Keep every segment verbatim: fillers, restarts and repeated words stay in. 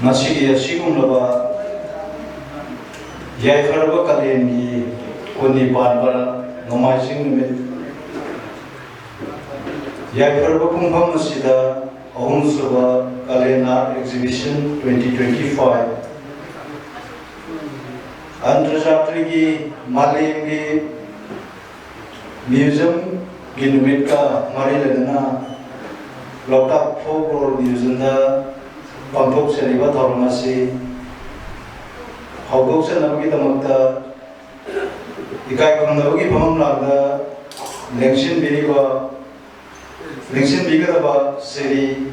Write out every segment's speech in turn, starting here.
ꯉꯁꯤꯒꯤ ꯑꯁꯤꯒꯨꯝꯂꯕ ꯌꯥꯏꯐꯔꯕ ꯀꯥꯂꯦꯟꯒꯤ ꯀꯨꯟꯅꯤ ꯄꯥꯟꯕ ꯅꯣꯡꯃꯥꯏꯖꯤꯡ ꯅꯨꯃꯤꯠ, ꯌꯥꯏꯐꯔꯕ ꯄꯨꯡꯐꯝ ꯑꯁꯤꯗ ꯑꯍꯨꯝꯁꯨꯕ ꯀꯥꯂꯦꯟ Art Exhibition twenty twenty five ꯑꯟꯇꯔꯖꯥꯇ꯭ꯔꯤꯒꯤ ꯃꯥꯂꯦꯝꯒꯤ ꯃ꯭ꯌꯨꯖꯤꯌꯝꯒꯤ ꯅꯨꯃꯤꯠꯀ ꯃꯔꯤ ꯂꯩꯅꯅ ꯂꯣꯛꯇꯥꯛ ꯐꯣꯛꯂꯣꯔ ꯃ꯭ꯌꯨꯖꯤꯌꯝꯗ ꯄꯥꯡꯊꯣꯛꯆꯔꯤꯕ ꯊꯧꯔꯝ ꯑꯁꯤ ꯍꯧꯗꯣꯛꯆꯅꯕꯒꯤꯗꯃꯛꯇ ꯏꯀꯥꯏ ꯈꯨꯝꯅꯕꯒꯤ ꯐꯝꯐꯝ ꯂꯥꯡꯗ ꯂꯦꯡꯁꯤꯟꯕꯤꯔꯤꯕ, ꯂꯦꯡꯁꯤꯟꯕꯤꯒꯗꯕ ꯁ꯭ꯔꯤ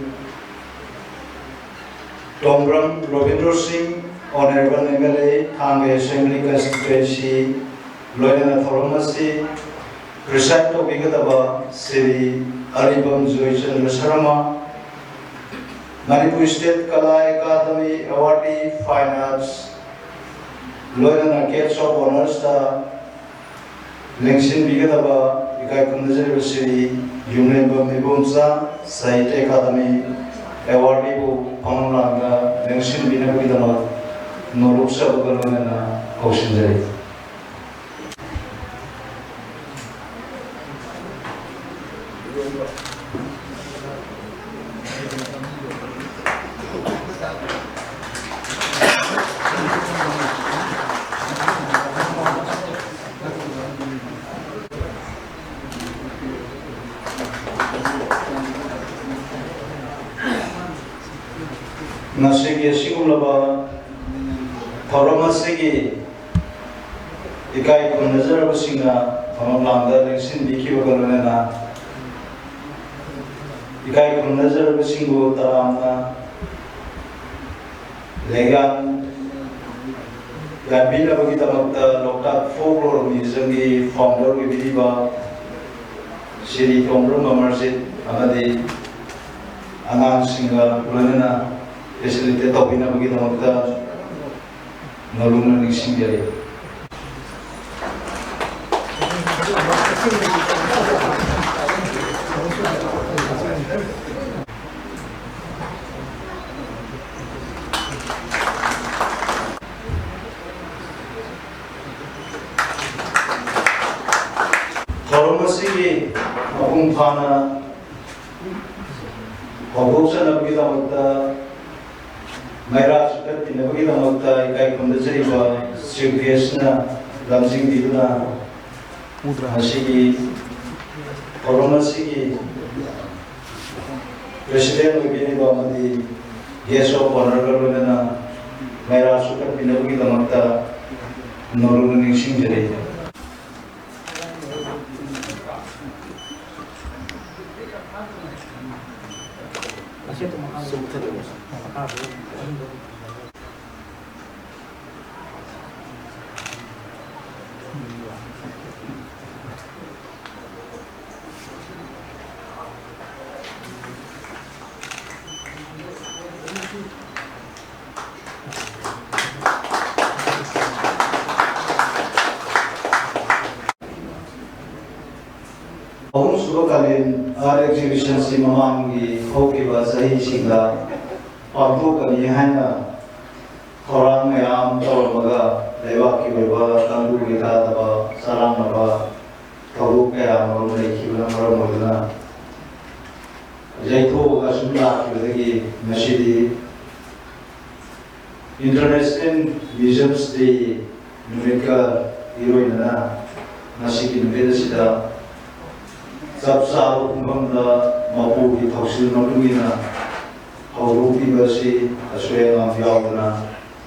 ꯇꯣꯡꯕ꯭ꯔꯝ ꯔꯣꯕꯤꯟꯗ꯭ꯔꯣ ꯁꯤꯡ, Honourable M L A, ꯊꯥꯡꯒ Assembly Constituency, ꯂꯣꯏꯅꯅ ꯊꯧꯔꯝ ꯑꯁꯤ preside ꯇꯧꯕꯤꯒꯗꯕ Shri Aribam Joychandra Sharma, Manipur State Kala Academy Awardee Fine Arts, ꯂꯣꯏꯅꯅ Guest of Honours ꯇ ꯂꯦꯡꯁꯤꯟꯕꯤꯒꯗꯕ ꯏꯀꯥꯏ ꯈꯨꯝꯅꯖꯔꯤꯕ Shri ꯌꯨꯝꯂꯦꯝꯕꯝ Ibomcha, Sahitya Academy Awardee ꯕꯨ ꯐꯝꯐꯝ ꯂꯥꯡꯗ ꯂꯦꯡꯁꯤꯟꯕꯤꯅꯕꯒꯤꯗꯃꯛ ꯅꯣꯂꯨꯛꯆꯕꯒ ꯂꯣꯏꯅꯅ ꯀꯧꯁꯤꯟꯖꯔꯤ꯫ ꯉꯁꯤꯒꯤ ꯑꯁꯤꯒꯨꯝꯂꯕ ꯊꯧꯔꯝ ꯑꯁꯤꯒꯤ ꯏꯀꯥꯏ ꯈꯨꯝꯅꯖꯔꯕꯁꯤꯡꯅ ꯐꯝꯐꯝ ꯂꯥꯡꯗ ꯂꯦꯡꯁꯤꯟꯕꯤꯈꯤꯕꯒ ꯂꯣꯏꯅꯅ ꯏꯀꯥꯏ ꯈꯨꯝꯅꯖꯔꯕꯁꯤꯡꯕꯨ ꯇꯔꯥꯝꯅ ꯂꯩꯉꯥꯛ ꯌꯥꯟꯕꯤꯅꯕꯒꯤꯗꯃꯛꯇ ꯂꯣꯛꯇꯥꯛ ꯐꯣꯛꯂꯣꯔ ꯃ꯭ꯌꯨꯖꯤꯌꯝꯒꯤ founder ꯑꯣꯏꯕꯤꯔꯤꯕ ꯁ꯭ꯔꯤ ꯇꯣꯡꯕ꯭ꯔꯝ ꯑꯃꯔꯖꯤꯠ ꯑꯃꯗꯤ ꯑꯉꯥꯡꯁꯤꯡꯒ ꯂꯣꯏꯅꯅ facilitate ꯇꯧꯕꯤꯅꯕꯒꯤꯗꯃꯛꯇ ꯅꯧꯅ ꯅꯤꯡꯁꯤꯡꯖꯔꯤ꯫ ꯍꯥꯟꯅ ꯍꯧꯗꯣꯛꯆꯅꯕꯒꯤꯗꯃꯛꯇ, ꯃꯩꯔꯥ ꯆꯤꯡꯈꯠꯄꯤꯅꯕꯒꯤꯗꯃꯛꯇ ꯏꯀꯥꯏ ꯈꯨꯝꯅꯖꯔꯤꯕ ꯆꯤꯐ ꯒꯦꯁꯅ ꯂꯝꯖꯤꯡꯕꯤꯗꯨꯅ ꯉꯁꯤꯒꯤ ꯊꯧꯔꯝ ꯑꯁꯤꯒꯤ ꯄ꯭ꯔꯦꯁꯤꯗꯦꯟ ꯑꯣꯏꯕꯤꯔꯤꯕ ꯑꯃꯗꯤ ꯒꯦꯁ ꯑꯣꯐ ꯑꯣꯅꯔꯒ ꯂꯣꯏꯅꯅ ꯃꯩꯔꯥ ꯆꯤꯡꯈꯠꯄꯤꯅꯕꯒꯤꯗꯃꯛꯇ ꯅꯧꯅ ꯅꯤꯡꯁꯤꯡꯖꯔꯤ꯫ ꯑꯍꯨꯝꯁꯨꯕ ꯀꯥꯂꯦꯟ ꯑꯥꯔꯠ ꯑꯦꯛꯖꯤꯕꯤꯁꯟꯁꯤ ꯃꯃꯥꯡꯒꯤ ꯍꯧꯈꯤꯕ ꯆꯍꯤꯁꯤꯡꯗ ꯄꯥꯡꯊꯣꯛꯀꯅꯤ ꯍꯥꯏꯅ ꯊꯧꯔꯥꯡ ꯃꯌꯥꯝ ꯇꯧꯔꯝꯃꯒ, ꯂꯩꯕꯥꯛꯀꯤ ꯑꯣꯏꯕ ꯇꯪꯗꯨ ꯂꯩꯇꯥꯗꯕ, ꯆꯔꯥꯡꯅꯕ ꯊꯧꯗꯣꯛ ꯀꯌꯥ ꯑꯃꯔꯣꯝ ꯂꯩꯈꯤꯕꯅ ꯃꯔꯝ ꯑꯣꯏꯗꯨꯅ, ꯌꯩꯊꯣꯛꯑꯒ ꯁꯨꯝ ꯂꯥꯛꯈꯤꯕꯗꯒꯤ ꯉꯁꯤꯗꯤ ꯏꯟꯇꯔꯅꯦꯁꯅꯦꯜ ꯃ꯭ꯌꯨꯖꯤꯌꯝꯁ ꯗꯦ ꯅꯨꯃꯤꯠꯀ ꯏꯔꯣꯏꯅꯅ ꯉꯁꯤꯒꯤ ꯅꯨꯃꯤꯠ ꯑꯁꯤꯗ ꯆꯞ ꯆꯥꯕ ꯄꯨꯡꯐꯝꯗ ꯃꯄꯨꯒꯤ ꯊꯧꯁꯤꯜ ꯃꯇꯨꯡ ꯏꯟꯅ ꯍꯧꯗꯣꯛꯄꯤꯕ ꯑꯁꯤ ꯑꯁꯣꯏ ꯑꯉꯥꯝ ꯌꯥꯎꯗꯅ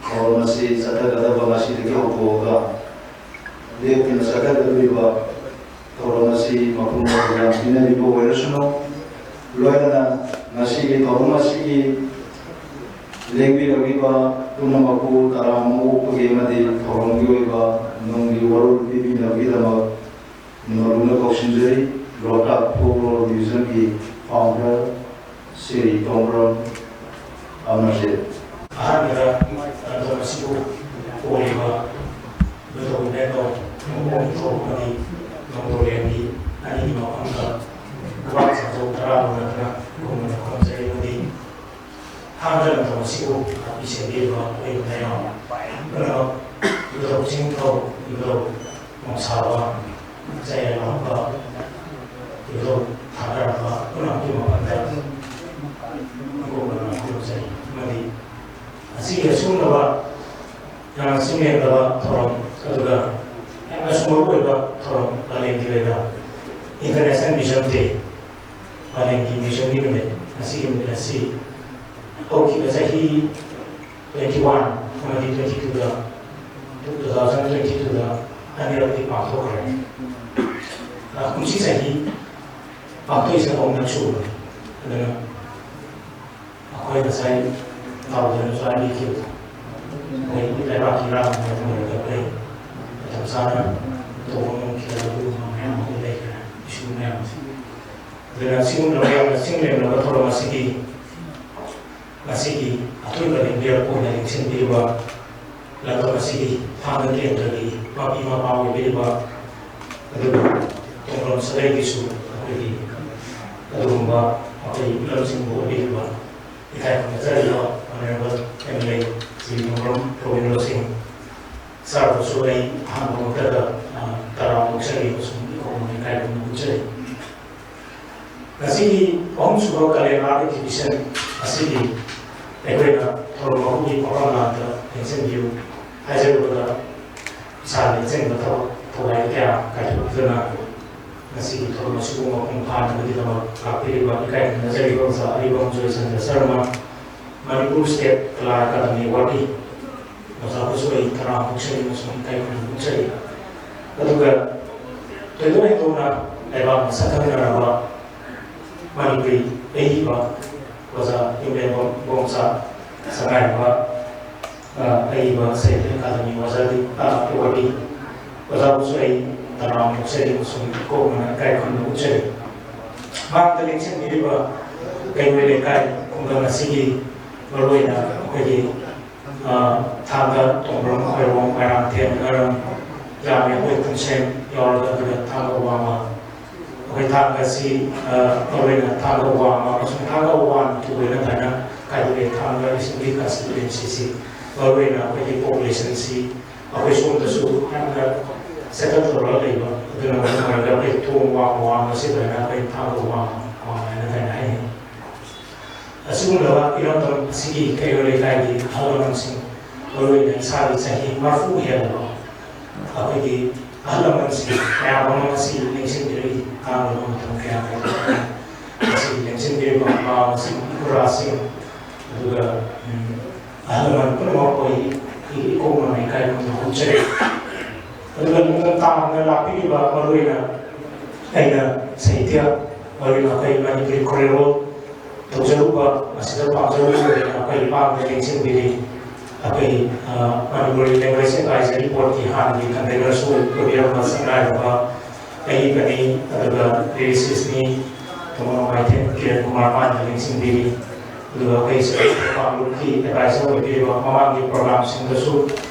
ꯊꯧꯔꯝ ꯑꯁꯤ ꯆꯠꯊꯒꯗꯕ ꯉꯁꯤꯗꯒꯤ ꯍꯧꯗꯣꯛꯑꯒ ꯂꯦꯞꯇꯅ ꯆꯠꯊꯒꯗꯧꯔꯤꯕ ꯊꯧꯔꯝ ꯑꯁꯤ ꯃꯄꯨꯡ ꯐꯥꯅ ꯄꯤꯅꯕꯤꯕ ꯑꯣꯏꯔꯁꯅꯨ꯫ ꯂꯣꯏꯅꯅ ꯉꯁꯤꯒꯤ ꯊꯧꯔꯝ ꯑꯁꯤꯒꯤ ꯂꯦꯡꯕꯤꯔꯛꯂꯤꯕ ꯄꯨꯝꯅꯃꯛꯄꯨ ꯇꯔꯥꯝꯅ ꯑꯣꯛꯄꯒꯤ ꯑꯃꯗꯤ ꯊꯧꯔꯝꯒꯤ ꯑꯣꯏꯕ ꯅꯨꯡꯒꯤ ꯋꯥꯔꯣꯜ ꯄꯤꯕꯤꯅꯕꯒꯤꯗꯃꯛ ꯅꯧꯅ ꯀꯧꯁꯤꯟꯖꯔꯤ꯫ ꯂꯣꯛꯇꯥꯛ ꯐꯣꯛꯂꯣꯔ ꯃ꯭ꯌꯨꯖꯤꯌꯝꯒꯤ ꯐꯥꯎꯟꯗꯔ ꯁ꯭ꯔꯤ ꯇꯣꯡꯕ꯭ꯔꯝ ꯑꯃꯔꯖꯤꯠ꯫ ꯑꯍꯥꯟꯕꯗ ꯂꯝꯗꯝ ꯑꯁꯤꯕꯨ ꯀꯣꯜꯂꯤꯕ ꯏꯕꯨꯙꯧ ꯏꯕꯦꯟꯗꯧ ꯅꯣꯡꯄꯣꯛ ꯅꯤꯡꯊꯧ ꯑꯃꯗꯤ ꯅꯣꯡꯗꯧꯔꯦꯝꯕꯤ ꯑꯅꯤꯒꯤ ꯃꯐꯝꯗ ꯄꯨꯋꯥ ꯁꯥꯖꯧ ꯇꯔꯥ ꯂꯣꯟꯅꯗꯨꯅ ꯈꯨꯔꯨꯝꯅ ꯈꯨꯔꯨꯝꯖꯔꯤ ꯑꯃꯗꯤ ꯍꯥꯟꯅ ꯂꯝꯗꯝ ꯑꯁꯤꯕꯨ ꯉꯥꯛꯄꯤ ꯁꯦꯟꯕꯤꯔꯤꯕ ꯑꯩꯈꯣꯏ ꯃꯌꯥꯝ ꯄꯨꯝꯅꯃꯛ ꯏꯕꯨꯙꯧ ꯆꯤꯡꯊꯧ, ꯏꯕꯨꯙꯧ ꯅꯣꯡꯁꯥꯕ, ꯆꯌꯥꯏꯔꯣꯝꯕ, ꯏꯕꯨꯙꯧ ꯁꯤꯒꯤ ꯑꯁꯤꯒꯨꯝꯂꯕ ꯌꯥꯝꯅ ꯆꯤꯡꯂꯦꯝꯂꯕ ꯊꯧꯔꯝ, ꯑꯗꯨꯒ ꯌꯥꯝꯅꯁꯨ ꯃꯔꯨ ꯑꯣꯏꯕ ꯊꯧꯔꯝ, ꯃꯥꯂꯦꯝꯒꯤ ꯑꯣꯏꯕ International Vision Day, ꯃꯥꯂꯦꯝꯒꯤ ꯃꯤꯁꯟꯒꯤ ꯅꯨꯃꯤꯠ, ꯉꯁꯤꯒꯤ ꯅꯨꯃꯤꯠ ꯑꯁꯤ ꯍꯧꯈꯤꯕ ꯆꯍꯤ twenty one ꯑꯃꯗꯤ twenty two ꯗ, two thousand twenty two ꯗ ꯑꯅꯤꯔꯛꯇꯤ ꯄꯥꯡꯊꯣꯛꯈ꯭ꯔꯦ꯫ ꯑ, ꯀꯨꯝꯁꯤ ꯆꯍꯤ ꯄꯥꯡꯊꯣꯛꯏꯁꯦ ꯑꯍꯨꯝꯂꯛ ꯁꯨꯕꯅꯤ꯫ ꯑꯗꯨꯅ ꯑꯩꯈꯣꯏ ꯉꯁꯥꯏ ꯅꯥꯎꯗꯅꯁꯨ ꯍꯥꯏꯕꯤꯈꯤꯕꯗꯣ, ꯑꯩꯈꯣꯏ ꯂꯩꯕꯥꯛꯀꯤ ꯏꯔꯥꯡ ꯃꯔꯝ ꯑꯣꯏꯔꯒ ꯑꯩꯈꯣꯏ ꯃꯇꯝ ꯆꯥꯅ ꯇꯧꯕ ꯉꯝꯈꯤꯗꯕ ꯑꯗꯨꯒꯨꯝꯕ ꯃꯌꯥꯝ ꯑꯃ ꯂꯩꯈ꯭ꯔꯦ, ꯏꯁꯨ ꯃꯌꯥꯝ ꯑꯁꯤ꯫ ꯑꯗꯨꯅ ꯁꯤꯒꯨꯝꯂꯕ ꯌꯥꯝꯅ ꯆꯤꯡ ꯂꯦꯝꯂꯕ ꯊꯧꯔꯝ ꯑꯁꯤꯒꯤ ꯉꯁꯤꯒꯤ ꯑꯊꯣꯏꯕ ꯂꯦꯡꯕꯤꯔꯛꯄ ꯑꯣꯏꯅ ꯂꯦꯡꯁꯤꯟꯕꯤꯔꯤꯕ ꯂꯝꯗꯝ ꯑꯁꯤꯒꯤ ꯊꯥꯡꯒ ꯀꯦꯟꯗ꯭ꯔꯒꯤ ꯃꯄꯤ ꯃꯄꯥ ꯑꯣꯏꯕꯤꯔꯤꯕ, ꯑꯗꯨꯒ ꯇꯣꯡꯕ꯭ꯔꯝ ꯁꯥꯒꯩꯒꯤꯁꯨ ꯑꯩꯈꯣꯏꯒꯤ ꯑꯗꯨꯒꯨꯝꯕ ꯑꯩꯈꯣꯏ ꯂꯝꯁꯤꯡꯕꯨ ꯑꯣꯏꯕꯤꯔꯤꯕ ꯏꯀꯥꯏ ꯈꯨꯝꯅꯖꯔꯤꯕ Honourable M L A Shri ꯇꯣꯡꯕ꯭ꯔꯝ ꯔꯣꯕꯤꯟꯗ꯭ꯔꯣ ꯁꯤꯡ ꯁꯥꯔꯕꯨꯁꯨ ꯑꯩ ꯑꯍꯥꯟꯕꯃꯛꯇꯗ, ꯑ, ꯇꯔꯥꯝꯅ ꯑꯣꯛꯆꯔꯤ ꯑꯃꯁꯨꯡ ꯏꯀꯥꯏ ꯈꯨꯝꯅꯕ ꯎꯠꯆꯔꯤ꯫ ꯉꯁꯤꯒꯤ ꯑꯍꯨꯝꯁꯨꯕ Kalyan Art Exhibition ꯑꯁꯤꯒꯤ ꯑꯩꯈꯣꯏꯅ ꯊꯧꯔꯝ ꯑꯍꯨꯝꯒꯤ ꯃꯐꯝ ꯂꯥꯡꯗ ꯂꯦꯡꯁꯤꯟꯕꯤꯌꯨ ꯍꯥꯏꯖꯔꯨꯕꯗ ꯏꯁꯥꯅ ꯂꯦꯡꯁꯤꯟꯕ ꯊꯕꯛ ꯊꯧꯗꯥꯡ ꯀꯌꯥ ꯀꯥꯏꯊꯣꯛꯇꯨꯅ ꯉꯁꯤꯒꯤ ꯊꯧꯔꯝ ꯑꯁꯤꯕꯨ ꯃꯄꯨꯡ ꯐꯥꯅꯕꯒꯤꯗꯃꯛ ꯂꯥꯛꯄꯤꯔꯤꯕ ꯏꯀꯥꯏ ꯈꯨꯝꯅꯖꯔꯤꯕ ꯑꯣꯖꯥ ꯑꯔꯤꯕꯝ Joychandra Sharma, Manipur State Kala Academy Awardee ꯑꯣꯖꯥꯕꯨꯁꯨ ꯑꯩ ꯇꯔꯥꯝꯅ ꯑꯣꯛꯆꯔꯤ ꯑꯃꯁꯨꯡ ꯏꯀꯥꯏ ꯈꯨꯝꯅꯕ ꯎꯠꯆꯔꯤ꯫ ꯑꯗꯨꯒ ꯊꯣꯏꯗꯣꯛ ꯍꯦꯟꯗꯣꯛꯅ ꯂꯩꯕꯥꯛꯅ ꯁꯛꯈꯪꯅꯔꯕ ꯃꯅꯤꯄꯨꯔꯤ ꯑꯏꯕ ꯑꯣꯖꯥ ꯌꯨꯝꯂꯦꯝꯕꯝ ꯏꯕꯣꯝꯆꯥ ꯁꯉꯥꯏꯌꯨꯝꯐꯝ, ꯑ, ꯑꯏꯕ ꯁꯥꯍꯤꯇ꯭ꯌ ꯑꯀꯥꯗꯃꯤ ꯑꯣꯖꯥꯗꯤ, ꯑ, ꯑꯦꯋꯥꯔꯗꯤ ꯑꯣꯖꯥꯕꯨꯁꯨ ꯑꯩ ꯇꯔꯥꯝꯅ ꯑꯣꯛꯆꯔꯤ ꯑꯃꯁꯨꯡ ꯏꯀꯣꯛꯅꯅ ꯏꯀꯥꯏ ꯈꯨꯝꯅꯕ ꯎꯠꯆꯔꯤ꯫ ꯃꯍꯥꯛꯇ ꯂꯦꯡꯁꯤꯟꯕꯤꯔꯤꯕ ꯀꯩꯔꯣꯏ ꯂꯩꯀꯥꯏ ꯈꯨꯡꯒꯪ ꯑꯁꯤꯒꯤ ꯃꯔꯨꯑꯣꯏꯅ ꯑꯩꯈꯣꯏꯒꯤ, ꯑ, ꯊꯥꯡꯒ, ꯇꯣꯡꯕ꯭ꯔꯝ, ꯈꯣꯏꯔꯣꯡ, ꯃꯣꯏꯔꯥꯡꯊꯦꯝ, ꯅꯔꯝ, ꯌꯥꯝꯃꯦ ꯑꯩꯈꯣꯏ ꯈꯨꯟꯁꯦꯝ ꯌꯥꯎꯔꯒ, ꯑꯗꯨꯒ ꯊꯥꯡꯒ ꯋꯥꯡꯃ, ꯑꯩꯈꯣꯏ ꯊꯥꯡꯒ ꯑꯁꯤ, ꯑ, ꯃꯔꯨꯑꯣꯏꯅ ꯊꯥꯡꯒ ꯋꯥꯡꯃ ꯑꯃꯁꯨꯡ ꯊꯥꯡꯒ ꯋꯥꯟ, ꯇꯨ ꯍꯥꯏꯅ ꯑꯗꯨꯃꯥꯏꯅ ꯈꯥꯏꯗꯣꯛꯑꯦ꯫ ꯊꯥꯡꯒ ꯑꯁꯤꯒꯤ constituency ꯁꯤ ꯃꯔꯨꯑꯣꯏꯅ ꯑꯩꯈꯣꯏꯒꯤ population ꯁꯤ ꯑꯩꯈꯣꯏ ꯁꯣꯝꯗꯁꯨ ꯌꯥꯝꯅ settle ꯇꯧꯔꯒ ꯂꯩꯕ, ꯑꯗꯨꯅ ꯃꯔꯝ ꯑꯣꯏꯔꯒ ꯑꯩꯈꯣꯏ ꯊꯣꯡ ꯋꯥꯡꯃ ꯋꯥꯡꯃ ꯑꯁꯤ ꯑꯗꯨꯃꯥꯏꯅ ꯑꯩꯈꯣꯏ ꯊꯥꯡꯒ ꯋꯥꯡꯃ ꯋꯥꯡꯃ ꯍꯥꯏꯅ ꯑꯗꯨꯃꯥꯏꯅ ꯍꯥꯏꯅꯩ꯫ ꯑꯁꯤꯒꯨꯝꯕ ꯈꯪꯗꯕ ꯏꯔꯝꯗꯝ ꯑꯁꯤꯒꯤ ꯀꯩꯔꯣꯜ ꯂꯩꯀꯥꯏꯒꯤ ꯑꯍꯜ ꯂꯃꯟꯁꯤꯡ, ꯃꯔꯨꯑꯣꯏꯅ ꯏꯁꯥꯒꯤ ꯆꯍꯤ ꯃꯔꯤꯐꯨ ꯍꯦꯜꯂꯕ ꯑꯩꯈꯣꯏꯒꯤ ꯑꯍꯜ ꯂꯃꯟꯁꯤꯡ ꯃꯌꯥꯝ ꯑꯃ ꯉꯁꯤ ꯅꯤꯡꯁꯤꯡꯕꯤꯔꯛꯏ꯫ ꯉꯥꯡꯅꯕ ꯃꯇꯝ ꯀꯌꯥ ꯀꯥꯏꯊꯣꯛꯇꯨꯅ ꯉꯁꯤ ꯂꯦꯡꯁꯤꯟꯕꯤꯔꯤꯕ ꯃꯃꯥ ꯑꯃꯁꯨꯡ ꯏꯄꯨꯔꯥꯁꯤꯡ, ꯑꯗꯨꯒ, ꯎꯝ, ꯑꯍꯜ ꯂꯃꯟ ꯄꯨꯝꯅꯃꯛꯄꯨ ꯑꯩ ꯏꯀꯣꯛꯅꯅ ꯏꯀꯥꯏ ꯈꯨꯝꯅ ꯍꯧꯖꯔꯤ꯫ ꯑꯗꯨꯒ ꯅꯤꯡꯇꯝ ꯇꯥꯡꯅ ꯂꯥꯛꯄꯤꯔꯤꯕ, ꯃꯔꯨꯑꯣꯏꯅ ꯑꯩꯅ ꯁꯥꯍꯤꯇ꯭ꯌ, ꯃꯔꯨꯑꯣꯏꯅ ꯑꯩꯈꯣꯏ ꯃꯅꯤꯄꯨꯔꯤ ꯈꯣꯔꯤꯔꯣꯜ ꯇꯧꯖꯔꯨꯕ, ꯃꯁꯤꯗ ꯄꯥꯝꯖꯔꯨꯕ ꯑꯣꯏꯅ ꯑꯩꯈꯣꯏ ꯃꯥꯡꯗ ꯂꯦꯡꯁꯤꯟꯕꯤꯔꯤ꯫ ꯑꯩꯈꯣꯏ, ꯑ, ꯃꯅꯤꯄꯨꯔꯤ Language Advisory Board ꯀꯤ ꯍꯥꯟꯅꯒꯤ convener ꯁꯨ ꯑꯣꯏꯕꯤꯔꯝꯕ ꯁꯛꯅꯥꯏꯔꯕ ꯑꯩꯒꯤ ꯀꯅꯤ, ꯑꯗꯨꯒ lyricist ꯅꯤ, ꯇꯣꯉꯥꯟ ꯃꯥꯏꯊꯦꯟ ꯀꯤꯔꯟ ꯀꯨꯃꯥꯔ ꯃꯥꯅ ꯂꯦꯡꯁꯤꯟꯕꯤꯔꯤ꯫ ꯑꯗꯨꯒ ꯑꯩꯈꯣꯏ ꯁꯦꯜꯐ ꯍꯦꯜꯞ ꯒ꯭ꯔꯨꯞꯀꯤ ꯑꯦꯗꯚꯥꯏꯖꯔ ꯑꯣꯏꯕꯤꯔꯤꯕ ꯃꯃꯥꯡꯒꯤ ꯄ꯭ꯔꯣꯒ꯭ꯔꯥꯝꯁꯤꯡꯗꯁꯨ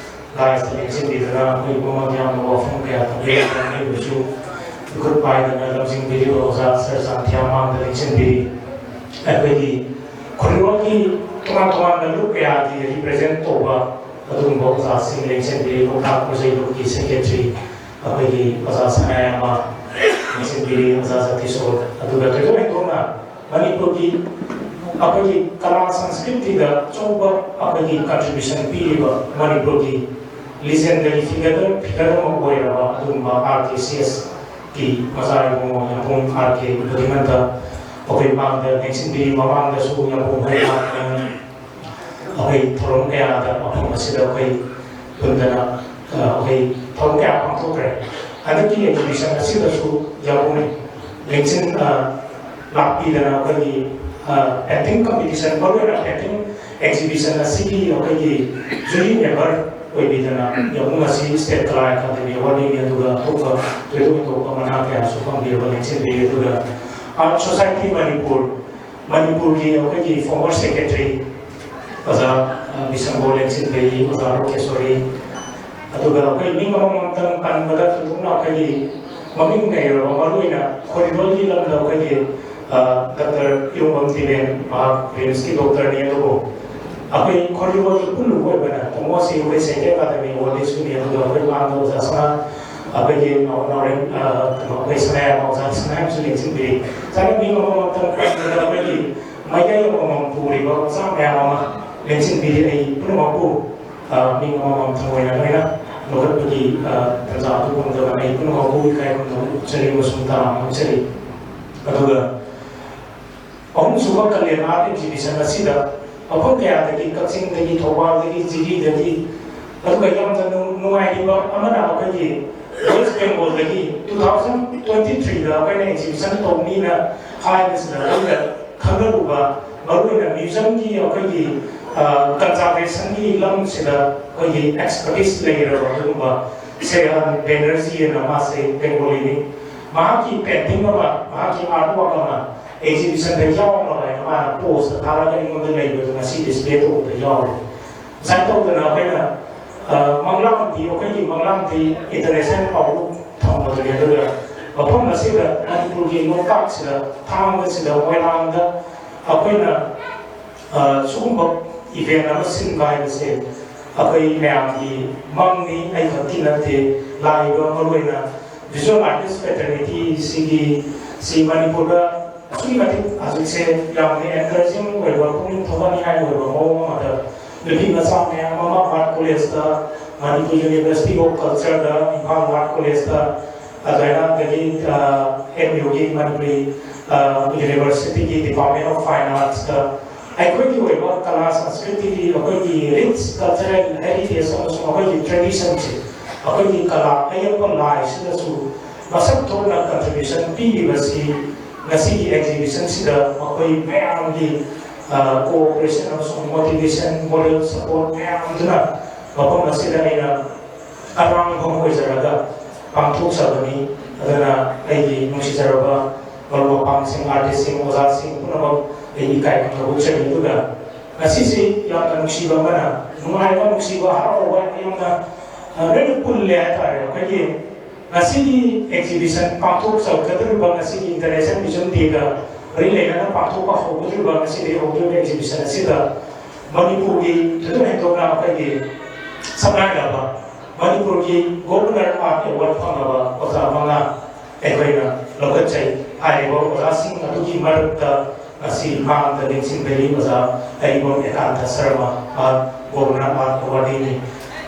ꯂꯥꯏꯁꯇ ꯂꯦꯡꯁꯤꯟꯕꯤꯗꯨꯅ ꯑꯩꯈꯣꯏ ꯄꯨꯝꯅꯃꯛ ꯌꯥꯝꯅ ꯋꯥꯐꯝ ꯀꯌꯥ ꯊꯝꯕꯤꯔꯛꯄ ꯑꯩꯕꯨꯁꯨ ꯃꯤꯍꯨꯠ ꯄꯥꯏꯗꯅ ꯂꯝꯖꯤꯡꯕꯤꯔꯤꯕ ꯑꯣꯖꯥ ꯁꯔ ꯁꯥꯟꯊꯤꯌꯥ ꯃꯥꯡꯗ ꯂꯦꯡꯁꯤꯟꯕꯤꯔꯤ꯫ ꯑꯩꯈꯣꯏꯒꯤ ꯈꯨꯟꯅꯣꯜꯒꯤ ꯇꯣꯉꯥꯟ ꯇꯣꯉꯥꯟꯕ ꯂꯨꯞ ꯀꯌꯥꯒꯤ ꯔꯤꯄ꯭ꯔꯖꯦꯟ ꯇꯧꯕ ꯑꯗꯨꯒꯨꯝꯕ ꯑꯣꯖꯥꯁꯤꯡ ꯂꯦꯡꯁꯤꯟꯕꯤꯔꯤ꯫ ꯂꯣꯛꯇꯥꯛ ꯄ꯭ꯔꯣꯖꯦꯛ ꯂꯨꯞꯀꯤ ꯁꯦꯀ꯭ꯔꯦꯇꯔꯤ ꯑꯩꯈꯣꯏꯒꯤ ꯑꯣꯖꯥ ꯁꯅꯥꯌꯥꯏꯃ ꯂꯦꯡꯁꯤꯟꯕꯤꯔꯤ, ꯑꯣꯖꯥ ꯖꯇꯤꯁꯣꯔ, ꯑꯗꯨꯒ ꯊꯣꯏꯗꯣꯛ ꯍꯦꯟꯗꯣꯛꯅ ꯃꯅꯤꯄꯨꯔꯒꯤ ꯑꯩꯈꯣꯏꯒꯤ ꯀꯂꯥ ꯁꯪꯁꯀ꯭ꯔꯤꯇꯤꯗ ꯑꯆꯧꯕ ꯑꯩꯈꯣꯏꯒꯤ ꯀꯟꯇ꯭ꯔꯤꯕ꯭ꯌꯨꯁꯟ ꯄꯤꯔꯤꯕ ꯃꯅꯤꯄꯨꯔꯒꯤ ꯂꯤꯖꯦꯟꯗꯔꯤ ꯐꯤꯒꯔ ꯐꯤꯒꯔ ꯑꯃ ꯑꯣꯏꯔꯕ ꯑꯗꯨꯒꯨꯝꯕ ꯑꯥꯔ ꯀꯦ ꯁꯤ ꯑꯦꯁ ꯀꯤ ꯃꯆꯥ ꯏꯕꯨꯡꯉꯣ ꯌꯥꯝꯕꯨꯡ ꯑꯥꯔ ꯀꯦ ꯕꯨꯙꯤꯃꯟꯇ ꯑꯩꯈꯣꯏ ꯃꯥꯡꯗ ꯂꯦꯡꯁꯤꯟꯕꯤꯔꯤ꯫ ꯃꯃꯥꯡꯗꯁꯨ ꯌꯥꯝꯕꯨꯡ ꯍꯣꯏ ꯃꯥꯡꯗ ꯑꯩꯈꯣꯏ ꯊꯧꯔꯝ ꯀꯌꯥꯗ ꯃꯐꯝ ꯑꯁꯤꯗ ꯑꯩꯈꯣꯏ ꯄꯨꯟꯗꯅ, ꯑ, ꯑꯩꯈꯣꯏ ꯊꯧꯔꯝ ꯀꯌꯥ ꯄꯥꯡꯊꯣꯛꯈ꯭ꯔꯦ꯫ ꯍꯟꯗꯛꯀꯤ ꯑꯦꯛꯖꯤꯕꯤꯁꯟ ꯑꯁꯤꯗꯁꯨ ꯌꯥꯎꯕꯅꯤ꯫ ꯂꯦꯡꯁꯤꯟ, ꯑ, ꯂꯥꯛꯄꯤꯗꯅ ꯑꯩꯈꯣꯏꯒꯤ, ꯑ, ꯄꯦꯟꯇꯤꯡ ꯀꯝꯄꯤꯇꯤꯁꯟ, ꯃꯔꯨꯑꯣꯏꯅ ꯄꯦꯟꯇꯤꯡ ꯑꯦꯛꯖꯤꯕꯤꯁꯟ ꯑꯁꯤꯒꯤ ꯑꯩꯈꯣꯏꯒꯤ ꯖꯨꯔꯤ ꯃꯦꯝꯕꯔ ꯑꯣꯏꯕꯤꯗꯅ ꯌꯥꯎꯕ ꯉꯁꯤ ꯁ꯭ꯇꯦꯠ ꯀꯂꯥ ꯑꯦꯀꯥꯗꯃꯤ ꯑꯦꯋꯥꯔꯗ ꯂꯧꯅꯤ꯫ ꯑꯗꯨꯒ ꯑꯇꯣꯞꯄ ꯊꯣꯏꯗꯣꯛ ꯍꯦꯟꯗꯣꯛꯄ ꯃꯅꯥ ꯀꯌꯥꯁꯨ ꯐꯪꯕꯤꯔꯕ ꯂꯦꯡꯁꯤꯟꯕꯤꯔꯤ꯫ ꯑꯗꯨꯒ ꯑꯥꯔꯠ ꯁꯣꯁꯥꯏꯇꯤ ꯃꯅꯤꯄꯨꯔ, ꯃꯅꯤꯄꯨꯔꯒꯤ ꯑꯩꯈꯣꯏꯒꯤ ꯐꯣꯔꯃꯔ ꯁꯦꯀ꯭ꯔꯦꯇꯔꯤ ꯑꯣꯖꯥ, ꯑ, ꯕꯤꯁꯝꯕꯣ ꯂꯦꯡꯁꯤꯟꯕꯤꯔꯤ, ꯑꯣꯖꯥ ꯂꯣꯀꯦꯁꯣꯔꯤ, ꯑꯗꯨꯒ ꯑꯩꯈꯣꯏ ꯃꯤꯡ ꯑꯃꯃꯝꯇꯪ ꯄꯟꯕꯗ ꯊꯣꯏꯗꯣꯛꯅ ꯑꯩꯈꯣꯏꯒꯤ ꯃꯃꯤꯡ ꯂꯩꯔꯕ, ꯃꯔꯨꯑꯣꯏꯅ ꯈꯣꯔꯤꯔꯣꯜꯒꯤ ꯂꯝꯗ ꯑꯩꯈꯣꯏꯒꯤ, ꯑ, ꯗꯥꯛꯇꯔ ꯏꯔꯣꯝꯕꯝ ꯇꯤꯕꯦꯟ, ꯃꯍꯥꯛ ꯔꯤꯝꯁꯀꯤ ꯗꯣꯛꯇꯔꯅꯤ꯫ ꯑꯗꯨꯕꯨ ꯑꯩꯈꯣꯏ ꯈꯣꯔꯤꯔꯣꯜꯒꯤ ꯄꯨꯟꯅ ꯑꯣꯏꯕꯅ ꯇꯥꯃꯣ ꯑꯁꯤ ꯑꯩꯈꯣꯏ ꯁꯥꯍꯤꯇ꯭ꯌ ꯑꯦꯀꯥꯗꯃꯤ ꯑꯦꯋꯥꯔꯗꯁꯨꯅꯤ꯫ ꯑꯗꯨꯒ ꯑꯩꯈꯣꯏ ꯃꯥꯡꯗ ꯑꯣꯖꯥ ꯁꯅꯥ, ꯑꯩꯈꯣꯏꯒꯤ ꯅꯥꯎ-, ꯅꯥꯎꯔꯦꯝ, ꯑ, ꯀꯩꯅꯣ, ꯑꯩꯈꯣꯏ ꯁꯅꯥꯌꯥꯏꯕ ꯑꯣꯖꯥ ꯁꯅꯥꯌꯥꯏꯕꯁꯨ ꯂꯦꯡꯁꯤꯟꯕꯤꯔꯤ꯫ ꯁꯨꯃꯥꯏꯅ ꯃꯤ ꯑꯃꯃꯝꯇꯪ ꯄꯟꯕꯗ ꯑꯩꯈꯣꯏꯒꯤ ꯃꯥꯏꯀꯩ ꯑꯃꯃꯝ ꯄꯨꯔꯤꯕ ꯑꯣꯖꯥ ꯃꯌꯥꯝ ꯑꯃ ꯂꯦꯡꯁꯤꯟꯕꯤꯔꯤ꯫ ꯑꯩ ꯄꯨꯝꯅꯃꯛꯄꯨ, ꯑ, ꯃꯤꯡ ꯑꯃꯃꯝ ꯊꯑꯣꯏꯅ ꯂꯣꯏꯅ ꯂꯧꯈꯠꯄꯒꯤ, ꯑ, ꯇꯥꯟꯖꯥ ꯑꯗꯨ ꯐꯪꯖꯕꯅ ꯑꯩ ꯄꯨꯝꯅꯃꯛꯄꯨ ꯏꯀꯥꯏ ꯈꯨꯝꯅꯕ ꯎꯠꯆꯔꯤ ꯑꯃꯁꯨꯡ ꯇꯔꯥꯝꯅ ꯑꯣꯛꯆꯔꯤ꯫ ꯑꯗꯨꯒ ꯑꯍꯨꯝꯁꯨꯕ ꯀꯂꯦꯟ Art Exhibition ꯑꯁꯤꯗ ꯃꯐꯝ ꯀꯌꯥꯗꯒꯤ, ꯀꯛꯆꯤꯡꯗꯒꯤ, ꯊꯧꯕꯥꯜꯗꯒꯤ, ꯖꯤꯔꯤꯗꯒꯤ, ꯑꯗꯨꯒ ꯌꯥꯝꯅ ꯅꯨꯡ-, ꯅꯨꯡꯉꯥꯏꯔꯤꯕ ꯑꯃꯅ ꯑꯩꯈꯣꯏꯒꯤ West Bengalꯗꯒꯤ two thousand twenty threeꯗ ꯑꯩꯈꯣꯏꯅ exhibition ꯇꯧꯅꯤꯅ ꯍꯥꯏꯕꯁꯤꯗ ꯑꯩꯅ ꯈꯪꯅꯔꯨꯕ, ꯃꯔꯨꯑꯣꯏꯅ museumꯒꯤ ꯑꯩꯈꯣꯏꯒꯤ, ꯑ, conservationꯒꯤ ꯂꯝꯁꯤꯗ ꯑꯩꯈꯣꯏꯒꯤ expertise ꯂꯩꯔꯕ ꯑꯗꯨꯒꯨꯝꯕ ꯁ꯭ꯔꯦꯌꯥꯟ ꯕꯦꯅꯔꯖꯤ ꯑꯅ, ꯃꯥꯁꯦ Bengaliꯅꯤ꯫ ꯃꯍꯥꯛꯀꯤ painting ꯑꯃ, ꯃꯍꯥꯛꯀꯤ artwork ꯑꯃ exhibitionꯗ ꯌꯥꯎꯅꯕ ꯍꯥꯏꯅ ꯃꯥꯅ post ꯊꯥꯔꯒ ꯑꯩꯉꯣꯟꯗ ꯂꯩꯕꯗꯨ ꯉꯁꯤ display ꯇꯧꯕꯗ ꯌꯥꯎꯔꯦ꯫ ꯁꯨꯃꯥꯏꯅ ꯇꯧꯗꯅ ꯑꯩꯈꯣꯏꯅ, ꯑ, ꯃꯪꯂꯥꯟꯗꯤ, ꯑꯩꯈꯣꯏꯒꯤ ꯃꯪꯂꯥꯟꯗꯤ international outlook ꯊꯝꯕꯗꯨꯅꯤ꯫ ꯑꯗꯨꯒ ꯃꯐꯝ ꯑꯁꯤꯗ, ꯃꯅꯤꯄꯨꯔꯒꯤ ꯂꯣꯛꯇꯥꯛꯁꯤꯗ, ꯊꯥꯡꯒꯁꯤꯗ, ꯃꯣꯏꯔꯥꯡꯗ ꯑꯩꯈꯣꯏꯅ, ꯑ, ꯁꯤꯒꯨꯝꯕ event ꯑꯃ ꯁꯤꯟꯕ ꯍꯥꯏꯕꯁꯦ ꯑꯩꯈꯣꯏ ꯃꯌꯥꯝꯒꯤ ꯃꯪꯅꯤ, ꯑꯩ ꯈꯛꯀꯤ ꯅꯠꯇꯦ꯫ ꯂꯥꯛꯏꯕ ꯃꯔꯨꯑꯣꯏꯅ visual artist fraternityꯁꯤꯒꯤ, ꯁꯤ ꯃꯅꯤꯄꯨꯔꯗ ꯑꯁꯨꯛꯀꯤ ꯃꯇꯤꯛ ꯍꯧꯖꯤꯛꯁꯦ ꯌꯥꯝꯅ encouraging ꯑꯣꯏꯕ, ꯄꯨꯛꯅꯤꯡ ꯊꯧꯒꯠꯅꯤꯡꯉꯥꯏ ꯑꯣꯏꯕ ꯃꯑꯣꯡ ꯑꯃꯗ ꯅꯨꯄꯤ ꯃꯆꯥ ꯃꯌꯥꯝ ꯑꯃ Art Collegeꯇ, Manipur University of Cultureꯗ, Imphal Art Collegeꯇ, ꯑꯗꯨꯃꯥꯏꯅ, ꯑꯗꯒꯤ, ꯑ, MUꯒꯤ, ꯃꯅꯤꯄꯨꯔꯤ, ꯑ, Universityꯒꯤ Department of Fine Artsꯇ ꯑꯩꯈꯣꯏꯒꯤ ꯑꯣꯏꯕ ꯀꯂꯥ ꯁꯪꯁꯀ꯭ꯔꯤꯇꯤꯒꯤ, ꯑꯩꯈꯣꯏꯒꯤ rich cultural heritage ꯑꯃꯁꯨꯡ ꯑꯩꯈꯣꯏꯒꯤ traditionꯁꯦ, ꯑꯩꯈꯣꯏꯒꯤ ꯀꯂꯥ ꯑꯌꯦꯛꯄ ꯂꯥꯏꯁꯤꯗꯁꯨ ꯃꯁꯛ ꯊꯣꯛꯅ contribution ꯄꯤꯔꯤꯕꯁꯤ ꯉꯁꯤꯒꯤ exhibitionꯁꯤꯗ ꯃꯈꯣꯏ ꯃꯌꯥꯝꯒꯤ, ꯑ, cooperation ꯑꯃꯁꯨꯡ motivation, moral support ꯃꯌꯥꯝꯗꯨꯅ ꯃꯐꯝ ꯑꯁꯤꯗ ꯑꯩꯅ ꯑꯔꯥꯡꯕ ꯑꯃ ꯑꯣꯏꯖꯔꯒ ꯄꯥꯡꯊꯣꯛꯆꯕꯅꯤ꯫ ꯑꯗꯨꯅ ꯑꯩꯒꯤ ꯅꯨꯡꯁꯤꯖꯔꯕ ꯃꯔꯨꯞ ꯃꯄꯥꯡꯁꯤꯡ, artistꯁꯤꯡ, ꯑꯣꯖꯥꯁꯤꯡ ꯄꯨꯝꯅꯃꯛ ꯑꯩ ꯏꯀꯥꯏ ꯈꯨꯝꯅꯕ ꯎꯠꯆꯔꯤ꯫ ꯑꯗꯨꯒ ꯉꯁꯤꯁꯤ ꯌꯥꯝꯅ ꯅꯨꯡꯁꯤꯕ ꯑꯃꯅ, ꯅꯨꯡꯉꯥꯏꯕ, ꯅꯨꯡꯁꯤꯕ, ꯍꯔꯥꯎꯕ ꯌꯥꯝꯅ, ꯑ, ꯂꯣꯏꯅ ꯄꯨꯜꯂꯦ ꯍꯥꯏꯇꯥꯔꯦ꯫ ꯑꯩꯈꯣꯏꯒꯤ ꯉꯁꯤꯒꯤ exhibition ꯄꯥꯡꯊꯣꯛꯆꯒꯗꯧꯔꯤꯕ, ꯉꯁꯤꯒꯤ International Museum Dayꯒ ꯃꯔꯤ ꯂꯩꯅꯅ ꯄꯥꯡꯊꯣꯛꯄ ꯍꯧꯒꯗꯧꯔꯤꯕ, ꯉꯁꯤꯗꯒꯤ ꯍꯧꯗꯧꯔꯤꯕ exhibition ꯑꯁꯤꯗ ꯃꯅꯤꯄꯨꯔꯒꯤ ꯊꯣꯏꯗꯣꯛ ꯍꯦꯟꯗꯣꯛꯅ ꯑꯩꯈꯣꯏꯒꯤ ꯁꯛꯅꯥꯏꯔꯕ ꯃꯅꯤꯄꯨꯔꯒꯤ Governor Art Award ꯐꯪꯂꯕ ꯑꯣꯖꯥ ꯃꯉꯥ ꯑꯩꯈꯣꯏꯅ ꯂꯧꯈꯠꯆꯩ꯫ ꯍꯥꯏꯔꯤꯕ ꯑꯣꯖꯥꯁꯤꯡ ꯑꯗꯨꯒꯤ ꯃꯔꯛꯇ ꯑꯁꯤ ꯃꯥꯡꯗ ꯂꯦꯡꯁꯤꯟꯕꯤꯔꯤ ꯑꯣꯖꯥ ꯑꯔꯤꯕꯝ ꯑꯦꯀꯥꯟꯇ ꯁꯔꯃ, ꯃꯍꯥꯛ ꯒꯣꯕꯔꯅꯔ ꯃꯍꯥꯛ ꯑꯦꯋꯥꯔꯗꯤꯅꯤ꯫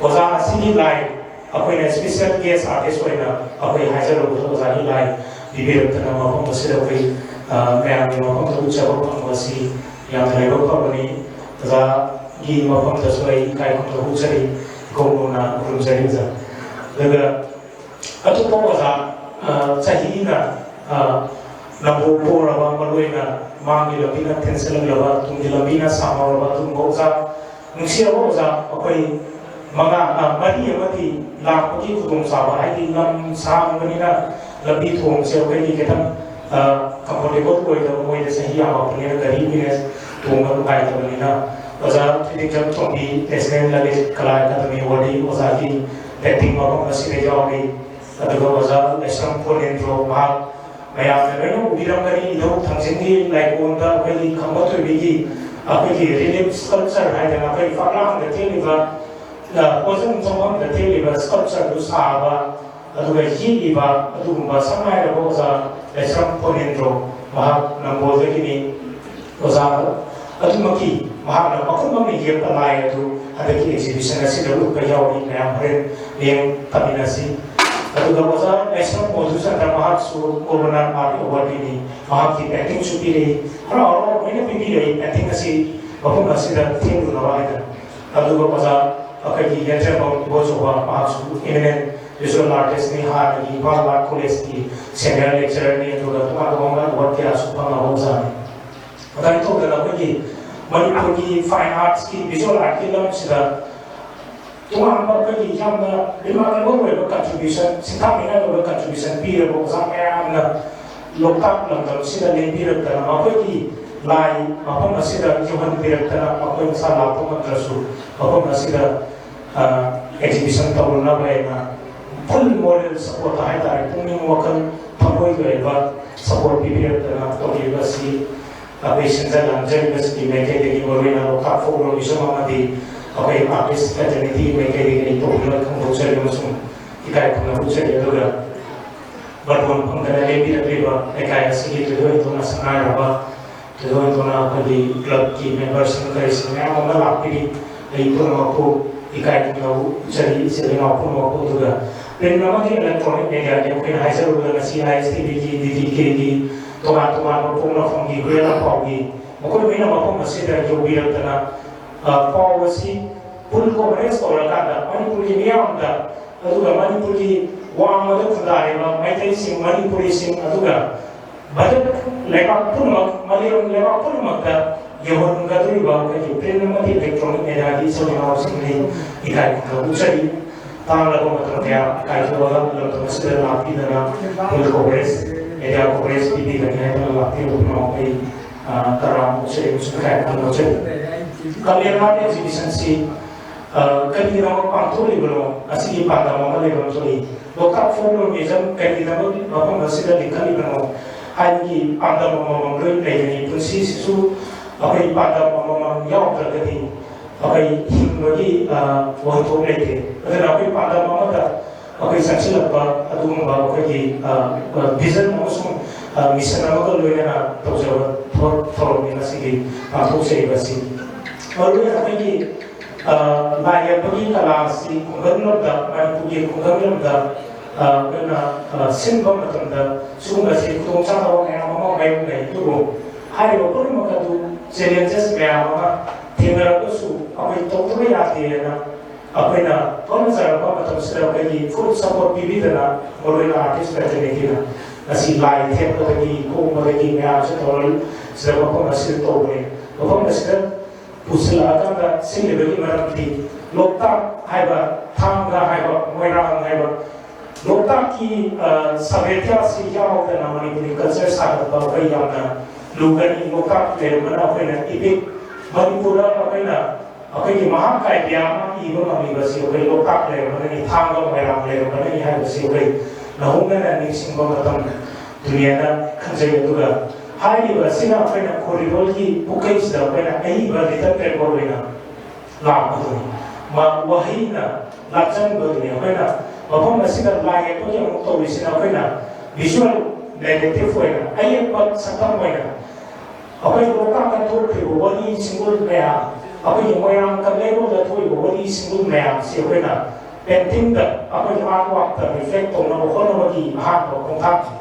ꯑꯣꯖꯥ ꯑꯁꯤꯒꯤ ꯂꯥꯏ ꯑꯩꯈꯣꯏꯅ special guest artist ꯑꯣꯏꯅ ꯑꯩꯈꯣꯏ ꯍꯥꯏꯖꯔꯨꯕꯗ ꯑꯣꯖꯥꯒꯤ ꯂꯥꯏ ꯄꯤꯕꯤꯔꯛꯇꯅ ꯃꯐꯝ ꯑꯁꯤꯗ ꯑꯩꯈꯣꯏ, ꯑ, ꯃꯌꯥꯝꯒꯤ ꯃꯐꯝꯗ ꯎꯠꯆꯕ ꯐꯪꯕ ꯑꯁꯤ ꯌꯥꯝꯅ ꯂꯥꯏꯕꯛ ꯐꯕꯅꯤ꯫ ꯑꯣꯖꯥꯒꯤ ꯃꯐꯝꯗꯁꯨ ꯑꯩ ꯏꯀꯥꯏ ꯈꯨꯝꯅꯕ ꯎꯠꯆꯔꯤ, ꯏꯀꯣꯛ ꯅꯧꯅ ꯈꯨꯔꯨꯝꯖꯔꯤ ꯑꯣꯖꯥ꯫ ꯑꯗꯨꯒ ꯑꯇꯣꯞꯄ ꯑꯣꯖꯥ, ꯑ, ꯆꯍꯤꯅ, ꯑ, ꯅꯝꯕꯣꯜ ꯄꯣꯔꯕ, ꯃꯔꯨꯑꯣꯏꯅ ꯃꯥꯡꯒꯤ ꯂꯝꯕꯤꯅ ꯊꯦꯡꯖꯤꯜꯂꯛꯂꯕ, ꯇꯨꯡꯒꯤ ꯂꯝꯕꯤꯅ ꯁꯥꯡꯍꯧꯔꯕ ꯑꯗꯨꯒꯨꯝꯕ ꯑꯣꯖꯥ, ꯅꯨꯡꯁꯤꯔꯕ ꯑꯣꯖꯥ, ꯑꯩꯈꯣꯏ ꯃꯉꯥ, ꯑ, ꯃꯔꯤ ꯑꯃꯗꯤ ꯂꯥꯛꯄꯒꯤ ꯈꯨꯗꯣꯡꯆꯥꯕ, ꯍꯥꯏꯗꯤ ꯂꯝ ꯁꯥꯡꯕꯅꯤꯅ ꯂꯝꯕꯤ ꯊꯣꯡꯁꯦ ꯑꯩꯈꯣꯏꯒꯤ ꯈꯤꯇꯪ, ꯑ, comfortable ꯑꯣꯏꯗꯕ, ꯃꯣꯏꯗ ꯆꯍꯤ ꯌꯥꯝꯃꯛꯄꯅꯤꯅ ꯒꯥꯔꯤ ꯃꯤꯅ ꯇꯣꯡꯕ ꯅꯨꯡꯉꯥꯏꯇꯕꯅꯤꯅ, ꯑꯣꯖꯥ ꯊꯣꯏꯗꯤꯡꯖꯝ ꯇꯣꯝꯕꯤ, National Lalit Kala Academy Award, ꯑꯣꯖꯥꯒꯤ painting ꯃꯐꯝ ꯑꯁꯤꯗ ꯌꯥꯎꯔꯤ꯫ ꯑꯗꯨꯒ ꯑꯣꯖꯥ ꯂꯥꯏꯁ꯭ꯔꯝ ꯐꯣꯅꯦꯟꯗ꯭ꯔꯣ, ꯃꯍꯥꯛ ꯃꯌꯥꯝꯅ ꯂꯣꯏꯅ ꯎꯕꯤꯔꯝꯒꯅꯤ, ꯏꯙꯧ ꯊꯥꯡꯖꯤꯡꯒꯤ ꯂꯥꯏꯀꯣꯟꯗ ꯑꯩꯈꯣꯏꯒꯤ ꯈꯝꯕ ꯊꯣꯏꯕꯤꯒꯤ ꯑꯩꯈꯣꯏꯒꯤ relief sculpture ꯍꯥꯏꯗꯅ ꯑꯩꯈꯣꯏ ꯐꯛꯂꯥꯡꯗ ꯊꯦꯠꯂꯤꯕ, ꯑ, ꯄꯣꯠꯁꯪ ꯆꯪꯐꯝꯗ ꯊꯦꯠꯂꯤꯕ sculpture ꯗꯨ ꯁꯥꯕ, ꯑꯗꯨꯒ ꯌꯦꯛꯂꯤꯕ ꯑꯗꯨꯒꯨꯝꯕ ꯁꯛꯅꯥꯏꯔꯕ ꯑꯣꯖꯥ ꯂꯥꯏꯁ꯭ꯔꯝ ꯐꯣꯅꯦꯟꯗ꯭ꯔꯣ, ꯃꯍꯥꯛ ꯅꯝꯕꯣꯜꯗꯒꯤꯅꯤ꯫ ꯑꯣꯖꯥ ꯑꯗꯨꯃꯛꯀꯤ ꯃꯍꯥꯛꯅ ꯃꯈꯨꯠꯃꯛꯅ ꯌꯦꯛꯄ ꯂꯥꯏ ꯑꯗꯨ ꯍꯟꯗꯛꯀꯤ exhibition ꯑꯁꯤꯗ ꯎꯠꯄ ꯌꯥꯎꯔꯤ꯫ ꯃꯌꯥꯝ ꯍꯣꯔꯦꯟ ꯌꯦꯡ ꯇꯝꯃꯤꯟꯅꯁꯤ꯫ ꯑꯗꯨꯒ ꯑꯣꯖꯥ ꯂꯥꯏꯁ꯭ꯔꯝ ꯃꯣꯙꯨꯆꯟꯗ꯭ꯔ, ꯃꯍꯥꯛꯁꯨ ꯒꯣꯕꯔꯅꯔ ꯃꯍꯥꯛꯀꯤ ꯑꯦꯋꯥꯔꯗꯤꯅꯤ꯫ ꯃꯍꯥꯛꯀꯤ painting ꯁꯨ ꯄꯤꯔꯤ꯫ ꯍꯔꯥꯎ ꯍꯔꯥꯎ ꯂꯣꯏꯅ ꯄꯤꯕꯤꯔꯛꯏ painting ꯑꯁꯤ ꯃꯐꯝ ꯑꯁꯤꯗ ꯊꯦꯡꯂꯨꯅꯕ ꯍꯥꯏꯗꯅ꯫ ꯑꯗꯨꯒ ꯑꯣꯖꯥ ꯑꯩꯈꯣꯏꯒꯤ ꯌꯥꯏꯐꯔꯦꯝꯕꯝ ꯏꯕꯣꯆꯧꯕ, ꯃꯍꯥꯛꯁꯨ eminent visual artist ꯅꯤ, ꯍꯥꯟꯅꯒꯤ ꯏꯝꯐꯥꯜ art college ꯀꯤ senior lecturer ꯅꯤ, ꯑꯗꯨꯒ ꯇꯣꯉꯥꯟ ꯇꯣꯉꯥꯟꯕ award ꯀꯌꯥꯁꯨ ꯐꯪꯉꯕ ꯑꯣꯖꯥꯅꯤ꯫ ꯑꯗꯨꯃꯥꯏꯅ ꯇꯧꯗꯅ ꯑꯩꯈꯣꯏꯒꯤ ꯃꯅꯤꯄꯨꯔꯒꯤ fine arts ꯀꯤ, visual art ꯀꯤ ꯂꯝꯁꯤꯗ ꯇꯣꯉꯥꯟꯕ ꯑꯩꯈꯣꯏꯒꯤ ꯌꯥꯝꯅ remarkable ꯑꯣꯏꯕ contribution, ꯁꯤꯟꯊꯥꯅꯤꯡꯉꯥꯏ ꯑꯣꯏꯕ contribution ꯄꯤꯔꯕ ꯑꯣꯖꯥ ꯃꯌꯥꯝꯅ ꯂꯣꯛꯇꯥꯛ ꯂꯝꯗꯝꯁꯤꯗ ꯂꯦꯡꯕꯤꯔꯛꯇꯅ ꯃꯈꯣꯏꯒꯤ ꯂꯥꯏ ꯃꯐꯝ ꯑꯁꯤꯗ ꯌꯧꯍꯟꯕꯤꯔꯛꯇꯅ, ꯃꯈꯣꯏ ꯃꯁꯥ ꯂꯥꯛꯄ ꯉꯝꯗ꯭ꯔꯁꯨ ꯃꯐꯝ ꯑꯁꯤꯗ, ꯑ, exhibition ꯇꯧꯔꯨꯅꯕ ꯍꯥꯏꯅ full moral support ꯍꯥꯏꯇꯥꯔꯦ, ꯄꯨꯛꯅꯤꯡ ꯋꯥꯈꯜ ꯊꯃꯣꯏꯒꯤ ꯑꯣꯏꯕ support ꯄꯤꯕꯤꯔꯛꯇꯅ ꯇꯧꯔꯤꯕ ꯑꯁꯤ ꯑꯩꯈꯣꯏ ꯁꯤꯟꯖ ꯂꯥꯡꯖꯔꯤꯕꯁꯤꯡꯒꯤ ꯃꯥꯏꯀꯩꯗꯒꯤ, ꯃꯔꯨꯑꯣꯏꯅ ꯂꯣꯛꯇꯥꯛ folklore ꯒꯤꯁꯨ ꯑꯃꯗꯤ ꯑꯩꯈꯣꯏ artist fraternity ꯒꯤ ꯃꯥꯏꯀꯩꯗꯒꯤ ꯑꯩ ꯇꯣꯞ ꯇꯣꯞꯅ ꯐꯣꯡꯗꯣꯛꯆꯔꯤ ꯑꯃꯁꯨꯡ ꯏꯀꯥꯏ ꯈꯨꯝꯅꯕ ꯎꯠꯆꯔꯤ꯫ ꯑꯗꯨꯒ ꯕꯥꯔꯇꯣꯟ ꯐꯪꯗꯅ ꯂꯦꯡꯕꯤꯔꯛꯂꯤꯕ ꯂꯩꯀꯥꯏ ꯑꯁꯤꯒꯤ ꯊꯣꯏꯗꯣꯛ ꯍꯦꯟꯗꯣꯛꯅ ꯁꯛꯅꯥꯏꯔꯕ ꯂꯣꯏꯅ ꯑꯩꯈꯣꯏꯒꯤ ꯀ꯭ꯂꯕꯀꯤ ꯃꯦꯝꯕꯔꯁꯤꯡ ꯀꯔꯤꯁꯤꯡ ꯃꯌꯥꯝ ꯑꯃ ꯂꯥꯛꯄꯤꯔꯤ꯫ ꯑꯩ ꯄꯨꯝꯅꯃꯛꯄꯨ ꯏꯀꯥꯏ ꯈꯨꯝꯅꯕ ꯎꯠꯆꯔꯤ, ꯏꯆꯤꯜ ꯏꯅꯥꯎ ꯄꯨꯝꯅꯃꯛꯄꯨ꯫ ꯑꯗꯨꯒ ꯄ꯭ꯔꯤꯟ ꯑꯃꯗꯤ ꯏꯂꯦꯛꯇ꯭ꯔꯣꯅꯤꯛ ꯃꯦꯗꯤꯌꯥꯒꯤ ꯑꯩꯈꯣꯏꯅ ꯍꯥꯏꯖꯔꯨꯕꯗ ꯉꯁꯤ ꯑꯥꯏ ꯑꯦꯁ ꯇꯤ ꯚꯤꯒꯤ, ꯗꯤ ꯗꯤ ꯀꯦꯒꯤ, ꯇꯣꯉꯥꯟ ꯇꯣꯉꯥꯟꯕ ꯄꯣꯛꯅꯐꯝꯒꯤ ꯍꯨꯏꯌꯦꯟ ꯂꯥꯟꯄꯥꯎꯒꯤ ꯃꯈꯣꯏ ꯂꯣꯏꯅ ꯃꯐꯝ ꯑꯁꯤꯗ ꯌꯧꯕꯤꯔꯛꯇꯅ, ꯑ, ꯄꯥꯎ ꯑꯁꯤ ꯐꯨꯜ ꯀꯣꯚꯔꯦꯖ ꯇꯧꯔꯀꯥꯟꯗ ꯃꯅꯤꯄꯨꯔꯒꯤ ꯃꯤꯌꯥꯝꯗ, ꯑꯗꯨꯒ ꯃꯅꯤꯄꯨꯔꯒꯤ ꯋꯥꯡꯃꯗ ꯈꯨꯟꯗꯥꯔꯤꯕ ꯃꯩꯇꯩꯁꯤꯡ, ꯃꯅꯤꯄꯨꯔꯤꯁꯤꯡ, ꯑꯗꯨꯒ ꯚꯥꯔꯠ ꯂꯩꯕꯥꯛ ꯄꯨꯝꯅꯃꯛ, ꯃꯥꯂꯦꯝ ꯂꯩꯕꯥꯛ ꯄꯨꯝꯅꯃꯛꯇ ꯌꯧꯍꯟꯒꯗꯧꯔꯤꯕ ꯑꯩꯈꯣꯏꯒꯤ ꯄ꯭ꯔꯤꯟ ꯑꯃꯗꯤ ꯏꯂꯦꯛꯇ꯭ꯔꯣꯅꯤꯛ ꯃꯦꯗꯤꯌꯥꯒꯤ ꯏꯆꯤꯜ ꯏꯅꯥꯎꯁꯤꯡꯒꯤ ꯏꯀꯥꯏ ꯈꯨꯝꯅꯕ ꯎꯠꯆꯔꯤ꯫ ꯇꯥꯡꯂꯕ ꯃꯇꯝ ꯀꯌꯥ ꯀꯥꯏꯊꯣꯛꯑꯒ ꯂꯝꯗꯝ ꯑꯁꯤꯗ ꯂꯥꯛꯄꯤꯗꯅ ꯐꯨꯜ ꯀꯣꯚꯔꯦꯖ, ꯃꯦꯗꯤꯌꯥ ꯀꯣꯚꯔꯦꯖ ꯄꯤꯕꯤꯒꯅꯤ ꯍꯥꯏꯗꯨꯅ ꯂꯥꯛꯄꯤꯔꯤꯕ ꯄꯨꯝꯅꯃꯛ ꯑꯩ, ꯑ, ꯇꯔꯥꯝꯅ ꯎꯠꯆꯔꯤ ꯑꯃꯁꯨꯡ ꯏꯀꯥꯏ ꯈꯨꯝꯅꯕ ꯎꯠꯆꯔꯤ꯫ ꯀꯪꯂꯦꯟ ꯑꯥꯔꯠ ꯑꯦꯛꯖꯤꯕꯤꯁꯟꯁꯤ, ꯑ, ꯀꯔꯤꯒꯤꯗꯃꯛ ꯄꯥꯡꯊꯣꯛꯂꯤꯕꯅꯣ? ꯑꯁꯤꯒꯤ ꯄꯥꯟꯗꯝ ꯑꯃ ꯂꯩꯕ ꯑꯃ ꯊꯣꯛꯏ꯫ ꯂꯣꯛꯇꯥꯛ ꯐꯣꯛꯂꯣꯔ ꯃ꯭ꯌꯨꯖꯤꯌꯝ ꯀꯔꯤꯒꯤꯗꯃꯛ ꯃꯐꯝ ꯑꯁꯤꯗ ꯂꯤꯡꯈꯠꯂꯤꯕꯅꯣ ꯍꯥꯏꯕꯒꯤ ꯄꯥꯟꯗꯝ ꯑꯃꯃꯝ ꯂꯣꯏ ꯂꯩꯒꯅꯤ꯫ ꯄꯨꯟꯁꯤꯁꯤꯁꯨ ꯑꯩꯈꯣꯏ ꯄꯥꯟꯗꯝ ꯑꯃꯃꯝ ꯌꯥꯎꯗ꯭ꯔꯒꯗꯤ ꯑꯩꯈꯣꯏ ꯍꯤꯡꯕꯒꯤ, ꯑ, ꯋꯥꯍꯟꯊꯣꯛ ꯂꯩꯇꯦ꯫ ꯑꯗꯨꯅ ꯑꯩꯈꯣꯏ ꯄꯥꯟꯗꯝ ꯑꯃꯗ ꯑꯩꯈꯣꯏ ꯆꯪꯁꯤꯜꯂꯛꯄ ꯑꯗꯨꯒꯨꯝꯕ ꯑꯩꯈꯣꯏꯒꯤ, ꯑ, ꯑ, ꯚꯤꯖꯟ ꯑꯃꯁꯨꯡ, ꯑ, ꯃꯤꯁꯟ ꯑꯃꯒ ꯂꯣꯏꯅꯅ ꯇꯧꯖꯕ ꯊꯕꯛ ꯊꯧꯔꯝꯅꯤ ꯉꯁꯤꯒꯤ ꯄꯥꯡꯊꯣꯛꯆꯔꯤꯕ ꯑꯁꯤ꯫ ꯃꯔꯨꯑꯣꯏꯅ ꯑꯩꯈꯣꯏꯒꯤ, ꯑ, ꯂꯥꯏ ꯌꯦꯛꯄꯒꯤ ꯀꯂꯥ ꯑꯁꯤ ꯈꯨꯡꯒꯪ ꯂꯝꯗ, ꯃꯅꯤꯄꯨꯔꯒꯤ ꯈꯨꯡꯒꯪ ꯂꯝꯗ, ꯑ, ꯑꯩꯈꯣꯏꯅ, ꯑ, ꯁꯤꯟꯕ ꯃꯇꯝꯗ ꯁꯤꯒꯨꯝꯕꯁꯤ ꯈꯨꯗꯣꯡꯆꯥꯗꯕ ꯃꯌꯥꯝ ꯑꯃ ꯃꯥꯌꯣꯛꯅꯩ꯫ ꯑꯗꯨꯕꯨ ꯍꯥꯏꯔꯤꯕ ꯄꯨꯝꯅꯃꯛ ꯑꯗꯨ ꯆꯦꯂꯦꯟꯖꯦꯁ ꯃꯌꯥꯝ ꯑꯃ ꯊꯦꯡꯅꯔꯒꯁꯨ ꯑꯩꯈꯣꯏ ꯇꯧꯗꯕ ꯌꯥꯗꯦꯅ ꯑꯩꯈꯣꯏꯅ ꯍꯣꯠꯅꯖꯔꯛꯄ ꯃꯇꯝꯁꯤꯗ ꯑꯩꯈꯣꯏꯒꯤ ꯐꯨꯜ ꯁꯄꯣꯔꯠ ꯄꯤꯕꯤꯗꯅ, ꯃꯔꯨꯑꯣꯏꯅ ꯑꯥꯔꯇꯤꯁ ꯐ꯭ꯔꯦꯇꯔꯅꯤꯇꯤꯅ ꯉꯁꯤ ꯂꯥꯏ ꯊꯦꯠꯄꯗꯒꯤ, ꯈꯣꯡꯕꯗꯒꯤ ꯃꯌꯥꯝꯁꯦ ꯇꯧꯔ ꯁꯤꯗ ꯃꯐꯝ ꯑꯁꯤꯗ ꯇꯧꯕꯅꯤ꯫ ꯃꯐꯝ ꯑꯁꯤꯗ ꯄꯨꯁꯤꯜꯂꯛꯑꯀꯥꯟꯗ ꯁꯤꯜꯂꯤꯕꯒꯤ ꯃꯔꯝꯗꯤ ꯂꯣꯛꯇꯥꯛ ꯍꯥꯏꯕ, ꯊꯥꯡꯒ ꯍꯥꯏꯕ, ꯃꯣꯏꯔꯥꯡ ꯍꯥꯏꯕ, ꯂꯣꯛꯇꯥꯛꯀꯤ, ꯑ, ꯁꯥꯕꯦꯇ꯭ꯌꯥꯁꯤ ꯌꯥꯎꯗꯅ ꯃꯅꯤꯄꯨꯔꯤ ꯀꯜꯆꯔ ꯁꯥꯒꯠꯄ ꯑꯩꯈꯣꯏ ꯌꯥꯝꯅ ꯂꯨꯒꯅꯤ꯫ ꯂꯣꯛꯇꯥꯛ ꯂꯩꯔꯝꯕꯅ ꯑꯩꯈꯣꯏꯅ ꯏꯄꯤꯛ ꯃꯅꯤꯄꯨꯔꯗ ꯑꯩꯈꯣꯏꯅ ꯑꯩꯈꯣꯏꯒꯤ ꯃꯍꯥꯛ ꯀꯥꯏꯕ ꯑꯃ ꯏꯕ ꯉꯝꯂꯤꯕꯁꯤ ꯑꯩꯈꯣꯏ ꯂꯣꯛꯇꯥꯛ ꯂꯩꯔꯝꯕꯅꯅꯤ, ꯊꯥꯡꯒ ꯃꯣꯏꯔꯥꯡ ꯂꯩꯔꯝꯕꯅꯅꯤ ꯍꯥꯏꯕꯁꯤ ꯑꯩꯈꯣꯏ ꯅꯧꯍꯧꯅꯅ ꯅꯤꯡꯁꯤꯡꯕ ꯃꯇꯝ ꯗꯨꯅꯤꯌꯥꯗ ꯈꯟꯖꯩ꯫ ꯑꯗꯨꯒ ꯍꯥꯏꯔꯤꯕ ꯑꯁꯤꯅ ꯑꯩꯈꯣꯏꯅ ꯈꯣꯔꯤꯂꯣꯜꯒꯤ ꯄꯨꯈꯩꯁꯤꯗ ꯑꯩꯈꯣꯏꯅ ꯑꯏꯕ ꯂꯤꯇꯜ ꯄꯦꯄꯔ ꯑꯣꯏꯅ ꯂꯥꯛꯄꯗꯨꯅꯤ꯫ ꯃꯥ ꯋꯥꯍꯩꯅ ꯂꯥꯛꯆꯟꯕꯗꯨꯅꯤ꯫ ꯑꯩꯈꯣꯏꯅ ꯃꯐꯝ ꯑꯁꯤꯗ ꯂꯥꯏ ꯌꯦꯛꯄꯒꯤ ꯑꯃꯨꯛ ꯇꯧꯔꯤꯁꯤꯅ ꯑꯩꯈꯣꯏꯅ ꯚꯤꯖꯨꯋꯦꯜ ꯅꯦꯔꯦꯇꯤꯚ ꯑꯣꯏꯅ, ꯑꯌꯦꯛꯄ ꯁꯛꯇꯝ ꯑꯣꯏꯅ ꯑꯩꯈꯣꯏ ꯂꯣꯛꯇꯥꯛꯇ ꯊꯣꯛꯈ꯭ꯔꯤꯕ ꯋꯥꯔꯤ ꯁꯤꯡꯒꯨꯜ ꯃꯌꯥꯝ, ꯑꯩꯈꯣꯏꯒꯤ ꯃꯣꯏꯔꯥꯡ ꯀꯪꯂꯩꯔꯣꯜꯗ ꯊꯣꯛꯏꯕ ꯋꯥꯔꯤ ꯁꯤꯡꯒꯨꯜ ꯃꯌꯥꯝꯁꯤ ꯑꯩꯈꯣꯏꯅ ꯄꯦꯟꯇꯤꯡꯗ, ꯑꯩꯈꯣꯏꯒꯤ ꯑꯥꯔꯠ ꯋꯥꯛꯇ ꯔꯤꯐ꯭ꯂꯦꯛ ꯇꯧꯅꯕ ꯍꯣꯠꯅꯕꯒꯤ ꯑꯍꯥꯟꯕ ꯈꯣꯡꯊꯥꯡꯅꯤ꯫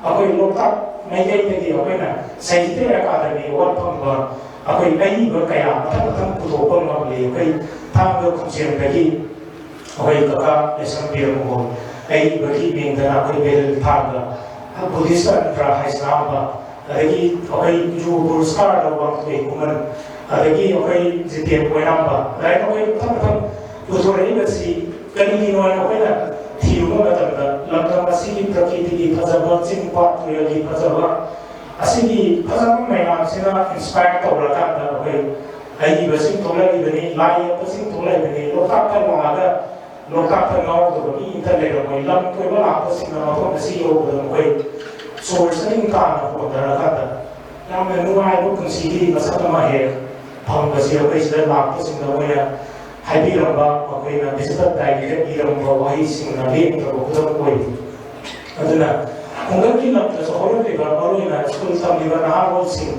ꯑꯩꯈꯣꯏ ꯂꯣꯛꯇꯥꯛ ꯃꯥꯏꯀꯩꯗꯒꯤ ꯑꯩꯈꯣꯏꯅ ꯁꯥꯍꯤꯇ꯭ꯌ ꯑꯦꯀꯥꯗꯃꯤ ꯑꯦꯋꯥꯔꯗ ꯐꯪꯕ ꯑꯩꯈꯣꯏ ꯑꯏꯕ ꯀꯌꯥ ꯃꯊꯪ ꯃꯊꯪ ꯄꯨꯊꯣꯛꯄ ꯉꯝꯂꯤ꯫ ꯑꯩꯈꯣꯏ ꯊꯥꯡꯒ ꯈꯣꯡꯖꯦꯝꯗꯒꯤ ꯑꯩꯈꯣꯏ ꯀꯀꯥ ꯂꯩꯁꯝ ꯕꯤꯔꯃꯣꯍꯣꯟ, ꯑꯏꯕꯒꯤ ꯃꯤꯡꯗꯅ ꯑꯩꯈꯣꯏ ꯕꯦꯂꯤꯜ ꯊꯥꯡꯒ, ꯕꯨꯙꯤꯁ ꯑꯟꯗ꯭ꯔ ꯍꯩꯁꯅꯥꯝꯕ, ꯑꯗꯒꯤ ꯑꯩꯈꯣꯏ ꯖꯨ ꯄꯨꯔꯁꯀꯥꯔꯗ ꯋꯥꯡꯊꯣꯏ ꯈꯨꯃꯟ, ꯑꯗꯒꯤ ꯑꯩꯈꯣꯏ ꯖꯤꯇꯦꯟ ꯄꯣꯏꯅꯥꯝꯕ, ꯑꯗꯨꯃꯥꯏꯅ ꯑꯩꯈꯣꯏ ꯃꯊꯪ ꯃꯊꯪ ꯄꯨꯊꯣꯔꯛꯏꯕꯁꯤ ꯀꯔꯤꯒꯤꯅꯣ ꯍꯥꯏꯅ ꯑꯩꯈꯣꯏꯅ ꯊꯤꯔꯨꯕ ꯃꯇꯝꯗ, ꯂꯝꯗꯝ ꯑꯁꯤꯒꯤ ꯄ꯭ꯔꯀꯤꯇꯤꯒꯤ ꯐꯖꯕ, ꯆꯤꯡ ꯄꯥꯠ ꯇꯨꯔꯦꯜꯒꯤ ꯐꯖꯕ, ꯑꯁꯤꯒꯤ ꯐꯖꯕ ꯃꯌꯥꯝꯁꯤꯅ ꯏꯟꯁꯄꯥꯌꯔ ꯇꯧꯔꯀꯥꯟꯗ ꯑꯩꯈꯣꯏ ꯑꯏꯕꯁꯤꯡ ꯊꯣꯛꯂꯛꯏꯕꯅꯤ, ꯂꯥꯏ ꯌꯦꯛꯄꯁꯤꯡ ꯊꯣꯛꯂꯛꯏꯕꯅꯤ꯫ ꯂꯣꯛꯇꯥꯛꯇ ꯂꯥꯛꯑꯒ ꯂꯣꯛꯇꯥꯛꯇ ꯉꯥꯎꯗꯕ ꯃꯤ ꯑꯝꯇ ꯂꯩꯔꯝꯃꯣꯏ꯫ ꯂꯝ ꯀꯣꯏꯕ ꯂꯥꯛꯄꯁꯤꯡꯅ ꯃꯐꯝ ꯑꯁꯤ ꯌꯧꯕꯗ ꯃꯈꯣꯏ ꯁꯣꯔ ꯆꯅꯤꯡ ꯇꯥꯅ ꯍꯣꯟꯊꯔꯀꯥꯟꯗ ꯌꯥꯝꯅ ꯅꯨꯡꯉꯥꯏꯕ ꯄꯨꯟꯁꯤꯒꯤ ꯃꯁꯛ ꯑꯃ ꯍꯦꯛ ꯐꯪꯕꯁꯤ ꯑꯩꯈꯣꯏ ꯁꯤꯗ ꯂꯥꯛꯄꯁꯤꯡꯗ ꯃꯣꯏꯅ ꯍꯥꯏꯕꯤꯔꯝꯕ, ꯃꯈꯣꯏꯅ ꯚꯤꯖꯤꯇꯔ ꯗꯥꯏꯔꯤꯗ ꯏꯔꯝꯕ ꯋꯥꯍꯩꯁꯤꯡꯅ ꯂꯦꯞꯇ꯭ꯔꯕ ꯈꯨꯗꯝ ꯑꯣꯏꯔꯤ꯫ ꯑꯗꯨꯅ ꯈꯨꯡꯒꯪꯒꯤ ꯂꯝꯗꯁꯨ ꯍꯧꯔꯛꯂꯤꯕ ꯃꯔꯨꯑꯣꯏꯅ ꯁ꯭ꯀꯨꯜ ꯇꯝꯂꯤꯕ ꯅꯍꯥꯔꯣꯜꯁꯤꯡ,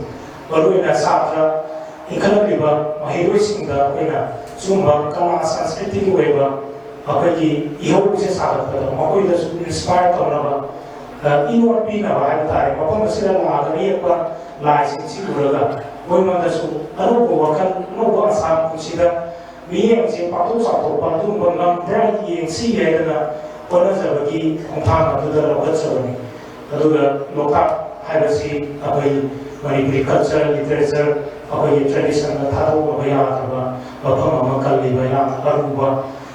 ꯃꯔꯨꯑꯣꯏꯅ ꯁꯥꯇ꯭ꯔ ꯏꯟꯈꯠꯂꯛꯂꯤꯕ ꯃꯍꯩꯔꯣꯏꯁꯤꯡꯗ ꯑꯩꯈꯣꯏꯅ ꯁꯤꯒꯨꯝꯕ ꯀꯂꯥ ꯁꯪꯁꯀ꯭ꯔꯤꯇꯤꯒꯤ ꯑꯣꯏꯕ ꯑꯩꯈꯣꯏꯒꯤ ꯏꯍꯧꯁꯦ ꯁꯥꯒꯠꯄꯗ ꯃꯈꯣꯏꯗꯁꯨ ꯏꯟꯁꯄꯥꯌꯔ ꯇꯧꯅꯕ, ꯑ, ꯏꯅꯣꯠ ꯄꯤꯅꯕ ꯍꯥꯏꯕ ꯇꯥꯔꯦ꯫ ꯃꯐꯝ ꯑꯁꯤꯗ ꯂꯥꯛꯑꯒ ꯌꯦꯛꯄ ꯂꯥꯏꯁꯤꯡꯁꯤ ꯎꯔꯒ ꯃꯣꯏꯉꯣꯟꯗꯁꯨ ꯑꯅꯧꯕ ꯋꯥꯈꯜ, ꯑꯅꯧꯕ ꯑꯁꯥ ꯄꯨꯟꯁꯤꯗ ꯃꯤꯠꯌꯦꯡꯁꯦ ꯄꯥꯛꯊꯣꯛ ꯆꯥꯎꯊꯣꯛꯄ ꯑꯗꯨꯒꯨꯝꯕ ꯉꯝꯕ꯭ꯔꯥ ꯌꯦꯡꯁꯤ ꯍꯥꯏꯗꯅ ꯍꯣꯠꯅꯖꯕꯒꯤ ꯈꯣꯡꯊꯥꯡ ꯑꯗꯨꯗ ꯂꯧꯈꯠꯆꯕꯅꯤ꯫ ꯑꯗꯨꯒ ꯂꯣꯛꯇꯥꯛ ꯍꯥꯏꯕꯁꯤ ꯑꯩꯈꯣꯏ ꯃꯅꯤꯄꯨꯔꯤ ꯀꯜꯆꯔ, ꯂꯤꯇꯔꯦꯆꯔ, ꯑꯩꯈꯣꯏꯒꯤ ꯇ꯭ꯔꯦꯗꯤꯁꯟꯗ ꯊꯥꯗꯣꯛꯅꯕ ꯌꯥꯗ꯭ꯔꯕ ꯃꯐꯝ ꯑꯃ ꯀꯜꯂꯤꯕ ꯌꯥꯝꯅ ꯑꯔꯨꯕ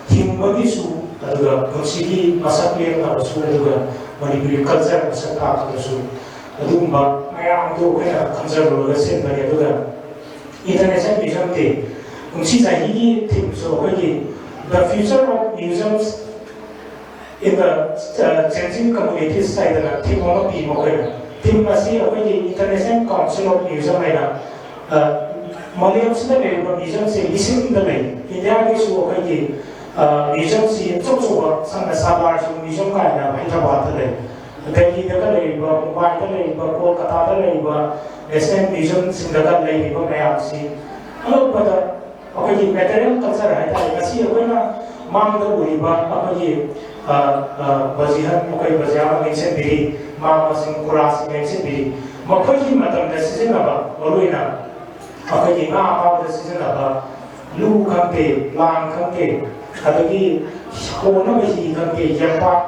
ꯍꯤꯡꯕꯒꯤꯁꯨ, ꯑꯗꯨꯒ ꯄꯨꯟꯁꯤꯒꯤ ꯃꯁꯛ ꯂꯦꯞꯅꯕꯁꯨ, ꯑꯗꯨꯒ ꯃꯅꯤꯄꯨꯔꯤ ꯀꯜꯆꯔ ꯃꯁꯛ ꯇꯥꯛꯄꯗꯁꯨ ꯑꯗꯨꯒꯨꯝꯕ ꯃꯌꯥꯝꯗꯨ ꯑꯩꯈꯣꯏꯅ ꯈꯟꯖꯔꯨꯔꯒ ꯁꯤꯟꯕꯅꯤ꯫ ꯑꯗꯨꯒ International Museum Day, ꯀꯨꯝꯁꯤ ꯆꯍꯤꯒꯤ ꯊꯤꯝꯁꯨ ꯑꯩꯈꯣꯏꯒꯤ The Future of Museums in the, uh, Changing Communities ꯍꯥꯏꯗꯅ ꯊꯤꯝ ꯑꯃ ꯄꯤ ꯃꯈꯣꯏꯅ꯫ ꯊꯤꯝ ꯑꯁꯤ ꯑꯩꯈꯣꯏꯒꯤ International Council of Museum ꯍꯥꯏꯅ, ꯑ, ꯃꯥꯂꯦꯝꯁꯤꯗ ꯂꯩꯔꯤꯕ ꯃ꯭ꯌꯨꯖꯝꯁꯦ ꯂꯤꯁꯤꯡꯗ ꯂꯩ꯫ ꯏꯟꯗꯤꯌꯥꯒꯤꯁꯨ ꯑꯩꯈꯣꯏꯒꯤ, ꯑ, ꯃ꯭ꯌꯨꯖꯝꯁꯤ ꯑꯆꯧ ꯑꯆꯧꯕ, ꯁꯝꯅ ꯁꯥꯔꯗꯥꯔ ꯁꯤꯡꯍ ꯃ꯭ꯌꯨꯖꯝ ꯀꯥꯏꯅ ꯍꯥꯏꯗ꯭ꯔꯕꯥꯗꯇ ꯂꯩ꯫ ꯗꯦꯜꯂꯤꯗꯒ ꯂꯩꯔꯤꯕ, ꯃꯨꯝꯕꯥꯏꯗ ꯂꯩꯔꯤꯕ, ꯀꯣꯜꯀꯇꯥꯗ ꯂꯩꯔꯤꯕ ꯅꯦꯁꯅꯦꯜ ꯃ꯭ꯌꯨꯖꯤꯌꯝꯁꯤꯡꯗꯒ ꯂꯩꯔꯤꯕ ꯃꯌꯥꯝꯁꯤ ꯑꯉꯛꯄꯗ ꯑꯩꯈꯣꯏꯒꯤ ꯃꯦꯇꯔꯤꯌꯦꯜ ꯀꯜꯆꯔ ꯍꯥꯏꯇꯥꯔꯦ꯫ ꯉꯁꯤ ꯑꯩꯈꯣꯏꯅ ꯃꯥꯡꯗ ꯎꯔꯤꯕ ꯑꯩꯈꯣꯏꯒꯤ, ꯑ, ꯑ, ꯕꯖꯤꯍꯟ, ꯑꯩꯈꯣꯏ ꯕꯖꯤꯍꯟ ꯅꯤꯡꯁꯤꯡꯕꯤꯔꯤ, ꯃꯥ ꯃꯁꯤꯡ ꯈꯨꯔꯥꯁꯤꯡ ꯅꯤꯡꯁꯤꯡꯕꯤꯔꯤ꯫ ꯃꯈꯣꯏꯒꯤ ꯃꯇꯝꯗ ꯁꯤꯖꯤꯟꯅꯕ, ꯃꯔꯨꯑꯣꯏꯅ ꯑꯩꯈꯣꯏꯒꯤ ꯉꯥ ꯐꯥꯕꯗ ꯁꯤꯖꯤꯟꯅꯕ ꯂꯨ ꯈꯪꯗꯦ, ꯂꯥꯡ ꯈꯪꯗꯦ, ꯑꯗꯒꯤ ꯍꯣꯟꯅꯕ ꯍꯤ ꯈꯪꯗꯦ, ꯌꯦꯝꯄꯥꯛ,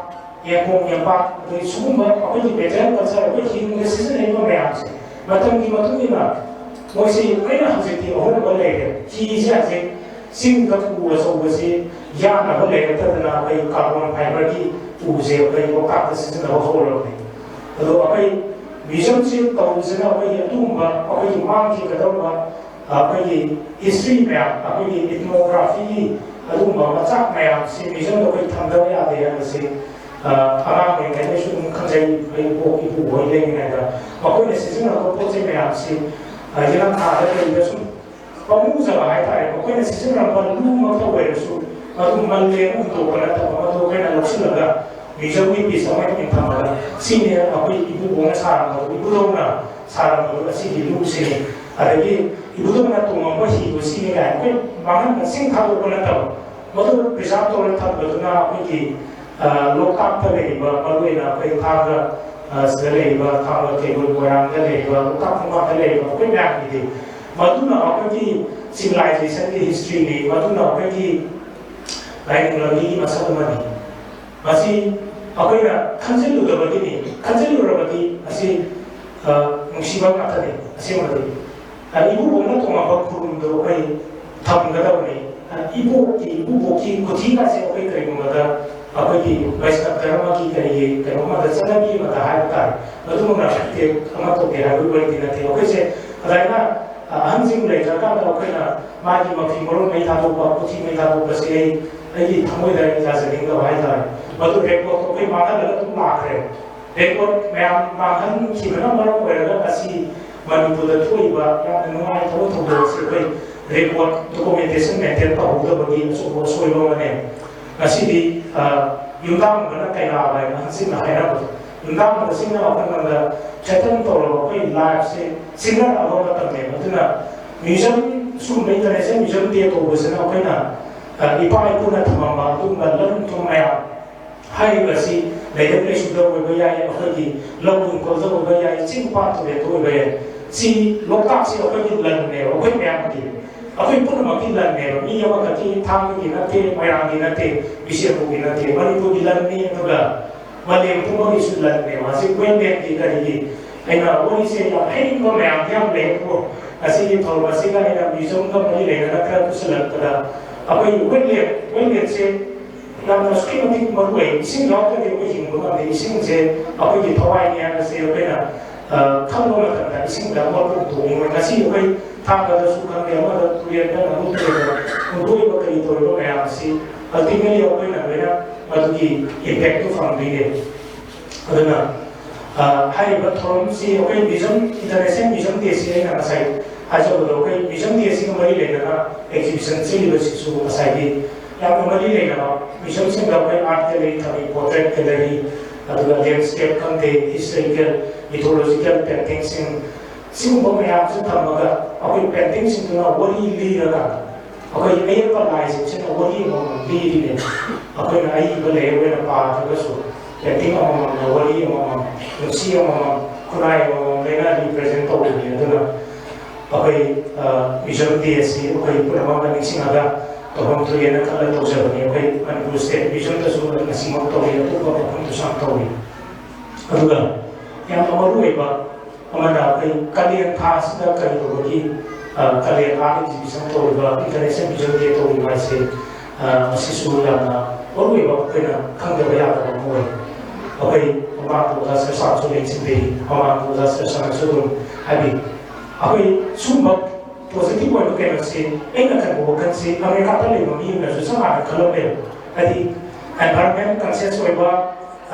ꯌꯦꯡꯈꯣꯡ ꯌꯦꯝꯄꯥꯛ, ꯑꯗꯩ ꯁꯤꯒꯨꯝꯕ ꯑꯩꯈꯣꯏꯒꯤ ꯃꯦꯇꯔꯤꯌꯦꯜ ꯀꯜꯆꯔ, ꯑꯩꯈꯣꯏ ꯍꯤꯡꯕꯗ ꯁꯤꯖꯤꯟꯅꯔꯤꯕ ꯃꯌꯥꯝꯁꯦ ꯃꯇꯝꯒꯤ ꯃꯇꯨꯡ ꯏꯟꯅ ꯃꯣꯏꯁꯤ ꯂꯣꯏꯅ ꯍꯧꯖꯤꯛꯇꯤ ꯑꯍꯣꯡꯕ ꯂꯩꯔꯦ꯫ ꯍꯤꯁꯦ ꯍꯧꯖꯤꯛ ꯆꯤꯡꯗ ꯎ ꯑꯆꯧꯕꯁꯤ ꯌꯥꯟꯅꯕ ꯂꯩꯔꯛꯇꯗꯅ ꯑꯩꯈꯣꯏ ꯀꯥꯔꯕꯣꯟ ꯐꯥꯏꯕꯔꯒꯤ ꯎꯁꯦ ꯑꯩꯈꯣꯏ ꯂꯣꯛꯇꯥꯛꯇ ꯁꯤꯖꯤꯟꯅꯕ ꯍꯧꯔꯕꯅꯤ꯫ ꯑꯗꯣ ꯑꯩꯈꯣꯏ ꯃ꯭ꯌꯨꯖꯤꯌꯝꯁꯤ ꯇꯧꯔꯤꯁꯤꯅ ꯑꯩꯈꯣꯏꯒꯤ ꯑꯗꯨꯒꯨꯝꯕ ꯑꯩꯈꯣꯏꯒꯤ ꯃꯥꯡꯈꯤꯒꯗꯧꯕ ꯑꯩꯈꯣꯏꯒꯤ ꯍꯤꯁꯇ꯭ꯔꯤ ꯃꯌꯥꯝ, ꯑꯩꯈꯣꯏꯒꯤ ꯏꯊꯅꯣꯒ꯭ꯔꯥꯐꯤꯒꯤ ꯑꯗꯨꯒꯨꯝꯕ ꯃꯆꯥꯛ ꯃꯌꯥꯝꯁꯤ ꯃ꯭ꯌꯨꯖꯤꯌꯝꯗ ꯑꯩꯈꯣꯏ ꯊꯝꯗꯕ ꯌꯥꯗꯦ ꯍꯥꯏꯕꯁꯤ, ꯑ, ꯑꯉꯥꯡ ꯑꯣꯏꯔꯤꯉꯩꯗꯁꯨ ꯑꯗꯨꯝ ꯈꯪꯖꯩ꯫ ꯑꯩ ꯏꯕꯣꯛ ꯏꯄꯨ ꯍꯣꯏ ꯂꯩꯔꯤꯉꯩꯗ ꯃꯈꯣꯏꯅ ꯁꯤꯖꯤꯟꯅꯔꯝꯕ ꯄꯣꯠ ꯆꯩ ꯃꯌꯥꯝꯁꯤ, ꯑ, ꯌꯦꯅꯈꯥꯗ ꯀꯩꯗ ꯁꯨꯝ ꯄꯥꯝꯃꯨꯖꯕ ꯍꯥꯏꯇꯥꯔꯦ꯫ ꯃꯈꯣꯏꯅ ꯁꯤꯖꯤꯟꯅꯔꯝꯕ ꯂꯨꯃꯛꯇ ꯑꯣꯏꯔꯁꯨ ꯃꯗꯨ ꯃꯜꯂꯦꯅ ꯍꯨꯟꯗꯣꯛꯄ ꯅꯠꯇꯕ, ꯃꯗꯨ ꯑꯩꯈꯣꯏꯅ ꯂꯧꯁꯤꯜꯂꯒ ꯃ꯭ꯌꯨꯖꯤꯌꯝꯒꯤ ꯄꯤꯁ ꯑꯃ ꯑꯣꯏꯅ ꯊꯝꯃꯒ, ꯁꯤꯅꯤ ꯑꯩꯈꯣꯏ ꯏꯄꯨꯕꯣꯛꯅ ꯁꯥꯔꯝꯕꯗꯨ, ꯏꯄꯨꯗꯧꯅ ꯁꯥꯔꯝꯕꯗꯨ ꯑꯁꯤꯒꯤ ꯂꯨꯁꯤꯅꯤ꯫ ꯑꯗꯒꯤ ꯏꯕꯨꯙꯧꯅ ꯇꯣꯡꯉꯝꯕ ꯍꯤꯗꯨ ꯁꯤꯅꯤ ꯀꯥꯏꯅ ꯑꯩꯈꯣꯏ ꯃꯥꯡꯍꯟꯕ, ꯆꯤꯡ ꯊꯥꯗꯣꯛꯄ ꯅꯠꯇꯕ, ꯃꯗꯨ ꯄ꯭ꯔꯤꯖꯥꯕ ꯇꯧꯔ ꯊꯝꯕꯗꯨꯅ ꯑꯩꯈꯣꯏꯒꯤ, ꯑ, ꯂꯣꯛꯇꯥꯛꯇ ꯂꯩꯔꯤꯕ, ꯃꯔꯨꯑꯣꯏꯅ ꯑꯩꯈꯣꯏ ꯊꯥꯡꯒ, ꯑ, ꯁꯤꯗ ꯂꯩꯔꯤꯕ, ꯊꯥꯡꯒ ꯀꯩꯕꯨꯜ ꯃꯣꯏꯔꯥꯡꯗ ꯂꯩꯔꯤꯕ, ꯂꯣꯛꯇꯥꯛ ꯈꯣꯡꯕꯥꯟꯗ ꯂꯩꯔꯤꯕ ꯑꯩꯈꯣꯏ ꯃꯌꯥꯝꯒꯤꯗꯤ, ꯃꯗꯨꯅ ꯑꯩꯈꯣꯏꯒꯤ ꯁꯤꯚꯤꯂꯥꯏꯖꯦꯁꯟꯒꯤ ꯍꯤꯁꯇ꯭ꯔꯤꯅꯤ, ꯃꯗꯨꯅ ꯑꯩꯈꯣꯏꯒꯤ ꯂꯥꯏꯅꯤꯡ ꯂꯝꯕꯤꯒꯤ ꯃꯁꯛ ꯑꯃꯅꯤ꯫ ꯃꯁꯤ ꯑꯩꯈꯣꯏꯅ ꯈꯟꯖꯤꯜꯂꯨꯗꯕꯒꯤꯅꯤ꯫ ꯈꯟꯖꯤꯜꯂꯨꯔꯕꯗꯤ ꯃꯁꯤ, ꯑ, ꯅꯨꯡꯁꯤꯕ ꯉꯥꯛꯇꯅꯤ꯫ ꯑꯁꯦꯡꯕꯗꯤ, ꯑ, ꯏꯕꯨꯕꯣꯛꯅ ꯇꯣꯉꯥꯟꯕ ꯈꯨꯔꯨꯝꯗꯣ ꯑꯩꯈꯣꯏ ꯊꯝꯒꯗꯕꯅꯤ꯫ ꯑ, ꯏꯕꯣꯛꯀꯤ, ꯏꯕꯨꯕꯣꯛꯀꯤ ꯈꯨꯊꯤꯒꯁꯦ ꯑꯩꯈꯣꯏ ꯀꯔꯤꯒꯨꯝꯕꯗ ꯑꯩꯈꯣꯏꯒꯤ ꯕꯩꯁꯅꯕ ꯙꯔꯃꯒꯤ ꯀꯔꯤꯒꯤ ꯀꯩꯅꯣꯝꯃꯗ ꯆꯠꯅꯕꯤ ꯑꯃꯗ ꯍꯥꯏꯕ ꯇꯥꯔꯦ꯫ ꯑꯗꯨꯒꯨꯝꯅ ꯐꯠꯇꯦ ꯑꯃ ꯇꯧꯗꯦ ꯍꯥꯏꯕꯒꯤ ꯋꯥꯔꯤꯗꯤ ꯅꯠꯇꯦ꯫ ꯑꯩꯈꯣꯏꯁꯦ ꯑꯗꯨꯃꯥꯏꯅ, ꯑ, ꯑꯍꯟꯁꯤꯡ ꯂꯩꯇ꯭ꯔꯀꯥꯟꯗ ꯑꯩꯈꯣꯏꯅ ꯃꯥꯒꯤ ꯃꯐꯤ ꯃꯔꯣꯟ ꯃꯩ ꯊꯥꯗꯣꯛꯄ, ꯈꯨꯊꯤ ꯃꯩ ꯊꯥꯗꯣꯛꯄꯁꯦ ꯑꯩ, ꯑꯩꯒꯤ ꯊꯃꯣꯏꯗ ꯑꯩ ꯌꯥꯖꯅꯤꯡꯗꯕ ꯍꯥꯏꯇꯥꯔꯦ꯫ ꯃꯗꯨ ꯔꯦꯀꯣꯔꯗꯇꯣ ꯑꯩꯈꯣꯏ ꯃꯥꯡꯍꯜꯂꯒ ꯑꯗꯨꯝ ꯂꯥꯛꯈ꯭ꯔꯦ꯫ ꯔꯦꯀꯣꯔꯗ ꯃꯌꯥꯝ ꯃꯥꯡꯍꯟꯈꯤꯕꯅ ꯃꯔꯝ ꯑꯣꯏꯔꯒ ꯉꯁꯤ ꯃꯅꯤꯄꯨꯔꯗ ꯊꯣꯛꯏꯕ ꯌꯥꯝꯅ ꯅꯨꯡꯉꯥꯏꯇꯕ ꯊꯧꯗꯣꯛ ꯑꯁꯤ ꯑꯩꯈꯣꯏ ꯔꯦꯀꯣꯔꯗ, ꯗꯣꯀꯨꯃꯦꯟꯇꯦꯁꯟ ꯃꯦꯟꯇꯦꯟ ꯇꯧꯍꯧꯗꯕꯒꯤ ꯑꯆꯧꯕ ꯑꯁꯣꯏꯕ ꯑꯃꯅꯦ꯫ ꯉꯁꯤꯗꯤ, ꯑ, ꯌꯨꯝꯗꯥꯡꯕꯅ ꯀꯩꯅꯥꯕ ꯍꯥꯏꯅ ꯑꯍꯟꯁꯤꯡꯅ ꯍꯥꯏꯅꯕꯗꯣ, ꯅꯨꯡꯗꯥꯡꯗ ꯁꯤꯅ ꯑꯩꯈꯣꯏꯉꯣꯟꯗ ꯊ꯭ꯔꯦꯇꯟ ꯇꯧꯔꯕ ꯑꯩꯈꯣꯏ ꯂꯥꯏꯐꯁꯦ ꯁꯤꯡꯅꯔꯛꯑꯕ ꯃꯇꯝꯅꯦꯕ꯫ ꯑꯗꯨꯅ ꯃ꯭ꯌꯨꯖꯝ, ꯁꯤꯒꯨꯝꯕ ꯏꯟꯇꯔꯅꯦꯁꯅꯦꯜ ꯃ꯭ꯌꯨꯖꯝ ꯗꯦ ꯇꯧꯕꯁꯤꯅ ꯑꯩꯈꯣꯏꯅ, ꯑ, ꯏꯄꯥ ꯏꯄꯨꯅ ꯊꯝꯃꯝꯕ ꯑꯗꯨꯒꯨꯝꯕ ꯂꯟ ꯊꯨꯝ ꯃꯌꯥꯝ, ꯍꯥꯏꯔꯤꯕ ꯑꯁꯤ ꯂꯥꯏꯔꯤꯛ ꯂꯥꯏꯁꯨꯗ ꯑꯣꯏꯕ ꯌꯥꯏ, ꯑꯩꯈꯣꯏꯒꯤ ꯂꯧ ꯏꯪꯈꯣꯜꯗ ꯑꯣꯏꯕ ꯌꯥꯏ, ꯆꯤꯡ ꯄꯥꯠ ꯇꯨꯔꯦꯜꯗ ꯑꯣꯏꯕ ꯌꯥꯏ꯫ ꯁꯤ ꯂꯣꯛꯇꯥꯛꯁꯤ ꯑꯩꯈꯣꯏꯒꯤ ꯂꯟꯅꯦꯕ, ꯑꯩꯈꯣꯏ ꯃꯌꯥꯝꯒꯤ, ꯑꯩꯈꯣꯏ ꯄꯨꯝꯅꯃꯛꯀꯤ ꯂꯟꯅꯦꯕ꯫ ꯃꯤ ꯑꯃꯈꯛꯀꯤ, ꯊꯥꯡꯒꯒꯤ ꯅꯠꯇꯦ, ꯃꯣꯏꯔꯥꯡꯒꯤ ꯅꯠꯇꯦ, ꯕꯤꯁꯦꯝꯄꯨꯔꯒꯤ ꯅꯠꯇꯦ, ꯃꯅꯤꯄꯨꯔꯒꯤ ꯂꯟꯅꯤ꯫ ꯑꯗꯨꯒ ꯃꯥꯂꯦꯝ ꯄꯨꯝꯕꯒꯤꯁꯨ ꯂꯟꯅꯦꯕ꯫ ꯍꯧꯖꯤꯛ ꯋꯦꯠꯂꯦꯟꯒꯤ ꯀꯔꯤꯒꯤ ꯑꯩꯅ ꯋꯥꯔꯤꯁꯦ ꯌꯥꯝ ꯍꯥꯏꯅꯤꯡꯕ ꯃꯌꯥꯝꯗꯤ ꯌꯥꯝ ꯂꯩ, ꯑꯗꯨꯕꯨ ꯉꯁꯤꯒꯤ ꯊꯧꯔꯝ ꯑꯁꯤꯒ ꯑꯩꯅ ꯃ꯭ꯌꯨꯖꯝꯒ ꯃꯔꯤ ꯂꯩꯅꯅ ꯈꯔ ꯄꯨꯁꯤꯜꯂꯛꯄꯗ, ꯑꯩꯈꯣꯏ ꯋꯦꯠꯂꯦꯟ, ꯋꯦꯠꯂꯦꯟꯁꯦ ꯌꯥꯝꯅ ꯑꯁꯨꯛꯀꯤ ꯃꯇꯤꯛ ꯃꯔꯨ ꯑꯣꯏ꯫ ꯏꯁꯤꯡ ꯌꯥꯎꯗ꯭ꯔꯗꯤ ꯑꯩꯈꯣꯏ ꯍꯤꯡꯕ ꯉꯝꯗꯦ꯫ ꯏꯁꯤꯡꯁꯦ ꯑꯩꯈꯣꯏꯒꯤ ꯊꯋꯥꯏꯅꯤ ꯍꯥꯏꯕꯁꯦ ꯑꯩꯈꯣꯏꯅ, ꯑ, ꯈꯪꯕ ꯃꯇꯝꯗ ꯏꯁꯤꯡꯗ ꯑꯃꯣꯠꯄ ꯍꯨꯟꯗꯣꯛꯅꯤꯡꯉꯣꯏ꯫ ꯉꯁꯤ ꯑꯩꯈꯣꯏ ꯊꯥꯡꯒꯗꯁꯨ ꯈꯪꯗꯦ, ꯑꯃꯗ ꯇꯨꯔꯦꯜꯗ ꯉꯥꯅꯨ ꯇꯨꯔꯦꯜꯗ ꯍꯨꯟꯗꯣꯛꯏꯕ ꯀꯔꯤ ꯇꯧꯔꯤꯕ ꯃꯌꯥꯝ ꯑꯁꯤ ultimately ꯑꯩꯈꯣꯏꯅ ꯂꯣꯏꯅ ꯃꯗꯨꯒꯤ ꯏꯝꯄꯦꯛꯇꯨ ꯐꯪꯗꯣꯏꯅꯦ꯫ ꯑꯗꯨꯅ, ꯑ, ꯍꯥꯏꯔꯤꯕ ꯊꯧꯔꯝꯁꯤ ꯑꯩꯈꯣꯏ ꯃ꯭ꯌꯨꯖꯝ, ꯏꯟꯇꯔꯅꯦꯁꯅꯦꯜ ꯃ꯭ꯌꯨꯖꯝ ꯗꯦꯁꯤ ꯑꯩꯅ ꯉꯁꯥꯏ ꯍꯥꯏꯖꯕꯗꯣ, ꯑꯩꯈꯣꯏ ꯃ꯭ꯌꯨꯖꯝ ꯗꯦꯁꯤꯒ ꯃꯔꯤ ꯂꯩꯅꯅ ꯑꯦꯛꯖꯤꯕꯤꯁꯟ ꯁꯤꯜꯂꯤꯕꯁꯤꯁꯨ ꯉꯁꯥꯏꯒꯤ ꯌꯥꯝꯅ ꯃꯔꯤ ꯂꯩꯅꯕ ꯃ꯭ꯌꯨꯖꯝꯁꯤꯡꯗ ꯑꯩꯈꯣꯏ ꯑꯥꯔꯠ ꯒꯦꯂꯔꯤ ꯊꯝꯃꯤ, ꯄꯣꯔꯇ꯭ꯔꯦꯠ ꯒꯦꯂꯔꯤ, ꯑꯗꯨꯒ ꯂꯦꯟꯁ꯭ꯀꯦꯞ ꯈꯪꯗꯦ, ꯍꯤꯁꯇꯣꯔꯤꯀꯦꯜ, ꯃꯤꯊꯣꯂꯣꯖꯤꯀꯦꯜ ꯄꯦꯟꯇꯤꯡꯁꯤꯡ, ꯁꯤꯒꯨꯝꯕ ꯃꯌꯥꯝꯁꯤ ꯊꯝꯃꯒ ꯑꯩꯈꯣꯏ ꯄꯦꯟꯇꯤꯡꯁꯤꯡꯗꯨꯅ ꯋꯥꯔꯤ ꯂꯤꯔꯒ ꯑꯩꯈꯣꯏ ꯑꯌꯦꯛꯄ ꯂꯥꯏꯁꯤꯡꯁꯤꯅ ꯋꯥꯔꯤ ꯑꯃꯃꯝ ꯂꯤꯔꯤꯅꯦ꯫ ꯑꯩꯈꯣꯏꯅ ꯑꯏꯕ ꯂꯥꯏꯔꯤꯛ ꯑꯣꯏꯅ ꯄꯥꯗ꯭ꯔꯒꯁꯨ ꯄꯦꯟꯇꯤꯡ ꯑꯃꯃꯝꯅ ꯋꯥꯔꯤ ꯑꯃꯃꯝ, ꯅꯨꯡꯁꯤ ꯑꯃꯃꯝ, ꯈꯨꯟꯅꯥꯏ ꯑꯃꯃꯝ ꯂꯣꯏꯅ ꯔꯤꯄ꯭ꯔꯖꯦꯟ ꯇꯧꯕꯅꯤ꯫ ꯑꯗꯨꯅ ꯑꯩꯈꯣꯏ, ꯑ, ꯃ꯭ꯌꯨꯖꯝ ꯗꯦ ꯑꯁꯤ ꯑꯩꯈꯣꯏ ꯄꯨꯝꯅꯃꯛꯅ ꯅꯤꯡꯁꯤꯡꯉꯒ ꯇꯧꯐꯝ ꯊꯣꯛꯑꯦꯅ ꯈꯜꯂ ꯇꯧꯖꯕꯅꯤ꯫ ꯑꯩꯈꯣꯏ ꯃꯅꯤꯄꯨꯔ ꯁ꯭ꯇꯦꯠ ꯃ꯭ꯌꯨꯖꯝꯗꯁꯨ ꯉꯁꯤꯃꯛ ꯇꯧꯔꯤ, ꯑꯇꯣꯞꯄ ꯃꯐꯝꯗꯁꯨ ꯌꯥꯝ ꯇꯧꯔꯤ꯫ ꯑꯗꯨꯒ ꯌꯥꯝꯅ ꯃꯔꯨ ꯑꯣꯏꯕ ꯑꯃꯅ, ꯑꯩꯈꯣꯏ ꯀꯥꯂꯦꯟ ꯊꯥ ꯑꯁꯤꯗ ꯀꯔꯤ ꯇꯧꯕꯒꯤ, ꯑ, ꯀꯥꯂꯦꯟ ꯊꯥ ꯑꯦꯛꯖꯤꯕꯤꯁꯟ ꯇꯧꯔꯤꯕ, ꯏꯟꯇꯔꯅꯦꯁꯅꯦꯜ ꯃ꯭ꯌꯨꯖꯝ ꯗꯦ ꯇꯧꯔꯤꯕ ꯍꯥꯏꯁꯦ, ꯑ, ꯃꯁꯤꯁꯨ ꯌꯥꯝꯅ ꯃꯔꯨ ꯑꯣꯏꯕ, ꯑꯩꯈꯣꯏꯅ ꯈꯪꯗꯕ ꯌꯥꯗꯕ ꯑꯃ ꯑꯣꯏ꯫ ꯑꯩꯈꯣꯏ ꯃꯃꯥꯡꯗ ꯑꯣꯖꯥ ꯁꯔꯁꯥꯟꯁꯨ ꯂꯦꯡꯁꯤꯟꯕꯤꯔꯤ, ꯃꯃꯥꯡꯗ ꯑꯣꯖꯥ ꯁꯔꯁꯥꯟꯅꯁꯨ ꯑꯗꯨꯝ ꯍꯥꯏꯕꯤ꯫ ꯑꯩꯈꯣꯏ ꯁꯨꯝꯕ ꯄꯣꯖꯤꯇꯤꯚ ꯑꯣꯏꯕ ꯀꯩꯅꯣꯁꯦ ꯑꯩꯅ ꯈꯟꯕ ꯋꯥꯈꯜꯁꯦ ꯑꯃꯦꯔꯤꯀꯥꯗ ꯂꯩꯕ ꯃꯤ ꯑꯃꯅꯁꯨ ꯆꯞ ꯃꯥꯟꯅꯅ ꯈꯜꯂꯝꯃꯦꯕ꯫ ꯍꯥꯏꯗꯤ ꯑꯦꯟꯚꯥꯏꯔꯟꯃꯦꯟ ꯀꯟꯁꯤꯌꯁ ꯑꯣꯏꯕ,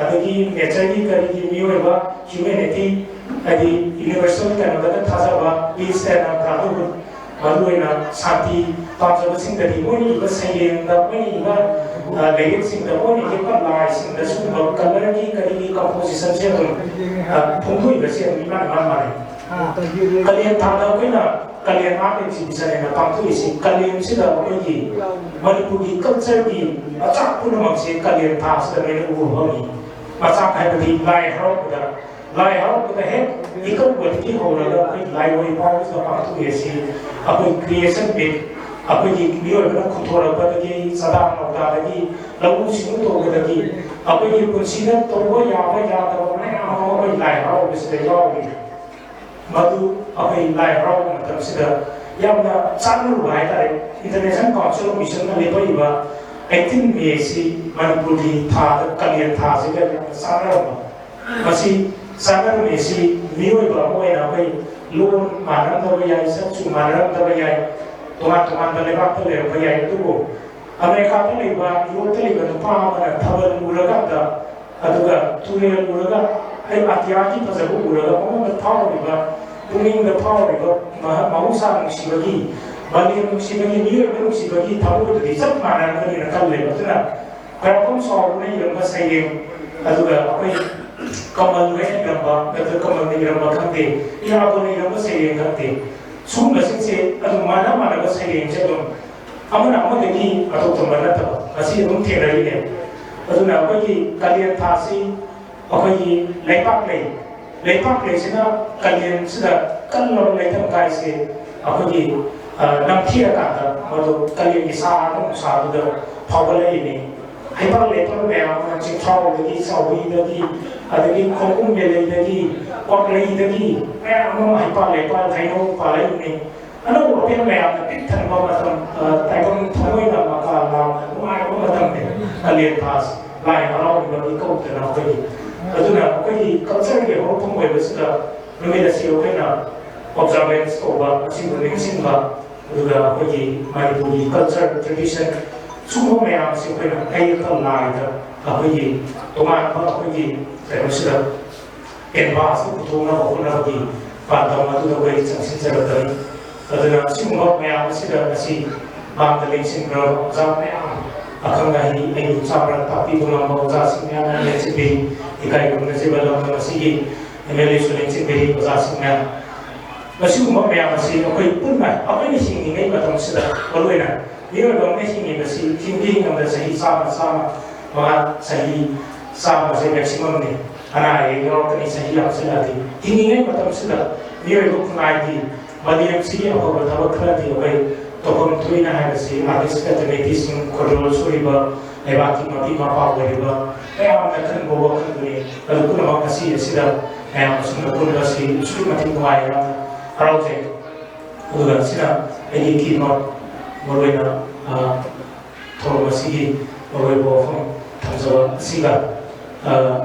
ꯑꯗꯒꯤ ꯅꯦꯆꯔꯒꯤ ꯀꯔꯤꯒꯤ ꯃꯤꯑꯣꯏꯕ, ꯍ꯭ꯌꯨꯃꯦꯅꯤꯇꯤ, ꯍꯥꯏꯗꯤ ꯌꯨꯅꯤꯚꯔꯁꯦꯜ ꯀꯩꯅꯣꯗꯒ ꯊꯥꯖꯕ, ꯄꯤꯁ ꯑꯦꯟ ꯕ꯭ꯔꯥꯗꯔꯍꯨꯗ, ꯃꯔꯨꯑꯣꯏꯅ ꯁꯥꯟꯇꯤ ꯄꯥꯝꯖꯕꯁꯤꯡꯗꯗꯤ ꯃꯣꯏꯅ ꯏꯕ ꯁꯩꯔꯦꯡꯗ, ꯃꯣꯏꯅ ꯏꯕ, ꯑ, ꯂꯥꯏꯔꯤꯛꯁꯤꯡꯗ, ꯃꯣꯏꯅ ꯌꯦꯛꯄ ꯂꯥꯏꯁꯤꯡꯗ ꯁꯤꯒꯨꯝꯕ colourꯒꯤ ꯀꯔꯤꯒꯤ compositionꯁꯦ ꯑꯗꯨꯝ, ꯑ, ꯐꯣꯡꯗꯣꯛꯏꯕꯁꯦ ꯑꯗꯨꯝ ꯏꯃꯥꯟ ꯏꯃꯥꯟ ꯃꯥꯟꯅꯩ꯫ ꯀꯥꯂꯦꯟ ꯊꯥꯗ ꯑꯩꯈꯣꯏꯅ ꯀꯥꯂꯦꯟ art exhibition ꯍꯥꯏꯅ ꯄꯥꯡꯊꯣꯛꯏꯁꯤ ꯀꯥꯂꯦꯟꯁꯤꯗ ꯑꯩꯈꯣꯏꯒꯤ ꯃꯅꯤꯄꯨꯔꯒꯤ cultureꯒꯤ ꯃꯆꯥꯛ ꯄꯨꯝꯅꯃꯛꯁꯦ ꯀꯥꯂꯦꯟ ꯊꯥꯁꯤꯗ ꯂꯣꯏꯅ ꯎꯕ ꯐꯪꯉꯤ꯫ ꯃꯆꯥꯛ ꯍꯥꯏꯕꯗꯤ ꯂꯥꯏ ꯍꯔꯥꯎꯕꯗ, ꯂꯥꯏ ꯍꯔꯥꯎꯕꯗ ꯍꯦꯛ ꯏꯀꯧꯕꯗꯒꯤ ꯍꯧꯔꯒ ꯑꯩꯈꯣꯏ ꯂꯥꯏꯔꯣꯏ ꯐꯥꯎꯕꯁꯤꯗ ꯄꯥꯡꯊꯣꯛꯏ ꯑꯁꯤ ꯑꯩꯈꯣꯏ creation myth, ꯑꯩꯈꯣꯏꯒꯤ ꯃꯤꯑꯣꯏꯕꯅ ꯈꯨꯟꯊꯣꯔꯛꯄꯗꯒꯤ, ꯆꯥꯗꯥ ꯅꯧꯗꯥꯗꯒꯤ, ꯂꯧꯎ ꯁꯤꯡꯎ ꯇꯧꯕꯗꯒꯤ, ꯑꯩꯈꯣꯏꯒꯤ ꯄꯨꯟꯁꯤꯗ ꯇꯧꯕ ꯌꯥꯕ ꯌꯥꯗꯕ ꯃꯌꯥꯝ ꯑꯃ ꯑꯩꯈꯣꯏ ꯂꯥꯏ ꯍꯔꯥꯎꯕꯁꯤꯗ ꯌꯥꯎꯔꯤ꯫ ꯃꯗꯨ ꯑꯩꯈꯣꯏ ꯂꯥꯏ ꯍꯔꯥꯎꯕ ꯃꯇꯝꯁꯤꯗ ꯌꯥꯝꯅ ꯆꯥꯟꯅꯔꯨꯕ ꯍꯥꯏꯇꯥꯔꯦ꯫ International Council of Missionꯅ ꯂꯦꯞꯄꯛꯏꯕ eighteen Mayꯁꯤ ꯃꯅꯤꯄꯨꯔꯒꯤ ꯊꯥꯗ, ꯀꯥꯂꯦꯟ ꯊꯥꯁꯤꯒ ꯌꯥꯝꯅ ꯆꯥꯟꯅꯔꯝꯕ꯫ ꯃꯁꯤ ꯆꯥꯟꯅꯔꯝꯃꯤꯁꯤ ꯃꯤꯑꯣꯏꯕ ꯑꯃ ꯑꯣꯏꯅ ꯑꯩꯈꯣꯏ ꯂꯣꯟ ꯃꯥꯟꯅꯔꯝꯗꯕ ꯌꯥꯏ, ꯆꯠꯁꯨ ꯃꯥꯟꯅꯔꯝꯗꯕ ꯌꯥꯏ, ꯇꯣꯉꯥꯟ ꯇꯣꯉꯥꯟꯕ ꯂꯩꯕꯥꯛꯇ ꯂꯩꯔꯝꯕ ꯌꯥꯏ, ꯑꯗꯨꯕꯨ ꯑꯃꯦꯔꯤꯀꯥꯗ ꯂꯩꯕ, ꯌꯨꯔꯣꯞꯇ ꯂꯩꯕ ꯅꯨꯄꯥ ꯑꯃꯅ ꯊꯥꯕꯜ ꯎꯔꯀꯥꯟꯗ, ꯑꯗꯨꯒ ꯇꯨꯔꯦꯜ ꯎꯔꯒ, ꯑꯩ ꯑꯇꯤꯌꯥꯒꯤ ꯐꯖꯕ ꯎꯔꯒ ꯃꯉꯣꯟꯗ ꯐꯥꯎꯔꯤꯕ, ꯄꯨꯛꯅꯤꯡꯗ ꯐꯥꯎꯔꯤꯕ ꯃꯍ-, ꯃꯍꯧꯁꯥ ꯅꯨꯡꯁꯤꯕꯒꯤ, ꯃꯥꯂꯦꯝ ꯅꯨꯡꯁꯤꯕꯒꯤ, ꯃꯤꯑꯣꯏꯕ ꯅꯨꯡꯁꯤꯕꯒꯤ ꯊꯃꯣꯏꯗꯨꯗꯤ ꯆꯞ ꯃꯥꯟꯅꯔꯝꯒꯅꯤꯅ ꯈꯜꯂꯦꯕ꯫ ꯑꯗꯨꯅ ꯈ꯭ꯋꯥꯏꯔꯥꯛꯄꯝ ꯁꯥꯎꯕꯅ ꯏꯔꯝꯕ ꯁꯩꯔꯦꯡ, ꯑꯗꯨꯒ ꯑꯩꯈꯣꯏ ꯀꯃꯜ ꯍꯣꯏꯅ ꯏꯔꯝꯕ, ꯗꯥꯛꯇꯔ ꯀꯃꯜꯅ ꯏꯔꯝꯕ ꯈꯪꯗꯦ, ꯏꯔꯥꯕꯣꯠꯅ ꯏꯔꯝꯕ ꯁꯩꯔꯦꯡ ꯈꯪꯗꯦ, ꯁꯨꯒꯨꯝꯕꯁꯤꯡꯁꯦ ꯑꯗꯨꯝ ꯃꯥꯟꯅ ꯃꯥꯟꯅꯕ ꯁꯩꯔꯦꯡꯁꯦ ꯑꯗꯨꯝ ꯑꯃꯅ ꯑꯃꯗꯒꯤ ꯑꯇꯣꯞꯄ ꯅꯠꯇꯕ ꯉꯁꯤ ꯑꯗꯨꯝ ꯊꯦꯡꯅꯔꯤꯅꯦ꯫ ꯑꯗꯨꯅ ꯑꯩꯈꯣꯏꯒꯤ ꯀꯥꯂꯦꯟ ꯊꯥꯁꯤ ꯑꯩꯈꯣꯏꯒꯤ ꯂꯩꯄꯥꯛ ꯂꯩ, ꯂꯩꯄꯥꯛ ꯂꯩꯁꯤꯅ ꯀꯥꯂꯦꯟꯁꯤꯗ ꯀꯜꯂꯕ ꯂꯩꯊꯝ ꯀꯥꯏꯁꯦ ꯑꯩꯈꯣꯏꯒꯤ, ꯑ, ꯅꯝꯊꯤꯔꯀꯥꯟꯗ ꯃꯗꯨ ꯀꯥꯂꯦꯟꯒꯤ ꯁꯥꯔꯕ ꯅꯨꯡꯁꯥꯗꯨꯗ ꯐꯥꯎꯒꯠꯂꯛꯏꯅꯤ꯫ ꯍꯩꯄꯥꯜ ꯂꯩꯄꯥꯜ ꯃꯌꯥꯝ ꯑꯃ ꯆꯤꯡꯊ꯭ꯔꯥꯎꯗꯒꯤ, ꯆꯥꯎꯕꯤꯗꯒꯤ, ꯑꯗꯒꯤ ꯈꯣꯡꯕꯨꯝ ꯃꯦꯂꯩꯗꯒꯤ, ꯀ꯭ꯋꯥꯛꯂꯩꯗꯒꯤ ꯃꯌꯥꯝ ꯑꯃ ꯍꯩꯄꯥꯜ ꯂꯩꯄꯥꯜ ꯍꯩꯅꯧ ꯄꯥꯜꯂꯛꯏꯕꯅꯤ꯫ ꯑꯅꯧꯕ ꯑꯄꯦꯟ ꯃꯌꯥꯝꯅ ꯄꯤꯛ ꯊꯟꯕ ꯃꯇꯝ, ꯑ, ꯇꯥꯏꯕꯪ ꯊꯃꯣꯏꯅ ꯃꯀꯥ ꯂꯥꯝꯅ ꯅꯨꯡꯉꯥꯏꯕ ꯃꯇꯝꯅꯤ ꯀꯥꯂꯦꯟ ꯊꯥꯁꯤ꯫ ꯂꯥꯏ ꯍꯔꯥꯎꯔꯤꯕ ꯃꯤꯀꯧꯗꯅ ꯑꯩꯈꯣꯏꯒꯤ꯫ ꯑꯗꯨꯅ ꯑꯩꯈꯣꯏꯒꯤ cultureꯒꯤ ꯍꯧꯔꯛꯐꯝ ꯑꯣꯏꯕꯁꯤꯗ ꯅꯨꯃꯤꯠ ꯑꯁꯤ ꯑꯩꯈꯣꯏꯅ observance ꯇꯧꯕ, ꯑꯁꯤꯕꯨ ꯅꯤꯡꯁꯤꯡꯕ, ꯑꯗꯨꯒ ꯑꯩꯈꯣꯏꯒꯤ ꯃꯅꯤꯄꯨꯔꯒꯤ culture, tradition ꯁꯨꯝꯕ ꯃꯌꯥꯝꯁꯤ ꯑꯩꯈꯣꯏꯅ ꯑꯌꯦꯛꯄ ꯂꯥꯏꯗ ꯑꯩꯈꯣꯏꯒꯤ ꯇꯣꯉꯥꯟꯕ ꯑꯩꯈꯣꯏꯒꯤ ꯀꯩꯅꯣꯁꯤꯗ canvasꯇ ꯄꯨꯊꯣꯛꯅꯕ ꯍꯣꯠꯅꯕꯒꯤ ꯄꯥꯟꯗꯝ ꯑꯗꯨꯗ ꯑꯩꯈꯣꯏ ꯆꯪꯁꯤꯟꯖꯔꯛꯄꯅꯤ꯫ ꯑꯗꯨꯅ ꯑꯁꯤꯒꯨꯝꯕ ꯃꯌꯥꯝ ꯑꯁꯤꯗ ꯉꯁꯤ ꯃꯥꯡꯗ ꯂꯦꯡꯁꯤꯟꯈ꯭ꯔꯕ ꯑꯣꯖꯥ ꯃꯌꯥꯝ, ꯑꯈꯪ ꯑꯍꯩ, ꯑꯩꯕꯨ ꯆꯥꯎꯅ ꯇꯥꯛꯄꯤꯕ ꯉꯝꯕ ꯑꯣꯖꯥꯁꯤꯡ ꯃꯌꯥꯝ ꯑꯃ ꯂꯦꯡꯁꯤꯟꯕꯤꯔꯤ꯫ ꯏꯀꯥꯏ ꯈꯨꯝꯅꯖꯕ ꯂꯝꯗꯝ ꯑꯁꯤꯒꯤ ꯑꯦꯝ ꯑꯦꯜ ꯑꯦꯁꯨ ꯂꯦꯡꯁꯤꯟꯕꯤꯔꯤ, ꯑꯣꯖꯥꯁꯤꯡ ꯃꯌꯥꯝ꯫ ꯃꯁꯤꯒꯨꯝꯕ ꯃꯌꯥꯝ ꯑꯁꯤ ꯑꯩꯈꯣꯏ ꯄꯨꯟꯅ, ꯑꯩꯈꯣꯏꯅ ꯍꯤꯡꯂꯤꯉꯩ ꯃꯇꯝꯁꯤꯗ, ꯃꯔꯨꯑꯣꯏꯅ ꯃꯤꯑꯣꯏꯕ ꯑꯃꯅ ꯍꯤꯡꯂꯤꯕꯁꯤ ꯍꯤꯡꯗꯤ ꯍꯤꯡꯉꯝꯗ ꯆꯍꯤ ꯆꯥꯝꯃ, ꯆꯥꯝꯃ ꯃꯉꯥ, ꯆꯍꯤ ꯆꯥꯝꯃꯁꯦ ꯃꯦꯛꯁꯤꯃꯝꯅꯤ꯫ ꯑꯅꯥ ꯑꯌꯦꯛ ꯌꯥꯎꯔꯛꯀꯅꯤ, ꯆꯍꯤ ꯌꯥꯝꯁꯤꯜꯂꯛꯑꯗꯤ꯫ ꯍꯤꯡꯂꯤꯉꯩ ꯃꯇꯝꯁꯤꯗ ꯃꯤꯑꯣꯏꯕ ꯈꯨꯟꯅꯥꯏꯒꯤ ꯃꯥꯂꯦꯝꯁꯤꯒꯤ ꯑꯐꯕ ꯊꯕꯛ ꯈꯔꯗꯤ ꯑꯩꯈꯣꯏ ꯇꯧꯐꯝ ꯊꯣꯛꯏꯅ ꯍꯥꯏꯕꯁꯤ ꯑꯥꯔꯇꯤꯁ ꯀꯃ꯭ꯌꯨꯅꯤꯇꯤꯁꯤꯡ, ꯈꯣꯟꯖꯦꯜ ꯁꯨꯔꯤꯕ, ꯂꯩꯕꯥꯛꯀꯤ ꯃꯄꯤ ꯃꯄꯥ ꯑꯣꯏꯔꯤꯕ ꯃꯌꯥꯝꯅ ꯈꯟꯕ ꯋꯥꯈꯜꯗꯨꯅꯤ꯫ ꯑꯗꯨ ꯄꯨꯝꯅꯃꯛ ꯉꯁꯤ ꯑꯁꯤꯗ ꯃꯌꯥꯝ ꯑꯁꯨꯝꯅ ꯄꯨꯟꯕꯁꯤ ꯑꯁꯨꯛꯀꯤ ꯃꯇꯤꯛ ꯅꯨꯡꯉꯥꯏ, ꯌꯥꯝꯅ ꯍꯔꯥꯎꯖꯩ꯫ ꯑꯗꯨꯒ ꯑꯁꯤꯅ ꯑꯩꯒꯤ ꯀꯤꯃꯛ ꯃꯔꯨꯑꯣꯏꯅ, ꯑ, ꯊꯧꯔꯝ ꯑꯁꯤꯒꯤ ꯃꯔꯨꯑꯣꯏꯕ ꯋꯥꯐꯝ ꯊꯝꯖꯕ ꯑꯁꯤꯒ, ꯑ,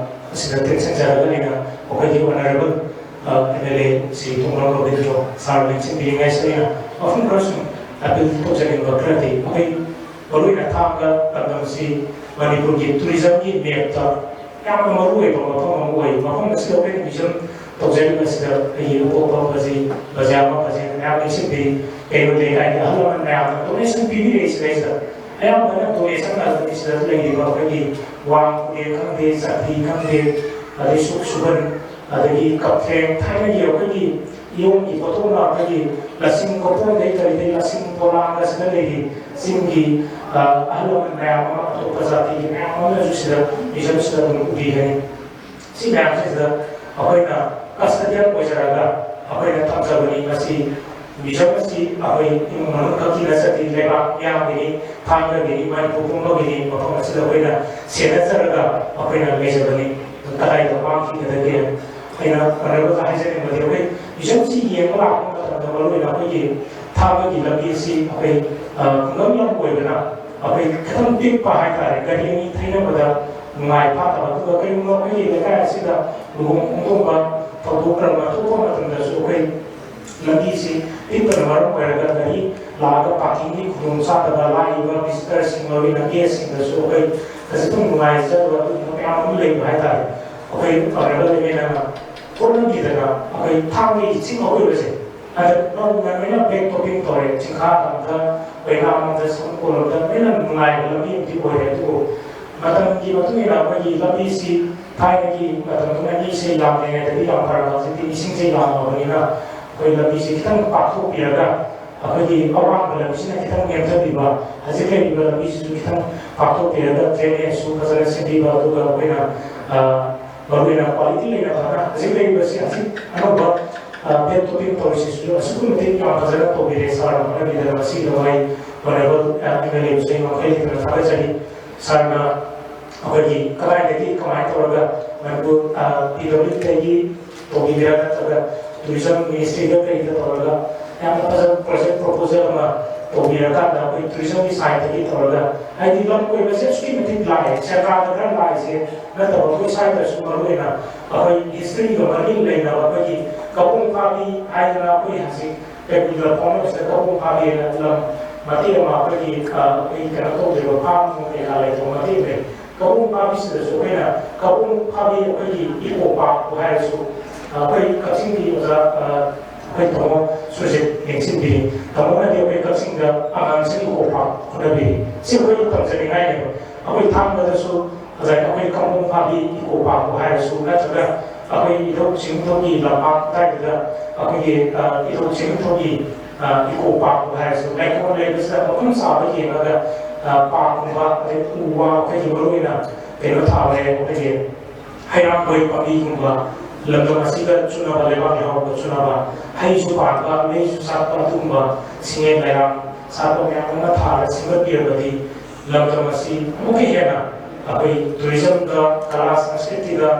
ꯑꯁꯤꯗ ꯇꯦꯟꯁꯤꯟꯖꯔꯒ ꯑꯩꯅ ꯑꯩꯈꯣꯏꯒꯤ ꯑꯣꯅꯔꯦꯕꯜ, ꯑ, M L A Shri ꯇꯣꯡꯕ꯭ꯔꯥꯝ Robindro ꯁꯥꯔ ꯂꯦꯡꯁꯤꯟꯕꯤꯔꯤꯉꯩꯁꯤꯗ ꯑꯩꯅ ꯋꯥꯐꯝ ꯈꯔ ꯁꯨꯝ ꯑꯄꯤꯜ ꯇꯧꯖꯅꯤꯡꯕ ꯈꯔꯗꯤ, ꯑꯩꯈꯣꯏ ꯃꯔꯨꯑꯣꯏꯅ ꯊꯥꯡꯒ ꯂꯝꯗꯝ ꯑꯁꯤ ꯃꯅꯤꯄꯨꯔꯒꯤ ꯇꯨꯔꯤꯖꯝꯒꯤ ꯃꯦꯞꯇ ꯌꯥꯝꯅ ꯃꯔꯨꯑꯣꯏꯕ ꯃꯐꯝ ꯑꯃ ꯑꯣꯏ꯫ ꯃꯐꯝ ꯑꯁꯤꯗ ꯑꯩꯈꯣꯏꯅ ꯚꯤꯖꯟ ꯇꯧꯖꯔꯤꯕꯁꯤꯗ ꯑꯩꯒꯤ ꯑꯄꯣꯛꯄ ꯕꯖꯤ, ꯕꯖꯤ ꯑꯃ ꯕꯖꯤ ꯃꯌꯥꯝ ꯅꯤꯡꯁꯤꯡꯕꯤ, ꯀꯩꯔꯣꯜ ꯂꯩꯀꯥꯏꯒꯤ ꯑꯍꯜ ꯂꯃꯟ ꯃꯌꯥꯝꯅ ꯗꯣꯅꯦꯁꯟ ꯄꯤꯕꯤꯔꯛꯏꯁꯤꯗꯩꯁꯤꯗ ꯑꯌꯥꯝꯕꯅ ꯗꯣꯅꯦꯁꯟ ꯉꯥꯛꯇꯅꯤ꯫ ꯁꯤꯗ ꯂꯩꯔꯤꯕ ꯑꯩꯈꯣꯏꯒꯤ ꯋꯥꯡ ꯈꯨꯗꯦꯡ ꯈꯪꯗꯦ, ꯆꯥꯛꯄꯤ ꯈꯪꯗꯦ, ꯑꯗꯩ ꯁꯨꯛ ꯁꯨꯕꯟ, ꯑꯗꯒꯤ ꯀꯞꯊꯦꯡ, ꯊꯥꯏꯅꯒꯤ ꯑꯩꯈꯣꯏꯒꯤ ꯏꯌꯣꯡꯒꯤ ꯄꯣꯠꯊꯣꯛꯅ ꯑꯩꯈꯣꯏꯒꯤ ꯂꯁꯤꯡ ꯀꯣꯄꯣꯟꯗꯩ ꯀꯔꯤꯗꯩ ꯂꯁꯤꯡ ꯄꯣꯂꯥꯡ ꯑꯁꯤꯗ ꯂꯩꯔꯤ꯫ ꯆꯤꯡꯒꯤ, ꯑ, ꯑꯍꯜ ꯂꯃꯟ ꯃꯌꯥꯝ ꯑꯃ, ꯑꯇꯣꯞꯄ ꯖꯥꯇꯤꯒꯤ ꯃꯌꯥꯝ ꯑꯃꯅꯁꯨ ꯁꯤꯗ ꯃ꯭ꯌꯨꯖꯝꯁꯤꯗ ꯑꯗꯨꯝ ꯎꯕꯤꯒꯅꯤ꯫ ꯁꯤ ꯃꯌꯥꯝꯁꯤꯗ ꯑꯩꯈꯣꯏꯅ ꯀꯁꯇꯗꯤꯌꯦꯜ ꯑꯣꯏꯖꯔꯒ ꯑꯩꯈꯣꯏꯅ ꯊꯝꯖꯕꯅꯤ꯫ ꯃꯁꯤ ꯃ꯭ꯌꯨꯖꯝ ꯑꯁꯤ ꯑꯩꯈꯣꯏ ꯏꯃꯨꯡ ꯃꯅꯨꯡ ꯈꯛꯀꯤ ꯅꯠꯆꯗꯦ, ꯂꯩꯕꯥꯛ ꯃꯤꯌꯥꯝꯒꯤꯅꯤ, ꯊꯥꯡꯒꯒꯤꯅꯤ, ꯃꯅꯤꯄꯨꯔ ꯄꯨꯝꯕꯒꯤꯅꯤ꯫ ꯃꯐꯝ ꯑꯁꯤꯗ ꯑꯩꯈꯣꯏꯅ ꯁꯦꯟꯅꯖꯔꯒ ꯑꯩꯈꯣꯏꯅ ꯂꯩꯖꯕꯅꯤ꯫ ꯀꯗꯥꯏꯗ ꯃꯥꯡꯈꯤꯒꯗꯒꯦ? ꯑꯩꯅ ꯑꯣꯅꯔꯦꯕꯜꯗ ꯍꯥꯏꯖꯅꯤꯡꯕꯗꯤ, ꯑꯩꯈꯣꯏ ꯃ꯭ꯌꯨꯖꯝꯁꯤ ꯌꯦꯡꯕ ꯂꯥꯛꯄ ꯃꯇꯝꯗ, ꯃꯔꯨꯑꯣꯏꯅ ꯑꯩꯈꯣꯏꯒꯤ ꯊꯥꯡꯒꯒꯤ ꯂꯝꯕꯤ ꯑꯁꯤ ꯑꯩꯈꯣꯏ, ꯑ, ꯈꯨꯡꯒꯪ ꯂꯝ ꯑꯣꯏꯕꯅ ꯑꯩꯈꯣꯏ ꯈꯤꯇꯪ ꯄꯤꯛꯄ ꯍꯥꯏꯇꯥꯔꯦ, ꯒꯥꯔꯤ ꯑꯅꯤ ꯊꯩꯅꯕꯗ ꯅꯨꯡꯉꯥꯏ ꯐꯥꯠꯇꯕ꯫ ꯑꯗꯨꯒ ꯀꯔꯤꯒꯨꯝꯕ ꯑꯩꯈꯣꯏꯒꯤ ꯂꯩꯀꯥꯏ ꯑꯁꯤꯗ ꯂꯨꯍꯣꯡ ꯈꯣꯡꯗꯣꯡꯕ ꯊꯧꯗꯣꯛ ꯀꯔꯝꯕ ꯊꯣꯛꯄ ꯃꯇꯝꯗꯁꯨ ꯑꯩꯈꯣꯏ ꯂꯝꯕꯤꯁꯤ ꯄꯤꯛꯄꯅ ꯃꯔꯝ ꯑꯣꯏꯔꯒ ꯒꯥꯔꯤ ꯂꯥꯛꯑꯒ ꯄꯥꯔꯀꯤꯡꯒꯤ ꯈꯨꯗꯣꯡ ꯆꯥꯗꯕ, ꯂꯥꯛꯏꯕ ꯚꯤꯖꯤꯇꯔꯁꯤꯡ, ꯃꯔꯨꯑꯣꯏꯅ ꯒꯦꯁꯁꯤꯡꯗꯁꯨ ꯑꯩꯈꯣꯏ ꯈꯖꯤꯛꯇꯪ ꯅꯨꯡꯉꯥꯏꯖꯗꯕ ꯑꯗꯨꯒꯨꯝꯕ ꯃꯌꯥꯝ ꯑꯃ ꯂꯩꯕ ꯍꯥꯏꯇꯥꯔꯦ꯫ ꯑꯩꯈꯣꯏ ꯑꯣꯅꯔꯦꯕꯜ ꯑꯦꯝ ꯑꯦꯜ ꯑꯦꯅ ꯍꯣꯠꯅꯕꯤꯗꯅ ꯑꯩꯈꯣꯏ ꯊꯥꯡꯒꯒꯤ ꯆꯤꯡ ꯑꯀꯣꯏꯕꯁꯦ ꯑꯗ ꯃꯔꯨꯞꯅ ꯂꯣꯏꯅ ꯕꯦꯛ ꯇꯣꯄꯤꯡ ꯇꯧꯔꯦ꯫ ꯆꯤꯡꯈꯥ ꯂꯝꯗ, ꯀꯣꯏꯂꯥ ꯂꯝꯗ, ꯁꯃꯨꯗ꯭ꯔ ꯂꯝꯗ ꯂꯣꯏꯅ ꯅꯨꯡꯉꯥꯏꯕ ꯂꯝꯕꯤ ꯑꯃꯗꯤ ꯑꯣꯏꯔꯦ꯫ ꯑꯗꯨꯕꯨ ꯃꯇꯝꯒꯤ ꯃꯇꯨꯡ ꯏꯟꯅ ꯑꯩꯈꯣꯏꯒꯤ ꯂꯝꯕꯤꯁꯤ ꯊꯥꯏꯅꯒꯤ ꯃꯇꯝꯗꯨꯅ ꯃꯤꯁꯦ ꯌꯥꯝꯂꯤꯉꯩꯗꯗꯤ ꯌꯥꯝ ꯐꯔꯝꯕ, ꯍꯧꯖꯤꯛꯇꯤ ꯃꯤꯁꯤꯡꯁꯦ ꯌꯥꯝꯃꯕꯅꯤꯅ ꯑꯩꯈꯣꯏ ꯂꯝꯕꯤꯁꯤ ꯈꯤꯇꯪ ꯄꯥꯛꯊꯣꯛꯄꯤꯔꯒ ꯑꯩꯈꯣꯏꯒꯤ ꯑꯋꯥꯡꯕ ꯂꯝꯕꯤꯁꯤꯅ ꯈꯤꯇꯪ ꯅꯦꯝꯊꯕꯤꯕ, ꯍꯧꯖꯤꯛ ꯂꯩꯔꯤꯕ ꯂꯝꯕꯤꯁꯤꯁꯨ ꯈꯤꯇꯪ ꯄꯥꯛꯊꯣꯛꯄꯤꯔꯒ ꯗ꯭ꯔꯦꯅꯦꯖꯁꯨ ꯐꯖꯅ ꯁꯦꯝꯕꯤꯕ, ꯑꯗꯨꯒ ꯑꯩꯈꯣꯏꯅ, ꯑ, ꯃꯔꯨꯑꯣꯏꯅ ꯀ꯭ꯋꯥꯂꯤꯇꯤ ꯂꯩꯅ ꯐꯖꯅ ꯍꯧꯖꯤꯛ ꯂꯩꯔꯤꯕꯁꯤ ꯍꯧꯖꯤꯛ ꯑꯅꯧꯕ, ꯑ, ꯄꯦꯠ ꯇꯣꯄꯤꯡ ꯇꯧꯔꯤꯁꯤꯁꯨ ꯑꯁꯨꯛꯀꯤ ꯃꯇꯤꯛ ꯌꯥꯝ ꯐꯖꯅ ꯇꯧꯕꯤꯔꯦ꯫ ꯁꯥꯔꯅ ꯍꯣꯠꯅꯕꯤꯗꯅ ꯃꯁꯤꯒꯤꯗꯃꯛ ꯑꯩ honourable, ꯑ, ꯑꯦꯝ ꯑꯦꯜ ꯑꯦꯕꯨꯁꯨ ꯑꯩ ꯃꯈꯩ ꯍꯦꯟꯅ ꯊꯥꯒꯠꯆꯔꯤ꯫ ꯁꯥꯔꯅ ꯑꯩꯈꯣꯏꯒꯤ ꯀꯗꯥꯏꯗꯒꯤ ꯀꯃꯥꯏꯅ ꯇꯧꯔꯒ ꯃꯅꯤꯄꯨꯔ, ꯑ, ꯄꯤ ꯗꯕ꯭ꯂꯤꯎ ꯗꯤꯗꯒꯤ ꯇꯧꯕꯤꯒꯦꯔꯥ ꯅꯠꯇ꯭ꯔꯒ ꯇꯨꯔꯤꯖꯝ ꯃꯤꯅꯤꯁꯇ꯭ꯔꯤꯗ ꯀꯩꯗ ꯇꯧꯔꯒ ꯌꯥꯝꯅ ꯐꯖꯕ ꯄ꯭ꯔꯣꯖꯦꯛ ꯄ꯭ꯔꯣꯄꯣꯖꯦꯜ ꯑꯃ ꯇꯧꯕꯤꯔꯀꯥꯟꯗ ꯑꯩꯈꯣꯏ ꯇꯨꯔꯤꯖꯝꯒꯤ ꯁꯥꯏꯠꯇꯒꯤ ꯇꯧꯔꯒ, ꯍꯥꯏꯗꯤ ꯂꯝ ꯀꯣꯏꯕꯁꯦ ꯑꯁꯨꯛꯀꯤ ꯃꯇꯤꯛ ꯂꯥꯛꯑꯦ, ꯁꯔꯀꯥꯔꯗ ꯈꯔ ꯂꯥꯛꯏꯁꯦ ꯅꯠꯇꯕ ꯑꯩꯈꯣꯏ ꯁ꯭ꯋꯥꯏꯗꯁꯨ ꯃꯔꯨꯑꯣꯏꯅ ꯑꯩꯈꯣꯏ ꯍꯤꯁꯇ꯭ꯔꯤꯒ ꯃꯔꯤ ꯂꯩꯅꯕ ꯑꯩꯈꯣꯏꯒꯤ ꯀꯕꯣꯡ ꯐꯥꯕꯤ ꯍꯥꯏꯗꯅ ꯑꯩꯈꯣꯏ ꯍꯧꯖꯤꯛ ꯀꯩꯕꯨꯜꯗ ꯐꯥꯎꯅꯕꯁꯤꯗ ꯀꯕꯣꯡ ꯐꯥꯕꯤ ꯍꯥꯏꯅ ꯂꯝ ꯃꯇꯦꯛ ꯑꯃ ꯑꯩꯈꯣꯏꯒꯤ, ꯑ, ꯑꯩꯈꯣꯏ ꯀꯩꯅꯣ ꯇꯧꯗ꯭ꯔꯤꯕ ꯐꯥꯝ ꯅꯨꯡ ꯀꯩꯀꯥ ꯂꯩꯇꯕ ꯃꯇꯦꯛ ꯑꯃ ꯂꯩ꯫ ꯀꯕꯣꯡ ꯐꯥꯕꯤꯁꯤꯗꯁꯨ ꯑꯩꯈꯣꯏꯅ ꯀꯕꯣꯡ ꯐꯥꯕꯤ ꯑꯩꯈꯣꯏꯒꯤ ꯏꯀꯣ ꯄꯥꯔꯛꯄꯨ ꯍꯥꯏꯔꯁꯨ, ꯑ, ꯑꯩꯈꯣꯏ ꯀꯛꯆꯤꯡꯒꯤ ꯑꯣꯖꯥ, ꯑ, ꯑꯩꯈꯣꯏ ꯇꯥꯃꯣ ꯁꯨꯔꯖꯤꯠ ꯌꯦꯡꯁꯤꯟꯕꯤꯔꯤ꯫ ꯇꯥꯃꯣꯅꯗꯤ ꯑꯩꯈꯣꯏ ꯀꯛꯆꯤꯡꯗ ꯑꯉꯥꯡꯁꯤꯡ ꯏꯀꯣ ꯄꯥꯔꯛ ꯍꯣꯠꯅꯕꯤꯔꯤ꯫ ꯁꯤ ꯑꯩꯈꯣꯏ ꯇꯝꯖꯅꯤꯡꯉꯥꯏꯅꯦꯕ꯫ ꯑꯩꯈꯣꯏ ꯊꯥꯡꯒꯗꯁꯨ ꯉꯁꯥꯏ ꯑꯩꯈꯣꯏ ꯀꯕꯣꯡ ꯐꯥꯕꯤ ꯏꯀꯣ ꯄꯥꯔꯛꯄꯨ ꯍꯥꯏꯔꯁꯨ, ꯅꯠꯇ꯭ꯔꯒ ꯑꯩꯈꯣꯏ ꯏꯙꯧ ꯆꯤꯡꯊꯧꯒꯤ ꯂꯝꯄꯥꯛ ꯑꯗꯨꯋꯥꯏꯗꯨꯗ ꯑꯩꯈꯣꯏꯒꯤ, ꯑ, ꯏꯙꯧ ꯆꯤꯡꯊꯧꯒꯤ, ꯑ, ꯏꯀꯣ ꯄꯥꯔꯛꯄꯨ ꯍꯥꯏꯔꯁꯨ, ꯂꯩꯀꯣꯜ ꯂꯩꯕꯁꯤꯗ ꯃꯐꯝ ꯆꯥꯕ ꯌꯦꯡꯉꯒ, ꯑ, ꯄꯥꯔꯛꯀꯨꯝꯕ, ꯑꯗꯩ ꯎ ꯋꯥ ꯑꯩꯈꯣꯏꯒꯤ ꯃꯔꯨꯑꯣꯏꯅ ꯀꯩꯅꯣ ꯊꯥꯕ ꯂꯩ, ꯑꯩꯈꯣꯏꯒꯤ ꯍꯩꯔꯥꯡꯒꯣꯏ ꯄꯥꯝꯕꯤꯒꯨꯝꯕ, ꯂꯝꯗꯝ ꯑꯁꯤꯒ ꯆꯨꯅꯕ, ꯂꯩꯕꯥꯛ ꯂꯩꯍꯥꯎꯒ ꯆꯨꯅꯕ, ꯍꯩꯁꯨ ꯄꯥꯟꯕ, ꯃꯩꯁꯨ ꯆꯥꯛꯄ, ꯑꯗꯨꯒꯨꯝꯕ ꯁꯤꯡꯉꯦꯟ ꯂꯩꯔꯥꯡ ꯁꯥꯠꯄ ꯃꯌꯥꯝ ꯑꯃ ꯊꯥꯔ ꯁꯦꯝꯒꯠꯄꯤꯔꯕꯗꯤ ꯂꯝꯗꯝ ꯑꯁꯤ ꯑꯃꯨꯛꯀ ꯍꯦꯟꯅ ꯑꯩꯈꯣꯏ ꯇꯨꯔꯤꯖꯝꯗ, ꯀꯂꯥ ꯁꯪꯁꯀ꯭ꯔꯤꯇꯤꯗ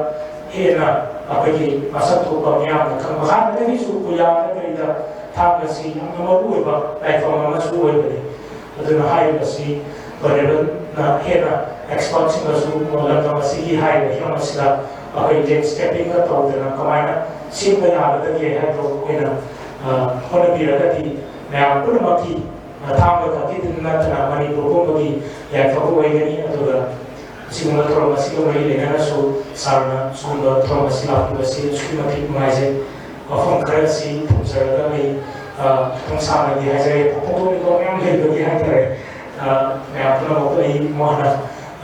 ꯍꯦꯟꯅ ꯑꯩꯈꯣꯏꯒꯤ ꯃꯁꯛ ꯊꯣꯛꯄ ꯃꯤꯌꯥꯝꯅ ꯈꯪꯕ, ꯍꯥꯟꯅꯗꯒꯤꯁꯨ ꯄꯨꯌꯥꯗ ꯀꯔꯤꯗ ꯊꯥꯡꯒꯁꯤ ꯌꯥꯝꯅ ꯃꯔꯨ ꯑꯣꯏꯕ ꯂꯥꯏꯐꯝ ꯑꯃꯁꯨ ꯑꯣꯏꯕꯅꯤ꯫ ꯑꯗꯨꯅ ꯍꯥꯏꯔꯤꯕꯁꯤ ꯍꯣꯅꯦꯕꯜꯅ ꯍꯦꯟꯅ ꯑꯦꯛꯁꯄꯔꯠꯁꯤꯡꯅꯁꯨ ꯂꯝꯗꯝ ꯑꯁꯤꯒꯤ ꯍꯥꯏꯔꯤꯕ ꯍꯤꯔꯝ ꯑꯁꯤꯗ ꯑꯩꯈꯣꯏ ꯂꯦꯟꯁꯀꯦꯄꯤꯡꯒ ꯇꯧꯗꯅ ꯀꯃꯥꯏꯅ ꯁꯦꯝꯕ ꯌꯥꯒꯗꯒꯦ ꯍꯥꯏꯕꯗꯣ ꯑꯩꯈꯣꯏꯅ, ꯑ, ꯍꯣꯠꯅꯕꯤꯔꯒꯗꯤ ꯃꯌꯥꯝ ꯄꯨꯝꯅꯃꯛꯀꯤ, ꯑ, ꯊꯥꯡꯒ ꯈꯛꯀꯤ ꯅꯠꯇꯅ ꯃꯅꯤꯄꯨꯔ ꯄꯨꯝꯕꯒꯤ ꯌꯥꯏꯐꯕ ꯑꯣꯏꯒꯅꯤ꯫ ꯑꯗꯨꯒ ꯑꯁꯤꯒꯨꯝꯕ ꯊꯧꯔꯝ ꯑꯁꯤꯒ ꯃꯔꯤ ꯂꯩꯅꯅꯁꯨ ꯁꯥꯔꯅ ꯁꯤꯒꯨꯝꯕ ꯊꯧꯔꯝ ꯑꯁꯤ ꯂꯥꯛꯄꯤꯕꯁꯤ ꯑꯁꯨꯛꯀꯤ ꯃꯇꯤꯛ ꯅꯨꯡꯉꯥꯏꯖꯩ꯫ ꯋꯥꯐꯝ ꯈꯔ ꯑꯁꯤ ꯊꯝꯖꯔꯒ ꯑꯩ, ꯑ, ꯈꯤꯇꯪ ꯁꯥꯡꯅꯗꯤ ꯍꯥꯏꯖꯔꯦ꯫ ꯐꯣꯡꯗꯣꯛꯅꯤꯡꯕ ꯃꯌꯥꯝ ꯂꯩꯕꯒꯤ ꯍꯥꯏꯇꯥꯔꯦ꯫ ꯑ, ꯃꯌꯥꯝ ꯄꯨꯝꯅꯃꯛꯄꯨ ꯑꯩ ꯃꯨꯛ ꯍꯟꯅ,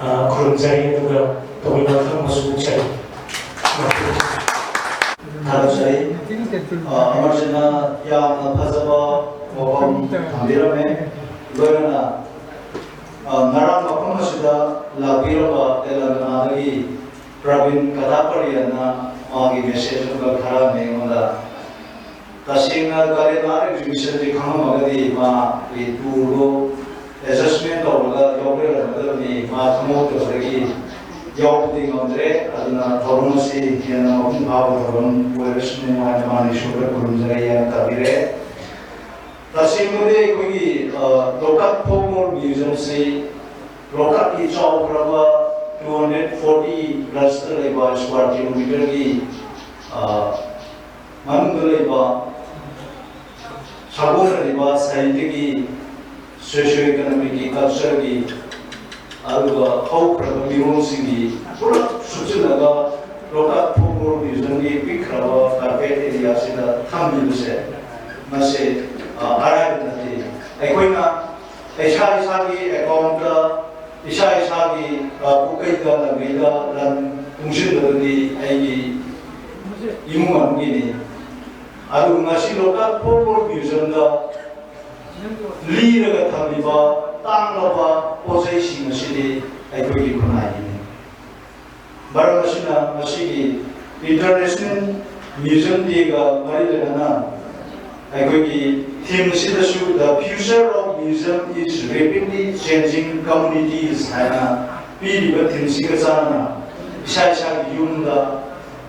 ꯑ, ꯈꯨꯔꯨꯝꯖꯔꯤ, ꯑꯗꯨꯒ ꯇꯧꯕꯤꯃꯜ ꯊꯝꯕꯁꯨ ꯐꯣꯡꯗꯣꯛꯆꯔꯤ꯫ ꯊꯥꯒꯠꯆꯔꯤ꯫ ꯑ, ꯑꯃꯔꯖꯤꯠꯅ ꯌꯥꯝꯅ ꯐꯖꯕ ꯋꯥꯐꯝ ꯊꯝꯕꯤꯔꯝꯃꯦ꯫ ꯂꯣꯏꯅꯅ, ꯑ, ꯉꯔꯥꯡ ꯃꯐꯝ ꯑꯁꯤꯗ ꯂꯥꯛꯄꯤꯔꯝꯕ ꯇꯦꯂꯪꯒꯅꯥꯗꯒꯤ ꯄ꯭ꯔꯕꯤꯟ ꯀꯗꯥꯄꯔꯤꯌꯥꯅ ꯃꯥꯒꯤ ꯃꯦꯁꯦꯖ ꯑꯃꯈꯛ ꯊꯥꯔꯛꯑꯝꯃꯦ ꯑꯩꯉꯣꯟꯗ꯫ ꯇꯁꯦꯡꯅ ꯀꯂꯦꯟ ꯑꯥꯔꯠ ꯑꯦꯛꯖꯤꯕꯤꯁꯟꯁꯤ ꯈꯪꯉꯝꯃꯒꯗꯤ ꯃꯥꯒꯤ ꯇꯨꯔꯗꯣ ꯑꯦꯗꯖꯁꯃꯦꯟ ꯇꯧꯔꯒ ꯌꯥꯎꯕꯤꯔꯝꯒꯗꯕꯅꯤ꯫ ꯃꯥ ꯈꯪꯍꯧꯗꯕꯗꯒꯤ ꯌꯥꯎꯕꯗꯤ ꯉꯝꯗ꯭ꯔꯦ꯫ ꯑꯗꯨꯅ ꯊꯧꯔꯝ ꯑꯁꯤ ꯍꯦꯟꯅ ꯃꯄꯨꯡ ꯐꯥꯕ ꯊꯧꯔꯝ ꯑꯣꯏꯔꯁꯅꯨ ꯍꯥꯏꯅ ꯃꯥꯅ ꯏꯁꯣꯔꯗ ꯈꯨꯔꯨꯝꯖꯔꯤ ꯍꯥꯏꯅ ꯇꯥꯕꯤꯔꯦ꯫ ꯇꯁꯦꯡꯕꯗꯤ ꯑꯩꯈꯣꯏꯒꯤ, ꯑ, ꯂꯣꯛꯇꯥꯛ ꯐꯣꯛꯂꯣꯔ ꯃ꯭ꯌꯨꯖꯤꯌꯝꯁꯤ ꯂꯣꯛꯇꯥꯛꯀꯤ ꯆꯥꯎꯈ꯭ꯔꯕ two hundred forty plus ꯂꯩꯕ ꯁ꯭ꯀ꯭ꯋꯥꯔ ꯀꯤꯂꯣꯃꯤꯇꯔꯒꯤ, ꯑ, ꯃꯅꯨꯡꯗ ꯂꯩꯕ ꯁꯥꯒꯣꯟꯅꯔꯤꯕ ꯁꯥꯏꯟꯁꯇꯒꯤ, ꯁꯣꯁꯤꯌꯣ ꯏꯀꯣꯅꯣꯃꯤꯛꯀꯤ, ꯀꯜꯆꯔꯒꯤ, ꯑꯗꯨꯒ ꯍꯧꯈ꯭ꯔꯕ ꯃꯤꯔꯣꯜꯁꯤꯡꯒꯤ ꯄꯨꯂꯞ ꯁꯨꯞꯆꯤꯜꯂꯒ ꯂꯣꯛꯇꯥꯛ ꯐꯣꯛꯂꯣꯔ ꯃ꯭ꯌꯨꯖꯤꯌꯝꯒꯤ ꯄꯤꯛꯈ꯭ꯔꯕ ꯀꯥꯔꯄꯦꯠ ꯑꯦꯔꯤꯌꯥꯁꯤꯗ ꯊꯝꯂꯤꯕꯁꯦ, ꯃꯁꯤ, ꯑ, ꯑꯔꯥꯏꯕ ꯅꯠꯇꯦ꯫ ꯑꯩꯈꯣꯏꯅ ꯏꯁꯥ ꯏꯁꯥꯒꯤ ꯑꯦꯀꯥꯎꯟꯗ, ꯏꯁꯥ ꯏꯁꯥꯒꯤ, ꯑ, ꯄꯨꯈꯩꯗ, ꯂꯝꯕꯤꯗ ꯂꯟ ꯇꯨꯡꯁꯤꯟꯕꯗꯨꯗꯤ ꯑꯩꯒꯤ ꯏꯃꯨꯡ ꯃꯅꯨꯡꯒꯤꯅꯤ꯫ ꯑꯗꯨꯕꯨ ꯉꯁꯤ ꯂꯣꯛꯇꯥꯛ ꯐꯣꯛꯂꯣꯔ ꯃ꯭ꯌꯨꯖꯤꯌꯝꯗ ꯂꯤꯔꯒ ꯊꯝꯂꯤꯕ ꯇꯥꯡꯂꯕ ꯄꯣꯠ ꯆꯩꯁꯤꯡ ꯑꯁꯤꯗꯤ ꯑꯩꯈꯣꯏꯒꯤ ꯈꯨꯟꯅꯥꯏꯒꯤꯅꯤ꯫ ꯃꯔꯝ ꯑꯁꯤꯅ ꯉꯁꯤꯒꯤ International Museum Day ꯒ ꯃꯔꯤ ꯂꯩꯅꯅ ꯑꯩꯈꯣꯏꯒꯤ theme ꯑꯁꯤꯗꯁꯨ "The future of museum is rapidly changing communities" ꯍꯥꯏꯅ ꯄꯤꯔꯤꯕ theme ꯁꯤꯒ ꯆꯥꯟꯅꯅ ꯏꯁꯥ ꯏꯁꯥꯒꯤ ꯌꯨꯝꯗ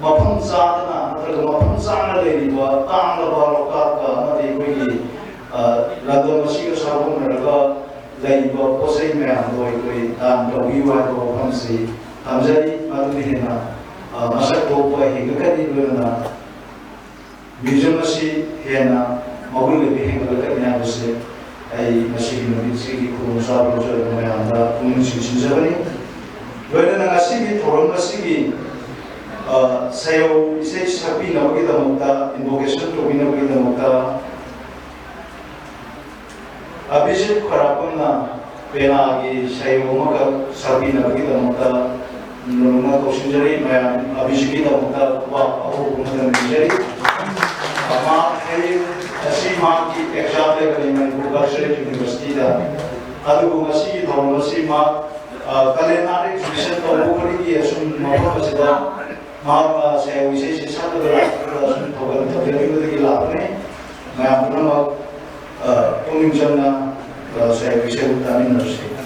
ꯃꯐꯝ ꯆꯥꯗꯅ ꯅꯠꯇ꯭ꯔꯒ ꯃꯐꯝ ꯆꯥꯅ ꯂꯩꯔꯤꯕ ꯇꯥꯡꯂꯕ ꯂꯣꯛꯇꯥꯛꯀ ꯑꯃꯗꯤ ꯑꯩꯈꯣꯏꯒꯤ, ꯑ, ꯂꯝꯗꯝ ꯑꯁꯤꯒ ꯁꯥꯒꯣꯟꯅꯔꯒ ꯂꯩꯔꯤꯕ ꯄꯣꯠ ꯆꯩ ꯃꯌꯥꯝꯗꯣ ꯑꯩꯈꯣꯏ ꯗꯥꯟ ꯇꯧꯕꯤꯌꯨ ꯍꯥꯏꯕ ꯋꯥꯐꯝꯁꯤ ꯊꯝꯖꯔꯤ꯫ ꯃꯗꯨꯅ ꯍꯦꯟꯅ, ꯑ, ꯃꯁꯛ ꯊꯣꯛꯄ ꯍꯦꯟꯒꯠꯀꯅꯤ, ꯂꯣꯏꯅꯅ ꯃ꯭ꯌꯨꯖꯤꯌꯝ ꯑꯁꯤ ꯍꯦꯟꯅ ꯃꯒꯨꯟ ꯂꯩꯕ ꯍꯦꯟꯒꯠꯂꯛꯀꯅꯤ ꯍꯥꯏꯕꯁꯦ ꯑꯩ ꯉꯁꯤꯒꯤ ꯅꯨꯃꯤꯠꯁꯤꯒꯤ ꯈꯨꯗꯣꯡꯆꯥꯕ ꯂꯧꯖꯔꯕ ꯃꯌꯥꯝꯗ ꯄꯨꯛꯅꯤꯡ ꯆꯤꯡꯁꯤꯟꯖꯕꯅꯤ꯫ ꯂꯣꯏꯅꯅ ꯉꯁꯤꯒꯤ ꯊꯧꯔꯝ ꯑꯁꯤꯒꯤ ꯑ, ꯁꯩꯔꯧ ꯏꯁꯩ ꯁꯛꯄꯤꯅꯕꯒꯤꯗꯃꯛꯇ, invocation ꯇꯧꯕꯤꯅꯕꯒꯤꯗꯃꯛꯇ ꯑꯕꯤꯖꯤꯠ ꯈ꯭ꯋꯥꯏꯔꯥꯛꯄꯝꯅ ꯄꯦꯅꯥꯒꯤ ꯁꯩꯔꯧ ꯑꯃꯈꯛ ꯁꯛꯄꯤꯅꯕꯒꯤꯗꯃꯛꯇ ꯅꯧꯅ ꯀꯧꯁꯤꯟꯖꯔꯤ꯫ ꯃꯌꯥꯝ ꯑꯕꯤꯖꯤꯠꯀꯤꯗꯃꯛꯇ ꯈꯨꯕꯥꯛ ꯑꯍꯧꯕ ꯑꯃ ꯊꯝꯖꯔꯤ꯫ ꯃꯍꯥꯛ ꯍꯌꯦꯡ ꯑꯁꯤ ꯃꯍꯥꯛꯀꯤ exam ꯂꯩꯕꯅꯤ ꯃꯅꯤꯄꯨꯔ Cultural University ꯗ꯫ ꯑꯗꯨꯕꯨ ꯉꯁꯤꯒꯤ ꯊꯧꯔꯝ ꯑꯁꯤ ꯃꯍꯥꯛ, ꯑ, ꯀꯥꯂꯦꯟ ꯑꯥꯔꯠ exhibition ꯇꯧꯕ ꯈꯨꯗꯤꯡꯒꯤ ꯑꯁꯨꯝ ꯃꯐꯝ ꯑꯁꯤꯗ ꯃꯍꯥꯛꯅ ꯁꯩꯔꯧ ꯏꯁꯩꯁꯦ ꯁꯛꯄꯗ ꯂꯥꯛꯄꯗ ꯑꯁꯨꯝ ꯊꯧꯒꯜ ꯇꯧꯖꯈꯤꯕꯗꯒꯤ ꯂꯥꯛꯄꯅꯤ꯫ ꯃꯌꯥꯝ ꯄꯨꯝꯅꯃꯛ, ꯑ, ꯄꯨꯛꯅꯤꯡ ꯆꯪꯅ, ꯑ, ꯁꯩꯔꯧ ꯏꯁꯩꯕꯨ ꯇꯥꯃꯤꯟꯅꯔꯁꯤ꯫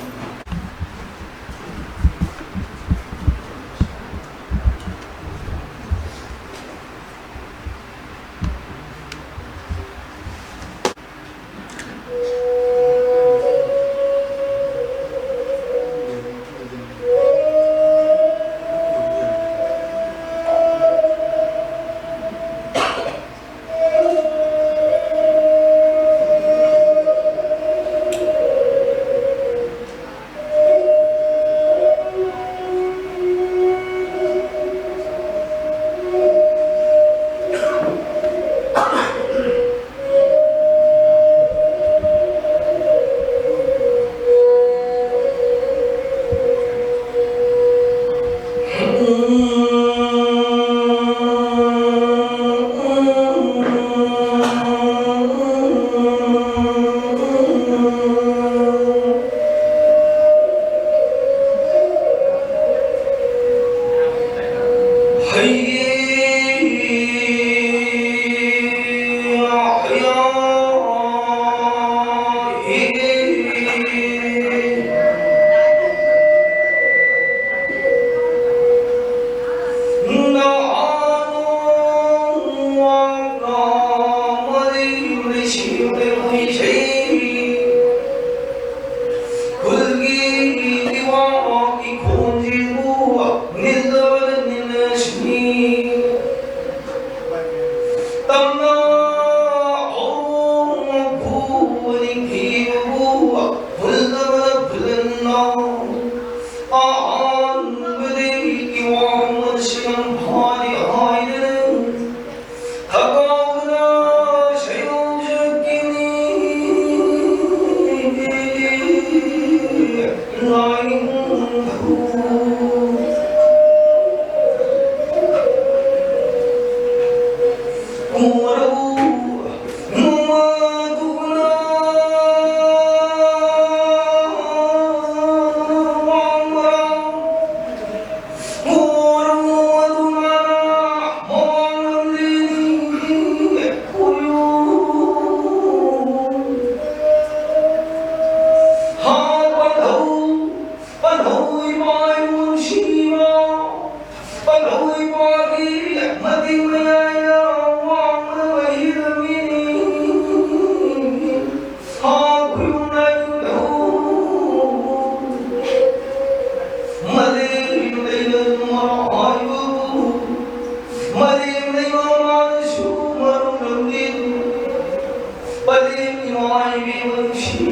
ꯅꯨꯡꯁꯤ,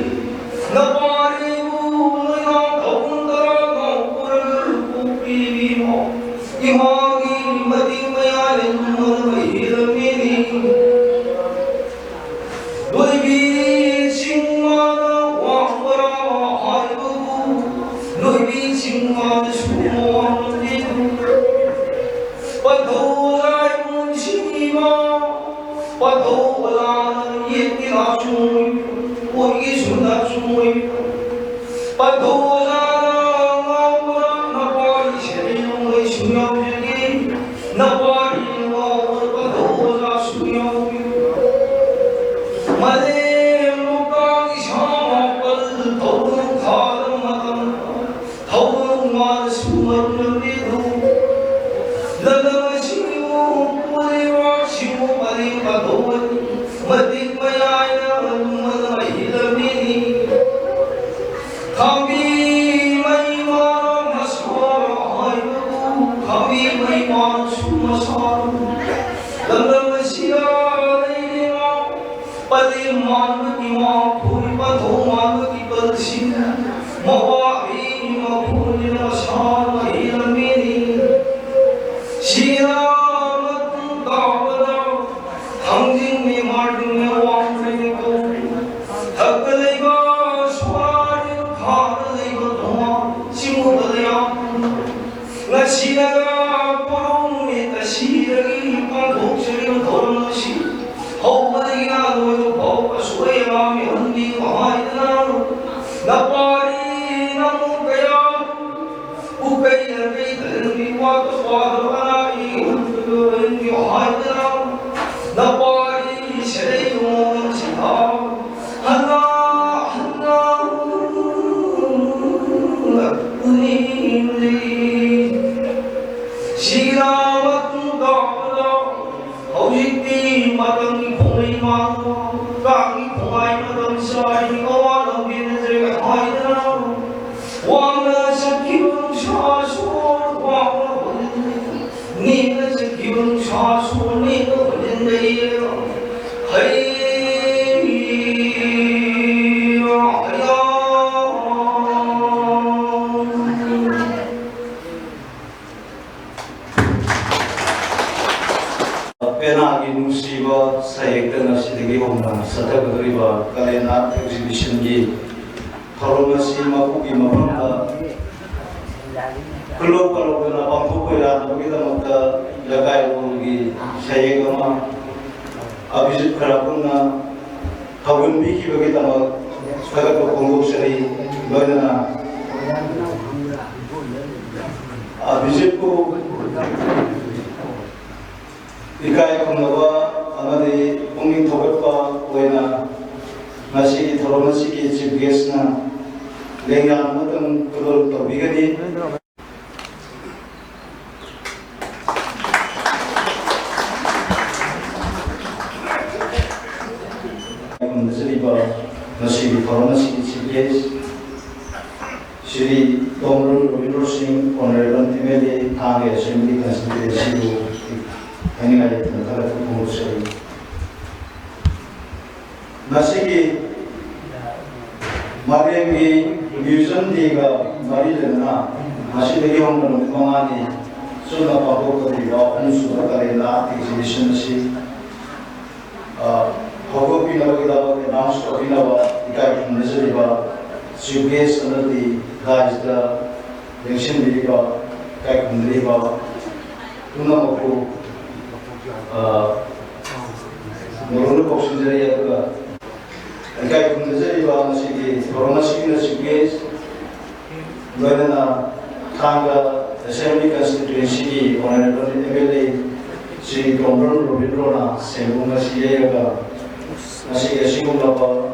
ꯅꯄꯥꯔꯤꯕꯨ ꯅꯣꯏꯅ ꯊꯧꯒꯨꯝ ꯇꯔꯥ ꯉꯥꯎꯄꯨꯔ ꯄꯣꯛꯄꯤꯕꯤꯃꯣ꯫ ꯏꯃꯥꯒꯤ ꯃꯇꯤꯛ ꯃꯌꯥꯏ ꯂꯦꯟꯗꯨꯅ ꯃꯩ ꯍꯦꯜꯂꯝꯃꯤꯅꯤ꯫ ꯂꯣꯏꯕꯤ ꯆꯤꯡ ꯃꯥꯅ ꯋꯥꯡꯕꯔꯥ ꯍꯥꯏꯕꯕꯨ, ꯂꯣꯏꯕꯤ ꯆꯤꯡ ꯃꯥꯅꯁꯨ ꯋꯥꯡꯂꯝꯗꯦ꯫ ꯄꯟꯊꯧ ꯑꯣꯖꯥ ꯏꯃꯨꯡꯁꯤꯡ ꯏꯃꯥ, ꯄꯟꯊꯧ ꯑꯣꯖꯥꯅ ꯌꯦꯠꯀꯤ ꯂꯥꯛꯁꯨ ꯑꯣꯏꯕ, ꯑꯣꯏꯒꯤꯁꯨ ꯂꯥꯛꯁꯨ ꯑꯣꯏꯕ꯫ ꯄꯟꯊꯧ ꯑꯣꯖꯥꯅ ꯉꯥꯎꯕ ꯅꯄꯥꯒꯤ ꯁꯦꯟꯃꯤꯠꯂꯣꯟ ꯑꯩꯁꯨ ꯌꯥꯎꯖꯒꯦ꯫ ꯅꯄꯥꯒꯤ ꯉꯥꯎꯕ ꯄꯟꯊꯧ ꯑꯣꯖꯥꯁꯨ ꯌꯥꯎꯕꯤꯌꯨ꯫ ꯃꯥꯂꯦꯝ ꯂꯣꯛꯇꯥꯛ ꯏꯁꯥ ꯃꯥꯄꯜ ꯊꯧꯗꯣꯛ ꯊꯥꯗꯕ ꯃꯇꯝ ꯊꯧꯗꯣꯛ ꯃꯥꯅꯁꯨ ꯃꯔꯨꯅ ꯄꯤꯗꯨ꯫ ꯂꯝꯗꯝ ꯑꯁꯤꯕꯨ ꯄꯨꯔꯤꯕ ꯁꯤꯕꯨ ꯄꯔꯤꯡ ꯄꯥꯊꯣꯛꯑꯅꯤ꯫ ꯃꯇꯤꯛ ꯃꯌꯥꯏꯅ ꯃꯗꯨꯃ ꯂꯩꯔꯝꯃꯤꯅꯤ꯫ ꯈꯥꯝꯕꯤ ꯃꯩ ꯃꯥꯅ ꯃꯁꯥ ꯍꯥꯏꯕꯕꯨ ꯈꯥꯝꯕꯤ ꯃꯩ ꯃꯥꯅꯁꯨ ꯃꯁꯥ꯫ ꯂꯝꯗꯝ ꯑꯁꯤꯗ ꯂꯩꯔꯤꯕ ꯄꯂꯦꯝ ꯃꯥꯟꯕꯒꯤ ꯃꯥꯡꯈꯣꯜ, ꯄꯟꯊꯧ ꯃꯥꯟꯕꯒꯤ ꯄꯜꯁꯤꯡ, ꯃꯋꯥ ꯑꯩꯒꯤ ꯃꯈꯣꯜꯅ ꯃꯁꯥꯅ ꯍꯦꯜꯂꯝꯃꯤꯅꯤ꯫ ꯁꯤꯔꯥ ꯃꯇꯨꯡ ꯇꯥꯕꯗ ꯊꯥꯡꯖꯤꯡ ꯃꯦꯃꯥꯔꯗꯨꯅ ꯋꯥꯡꯈ꯭ꯔꯦꯀꯣ꯫ ꯊꯛꯇ ꯂꯩꯕ ꯁꯣꯔꯥꯔꯤ ꯈꯥꯗ ꯂꯩꯕ ꯊꯣꯡ ꯆꯤꯡꯕꯗ ꯌꯥꯝ ꯉꯁꯤꯅꯒ ꯄꯣꯔꯣꯝꯃꯦ ꯉꯁꯤꯗꯒꯤ ꯄꯥꯡꯊꯣꯛꯆꯔꯤꯕ ꯊꯧꯔꯝ ꯑꯁꯤ ꯍꯧꯕꯗꯒꯤꯅ ꯂꯣꯏꯕ ꯐꯥꯎ ꯑꯁꯣꯏ ꯑꯉꯥꯝ ꯌꯥꯎꯍꯟꯕꯤꯌꯨ ꯍꯥꯏꯗꯅ ꯅꯄꯥꯔꯤ ꯅꯃꯣ ꯀꯌꯥ ꯎꯄꯩ ꯅꯄꯩ ꯊꯜꯍꯟꯕꯤꯌꯨ ꯋꯥꯠꯇ ꯄꯥꯗꯕ ꯑꯅꯥ ꯑꯌꯦꯛ ꯍꯟꯕꯤꯌꯨ ꯍꯥꯏꯗꯅ ꯅꯄꯥꯔꯤ ꯁꯦꯂꯩ ꯃꯑꯣꯡ ꯑꯁꯤꯗ ꯍꯟꯅ ꯍꯟꯅ ꯎꯅꯤꯡꯂꯤ꯫ ꯁꯤꯔꯥ ꯃꯇꯨꯡ ꯇꯥꯕꯗ ꯍꯧꯖꯤꯛꯇꯤ ꯃꯇꯝꯒꯤ ꯈꯣꯡꯂꯩ ꯃꯥꯡꯕ, ꯀꯥꯡꯒꯤ ꯈꯣꯡꯉꯥꯏ ꯃꯇꯝ ꯆꯥꯔꯤ, ꯑꯋꯥ ꯂꯝꯕꯦꯟꯅꯖꯔꯦ ꯍꯥꯏꯗꯅ ꯋꯥꯡꯅ ꯆꯠꯈꯤꯕ ꯅꯨꯡꯁꯥꯁꯨ ꯋꯥꯡꯅ ꯍꯣꯟꯖꯤꯜꯂꯤ꯫ ꯅꯦꯝꯅ ꯆꯠꯈꯤꯕ ꯅꯨꯡꯁꯥꯁꯨ ꯅꯦꯝꯅ ꯍꯣꯟꯖꯤꯟꯕ ꯌꯦꯡꯂꯣ꯫ ꯍꯩ ꯑꯦꯛꯖꯤꯕꯤꯁꯟꯒꯤ ꯊꯧꯔꯝ ꯑꯁꯤ ꯃꯄꯨꯒꯤ ꯃꯐꯝꯗ ꯈꯨꯜꯂꯧ ꯄꯜꯂꯧꯗꯅ ꯄꯥꯡꯊꯣꯛꯄ ꯌꯥꯅꯕꯒꯤꯗꯃꯛꯇ ꯂꯩꯀꯥꯏꯔꯣꯜꯒꯤ ꯁꯩꯍꯦꯛ ꯑꯃ ꯑꯕꯤꯖꯤꯠ ꯈꯔꯥꯄꯨꯝꯅ ꯊꯧꯒꯟꯕꯤꯈꯤꯕꯒꯤꯗꯃꯛ ꯊꯥꯒꯠꯄ ꯐꯣꯡꯗꯣꯛꯆꯔꯤ꯫ ꯂꯣꯏꯅꯅ ꯑꯕꯤꯖꯤꯠꯄꯨ ꯏꯀꯥꯏ ꯈꯨꯝꯅꯕ ꯑꯃꯗꯤ ꯄꯨꯛꯅꯤꯡ ꯊꯧꯒꯠꯄ ꯑꯣꯏꯅ ꯉꯁꯤꯒꯤ ꯊꯧꯔꯝ ꯑꯁꯤꯒꯤ ꯆꯤꯐ ꯒꯦꯁꯅ ꯂꯦꯡꯌꯥꯟ ꯑꯃꯇꯪ ꯈꯨꯗꯣꯜ ꯇꯧꯕꯤꯒꯅꯤ꯫ ꯈꯨꯔꯨꯝꯖꯔꯤꯕ ꯉꯁꯤꯒꯤ ꯊꯧꯔꯝ ꯑꯁꯤꯒꯤ ꯆꯤꯐ ꯒꯦꯁ ꯁ꯭ꯔꯤ ꯇꯣꯝꯕ꯭ꯔꯨꯝ ꯔꯕꯤꯟꯗ꯭ꯔꯣ ꯁꯤꯡ, ꯑꯣꯅꯔꯦꯕꯜ ꯑꯦꯝ ꯑꯦꯜ ꯑꯦ, ꯊꯥꯡꯒ ꯑꯦꯁꯦꯝꯕ꯭ꯂꯤ ꯀꯟꯁꯇꯤꯇ꯭ꯋꯦꯟꯁꯤꯕꯨ ꯍꯥꯏꯅꯤꯡꯉꯥꯏ ꯂꯩꯇꯅ ꯊꯥꯒꯠꯄ ꯐꯣꯡꯗꯣꯛꯆꯔꯤ꯫ ꯉꯁꯤꯒꯤ ꯃꯥꯂꯦꯝꯒꯤ ꯃ꯭ꯌꯨꯖꯤꯌꯝ ꯗꯦꯒ ꯃꯔꯤ ꯂꯩꯅꯅ ꯉꯁꯤꯗꯒꯤ ꯍꯧꯅ ꯅꯨꯃꯤꯠ ꯃꯉꯥꯅꯤ ꯆꯨꯞꯅ ꯄꯥꯡꯊꯣꯛꯀꯗꯧꯔꯤꯕ ꯑꯍꯨꯝꯁꯨꯕ ꯀꯂꯦꯟ ꯑꯥꯔꯠ ꯑꯦꯛꯖꯤꯕꯤꯁꯟ ꯑꯁꯤ, ꯑ, ꯍꯧꯗꯣꯛꯄꯤꯅꯕꯒꯤꯗꯃꯛ ꯑꯦꯅꯥꯎꯟꯁ ꯇꯧꯕꯤꯅꯕ ꯏꯀꯥꯏ ꯈꯨꯝꯅꯖꯔꯤꯕ ꯆꯤꯐ ꯒꯦꯁ ꯑꯃꯗꯤ ꯗꯥꯏꯁꯇ ꯂꯦꯡꯁꯤꯟꯕꯤꯔꯤꯕ, ꯏꯀꯥꯏ ꯈꯨꯝꯅꯔꯤꯕ ꯄꯨꯝꯅꯃꯛꯄꯨ, ꯑ, ꯃꯔꯨꯞꯅ ꯀꯧꯁꯤꯟꯖꯔꯤ꯫ ꯑꯗꯨꯒ ꯏꯀꯥꯏ ꯈꯨꯝꯅꯖꯔꯤꯕ ꯉꯁꯤꯒꯤ ꯊꯧꯔꯝ ꯑꯁꯤꯒꯤ ꯆꯤꯐ ꯒꯦꯁ, ꯂꯣꯏꯅꯅ ꯊꯥꯡꯒ ꯑꯦꯁꯦꯝꯕ꯭ꯂꯤ ꯀꯟꯁꯇꯤꯇ꯭ꯋꯦꯟꯁꯤꯒꯤ honourable M L A Shri Tombram ꯔꯣꯕꯤꯟꯗ꯭ꯔꯣꯅ ꯁꯦꯝꯕꯨꯝ ꯑꯁꯤ ꯌꯩꯔꯒ ꯉꯁꯤꯒꯤ ꯑꯁꯤꯒꯨꯝꯂꯕ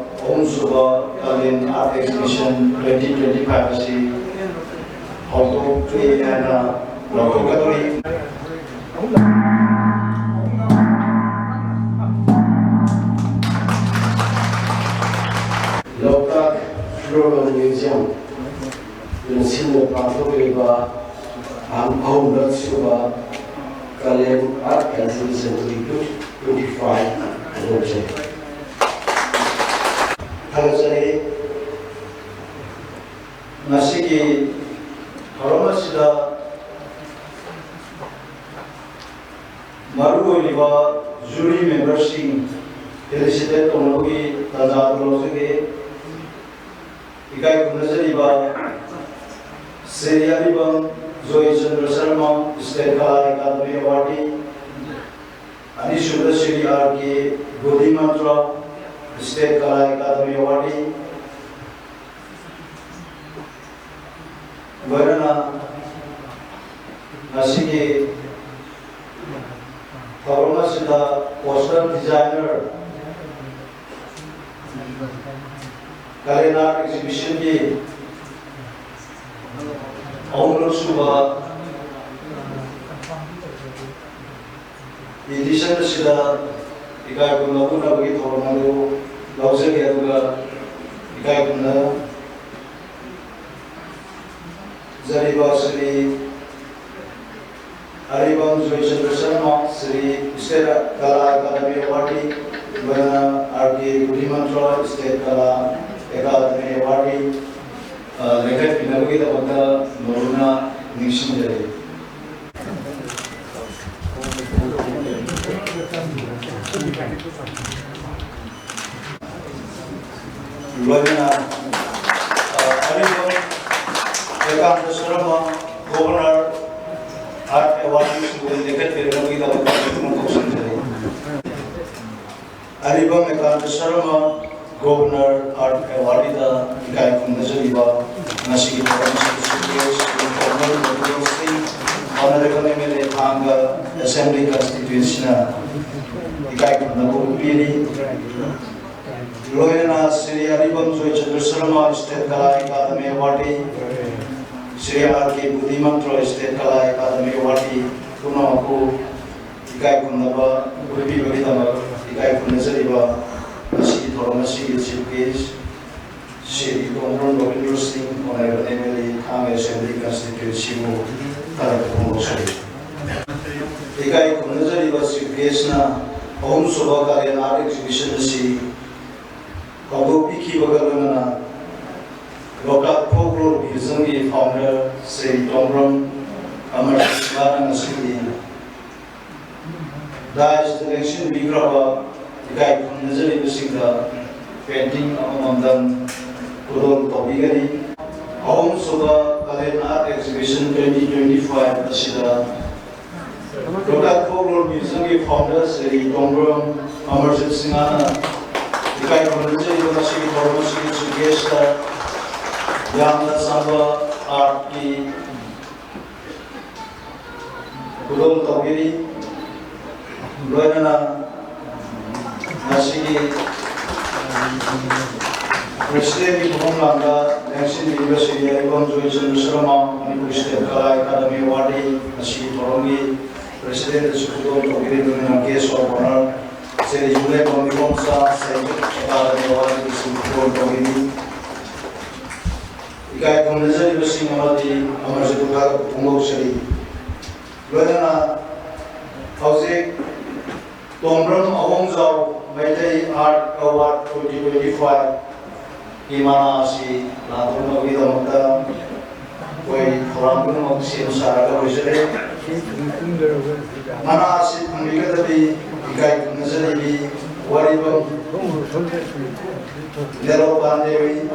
ꯑꯍꯨꯝꯁꯨꯕ Kalen art exhibition twenty twenty five ꯑꯁꯤ ꯍꯧꯗꯣꯛꯂꯦ ꯍꯥꯏꯅ ꯂꯥꯎꯊꯣꯛꯀꯗꯧꯔꯤ꯫ ꯂꯣꯛꯇꯥꯛ ꯐ꯭ꯂꯣꯔꯦꯜ ꯃ꯭ꯌꯨꯖꯤꯌꯝ ꯂꯨꯟꯁꯤꯟꯅ ꯄꯥꯡꯊꯣꯛꯂꯤꯕ ꯑꯍꯨꯝꯂꯛ ꯁꯨꯕ Kalen art exhibition twenty twenty five ꯍꯧꯗꯣꯛꯆꯔꯤ꯫ ꯊꯥꯒꯠꯆꯔꯤ꯫ ꯉꯁꯤꯒꯤ ꯊꯧꯔꯝ ꯑꯁꯤꯗ ꯃꯔꯨꯑꯣꯏꯔꯤꯕ ꯖꯨꯔꯤ ꯃꯦꯝꯕꯔꯁꯤꯡ, Felicitate ꯇꯧꯅꯕꯒꯤ ꯇꯥꯟꯖꯥ ꯑꯗꯨ ꯂꯧꯖꯒꯦ꯫ ꯏꯀꯥꯏ ꯈꯨꯝꯅꯖꯔꯤꯕ Shri Aribam Joychandra Sharma, State Kala Academy Awardee, ꯑꯅꯤꯁꯨꯕꯗ Shri R K Budhimantra, State Kala Academy Awardee, ꯂꯣꯏꯅꯅ ꯉꯁꯤꯒꯤ ꯊꯧꯔꯝ ꯑꯁꯤꯗ poster designer ꯀꯂꯦꯟ ꯑꯥꯔꯠ ꯑꯦꯛꯖꯤꯕꯤꯁꯟꯒꯤ ꯑꯍꯨꯝꯂꯛ ꯁꯨꯕ edition ꯑꯁꯤꯗ ꯏꯀꯥꯏ ꯈꯨꯝꯅꯕ ꯎꯠꯅꯕꯒꯤ ꯊꯧꯔꯝ ꯑꯗꯨ ꯂꯧꯖꯒꯦ, ꯑꯗꯨꯒ ꯏꯀꯥꯏ ꯈꯨꯝꯅꯖꯔꯤꯕ Shri Aribam Joychandra Sharma, Shri State Kala Academy Awardee, ꯂꯣꯏꯅꯅ R K Budhimantra, State Kala Academy Awardee, ꯑ, ꯂꯦꯡꯈꯠꯄꯤꯅꯕꯒꯤꯗꯃꯛꯇ ꯃꯔꯨꯞꯅ ꯅꯤꯡꯁꯤꯡꯖꯔꯤ꯫ ꯂꯣꯏꯅꯅ, ꯑ, ꯑꯔꯤꯕꯝ ꯑꯦꯀꯥꯟꯇ ꯁꯔꯃ, Governor Art Awardee ꯁꯤꯡꯕꯨ ꯂꯦꯡꯈꯠꯄꯤꯔꯛꯅꯕꯒꯤꯗꯃꯛꯇ ꯑꯩꯈꯣꯏꯅ ꯀꯧꯁꯤꯟꯖꯔꯤ꯫ ꯑꯔꯤꯕꯝ ꯑꯦꯀꯥꯟꯇ ꯁꯔꯃ, Governor Art Awardee ꯗ ꯏꯀꯥꯏ ꯈꯨꯝꯅꯖꯔꯤꯕ ꯉꯁꯤꯒꯤ ꯊꯧꯔꯝ ꯑꯁꯤꯗ Chief Guest, Honorable ꯃꯗꯨ ꯁꯤꯡ, Honorable M L A ꯊꯥꯡꯒ Assembly Constituency ꯅ ꯏꯀꯥꯏ ꯈꯨꯝꯅꯕ ꯎꯠꯄꯤꯔꯤ꯫ ꯂꯣꯏꯅꯅ Shri Aribam Joychandra Sharma, State Kala Academy Awardee, Shri R K Budhimantra, State Kala Academy Awardee, ꯄꯨꯝꯅꯃꯛꯄꯨ ꯏꯀꯥꯏ ꯈꯨꯝꯅꯕ ꯎꯠꯄꯤꯕꯒꯤꯗꯃꯛ ꯏꯀꯥꯏ ꯈꯨꯝꯅꯖꯔꯤꯕ ꯉꯁꯤꯒꯤ ꯊꯧꯔꯝ ꯑꯁꯤꯒꯤ Chief Guest ꯁ꯭ꯔꯤ ꯇꯣꯡꯕ꯭ꯔꯝ ꯔꯣꯕꯤꯟꯗ꯭ꯔꯣ ꯁꯤꯡ, Honorable M L A, ꯊꯥꯡꯒ Assembly Constituency ꯕꯨ ꯊꯥꯒꯠꯄ ꯐꯣꯡꯗꯣꯛꯆꯔꯤ꯫ ꯏꯀꯥꯏ ꯈꯨꯝꯅꯖꯔꯤꯕ Chief Guest ꯅ ꯑꯍꯨꯝꯁꯨꯕ ꯀꯂꯦꯟ ꯑꯥꯔꯠ ꯑꯦꯛꯖꯤꯕꯤꯁꯟ ꯑꯁꯤ ꯍꯧꯗꯣꯛꯄꯤꯈꯤꯕꯒ ꯂꯣꯏꯅꯅ ꯂꯣꯛꯇꯥꯛ Folklore Museum ꯒꯤ founder ꯁ꯭ꯔꯤ ꯇꯣꯡꯕ꯭ꯔꯝ ꯑꯃꯔꯖꯤꯠ ꯁꯤꯡꯍꯅ ꯉꯁꯤꯗꯤ dais ꯇ ꯂꯦꯡꯁꯤꯟꯕꯤꯈ꯭ꯔꯕ ꯏꯀꯥꯏ ꯈꯨꯝꯅꯖꯔꯤꯕꯁꯤꯡꯗ painting ꯑꯃꯃꯝꯇꯪ ꯈꯨꯗꯣꯜ ꯇꯧꯕꯤꯒꯅꯤ꯫ ꯑꯍꯨꯝꯁꯨꯕ Kalen Art Exhibition twenty twenty-five ꯑꯁꯤꯗ Local Folklore Museumꯒꯤ founder ꯁ꯭ꯔꯤ ꯇꯣꯡꯕ꯭ꯔꯝ ꯑꯃꯔꯖꯤꯠ ꯁꯤꯡꯍꯅ ꯏꯀꯥꯏ ꯈꯨꯝꯅꯖꯔꯤꯕ ꯉꯁꯤꯒꯤ ꯊꯧꯔꯝ ꯑꯁꯤꯒꯤ chief guestꯇ ꯌꯥꯝꯅ ꯆꯝꯕ artꯀꯤ ꯈꯨꯗꯣꯜ ꯇꯧꯕꯤꯔꯤ꯫ ꯂꯣꯏꯅꯅ ꯉꯁꯤꯒꯤ Presidentꯀꯤ ꯐꯝꯐꯝ ꯂꯥꯡꯗ ꯂꯦꯡꯁꯤꯟꯕꯤꯔꯤꯕ Shri Aribam Joychandra Sharma, Manipur State Kala Academy Awardee, ꯉꯁꯤꯒꯤ ꯊꯧꯔꯝꯒꯤ Presidentꯇꯁꯨ ꯈꯨꯗꯣꯜ ꯇꯧꯕꯤꯔꯤ꯫ ꯂꯣꯏꯅꯅ Guest of Honour Shri ꯌꯨꯝꯂꯦꯝꯕꯝ Ibomcha, Sahitya Academy Awardeeꯗꯁꯨ ꯈꯨꯗꯣꯜ ꯇꯧꯕꯤꯔꯤ꯫ ꯏꯀꯥꯏ ꯈꯨꯝꯅꯖꯔꯤꯕꯁꯤꯡ ꯑꯃꯗꯤ ꯑꯃꯔꯖꯤꯠꯄꯨ ꯊꯥꯒꯠꯄ ꯐꯣꯡꯗꯣꯛꯆꯔꯤ꯫ ꯂꯣꯏꯅꯅ ꯍꯧꯖꯤꯛ ꯇꯣꯡꯕ꯭ꯔꯝ Ahongjao Meitei Art Award twenty twenty-fiveꯀꯤ ꯃꯅꯥ ꯑꯁꯤ ꯂꯥꯟꯊꯣꯛꯅꯕꯒꯤꯗꯃꯛꯇ ꯑꯩꯈꯣꯏ ꯊꯧꯔꯥꯡ ꯄꯨꯝꯅꯃꯛ ꯁꯦꯝ ꯁꯥꯔꯒ ꯂꯣꯏꯖꯔꯦ꯫ ꯃꯅꯥ ꯑꯁꯤ ꯐꯪꯕꯤꯒꯗꯕꯤ ꯏꯀꯥꯏ ꯈꯨꯝꯅꯖꯔꯤꯕꯤ ꯋꯥꯔꯤꯕꯝ ꯅꯦꯔꯣ ꯄꯥꯟꯗꯦꯕꯤ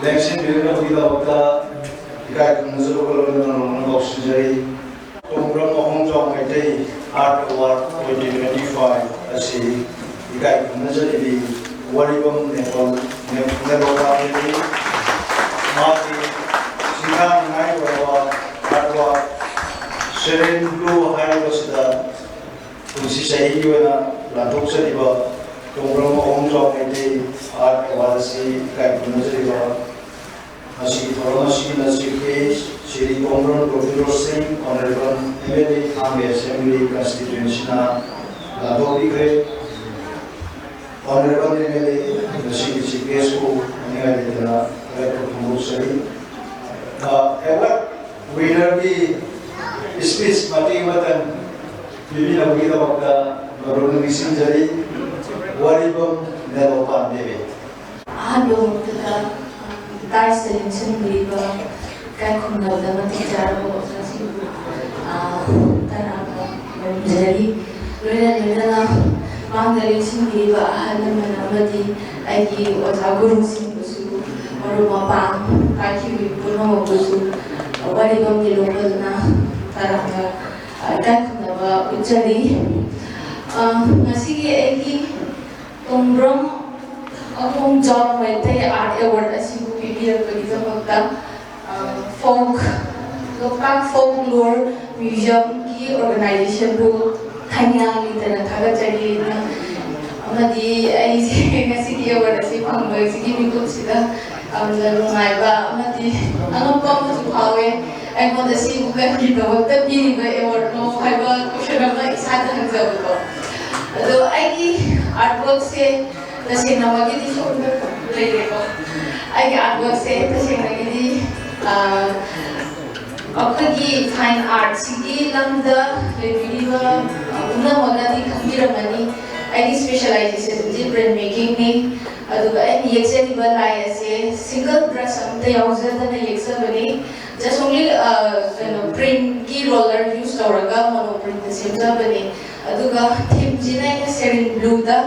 ꯂꯦꯡꯁꯤꯟꯕꯤꯔꯛꯅꯕꯒꯤꯗꯃꯛꯇ ꯏꯀꯥꯏ ꯈꯨꯝꯅꯖꯕꯒ ꯂꯣꯏꯅꯅ ꯅꯧꯅ ꯀꯧꯁꯤꯟꯖꯔꯤ꯫ ꯇꯣꯡꯕ꯭ꯔꯝ Ahongjao Meitei Art Award twenty twenty-five ꯑꯁꯤ ꯏꯀꯥꯏ ꯈꯨꯝꯅꯖꯔꯤꯕꯤ ꯋꯥꯔꯤꯕꯝ ꯅꯦꯄꯣꯜ ꯅꯦꯄꯣꯂꯤꯌꯟ ꯃꯍꯥꯛꯀꯤ ꯁꯤꯡꯊꯥꯅꯤꯡꯉꯥꯏ ꯑꯣꯏꯔꯕ artwork Serene Blue ꯍꯥꯏꯔꯤꯕꯁꯤꯗ ꯀꯨꯝꯁꯤ ꯆꯍꯤꯒꯤ ꯑꯣꯏꯅ ꯂꯥꯟꯊꯣꯛꯆꯔꯤꯕ ꯇꯣꯡꯕ꯭ꯔꯝ ꯑꯍꯣꯡꯖꯥꯎ ꯃꯩꯇꯩ Art Award ꯑꯁꯤ ꯏꯀꯥꯏ ꯈꯨꯝꯅꯖꯔꯤꯕ ꯉꯁꯤꯒꯤ ꯊꯧꯔꯝ ꯑꯁꯤꯒꯤ ꯅꯁꯤꯕꯤ ꯁ꯭ꯔꯤ ꯇꯣꯡꯕ꯭ꯔꯝ ꯒꯣꯕꯤꯟꯗ ꯁꯤꯡ, Honourable M L A, ꯊꯥꯡꯒ Assembly Constituencyꯅ ꯂꯥꯟꯊꯣꯛꯄꯤꯈ꯭ꯔꯦ꯫ Honourable M L A, ꯉꯁꯤꯒꯤ chief guestꯄꯨ ꯍꯥꯏꯅꯤꯡꯉꯥꯏ ꯂꯩꯇꯅ ꯊꯥꯒꯠꯄ ꯐꯣꯡꯗꯣꯛꯆꯔꯤ꯫ ꯑ, award winnerꯒꯤ speech ꯃꯇꯦꯛ ꯑꯃꯇꯪ ꯄꯤꯕꯤꯅꯕꯒꯤꯗꯃꯛꯇ ꯃꯔꯨꯞ ꯅꯤꯡꯁꯤꯡꯖꯔꯤ꯫ ꯋꯥꯔꯤꯕꯝ ꯅꯦꯔꯣ ꯄꯥꯟꯗꯦꯕꯤ꯫ ꯑꯍꯥꯟꯕ ꯃꯛꯇꯗ, ꯑ, dais ꯇ ꯂꯦꯡꯁꯤꯟꯕꯤꯔꯤꯕ ꯏꯀꯥꯏ ꯈꯨꯝꯅꯕꯗ ꯃꯇꯤꯛ ꯆꯥꯔꯕ ꯑꯣꯖꯥꯁꯤꯡꯕꯨ, ꯑ, ꯇꯔꯥꯝꯅ ꯃꯔꯤ ꯊꯥꯖꯔꯤ꯫ ꯂꯣꯏꯅ ꯂꯣꯏꯅꯅ ꯃꯥꯡꯗ ꯂꯦꯡꯁꯤꯟꯕꯤꯔꯤꯕ ꯑꯍꯜ ꯂꯃꯟ ꯑꯃꯗꯤ ꯑꯩꯒꯤ ꯑꯣꯖꯥ ꯒꯨꯔꯨꯁꯤꯡꯕꯨꯁꯨ, ꯃꯔꯨꯞ ꯃꯄꯥꯡ, ꯄꯥꯏꯈꯤꯕ ꯄꯨꯝꯅꯃꯛꯄꯨꯁꯨ ꯋꯥꯔꯤꯕꯝꯒꯤ ꯂꯣꯝꯕꯗꯨꯅ ꯇꯔꯥꯝꯅ, ꯑ, ꯏꯀꯥꯏ ꯈꯨꯝꯅꯕ ꯎꯠꯆꯔꯤ꯫ ꯑ, ꯉꯁꯤꯒꯤ ꯑꯩꯒꯤ ꯇꯣꯡꯕ꯭ꯔꯝ ꯑꯍꯣꯡꯖꯥꯎ ꯃꯩꯇꯩ Art Award ꯑꯁꯤꯕꯨ ꯄꯤꯕꯤꯔꯛꯄꯒꯤꯗꯃꯛꯇ, ꯑ, ꯐꯣꯛ, ꯂꯣꯛꯇꯥꯛ ꯐꯣꯛ ꯂꯣꯔ ꯃ꯭ꯌꯨꯖꯤꯌꯝꯒꯤ ꯑꯣꯔꯒꯅꯥꯏꯖꯦꯁꯟꯕꯨ ꯊꯥꯏꯅ ꯂꯩꯇꯅ ꯊꯥꯒꯠꯆꯔꯤ꯫ ꯑꯃꯗꯤ ꯑꯩꯁꯦ ꯉꯁꯤꯒꯤ ꯑꯦꯋꯥꯔꯗ ꯑꯁꯤ ꯐꯪꯕꯁꯤꯒꯤ ꯃꯤꯀꯨꯞꯁꯤꯗ ꯌꯥꯝꯅ ꯅꯨꯡꯉꯥꯏꯕ ꯑꯃꯗꯤ ꯑꯉꯛꯄ ꯑꯃꯁꯨ ꯐꯥꯎꯋꯦ꯫ ꯑꯩꯉꯣꯟꯗ ꯁꯤꯕꯨ ꯀꯔꯤꯒꯤꯗꯃꯛꯇ ꯄꯤꯔꯤꯕ ꯑꯦꯋꯥꯔꯗꯅꯣ ꯍꯥꯏꯕ ꯀꯣꯏꯁꯟ ꯑꯃ ꯏꯁꯥꯗ ꯍꯪꯖꯕꯗꯣ꯫ ꯑꯗꯣ ꯑꯩꯒꯤ ꯑꯥꯔꯠ ꯋꯥꯔꯛꯁꯦ ꯇꯁꯦꯡꯅꯃꯛꯀꯤꯗꯤ ꯁꯣꯝꯗ ꯂꯩꯔꯦꯀꯣ꯫ ꯑꯩꯒꯤ ꯑꯥꯔꯠ ꯋꯥꯔꯛꯁꯦ ꯇꯁꯦꯡꯅꯒꯤꯗꯤ, ꯑ, ꯑꯩꯈꯣꯏꯒꯤ ꯐꯥꯏꯟ ꯑꯥꯔꯠꯁꯤꯒꯤ ꯂꯝꯗ ꯂꯩꯕꯤꯔꯤꯕ ꯄꯨꯝꯅꯃꯛꯅꯗꯤ ꯈꯪꯕꯤꯔꯝꯃꯅꯤ꯫ ꯑꯩꯒꯤ ꯁ꯭ꯄꯦꯁꯤꯌꯦꯂꯥꯏꯖꯦꯁꯟꯁꯤ ꯄ꯭ꯔꯤꯟ ꯃꯦꯀꯤꯡꯅꯤ꯫ ꯑꯗꯨꯒ ꯑꯩꯅ ꯌꯦꯛꯆꯔꯤꯕ ꯂꯥꯏ ꯑꯁꯦ ꯁꯤꯡꯒꯜ ꯕ꯭ꯔꯁ ꯑꯃꯠꯇ ꯌꯥꯎꯖꯗꯅ ꯌꯦꯛꯆꯕꯅꯤ꯫ Just only, ꯑ, ꯀꯩꯅꯣ, ꯄ꯭ꯔꯤꯟꯒꯤ ꯔꯣꯂꯔ ꯌꯨꯁ ꯇꯧꯔꯒ ꯃꯣꯅꯣ ꯄ꯭ꯔꯤꯟꯗ ꯁꯦꯝꯖꯕꯅꯤ꯫ ꯑꯗꯨꯒ ꯊꯤꯝꯁꯤꯅ ꯑꯩꯅ ꯁꯦꯔꯤꯟ ꯕ꯭ꯂꯨꯗ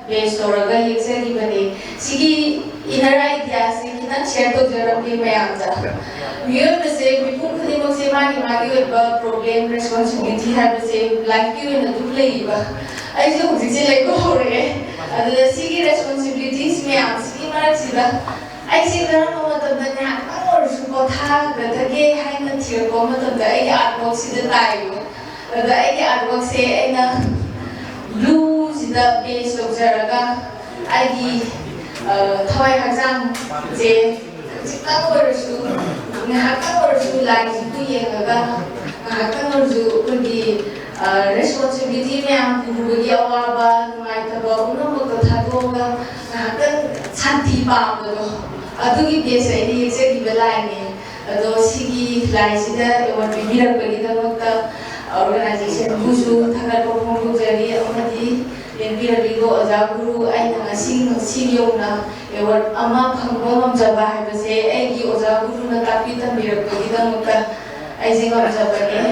ꯕꯦꯁ ꯇꯧꯔꯒ ꯌꯦꯛꯆꯈꯤꯕꯅꯤ꯫ ꯁꯤꯒꯤ ꯏꯅꯔ ꯑꯥꯏꯗꯤꯌꯥꯁꯤ ꯈꯤꯇꯪ ꯁꯤꯌꯔ ꯇꯧꯖꯔꯝꯒꯦ ꯃꯌꯥꯝꯗ꯫ ꯃꯤꯑꯣꯏꯕꯁꯦ, ꯃꯤꯄꯨꯝ ꯈꯨꯗꯤꯡꯃꯛꯁꯦ ꯃꯥꯒꯤ ꯃꯥꯒꯤ ꯑꯣꯏꯕ ꯄ꯭ꯔꯣꯕ꯭ꯂꯦꯝ, ꯔꯦꯁꯄꯣꯟꯁꯤꯕꯤꯂꯤꯇꯤ ꯍꯥꯏꯕꯁꯦ ꯂꯥꯏꯐꯀꯤ ꯑꯣꯏꯅ ꯑꯗꯨꯝ ꯂꯩꯌꯦꯕ꯫ ꯑꯩꯁꯨ ꯍꯧꯖꯤꯛꯁꯦ ꯂꯩꯕ ꯍꯧꯔꯛꯑꯦ꯫ ꯑꯗꯨꯗ ꯁꯤꯒꯤ ꯔꯦꯁꯄꯣꯟꯁꯤꯕꯤꯂꯤꯇꯤꯁ ꯃꯌꯥꯝꯁꯤꯒꯤ ꯃꯔꯛꯁꯤꯗ ꯑꯩꯁꯦ ꯀꯔꯝꯕ ꯃꯇꯝꯗ ꯉꯥꯏꯍꯥꯛꯇꯪ ꯑꯣꯏꯔꯁꯨ ꯄꯣꯊꯥꯒꯗꯒꯦ ꯍꯥꯏꯅ ꯊꯤꯔꯛꯄ ꯃꯇꯝꯗ ꯑꯩꯒꯤ ꯑꯥꯔꯠ ꯋꯥꯔꯛꯁꯤꯗ ꯇꯥꯏꯌꯦꯕ꯫ ꯑꯗꯨꯗ ꯑꯩꯒꯤ ꯑꯥꯔꯠ ꯋꯥꯔꯛꯁꯦ ꯑꯩꯅ ꯕ꯭ꯂꯨꯁꯤꯗ ꯕꯦꯁ ꯇꯧꯖꯔꯒ ꯑꯩꯒꯤ, ꯑ, ꯊꯋꯥꯏ ꯍꯛꯆꯥꯡꯁꯦ ꯈꯖꯤꯛꯇꯪ ꯑꯣꯏꯔꯁꯨ, ꯉꯥꯏꯍꯥꯛꯇꯪ ꯑꯣꯏꯔꯁꯨ ꯂꯥꯏꯁꯤꯕꯨ ꯌꯦꯡꯉꯒ ꯉꯥꯏꯍꯥꯛꯇꯪ ꯑꯣꯏꯔꯁꯨ ꯑꯩꯈꯣꯏꯒꯤ, ꯑ, ꯔꯦꯁꯄꯣꯟꯁꯤꯕꯤꯂꯤꯇꯤ ꯃꯌꯥꯝ ꯄꯨꯕꯒꯤ ꯑꯋꯥꯕ, ꯅꯨꯡꯉꯥꯏꯇꯕ ꯄꯨꯝꯅꯃꯛꯇꯣ ꯊꯥꯗꯣꯛꯑꯒ ꯉꯥꯏꯍꯥꯛꯇꯪ ꯁꯥꯟꯇꯤ ꯄꯥꯝꯕꯗꯣ, ꯑꯗꯨꯒꯤ ꯕꯦꯁ ꯑꯩꯅ ꯌꯦꯛꯆꯈꯤꯕ ꯂꯥꯏꯅꯦ꯫ ꯑꯗꯣ ꯁꯤꯒꯤ ꯂꯥꯏꯁꯤꯗ ꯑꯦꯋꯥꯔꯗ ꯄꯤꯕꯤꯔꯛꯄꯒꯤꯗꯃꯛꯇ ꯑꯣꯔꯒꯅꯥꯏꯖꯦꯁꯟꯕꯨꯁꯨ ꯊꯥꯒꯠꯄ ꯐꯣꯡꯗꯣꯛꯆꯔꯤ, ꯑꯃꯗꯤ ꯂꯦꯡꯕꯤꯔꯛꯂꯤꯕ ꯑꯣꯖꯥ ꯒꯨꯔꯨ, ꯑꯩꯅ ꯉꯁꯤ ꯉꯁꯤ ꯌꯧꯅ ꯑꯦꯋꯥꯔꯗ ꯑꯃ ꯐꯪꯕ ꯉꯝꯖꯕ ꯍꯥꯏꯕꯁꯦ ꯑꯩꯒꯤ ꯑꯣꯖꯥ ꯒꯨꯔꯨꯅ ꯇꯥꯛꯄꯤ ꯇꯝꯕꯤꯔꯛꯄꯒꯤꯗꯃꯛꯇ ꯑꯩꯁꯦ ꯉꯝꯖꯕꯅꯦ꯫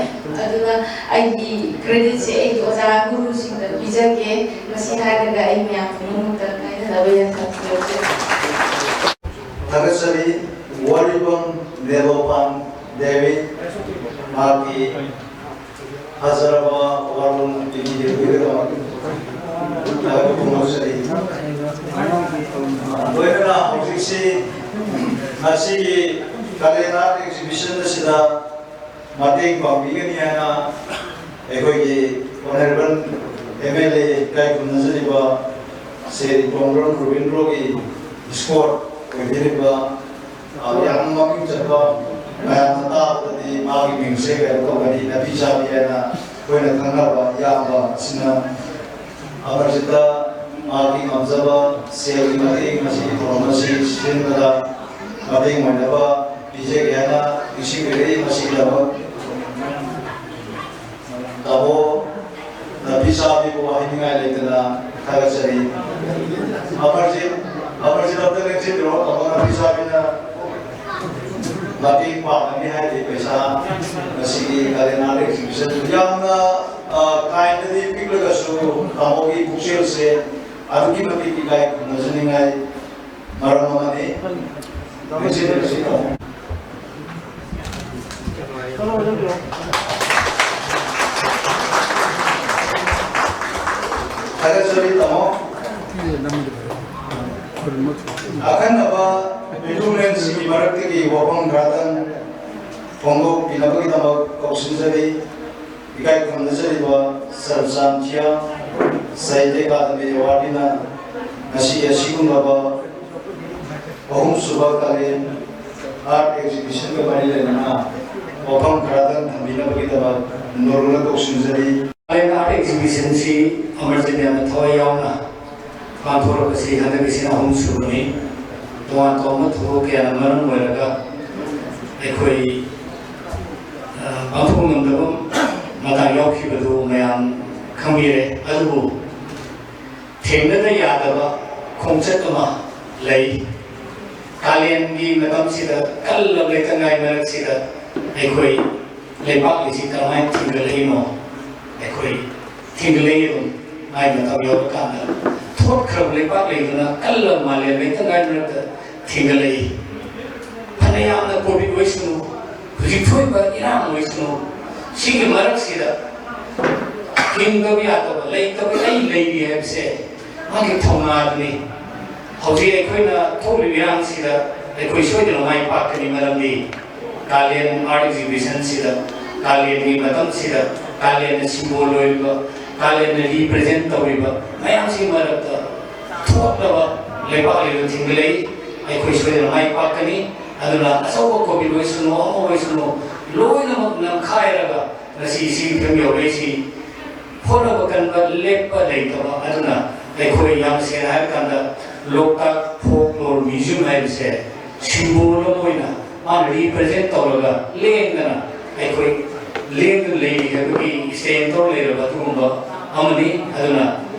ꯑꯗꯨꯅ ꯑꯩꯒꯤ creditꯁꯦ ꯑꯩꯒꯤ ꯑꯣꯖꯥ ꯒꯨꯔꯨꯁꯤꯡꯗ ꯄꯤꯖꯒꯦ꯫ ꯃꯁꯤ ꯍꯥꯏꯔꯒ ꯑꯩ ꯃꯌꯥꯝ ꯄꯨꯝꯅꯃꯛꯇ ꯀꯥꯏꯅꯅꯕ ꯌꯥꯊꯪ ꯂꯧꯖꯔꯤ꯫ ꯊꯥꯒꯠꯆꯔꯤ꯫ ꯋꯥꯔꯤꯕꯝ ꯅꯦꯂꯣꯄꯥꯟ ꯗꯦꯕꯤ, ꯃꯍꯥꯛꯀꯤ ꯐꯖꯔꯕ ꯋꯥꯔꯣꯜ ꯄꯤꯕꯤꯕꯒꯤ ꯊꯥꯒꯠꯄ ꯐꯣꯡꯗꯣꯛꯆꯔꯤ꯫ ꯂꯣꯏꯅꯅ ꯍꯧꯖꯤꯛꯁꯤ ꯃꯁꯤꯒꯤ ꯀꯥꯂꯦꯟ art exhibition ꯑꯁꯤꯗ ꯃꯇꯦꯡ ꯄꯥꯡꯕꯤꯒꯅꯤ ꯍꯥꯏꯅ ꯑꯩꯈꯣꯏꯒꯤ Honourable M L A ꯏꯀꯥꯏ ꯈꯨꯝꯅꯖꯔꯤꯕ ꯁ꯭ꯔꯤ ꯏꯇꯣꯝꯕꯝ ꯔꯕꯤꯟꯗ꯭ꯔꯣꯒꯤ escort ꯑꯣꯏꯕꯤꯔꯤꯕ, ꯑ, ꯌꯥꯝꯅ ꯃꯃꯤꯡ ꯆꯠꯄ, ꯃꯌꯥꯝꯅ ꯇꯥꯕꯗꯗꯤ ꯃꯥꯒꯤ ꯃꯤꯡꯁꯦ ꯀꯩꯅꯣ ꯇꯧꯒꯅꯤ, ꯅꯥꯄꯤ ꯆꯥꯕꯤ ꯍꯥꯏꯅ ꯑꯩꯈꯣꯏꯅ ꯈꯪꯅꯕ ꯏꯌꯥꯝꯕ ꯑꯁꯤꯅ ꯑꯃꯔꯖꯤꯠꯇ ꯃꯥꯒꯤ ꯉꯝꯖꯕ ꯁꯦꯜꯒꯤ ꯃꯇꯦꯡ ꯃꯁꯤꯒꯤ ꯊꯧꯔꯝ ꯑꯁꯤ ꯁꯤꯟꯕꯗ ꯃꯇꯦꯡ ꯑꯣꯏꯅꯕ ꯄꯤꯖꯒꯦ ꯍꯥꯏꯅ ꯅꯤꯡꯁꯤꯡꯕꯤꯔꯛꯏ꯫ ꯃꯁꯤꯒꯤꯗꯃꯛ ꯇꯥꯃꯣ ꯅꯥꯄꯤ ꯆꯥꯕꯤꯕꯨ ꯍꯥꯏꯅꯤꯡꯉꯥꯏ ꯂꯩꯇꯅ ꯊꯥꯒꯠꯆꯔꯤ꯫ ꯑꯃꯔꯖꯤꯠ, ꯑꯃꯔꯖꯤꯠ ꯑꯝꯇ ꯂꯦꯡꯁꯤꯟꯕꯤꯔꯣ, ꯇꯥꯃꯣ ꯅꯥꯄꯤ ꯆꯥꯕꯤꯅ ꯃꯇꯦꯡ ꯄꯥꯡꯒꯅꯤ ꯍꯥꯏꯔꯤꯕ ꯄꯩꯁꯥ ꯉꯁꯤꯒꯤ ꯀꯥꯂꯦꯟ art exhibition ꯌꯥꯝꯅ, ꯑ, ꯀꯥꯏꯅꯗꯤ ꯄꯤꯛꯂꯒꯁꯨ ꯇꯥꯃꯣꯒꯤ ꯄꯨꯛꯆꯦꯜꯁꯦ ꯑꯗꯨꯛꯀꯤ ꯃꯇꯤꯛ ꯏꯀꯥꯏ ꯈꯨꯝꯅꯖꯅꯤꯡꯉꯥꯏ ꯃꯔꯝ ꯑꯃꯅꯤ꯫ ꯂꯦꯡꯁꯤꯟꯕꯤꯔꯁꯤ ꯇꯥꯃꯣ꯫ ꯊꯥꯒꯠꯆꯔꯤ ꯇꯥꯃꯣ꯫ ꯑꯈꯟꯅꯕ ꯃꯤꯊꯨꯡꯂꯦꯟꯁꯤꯡꯒꯤ ꯃꯔꯛꯇꯒꯤ ꯋꯥꯐꯝ ꯈꯔꯗꯪ ꯐꯣꯡꯗꯣꯛꯄꯤꯅꯕꯒꯤꯗꯃꯛ ꯀꯧꯁꯤꯟꯖꯔꯤ꯫ ꯏꯀꯥꯏ ꯈꯨꯝꯅꯖꯔꯤꯕ ꯆꯔꯆꯥꯟꯊꯤꯌꯥ ꯁꯥꯍꯤꯇ꯭ꯌ ꯑꯀꯥꯗꯃꯤ ꯑꯦꯋꯥꯔꯗꯤꯅ ꯉꯁꯤ ꯑꯁꯤꯒꯨꯝꯂꯕ ꯑꯍꯨꯝꯁꯨꯕ ꯀꯥꯂꯦꯟ art exhibitionꯒ ꯃꯔꯤ ꯂꯩꯅꯅ ꯋꯥꯐꯝ ꯈꯔꯗꯪ ꯊꯝꯕꯤꯅꯕꯒꯤꯗꯃꯛ ꯅꯣꯔꯨꯅ ꯀꯧꯁꯤꯟꯖꯔꯤ꯫ ꯀꯥꯂꯦꯟ art exhibitionꯁꯤ ꯑꯃꯔꯖꯤꯠ ꯌꯥꯝꯅ ꯊꯋꯥꯏ ꯌꯥꯎꯅ ꯄꯥꯡꯊꯣꯔꯛꯄꯁꯤ ꯍꯟꯗꯛꯀꯤꯁꯤꯅ ꯑꯍꯨꯝ ꯁꯨꯕꯅꯤ꯫ ꯇꯣꯉꯥꯟ ꯇꯣꯉꯥꯟꯕ ꯊꯧꯗꯣꯛ ꯀꯌꯥꯅ ꯃꯔꯝ ꯑꯣꯏꯔꯒ ꯑꯩꯈꯣꯏ, ꯑ, ꯄꯥꯡꯊꯣꯛ ꯉꯝꯗꯕ ꯃꯇꯥꯡ ꯌꯥꯎꯈꯤꯕꯗꯨ ꯃꯌꯥꯝ ꯈꯪꯕꯤꯔꯦ꯫ ꯑꯗꯨꯕꯨ ꯊꯦꯡꯅꯗ ꯌꯥꯗꯕ ꯈꯣꯡꯆꯠ ꯑꯃ ꯂꯩ꯫ ꯀꯥꯂꯦꯟꯒꯤ ꯃꯇꯝꯁꯤꯗ ꯀꯜꯂꯕ ꯂꯩꯇꯉꯥꯏ ꯃꯔꯛꯁꯤꯗ ꯑꯩꯈꯣꯏ ꯂꯩꯕꯥꯛ ꯑꯁꯤ ꯀꯔꯝꯍꯥꯏꯅ ꯊꯤꯡꯒꯠꯂꯛꯏꯅꯣ? ꯑꯩꯈꯣꯏ ꯊꯤꯡꯒꯠꯂꯛꯏ ꯑꯗꯨꯝ꯫ ꯃꯥꯏ ꯃꯇꯝ ꯌꯧꯔꯀꯥꯟꯗ ꯊꯣꯠꯈ꯭ꯔꯕ ꯂꯩꯕꯥꯛ ꯂꯩꯗꯅ ꯀꯜꯂꯕ ꯃꯥꯂꯦꯝ ꯂꯩꯇ ꯉꯥꯏ ꯃꯔꯛꯇ ꯊꯤꯡꯒꯠꯂꯛꯏ꯫ ꯐꯅ ꯌꯥꯝꯅ ꯀꯣꯚꯤꯗ ꯑꯣꯏꯁꯅꯨ, ꯍꯧꯖꯤꯛ ꯊꯣꯛꯏꯕ ꯏꯔꯥꯡ ꯑꯣꯏꯁꯅꯨ, ꯁꯤꯒꯤ ꯃꯔꯛꯁꯤꯗ ꯍꯤꯡꯗꯕ ꯌꯥꯗꯕ, ꯂꯩꯇꯕ ꯑꯩ ꯂꯩꯔꯤ ꯍꯥꯏꯕꯁꯦ ꯃꯥꯒꯤ ꯊꯧꯅꯥꯗꯨꯅꯤ꯫ ꯍꯧꯖꯤꯛ ꯑꯩꯈꯣꯏꯅ ꯊꯣꯛꯂꯤꯕ ꯏꯔꯥꯡꯁꯤꯗ ꯑꯩꯈꯣꯏ ꯁꯣꯏꯗꯅ ꯃꯥꯏ ꯄꯥꯛꯀꯅꯤ꯫ ꯃꯔꯝꯗꯤ ꯀꯥꯂꯦꯟ ꯑꯥꯔꯠ ꯑꯦꯛꯖꯤꯕꯤꯁꯟꯁꯤꯗ, ꯀꯥꯂꯦꯟꯒꯤ ꯃꯇꯝꯁꯤꯗ, ꯀꯥꯂꯦꯟꯅ ꯁꯤꯝꯕꯣꯜ ꯑꯣꯏꯔꯤꯕ, ꯀꯥꯂꯦꯟꯅ ꯔꯤꯄ꯭ꯔꯖꯦꯟ ꯇꯧꯔꯤꯕ ꯃꯌꯥꯝꯁꯤꯒꯤ ꯃꯔꯛꯇ ꯊꯣꯛꯂꯕ ꯂꯩꯕꯥꯛ ꯂꯩꯕ ꯊꯤꯡꯒꯠꯂꯛꯏ꯫ ꯑꯩꯈꯣꯏ ꯁꯣꯏꯗꯅ ꯃꯥꯏ ꯄꯥꯛꯀꯅꯤ꯫ ꯑꯗꯨꯅ ꯑꯆꯧꯕ ꯀꯣꯚꯤꯗ ꯑꯣꯏꯁꯅꯨ, ꯑꯃ ꯑꯣꯏꯁꯅꯨ, ꯂꯣꯏꯅꯃꯛ ꯅꯝꯈꯥꯏꯔꯒ ꯉꯁꯤ ꯁꯤꯒꯤ ꯐꯤꯕꯝ ꯌꯧꯔꯛꯏꯁꯤ꯫ ꯍꯣꯠꯅꯕ ꯀꯟꯕ, ꯂꯦꯞꯄ ꯂꯩꯇꯕ ꯑꯗꯨꯅ ꯑꯩꯈꯣꯏ ꯌꯥꯝ ꯁꯦꯡꯅ ꯍꯥꯏꯔ ꯀꯥꯟꯗ ꯂꯣꯛꯇꯥꯛ ꯐꯣꯛꯂꯣꯔ ꯃ꯭ꯌꯨꯖꯤꯌꯝ ꯍꯥꯏꯕꯁꯦ ꯁꯤꯝꯕꯣꯜ ꯑꯃ ꯑꯣꯏꯅ ꯃꯥꯅ ꯔꯤꯄ꯭ꯔꯖꯦꯟ ꯇꯧꯔꯒ ꯂꯦꯡꯗꯅ ꯑꯩꯈꯣꯏ ꯂꯦꯡꯗꯨꯅ ꯂꯩꯔꯤ ꯍꯥꯏꯕꯒꯤ ꯁ꯭ꯇꯦꯟ ꯇꯧꯔ ꯂꯩꯔꯕ ꯑꯗꯨꯒꯨꯝꯕ ꯑꯃꯅꯤ꯫ ꯑꯗꯨꯅ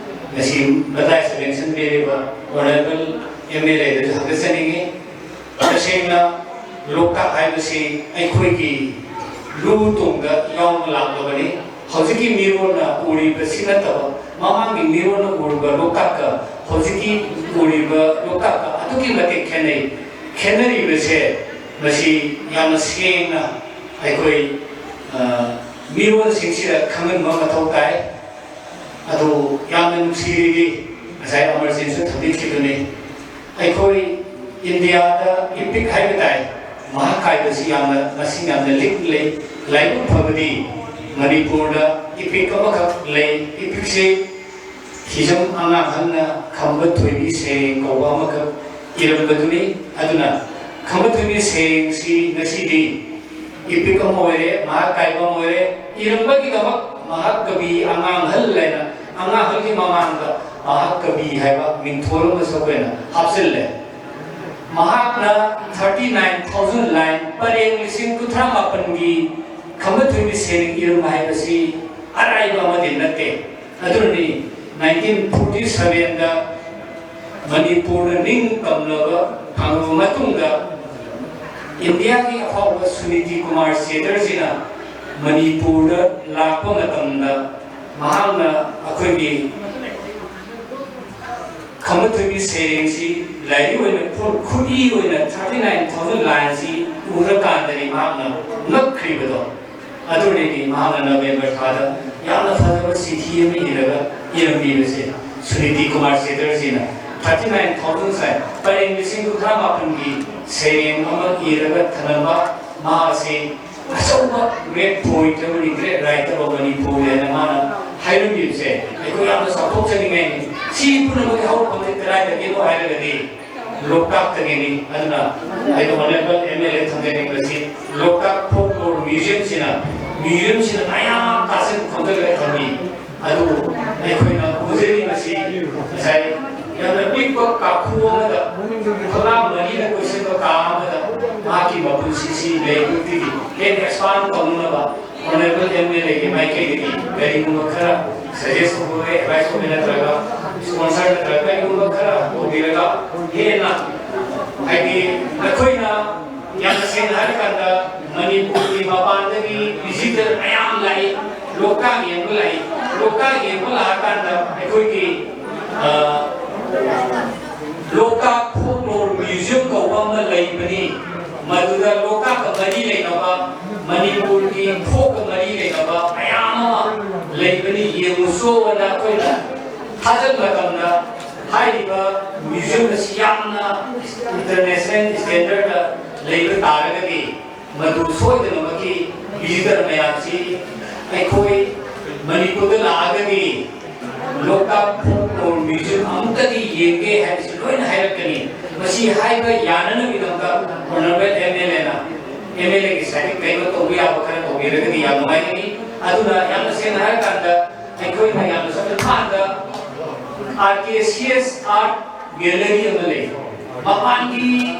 ꯉꯁꯤ ꯃꯇꯥꯏ ꯁꯕꯦꯟꯁꯟ ꯄꯤꯔꯤꯕ ꯑꯣꯅꯔꯦꯕꯜ ꯑꯦꯝ ꯑꯦꯜ ꯑꯦꯗꯁꯨ ꯍꯥꯏꯒꯠꯆꯅꯤꯡꯉꯤ꯫ ꯇꯁꯦꯡꯅ ꯂꯣꯛꯇꯥꯛ ꯍꯥꯏꯕꯁꯤ ꯑꯩꯈꯣꯏꯒꯤ ꯂꯨ ꯇꯣꯡꯗ ꯌꯥꯎꯅ ꯂꯥꯛꯂꯕꯅꯤ꯫ ꯍꯧꯖꯤꯛꯀꯤ ꯃꯤꯔꯣꯟꯅ ꯎꯔꯤꯕꯁꯤ ꯅꯠꯇꯕ ꯃꯃꯥꯡꯒꯤ ꯃꯤꯔꯣꯟꯅ ꯎꯔꯤꯕ ꯂꯣꯛꯇꯥꯛꯀ ꯍꯧꯖꯤꯛꯀꯤ ꯎꯔꯤꯕ ꯂꯣꯛꯇꯥꯛꯀ ꯑꯗꯨꯛꯀꯤ ꯃꯇꯤꯛ ꯈꯦꯠꯅꯩ꯫ ꯈꯦꯠꯅꯔꯤꯕꯁꯦ ꯃꯁꯤ ꯌꯥꯝꯅ ꯁꯦꯡꯅ ꯑꯩꯈꯣꯏ, ꯑ, ꯃꯤꯔꯣꯟꯁꯤꯡꯁꯤꯗ ꯈꯪꯍꯟꯕ ꯃꯊꯧ ꯇꯥꯏ꯫ ꯑꯗꯨ ꯌꯥꯝꯅ ꯅꯨꯡꯁꯤꯔꯤꯗꯤ ꯉꯁꯥꯏ ꯑꯃꯔꯖꯤꯠꯁꯨ ꯊꯝꯕꯤꯈꯤꯕꯅꯤ꯫ ꯑꯩꯈꯣꯏ ꯏꯟꯗꯤꯌꯥꯗ ꯏꯄꯤꯛ ꯍꯥꯏꯕ ꯇꯥꯏ, ꯃꯍꯥꯛ ꯍꯥꯏꯕꯁꯤ ꯌꯥꯝꯅ, ꯃꯁꯤꯡ ꯌꯥꯝꯅ ꯂꯤꯛꯅ ꯂꯩ꯫ ꯂꯥꯏꯕꯛ ꯐꯕꯗꯤ ꯃꯅꯤꯄꯨꯔꯗ ꯏꯄꯤꯛ ꯑꯃꯈꯛ ꯂꯩ꯫ ꯏꯄꯤꯛꯁꯤ ꯍꯤꯖꯝ ꯑꯉꯥꯡꯍꯜꯅ ꯈꯝꯕ ꯊꯣꯏꯕꯤ ꯁꯩꯔꯦꯡ ꯀꯧꯕ ꯑꯃꯈꯛ ꯏꯔꯝꯕꯗꯨꯅꯤ꯫ ꯑꯗꯨꯅ ꯈꯝꯕ ꯊꯣꯏꯕꯤ ꯁꯩꯔꯦꯡꯁꯤ ꯉꯁꯤꯗꯤ ꯏꯄꯤꯛ ꯑꯃ ꯑꯣꯏꯔꯦ, ꯃꯍꯥꯛ ꯀꯥꯏꯕ ꯑꯃ ꯑꯣꯏꯔꯦ꯫ ꯏꯔꯝꯕꯒꯤꯗꯃꯛ ꯃꯍꯥꯛ ꯀꯕꯤ ꯑꯉꯥꯡꯍꯜ ꯍꯥꯏꯅ, ꯑꯉꯥꯡꯍꯜꯒꯤ ꯃꯃꯥꯡꯗ ꯃꯍꯥꯛ ꯀꯕꯤ ꯍꯥꯏꯕ ꯃꯤꯡꯊꯣꯜ ꯑꯃꯁꯨ ꯑꯩꯈꯣꯏꯅ ꯍꯥꯞꯆꯤꯜꯂꯦ꯫ ꯃꯍꯥꯛꯅ thirty nine thousand line, ꯄꯔꯦꯡ ꯂꯤꯁꯤꯡ ꯀꯨꯟꯊ꯭ꯔꯥ ꯃꯥꯄꯟꯒꯤ ꯈꯝꯕ ꯊꯣꯏꯕꯤ ꯁꯩꯔꯦꯡ ꯏꯔꯝꯕ ꯍꯥꯏꯕꯁꯤ ꯑꯔꯥꯏꯕ ꯑꯃꯗꯤ ꯅꯠꯇꯦ꯫ ꯑꯗꯨꯅꯅꯤ nineteen forty sevenꯗ ꯃꯅꯤꯄꯨꯔꯅ ꯅꯤꯡꯇꯝꯂꯕ ꯐꯪꯂꯕ ꯃꯇꯨꯡꯗ ꯏꯟꯗꯤꯌꯥꯒꯤ ꯑꯐꯥꯎꯕ ꯁꯨꯅꯤꯇꯤ ꯀꯨꯃꯥꯔ ꯆꯦꯇꯔꯖꯤꯅ ꯃꯅꯤꯄꯨꯔꯗ ꯂꯥꯛꯄ ꯃꯇꯝꯗ ꯃꯍꯥꯛꯅ ꯑꯩꯈꯣꯏꯒꯤ ꯈꯝꯕ ꯊꯣꯏꯕꯤ ꯁꯩꯔꯦꯡꯁꯤ ꯂꯥꯏꯔꯤꯛ ꯑꯣꯏꯅ ꯈꯨ- ꯈꯨꯠꯏ ꯑꯣꯏꯅ thirty nine thousand linesꯁꯤ ꯎꯔꯀꯥꯟꯗꯗꯤ ꯃꯍꯥꯛꯅ ꯉꯛꯈ꯭ꯔꯤꯕꯗꯣ꯫ ꯑꯗꯨꯗꯒꯤ ꯃꯍꯥꯛꯅ ꯅꯕꯦꯝꯕꯔ ꯊꯥꯗ ꯌꯥꯝꯅ ꯐꯖꯕ ꯆꯤꯊꯤ ꯑꯃ ꯏꯔꯒ ꯏꯔꯝꯕꯤꯕꯁꯦ, Suniti Kumar ꯁꯦꯇꯔꯖꯤꯅ thirty nine thousand ꯁꯥꯏ ꯄꯔꯦꯡ ꯂꯤꯁꯤꯡ ꯀꯨꯟꯊ꯭ꯔꯥ ꯃꯥꯄꯟꯒꯤ ꯁꯩꯔꯦꯡ ꯑꯃ ꯏꯔꯒ ꯊꯝꯂꯝꯕ ꯃꯍꯥꯛ ꯑꯁꯤ ꯑꯆꯧꯕ great poet ꯑꯃꯅꯤ, great writer of Manipur ꯍꯥꯏꯅ ꯃꯥꯅ ꯍꯥꯏꯔꯝꯃꯤꯕꯁꯦ ꯑꯩꯈꯣꯏ ꯌꯥꯝꯅ ꯆꯥꯎꯊꯣꯛꯆꯅꯤꯡꯉꯥꯏꯅꯤ꯫ ꯁꯤ ꯄꯨꯝꯅꯃꯛꯀꯤ ꯍꯧꯔꯛꯐꯝꯁꯦ ꯀꯗꯥꯏꯗꯒꯤꯅꯣ ꯍꯥꯏꯔꯒꯗꯤ ꯂꯣꯛꯇꯥꯛꯇꯒꯤꯅꯤ꯫ ꯑꯗꯨꯅ ꯑꯩꯅ honourable M L A ꯊꯝꯖꯅꯤꯡꯕꯁꯤ, Loktak Folklore Museumꯁꯤꯅ, museumꯁꯤꯅ ꯃꯌꯥꯝ ꯇꯥꯁꯤꯟ ꯈꯣꯝꯖꯤꯜꯂꯒ ꯊꯝꯃꯤ꯫ ꯑꯗꯨꯕꯨ ꯑꯩꯈꯣꯏꯅ ꯎꯖꯔꯤꯕꯁꯤ ꯉꯁꯥꯏ ꯌꯥꯝꯅ ꯄꯤꯛꯄ ꯀꯥꯈꯨ ꯑꯃꯗ, ꯐꯛꯂꯥꯡ ꯃꯔꯤꯅ ꯀꯣꯏꯁꯤꯟꯕ ꯀꯥ ꯑꯃꯗ ꯃꯍꯥꯛꯀꯤ ꯃꯄꯨꯟꯁꯤꯁꯤ ꯂꯩꯕꯗꯒꯤ ꯍꯦꯟꯅ expand ꯇꯧꯅꯅꯕ honourable M L Aꯒꯤ ꯃꯥꯏꯀꯩꯗꯒꯤ ꯀꯔꯤꯒꯨꯝꯕ ꯈꯔ suggest ꯇꯧꯕꯤꯔꯒ, advice ꯇꯧꯕꯤꯔꯒ ꯅꯠꯇ꯭ꯔꯒ sponsor ꯅꯠꯇ꯭ꯔꯒ ꯀꯔꯤꯒꯨꯝꯕ ꯈꯔ ꯇꯧꯕꯤꯔꯒ ꯍꯦꯟꯅ, ꯍꯥꯏꯗꯤ, ꯑꯩꯈꯣꯏꯅ ꯌꯥꯝꯅ ꯁꯦꯡꯅ ꯍꯥꯏꯔꯀꯥꯟꯗ ꯃꯅꯤꯄꯨꯔꯒꯤ ꯃꯄꯥꯟꯗꯒꯤ visitor ꯃꯌꯥꯝ ꯂꯥꯛꯏ, ꯂꯣꯛꯇꯥꯛ ꯌꯦꯡꯕ ꯂꯥꯛꯏ꯫ ꯂꯣꯛꯇꯥꯛ ꯌꯦꯡꯕ ꯂꯥꯛꯑꯀꯥꯟꯗ ꯑꯩꯈꯣꯏꯒꯤ, ꯑ, ꯂꯣꯛꯇꯥꯛ Folklore Museum ꯀꯧꯕ ꯑꯃ ꯂꯩꯕꯅꯤ꯫ ꯃꯗꯨꯗ ꯂꯣꯛꯇꯥꯛꯀ ꯃꯔꯤ ꯂꯩꯅꯕ, ꯃꯅꯤꯄꯨꯔꯒꯤ folkꯀ ꯃꯔꯤ ꯂꯩꯅꯕ ꯃꯌꯥꯝ ꯑꯃ ꯂꯩꯕꯅꯤ, ꯌꯦꯡꯉꯨꯆꯣꯅ ꯑꯩꯈꯣꯏꯅ ꯊꯥꯖꯤꯟꯕ ꯃꯇꯝꯗ ꯍꯥꯏꯔꯤꯕ museum ꯑꯁꯤ ꯌꯥꯝꯅ international standardꯇ ꯂꯩꯕ ꯇꯥꯔꯒꯗꯤ ꯃꯗꯨ ꯁꯣꯏꯗꯅꯃꯛꯀꯤ visitor ꯃꯌꯥꯝꯁꯤ ꯑꯩꯈꯣꯏ ꯃꯅꯤꯄꯨꯔꯗ ꯂꯥꯛꯑꯒꯗꯤ ꯂꯣꯛꯇꯥꯛ Folklore Museum ꯑꯃꯨꯛꯇꯗꯤ ꯌꯦꯡꯒꯦ ꯍꯥꯏꯕꯁꯤ ꯂꯣꯏꯅ ꯍꯥꯏꯔꯛꯀꯅꯤ꯫ ꯃꯁꯤ ꯍꯥꯏꯕ ꯌꯥꯅꯅꯕꯒꯤꯗꯃꯛꯇ honourable M L Aꯅ, M L Aꯒꯤ side ꯀꯩꯅꯣ ꯇꯧꯕ ꯌꯥꯕ ꯈꯔ ꯇꯧꯕꯤꯔꯒꯗꯤ ꯌꯥꯝ ꯅꯨꯡꯉꯥꯏꯒꯅꯤ꯫ ꯑꯗꯨꯅ ꯌꯥꯝꯅ ꯁꯦꯡꯅ ꯍꯥꯏꯔꯀꯥꯟꯗ ꯑꯩꯈꯣꯏꯅ ꯌꯥꯝꯅ ꯁꯣꯝꯗ ꯊꯥꯡꯗ R K C S Art Gallery ꯑꯃ ꯂꯩ꯫ ꯃꯄꯥꯟꯒꯤ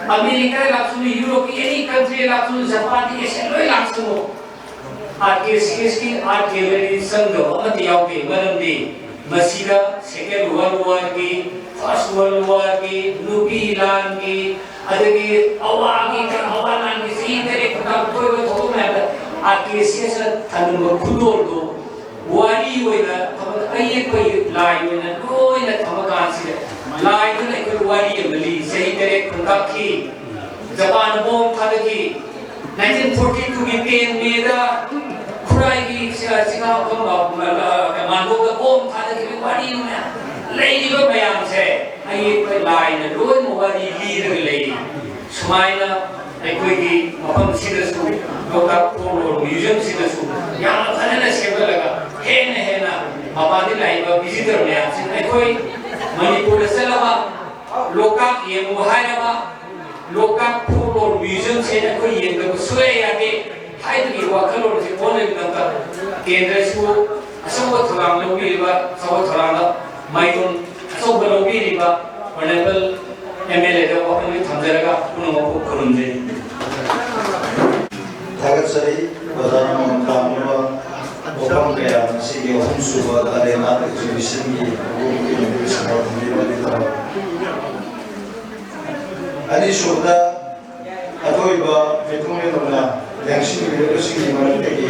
ꯑꯃꯦꯔꯤꯀꯥ ꯂꯥꯛꯁꯅꯨ, ꯌꯨꯔꯣꯞꯀꯤ any country ꯂꯥꯛꯁꯅꯨ, ꯖꯄꯥꯟꯒꯤ ꯑꯦꯁꯤꯌꯥ ꯂꯣꯏ ꯂꯥꯛꯁꯅꯨ, R K C Sꯀꯤ Art Gallery ꯆꯪꯗꯕ ꯑꯃꯠꯇ ꯌꯥꯎꯗꯦ꯫ ꯃꯔꯝꯗꯤ ꯃꯁꯤꯗ Second World Warꯒꯤ, First World Warꯒꯤ, ꯅꯨꯄꯤ ꯂꯥꯟꯒꯤ, ꯑꯗꯒꯤ ꯑꯋꯥꯒꯤ, ꯑꯋꯥ ꯂꯥꯟꯒꯤ ꯆꯍꯤ ꯇꯔꯦꯠ ꯈꯛꯇ ꯊꯣꯛꯏꯕ ꯊꯧꯗꯣꯛ ꯃꯌꯥꯝꯗ ꯑꯥꯔ ꯀꯦ ꯁꯤ ꯑꯦꯁꯅ ꯊꯝꯂꯝꯕ ꯈꯨꯗꯣꯜꯗꯨ ꯋꯥꯔꯤ ꯑꯣꯏꯅ ꯊꯝꯃ-, ꯑꯌꯦꯛꯄ ꯂꯥꯏ ꯑꯣꯏꯅ ꯂꯣꯏꯅ ꯊꯝꯃꯀꯥꯟꯁꯤꯗ, ꯂꯥꯏꯗꯨꯅ ꯑꯩꯈꯣꯏ ꯋꯥꯔꯤ ꯑꯃ ꯂꯤ꯫ ꯆꯍꯤ ꯇꯔꯦꯠ ꯈꯨꯟꯇꯥꯛꯈꯤ, ꯖꯄꯥꯟꯅ ꯕꯣꯝ ꯊꯥꯗꯈꯤ, ꯅꯥꯏꯟꯇꯤꯟ ꯐꯣꯔꯇꯤ ꯇꯨꯒꯤ ꯇꯦꯟ ꯃꯦꯗ ꯈꯨꯔꯥꯏꯒꯤ ꯆꯤꯡꯉꯥꯐꯝ ꯃꯥꯟꯗꯣꯞꯇ ꯕꯣꯝ ꯊꯥꯗꯈꯤꯕꯒꯤ ꯋꯥꯔꯤ ꯃꯌꯥꯝ, ꯂꯩꯔꯤꯕ ꯃꯌꯥꯝꯁꯦ ꯑꯌꯦꯛꯄ ꯂꯥꯏꯅ ꯂꯣꯏꯅ ꯋꯥꯔꯤ ꯂꯤꯔꯒ ꯂꯩꯔꯤ꯫ ꯁꯨꯃꯥꯏꯅ ꯑꯩꯈꯣꯏꯒꯤ ꯃꯐꯝꯁꯤꯗꯁꯨ ꯂꯣꯛꯇꯥꯛ ꯐꯣꯛꯂꯣꯔ ꯃ꯭ꯌꯨꯖꯤꯌꯝꯁꯤꯗꯁꯨ ꯌꯥꯝꯅ ꯐꯖꯅ ꯁꯦꯝꯒꯠꯂꯒ, ꯍꯦꯟꯅ ꯍꯦꯟꯅ ꯃꯄꯥꯟꯗꯒꯤ ꯂꯥꯛꯏꯕ ꯚꯤꯖꯤꯇꯔ ꯃꯌꯥꯝꯁꯤꯅ ꯑꯩꯈꯣꯏ ꯃꯅꯤꯄꯨꯔꯗ ꯆꯠꯂꯕ, ꯂꯣꯛꯇꯥꯛ ꯌꯦꯡꯉꯨ ꯍꯥꯏꯔꯕ, ꯂꯣꯛꯇꯥꯛ ꯐꯣꯛꯂꯣꯔ ꯃ꯭ꯌꯨꯖꯤꯌꯝꯁꯦ ꯑꯩꯈꯣꯏ ꯌꯦꯡꯗꯕ ꯁꯨꯡꯌꯥ ꯌꯥꯗꯦ ꯍꯥꯏꯕꯒꯤ ꯋꯥꯈꯜꯂꯣꯟꯁꯦ ꯑꯣꯟꯅꯕꯒꯤꯗꯃꯛꯇ ꯀꯦꯟꯗ꯭ꯔꯁꯨ ꯑꯆꯧꯕ ꯊꯧꯗꯥꯡ ꯂꯧꯕꯤꯔꯤꯕ, ꯑꯆꯧꯕ ꯊꯧꯗꯥꯡꯗ ꯃꯥꯏꯊꯣꯡ ꯑꯆꯧꯕ ꯂꯧꯕꯤꯔꯤꯕ ꯑꯣꯅꯔꯦꯕꯜ ꯑꯦꯝ ꯑꯦꯜ ꯑꯦꯗ ꯋꯥꯐꯝꯁꯤ ꯊꯝꯖꯔꯒ ꯄꯨꯝꯅꯃꯛꯄꯨ ꯈꯨꯔꯨꯝꯖꯔꯤ꯫ ꯊꯥꯒꯠꯆꯔꯤ꯫ ꯑꯣꯖꯥꯅ ꯃꯃꯜ ꯇꯥꯕ ꯋꯥꯐꯝ ꯀꯌꯥ ꯉꯁꯤꯒꯤ ꯑꯍꯨꯝꯁꯨꯕ ꯂꯥꯂꯦꯟ ꯑꯥꯔꯠ ꯑꯦꯛꯖꯤꯕꯤꯁꯟꯒꯤ ꯃꯀꯣꯛ ꯊꯣꯡꯕꯤꯕꯒꯤꯗꯃꯛ꯫ ꯑꯅꯤꯁꯨꯕꯗ, ꯑꯊꯣꯏꯕ ꯃꯤꯊꯨꯡꯂꯦꯟꯕꯅ ꯂꯦꯡꯁꯤꯟꯕꯤꯔꯤꯕꯁꯤꯡꯒꯤ ꯃꯔꯛꯇꯒꯤ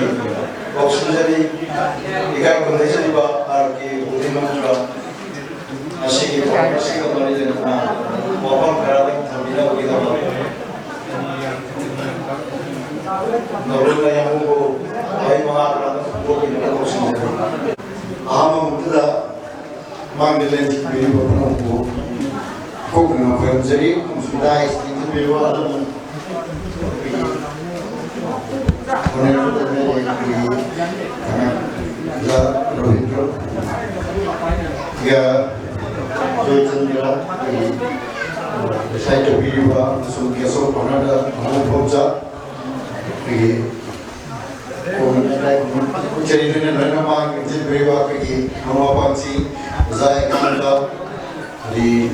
ꯀꯧꯁꯤꯟꯖꯔꯤ꯫ ꯏꯀꯥꯏ ꯈꯨꯝꯅꯖꯔꯤꯕ ꯑꯥꯔ ꯀꯦ ꯎꯗꯤꯃꯟꯒ ꯃꯁꯤꯒꯤ ꯊꯧꯔꯝ ꯑꯁꯤꯒ ꯃꯔꯤ ꯂꯩꯅꯅ ꯋꯥꯐꯝ ꯈꯔꯗꯪ ꯊꯝꯕꯤꯅꯕꯒꯤꯗꯃꯛ ꯅꯧꯔꯨꯅ ꯌꯥꯝꯕꯨꯡꯕꯨ ꯋꯥꯍꯩ ꯃꯉꯥ ꯈꯔꯗꯪ ꯐꯣꯡꯗꯣꯛꯄꯤꯅꯕ ꯀꯧꯁꯤꯟꯖꯔꯤ꯫ ꯑꯍꯥꯟꯕ ꯃꯛꯇꯗ ꯃꯥꯡꯗ ꯂꯦꯟꯁꯤꯟꯕꯤꯔꯤꯕ ꯄꯨꯝꯅꯃꯛꯄꯨ ꯍꯧꯅ ꯈꯣꯏꯔꯝꯖꯔꯤ꯫ ꯑꯃꯁꯨꯡ ꯗꯥꯏꯁ ꯂꯦꯡꯁꯤꯟꯕꯤꯔꯤꯕ ꯑꯗꯣꯝ ꯑꯩꯈꯣꯏꯒꯤ ꯍꯣꯅꯔꯦꯕꯜ ꯑꯦꯝ ꯑꯦꯜ ꯑꯦ ꯑꯩꯈꯣꯏꯒꯤ ꯀꯅꯥ, ꯑꯣꯖꯥ ꯔꯣꯍꯤꯟꯗ꯭ꯔꯣ, ꯒ ꯖꯣꯏꯆꯟꯗ꯭ꯔ, ꯑꯩꯈꯣꯏꯒꯤ ꯉꯁꯥꯏ ꯇꯧꯕꯤꯔꯤꯕ ꯑꯃꯁꯨꯡ ꯒꯦꯁ ꯑꯣꯐ ꯑꯣꯅꯔꯗ ꯑꯃꯨꯛ ꯐꯥꯎꯖ, ꯑꯩꯈꯣꯏꯒꯤ ꯀꯣꯃꯤꯇꯤ ꯂꯩꯀꯥꯏ ꯀꯣꯃꯤꯇꯤ ꯂꯣꯏꯅ ꯃꯥꯡ ꯆꯤꯟꯕꯤꯔꯤꯕ ꯑꯩꯈꯣꯏꯒꯤ ꯃꯃꯥ ꯃꯄꯥꯁꯤꯡ, ꯑꯣꯖꯥ ꯑꯦꯀꯥꯎꯟꯗ, ꯑꯗꯩ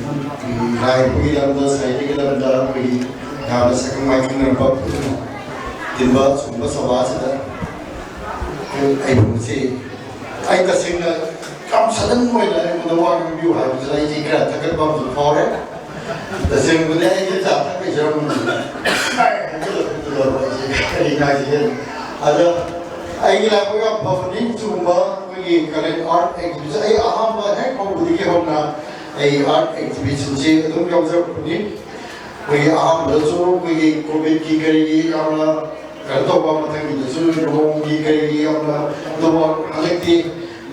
ꯂꯥꯏ ꯌꯦꯛꯄꯒꯤ ꯂꯝꯗ, ꯁꯥꯍꯤꯇ꯭ꯌꯒꯤ ꯂꯝꯗ ꯑꯩꯈꯣꯏꯒꯤ ꯌꯥꯝꯅ ꯁꯛꯈꯪ ꯃꯥꯏꯈꯪꯅꯔꯕ ꯄꯨꯟꯅ ꯇꯤꯟꯕ ꯁꯨꯝꯕ ꯁꯚꯥ ꯑꯁꯤꯗ ꯑꯩ ꯐꯝꯕꯁꯤ ꯑꯩ ꯇꯁꯦꯡꯅ ꯌꯥꯝ ꯁꯗꯟ ꯑꯣꯏꯅ ꯑꯩꯉꯣꯟꯗ ꯋꯥ ꯉꯥꯡꯕꯤꯌꯨ ꯍꯥꯏꯕꯁꯤꯗ ꯑꯩꯁꯦ ꯈꯔ ꯊꯥꯒꯠꯄ ꯑꯃꯁꯨ ꯐꯥꯎꯔꯦ꯫ ꯇꯁꯦꯡꯕꯗꯤ ꯑꯩꯁꯦ ꯆꯥ ꯊꯛꯄꯩ ꯁꯔꯨꯛ ꯑꯩꯁꯦ ꯀꯔꯤ ꯉꯥꯏꯁꯤꯒꯦ? ꯑꯗ ꯑꯩꯒꯤ ꯂꯥꯏꯕꯛ ꯌꯥꯝ ꯐꯕꯅꯤ꯫ ꯁꯤꯒꯨꯝꯕ ꯑꯩꯈꯣꯏꯒꯤ ꯀꯂꯦꯟ ꯑꯥꯔꯠ ꯑꯦꯛꯖꯤꯕꯤꯁꯟ, ꯑꯩ ꯑꯍꯥꯟꯕ ꯍꯦꯛ ꯍꯧꯕꯗꯒꯤ ꯍꯧꯅ ꯑꯩ ꯑꯥꯔꯠ ꯑꯦꯛꯖꯤꯕꯤꯁꯟꯁꯤ ꯑꯗꯨꯝ ꯌꯥꯎꯖꯔꯛꯄꯅꯤ꯫ ꯑꯩꯈꯣꯏꯒꯤ ꯑꯍꯥꯟꯕꯗꯁꯨ ꯑꯩꯈꯣꯏꯒꯤ ꯀꯣꯚꯤꯗꯀꯤ ꯀꯔꯤꯒꯤ ꯌꯥꯝꯅ ꯀꯩꯅꯣ ꯇꯧꯕ, ꯃꯊꯪꯒꯤꯗꯁꯨ ꯂꯨꯍꯣꯡꯕꯒꯤ ꯀꯔꯤꯒꯤ ꯌꯥꯝꯅ ꯑꯗꯨꯕꯨ ꯍꯟꯗꯛꯇꯤ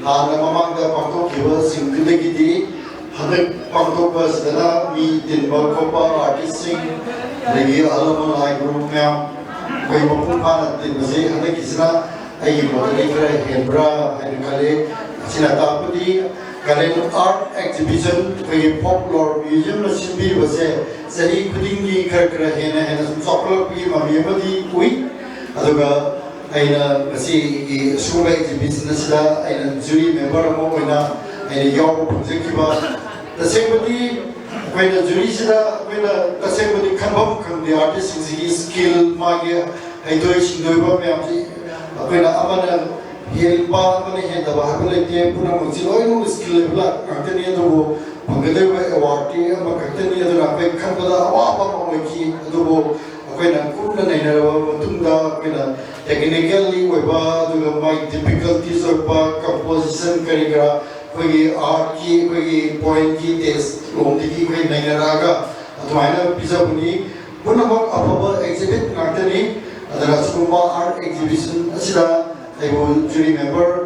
ꯍꯥꯟꯅ ꯃꯃꯥꯡꯗ ꯄꯥꯡꯊꯣꯛꯈꯤꯕꯁꯤꯡꯗꯨꯗꯒꯤꯗꯤ ꯍꯟꯗꯛ ꯄꯥꯡꯊꯣꯛꯄꯁꯤꯗꯅ ꯃꯤ ꯇꯤꯟꯕ ꯈꯣꯠꯄ, ꯑꯥꯔꯇꯤꯁꯁꯤꯡ, ꯑꯗꯒꯤ ꯑꯍꯜ ꯂꯃꯟ ꯂꯥꯏ ꯒꯨꯔꯨ ꯃꯌꯥꯝ ꯑꯩꯈꯣꯏ ꯃꯄꯨꯡ ꯐꯥꯅ ꯇꯤꯟꯕꯁꯤ ꯍꯟꯗꯛꯀꯤꯁꯤꯅ ꯑꯩꯒꯤ ꯃꯣꯠꯇꯗꯤ ꯈꯔ ꯍꯦꯟꯕ꯭ꯔꯥ ꯍꯥꯏꯅ ꯈꯜꯂꯤ꯫ ꯑꯁꯤꯅ ꯇꯥꯛꯄꯗꯤ ꯀꯂꯦꯟ ꯑꯥꯔꯠ ꯑꯦꯛꯖꯤꯕꯤꯁꯟ ꯑꯩꯈꯣꯏꯒꯤ ꯐꯣꯛꯂꯣꯔ ꯃ꯭ꯌꯨꯖꯤꯌꯝꯅ ꯁꯤꯟꯕꯤꯔꯤꯕꯁꯦ ꯆꯍꯤ ꯈꯨꯗꯤꯡꯒꯤ ꯈꯔ ꯈꯔ ꯍꯦꯟꯅ ꯍꯦꯟꯅ ꯁꯨꯝ ꯆꯥꯎꯈꯠꯂꯛꯄꯒꯤ ꯃꯃꯤ ꯑꯃꯗꯤ ꯎꯏ꯫ ꯑꯗꯨꯒ ꯑꯩꯅ ꯉꯁꯤꯒꯤ ꯁꯤꯒꯨꯝꯕ ꯑꯦꯛꯖꯤꯕꯤꯁꯟ ꯑꯁꯤꯗ ꯑꯩꯅ ꯖꯨꯔꯤ ꯃꯦꯝꯕꯔ ꯑꯃ ꯑꯣꯏꯅ ꯑꯩꯅ ꯌꯥꯎꯕ ꯐꯪꯖꯈꯤꯕ, ꯇꯁꯦꯡꯕꯗꯤ ꯑꯩꯈꯣꯏꯅ ꯖꯨꯔꯤꯁꯤꯗ ꯑꯩꯈꯣꯏꯅ ꯇꯁꯦꯡꯕꯗꯤ ꯈꯟꯐꯝ ꯈꯪꯗꯦ꯫ ꯑꯥꯔꯇꯤꯁꯁꯤꯡꯁꯤꯒꯤ ꯁ꯭ꯀꯤꯜ, ꯃꯥꯒꯤ ꯍꯩꯊꯣꯏ ꯁꯤꯡꯊꯣꯏꯕ ꯃꯌꯥꯝꯁꯤ ꯑꯩꯈꯣꯏꯅ ꯑꯃꯅ ꯍꯦꯟꯕ ꯑꯃꯅ ꯍꯦꯟꯗꯕ ꯍꯥꯏꯕ ꯂꯩꯇꯦ꯫ ꯄꯨꯝꯅꯃꯛꯁꯤ ꯂꯣꯏꯅꯃꯛ ꯁ꯭ꯀꯤꯜ ꯂꯩꯕ ꯉꯥꯛꯇꯅꯤ꯫ ꯑꯗꯨꯕꯨ ꯐꯪꯒꯗꯧꯔꯤꯕ ꯑꯦꯋꯥꯔꯗꯇꯤ ꯑꯃꯈꯛꯇꯅꯤ꯫ ꯑꯗꯨꯅ ꯑꯩꯈꯣꯏ ꯈꯟꯕꯗ ꯑꯋꯥꯕ ꯑꯃ ꯑꯣꯏꯈꯤ꯫ ꯑꯗꯨꯕꯨ ꯑꯩꯈꯣꯏꯅ ꯀꯨꯞꯅ ꯅꯩꯅꯔꯕ ꯃꯇꯨꯡꯗ ꯑꯩꯈꯣꯏꯅ ꯇꯦꯛꯅꯤꯀꯦꯜꯂꯤ ꯑꯣꯏꯕ, ꯑꯗꯨꯒ ꯃꯥꯒꯤ ꯗꯤꯐꯤꯀꯜꯇꯤꯁ ꯑꯣꯏꯕ ꯀꯝꯄꯣꯖꯤꯁꯟ ꯀꯔꯤ ꯀꯔꯥ, ꯑꯩꯈꯣꯏꯒꯤ ꯑꯥꯔꯠꯀꯤ, ꯑꯩꯈꯣꯏꯒꯤ ꯄꯣꯏꯟꯠꯀꯤ ꯇꯦꯁ ꯂꯣꯝꯗꯒꯤ ꯑꯩꯈꯣꯏ ꯅꯩꯅꯔꯛꯑꯒ ꯑꯗꯨꯃꯥꯏꯅ ꯄꯤꯖꯕꯅꯤ꯫ ꯄꯨꯝꯅꯃꯛ ꯑꯐꯕ ꯑꯦꯛꯖꯤꯕꯤꯠ ꯉꯥꯛꯇꯅꯤ꯫ ꯑꯗꯨꯅ ꯑꯁꯤꯒꯨꯝꯕ ꯑꯥꯔꯠ ꯑꯦꯛꯖꯤꯕꯤꯁꯟ ꯑꯁꯤꯗ ꯑꯩꯕꯨ ꯖꯨꯔꯤ ꯃꯦꯝꯕꯔ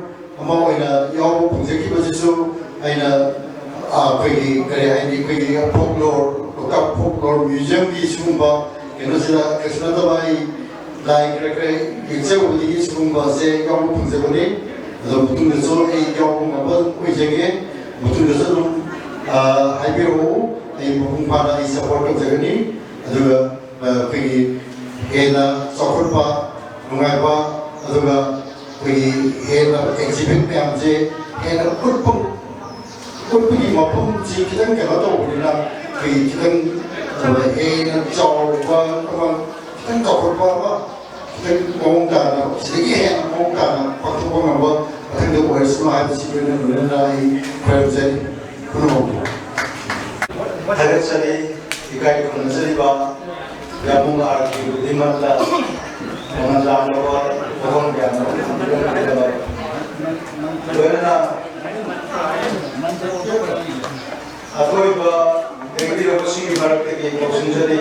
ꯑꯃ ꯑꯣꯏꯅ ꯌꯥꯎꯕ ꯐꯪꯖꯈꯤꯕꯁꯤꯁꯨ ꯑꯩꯅ, ꯑ, ꯑꯩꯈꯣꯏꯒꯤ ꯀꯔꯤ ꯍꯥꯏꯅꯤ, ꯑꯩꯈꯣꯏꯒꯤ ꯐꯣꯛꯂꯣꯔ, ꯂꯣꯛꯇꯥꯛ ꯐꯣꯛꯂꯣꯔ ꯃ꯭ꯌꯨꯖꯤꯌꯝꯒꯤ ꯁꯤꯒꯨꯝꯕ ꯀꯩꯅꯣꯁꯤꯗ ꯀꯩꯁꯨ ꯅꯠꯇꯕ ꯑꯩ ꯂꯥꯏ ꯈꯔ ꯈꯔ ꯌꯦꯛꯆꯔꯨꯕꯗꯒꯤ ꯁꯤꯒꯨꯝꯕꯁꯦ ꯌꯥꯎꯕ ꯐꯪꯖꯕꯅꯤ꯫ ꯑꯗꯣ ꯃꯇꯨꯡꯗꯁꯨ ꯑꯩ ꯌꯥꯎꯕ ꯉꯝꯕ ꯑꯣꯏꯖꯒꯦ꯫ ꯃꯇꯨꯡꯗꯁꯨ ꯑꯗꯨꯝ, ꯑ, ꯍꯥꯏꯕꯤꯔꯛꯎ꯫ ꯑꯩ ꯃꯄꯨꯡ ꯐꯥꯅ ꯑꯩ ꯁꯄꯣꯔꯠ ꯇꯧꯖꯒꯅꯤ꯫ ꯑꯗꯨꯒ, ꯑ, ꯑꯩꯈꯣꯏꯒꯤ ꯍꯦꯟꯅ ꯆꯥꯎꯈꯠꯄ, ꯅꯨꯡꯉꯥꯏꯕ, ꯑꯗꯨꯒ ꯑꯩꯈꯣꯏꯒꯤ ꯍꯦꯟꯅ ꯑꯦꯛꯖꯤꯕꯤꯠ ꯃꯌꯥꯝꯁꯦ ꯍꯦꯟꯅ ꯎꯠꯄ, ꯎꯠꯄꯒꯤ ꯃꯐꯝꯁꯤ ꯈꯤꯇꯪ ꯀꯩꯅꯣ ꯇꯧꯕꯅꯤꯅ ꯑꯩꯈꯣꯏꯒꯤ ꯈꯤꯇꯪ, ꯑ, ꯍꯦꯟꯅ ꯆꯥꯎꯕ ꯑꯃ, ꯈꯤꯇꯪ ꯆꯥꯎꯈꯠꯄ ꯑꯃ, ꯈꯤꯇꯪ ꯃꯑꯣꯡ ꯇꯥꯅ, ꯁꯤꯗꯒꯤ ꯍꯦꯟꯅ ꯃꯑꯣꯡ ꯇꯥꯅ ꯄꯥꯡꯊꯣꯛꯄ ꯉꯝꯕ ꯃꯊꯪꯗ ꯑꯣꯏꯔꯁꯅꯨ ꯍꯥꯏꯕꯁꯤ ꯂꯣꯏꯅ ꯂꯣꯏꯅꯅ ꯑꯩ ꯈꯨꯔꯨꯝꯖꯔꯤ꯫ ꯄꯨꯝꯅꯃꯛꯄꯨ ꯊꯥꯒꯠꯆꯔꯤ꯫ ꯏꯀꯥꯏ ꯈꯨꯝꯅꯖꯔꯤꯕ ꯌꯥꯝꯕꯨꯡ ꯑꯥꯔ ꯀꯦ ꯈꯨꯗꯤꯡꯃꯛꯇ ꯃꯃꯜ ꯇꯥꯕ ꯂꯣꯏꯅꯅ ꯑꯊꯣꯏꯕ ꯂꯦꯡꯕꯤꯔꯛꯄꯁꯤꯡꯒꯤ ꯃꯔꯛꯇꯒꯤ ꯀꯧꯁꯤꯟꯖꯔꯤ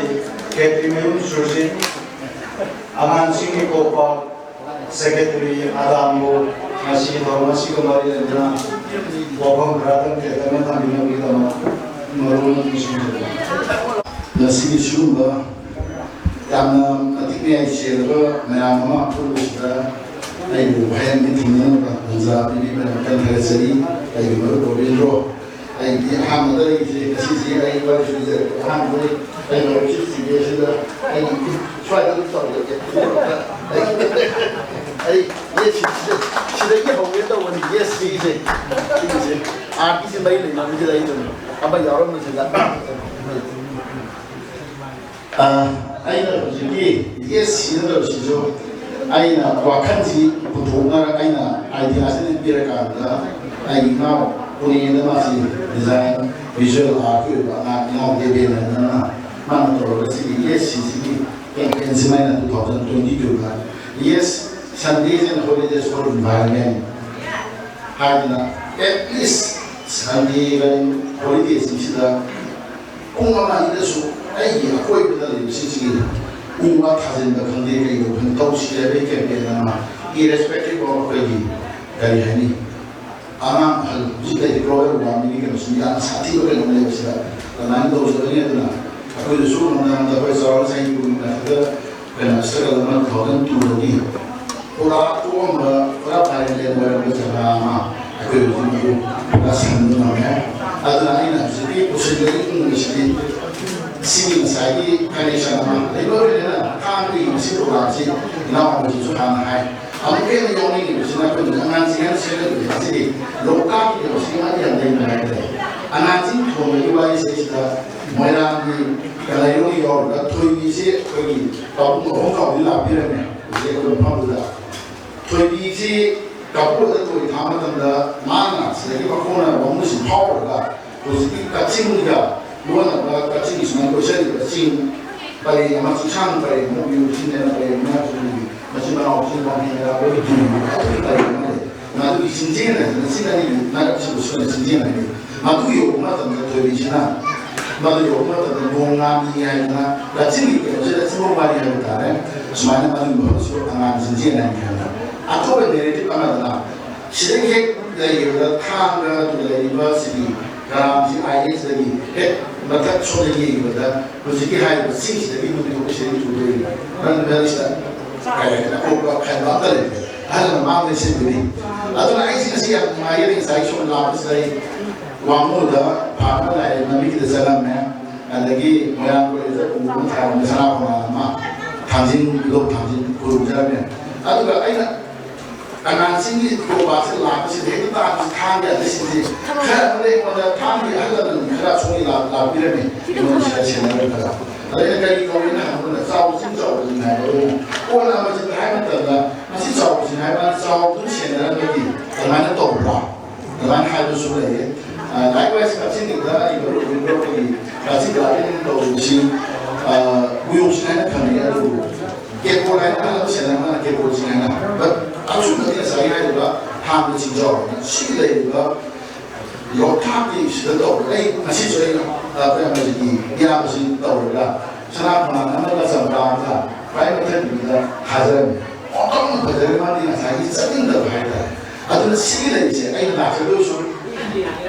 ꯈꯦꯇ꯭ꯔꯤꯃꯌꯨꯝ ꯁꯨꯔꯖꯤꯠ, ꯑꯉꯥꯡꯁꯤꯡꯒꯤ ꯀꯣꯛꯄ ꯁꯦꯀ꯭ꯔꯦꯇꯔꯤ ꯑꯗꯥꯝꯕꯨ ꯉꯁꯤꯒꯤ ꯊꯧꯔꯝ ꯑꯁꯤꯒ ꯃꯔꯤ ꯂꯩꯅꯅ ꯋꯥꯐꯝ ꯈꯔꯗꯪ ꯇꯦꯟꯇꯛꯅ ꯊꯝꯕꯤꯅꯕꯒꯤꯗꯃꯛ ꯃꯔꯨ ꯑꯣꯏꯅ ꯅꯤꯡꯁꯤꯡꯖꯔꯤ꯫ ꯉꯁꯤꯒꯤ ꯁꯤꯒꯨꯝꯕ ꯌꯥꯝꯅ ꯃꯇꯤꯛ ꯃꯌꯥꯏ ꯆꯦꯜꯂꯕ ꯃꯌꯥꯝ ꯑꯃ ꯄꯨꯟꯕꯁꯤꯗ ꯑꯩꯕꯨ ꯋꯥꯍꯩ ꯑꯃ ꯊꯦꯡꯅꯅꯕ ꯇꯟꯖꯥ ꯄꯤꯕꯤꯕꯒꯤꯗꯃꯛꯇ ꯊꯥꯒꯠꯆꯔꯤ꯫ ꯑꯩꯒꯤ ꯃꯔꯨꯞ ꯔꯣꯕꯤꯟꯗ꯭ꯔꯣ, ꯑꯩꯗꯤ ꯑꯍꯥꯟꯕꯗ ꯑꯩꯁꯦ ꯉꯁꯤꯁꯦ ꯑꯩ ꯋꯥꯔꯤ ꯁꯨꯖꯔꯦ꯫ ꯑꯍꯥꯟꯕꯗ ꯑꯩ ꯃꯔꯨꯞꯁꯤ ꯊꯤꯡꯉꯦ ꯁꯤꯗ ꯑꯩ ꯁ꯭ꯋꯥꯏꯗ ꯑꯗꯨꯝ ꯇꯧꯖꯒꯦ꯫ ꯑꯩ ꯌꯦꯠ ꯁꯤ-, ꯁꯤꯗꯒꯤ ꯍꯧꯒꯦ ꯇꯧꯕꯅꯤ, ꯌꯦꯠ ꯁꯤꯁꯦ꯫ ꯁꯤꯒꯤꯁꯦ ꯑꯥꯔꯠꯀꯤꯁꯦ ꯃꯔꯤ ꯂꯩꯅꯕꯁꯤꯗ ꯑꯩ ꯑꯗꯨꯝ ꯑꯃ ꯌꯥꯎꯔꯝꯕꯁꯤꯗ꯫ ꯑ, ꯑꯩꯅ ꯍꯧꯖꯤꯛꯀꯤ ꯌꯦꯠ ꯁꯤꯅ ꯇꯧꯔꯤꯁꯤꯁꯨ ꯑꯩꯅ ꯋꯥꯈꯜꯁꯤ ꯄꯨꯊꯣꯛꯅꯔ ꯑꯩꯅ ꯑꯥꯏꯗꯤꯌꯥꯁꯤ ꯄꯤꯔꯀꯥꯟꯗ ꯑꯩꯒꯤ ꯏꯅꯥꯎ ꯄꯨꯅꯦꯗ ꯃꯥꯁꯤ ꯗꯤꯖꯥꯏꯟ ꯚꯤꯖꯨꯋꯦꯜ ꯑꯥꯔꯠꯀꯤ ꯑꯣꯏꯕ ꯑꯉꯥꯡ ꯏꯅꯥꯎ ꯗꯦꯕꯦꯟꯗ꯭ꯔꯅ ꯃꯥꯅ ꯇꯧꯔꯒ ꯁꯤꯒꯤ ꯌꯦꯠ ꯁꯤꯁꯤꯒꯤ ꯀꯦꯝꯄꯦꯟꯁꯤꯃ ꯑꯩꯅ two thousand twenty two the Yes, Sundays and Holidays for Environment ꯍꯥꯏꯗꯅ at least Sunday ꯍꯣꯂꯤꯗꯦꯁꯤꯡꯁꯤꯗ ꯄꯨꯡ ꯑꯃ ꯑꯅꯤꯗꯁꯨ ꯑꯩꯒꯤ ꯑꯀꯣꯏꯕꯗ ꯂꯩꯕꯁꯤꯡꯁꯤꯒꯤ ꯎ ꯋꯥ ꯊꯥꯖꯤꯟꯕ ꯈꯪꯗꯦ, ꯀꯩꯗꯧꯕ ꯈꯪꯗꯦ, ꯇꯧꯁꯤ ꯍꯥꯏꯕꯒꯤ ꯀꯦꯝꯄꯦꯟ ꯑꯃ, irrespective of ꯑꯩꯈꯣꯏꯒꯤ ꯀꯔꯤ ꯍꯥꯏꯅꯤ, ꯑꯉꯥꯡ ꯑꯍꯜ ꯍꯧꯖꯤꯛ ꯂꯩꯔꯤꯕ global warmingꯒꯤ ꯀꯩꯅꯣꯁꯤ ꯌꯥꯝꯅ ꯁꯥꯊꯤꯕ ꯀꯩꯅꯣ ꯂꯩꯕꯁꯤꯗ ꯑꯗꯨꯃꯥꯏꯅ ꯇꯧꯖꯕꯅꯤ꯫ ꯑꯗꯨꯅ ꯑꯩꯈꯣꯏꯗꯁꯨ ꯉꯝꯅ ꯉꯝꯅ ꯑꯩꯈꯣꯏ ꯆꯥꯎꯔ ꯆꯍꯤ ꯀꯨꯟꯒꯤ ꯃꯊꯛꯇ ꯑꯩꯈꯣꯏꯅ struggle ꯑꯃ two thousand two ꯗꯒꯤ ꯄꯨꯔꯥ ꯇꯣꯛꯑꯝꯕ, ꯄꯨꯔꯥ barren land ꯑꯣꯏꯔꯝꯕ ꯖꯒꯥ ꯑꯃ ꯑꯩꯈꯣꯏ ꯍꯧꯖꯤꯛ ꯃꯗꯨ ꯄꯨꯔꯥ ꯁꯟꯕ ꯉꯝꯃꯦ꯫ ꯑꯗꯨꯅ ꯑꯩꯅ ꯍꯧꯖꯤꯛꯀꯤ ꯄꯨꯁꯤꯟꯖꯔꯤꯕ ꯏꯃꯨꯡ ꯑꯁꯤꯗꯤ ꯁꯤꯒꯤ ꯉꯁꯥꯏꯒꯤ connection ꯑꯃ ꯂꯩꯕ ꯑꯣꯏꯔꯦꯅ ꯊꯥꯡꯒꯤ ꯃꯁꯤ programꯁꯤ ꯏꯅꯥꯎ ꯑꯃꯁꯤꯁꯨ ꯍꯥꯟꯅ ꯍꯥꯏ꯫ ꯑꯃꯨꯛꯀ ꯍꯦꯟꯅ ꯌꯥꯎꯅꯤꯡꯉꯤꯕꯁꯤꯅ ꯑꯩꯈꯣꯏꯅ ꯑꯉꯥꯡꯁꯤꯡ ꯍꯥꯏꯅ ꯁꯦꯝꯒꯠꯂꯤꯕ ꯑꯁꯤꯗꯤ ꯂꯣꯛꯇꯥꯛꯀꯤ ꯀꯩꯅꯣꯁꯤ ꯌꯥꯝ ꯌꯥꯝ ꯂꯩꯕ ꯍꯥꯏꯇꯥꯔꯦ꯫ ꯑꯉꯥꯡꯁꯤꯡ ꯊꯣꯡꯕꯒꯤ ꯋꯥꯔꯤꯁꯦ ꯁꯤꯗ ꯃꯣꯏꯔꯥꯡꯒꯤ ꯀꯪꯂꯩꯔꯣꯡꯒꯤ ꯌꯥꯎꯔꯤꯕ ꯊꯣꯏꯕꯤꯁꯤ ꯑꯩꯈꯣꯏꯒꯤ ꯄꯥꯕꯨꯡ ꯑꯍꯨꯝ ꯀꯥꯎꯗꯤ ꯂꯥꯛꯄꯤꯔꯝꯃꯦ ꯍꯧꯖꯤꯛ ꯑꯩꯈꯣꯏ ꯃꯐꯝꯗꯨꯗ꯫ ꯊꯣꯏꯕꯤꯁꯤ ꯀꯥꯡꯄꯣꯛꯇ ꯊꯣꯏ ꯊꯥꯕ ꯃꯇꯝꯗ ꯃꯥꯅ ꯁꯤꯗꯒꯤ ꯃꯈꯣꯡꯅ ꯋꯥꯃꯨꯁꯤ ꯐꯥꯎꯔꯒ ꯍꯧꯖꯤꯛꯀꯤ ꯀꯛꯆꯤꯡꯒ ꯂꯣꯟꯅꯕ ꯀꯛꯆꯤꯡꯒꯤ ꯁꯨꯃꯥꯏꯅ ꯀꯣꯏꯁꯜꯂꯤꯕ ꯆꯤꯡ ꯄꯔꯦꯡ ꯑꯃ, ꯆꯤꯡꯁꯥꯡ ꯄꯔꯦꯡ ꯑꯃ, ꯚ꯭ꯌꯨ ꯁꯤꯖꯤꯟꯅꯅ ꯄꯔꯦꯡ ꯑꯃ, ꯑꯗꯨꯒꯤ ꯃꯆꯤꯟ ꯃꯅꯥꯎ ꯆꯤꯡ ꯄꯥꯝꯕꯤ ꯃꯔꯥ ꯂꯣꯏ ꯄꯨꯟꯕ ꯑꯗꯨꯒꯤ ꯄꯔꯦꯡ ꯑꯃ ꯂꯩ꯫ ꯃꯗꯨꯒꯤ ꯆꯤꯡꯖꯦꯜ ꯍꯥꯏꯗꯅ ꯆꯤꯡ ꯑꯅꯤꯒꯤ ꯅꯥꯔꯛꯁꯤꯕꯨ ꯁꯣꯏꯅ ꯆꯤꯡꯖꯦꯜ ꯍꯥꯏꯅꯩ꯫ ꯃꯗꯨ ꯌꯧꯕ ꯃꯇꯝꯗ ꯊꯣꯏꯕꯤꯁꯤꯅ, ꯃꯗꯨ ꯌꯧꯕ ꯃꯇꯝꯗ ꯅꯣꯡ ꯉꯥꯟꯕꯤ ꯍꯥꯏꯗꯅ ꯂꯆꯤꯟꯒꯤ ꯀꯩꯅꯣꯁꯤꯗ ꯆꯤꯡꯕ ꯋꯥꯔꯤ ꯍꯥꯏꯕ ꯇꯥꯔꯦ꯫ ꯁꯨꯃꯥꯏꯅ ꯃꯗꯨꯒꯤ ꯃꯐꯝꯁꯤꯕꯨ ꯑꯉꯥꯡ ꯆꯤꯡꯖꯦꯜ ꯍꯥꯏꯅ ꯍꯥꯏꯅ ꯑꯇꯣꯞꯄ ꯅꯦꯔꯦꯇꯤꯞ ꯑꯃꯗꯅ ꯁꯤꯗꯒꯤ ꯍꯦꯛ ꯂꯩꯈꯤꯕꯗ ꯊꯥꯡꯒ ꯂꯩꯔꯤꯕ ꯁꯤꯒꯤ ꯒ꯭ꯔꯥꯝꯁꯤ ꯑꯥꯏ ꯑꯦꯁꯇꯒꯤ ꯍꯦꯛ ꯃꯊꯛ ꯁꯣꯝꯗ ꯌꯦꯡꯕꯗ ꯍꯧꯖꯤꯛꯀꯤ ꯍꯥꯏꯔꯤꯕ ꯆꯤꯡꯁꯤꯗꯒꯤ ꯅꯨꯃꯤꯠ ꯊꯣꯛꯄ ꯁꯤꯗꯒꯤ ꯎꯗꯣꯏꯅꯤ꯫ ꯅꯪ ꯃꯦꯔꯤꯁꯇ ꯀꯩ ꯍꯥꯏꯗꯅ ꯑꯀꯣꯛꯄ ꯈꯟꯕ ꯑꯝꯇ ꯂꯩꯇꯦ꯫ ꯑꯍꯜ ꯃꯃꯥꯡꯗ ꯁꯤꯟꯕꯅꯤ꯫ ꯑꯗꯨꯅ ꯑꯩꯁꯤ ꯉꯁꯤ ꯌꯥꯝ ꯅꯨꯡꯉꯥꯏꯌꯦ꯫ ꯉꯁꯥꯏ ꯁꯣꯝ ꯂꯥꯛꯄꯁꯤꯗ ꯑꯩ ꯋꯥꯉꯨꯗ ꯐꯥꯅ ꯂꯥꯛꯑꯦ, ꯂꯝꯕꯤꯗ ꯆꯪꯉꯝꯃꯦ꯫ ꯑꯗꯒꯤ ꯃꯣꯏꯔꯥꯡ ꯀꯣꯂꯦꯖꯇ ꯎ ꯑꯃ ꯊꯥꯔꯝꯃꯦ, ꯁꯅꯥ ꯀꯣꯅꯥ ꯑꯃ, ꯊꯥꯡꯖꯤꯡ, ꯂꯣꯛ ꯊꯥꯡꯖꯤꯡ ꯈꯨꯔꯨꯝꯖꯔꯝꯃꯦ꯫ ꯑꯗꯨꯒ ꯑꯩꯅ ꯑꯉꯥꯡꯁꯤꯡꯒꯤ ꯈꯨꯗꯣꯡꯕꯥꯁꯤ ꯂꯥꯛꯄꯁꯤꯗ ꯍꯦꯛꯇ ꯇꯥꯕꯁꯤ ꯊꯥꯡꯒꯤ ꯑꯍꯜꯁꯤꯡꯁꯤ ꯈꯔ ꯑꯃꯗꯤ ꯑꯩꯉꯣꯟꯗ ꯊꯥꯡꯒꯤ ꯑꯍꯜ ꯂꯃꯟ ꯈꯔ ꯁꯣꯝꯒꯤ ꯂꯥꯛ-, ꯂꯥꯛꯄꯤꯔꯝꯃꯤ꯫ ꯑꯩꯉꯣꯟꯗ ꯁꯤꯗ ꯁꯦꯟꯅꯔꯝꯕꯗ꯫ ꯑꯗ ꯑꯩꯅ ꯀꯔꯤ ꯀꯧꯋꯦꯅ ꯍꯪꯕꯗ ꯆꯥꯎꯕꯁꯤꯡ ꯆꯥꯎꯕꯁꯤꯡ ꯍꯥꯏꯕ꯫ ꯑꯗꯨꯅ ꯀꯣꯟꯅ ꯑꯃꯁꯤꯗ ꯍꯥꯏꯕ ꯃꯇꯝꯗ ꯃꯁꯤ ꯆꯥꯎꯕꯁꯤꯡ ꯍꯥꯏꯕ ꯆꯥꯎꯕꯗꯨ ꯁꯦꯟꯅꯔꯝꯕꯒꯤ ꯑꯗꯨꯃꯥꯏꯅ ꯇꯧꯕ꯭ꯔꯥ? ꯑꯗꯨꯃꯥꯏꯅ ꯍꯥꯏꯕꯁꯨ ꯂꯩꯌꯦ꯫ ꯑ, likewise, ꯀꯛꯆꯤꯡꯒꯤꯗ ꯑꯩ ꯃꯔꯨꯞ ꯑꯣꯏꯅ ꯂꯧꯔꯛꯄꯒꯤ ꯀꯛꯆꯤꯡ ꯒꯥꯔꯗꯦꯟ ꯇꯧꯕꯁꯤ, ꯑ, ꯎꯌꯣꯛꯁꯤꯡ ꯍꯥꯏꯅ ꯈꯪꯅꯩ, ꯑꯗꯨꯕꯨ ꯀꯦꯀꯣꯜ ꯍꯥꯏꯅ ꯑꯍꯜ ꯑꯃ ꯁꯦꯟꯅꯔꯝꯕꯅ ꯀꯦꯀꯣꯜꯁꯤꯡ ꯍꯥꯏꯅ꯫ But ꯑꯁꯨꯝꯅꯗꯤ ꯉꯁꯥꯏ ꯍꯥꯏꯔꯤꯕ ꯊꯥꯡꯒ ꯆꯤꯡꯖꯥꯎ ꯁꯤ ꯂꯩꯔꯤꯕ ꯂꯣꯛꯇꯥꯛꯀꯤ ꯁꯤꯗ ꯇꯧꯕ, ꯑꯩ ꯉꯁꯤꯁꯨ ꯑꯩꯅ, ꯑ, ꯑꯩꯈꯣꯏ ꯍꯧꯖꯤꯛꯀꯤ ꯏꯌꯥꯝꯕꯁꯤ ꯇꯧꯔꯒ ꯁꯅꯥ ꯈꯣꯡꯅꯥꯡ ꯑꯃꯒ ꯆꯝꯄ꯭ꯔꯥ ꯑꯃꯒ ꯈ꯭ꯋꯥꯏ ꯃꯊꯛꯀꯤꯗꯨꯗ ꯊꯥꯖꯔꯝꯃꯤ꯫ ꯑꯣꯟꯊꯣꯛꯅ ꯐꯖꯔꯦ, ꯃꯥꯗꯤ ꯉꯁꯥꯏꯒꯤ ꯆꯠꯅꯤꯡꯗꯕ ꯍꯥꯏꯇꯥꯔꯦ꯫ ꯑꯗꯨꯅ ꯁꯤꯒꯤ ꯂꯩꯁꯦ ꯑꯩꯅ ꯂꯥꯛꯆꯗꯣꯏꯁꯨ,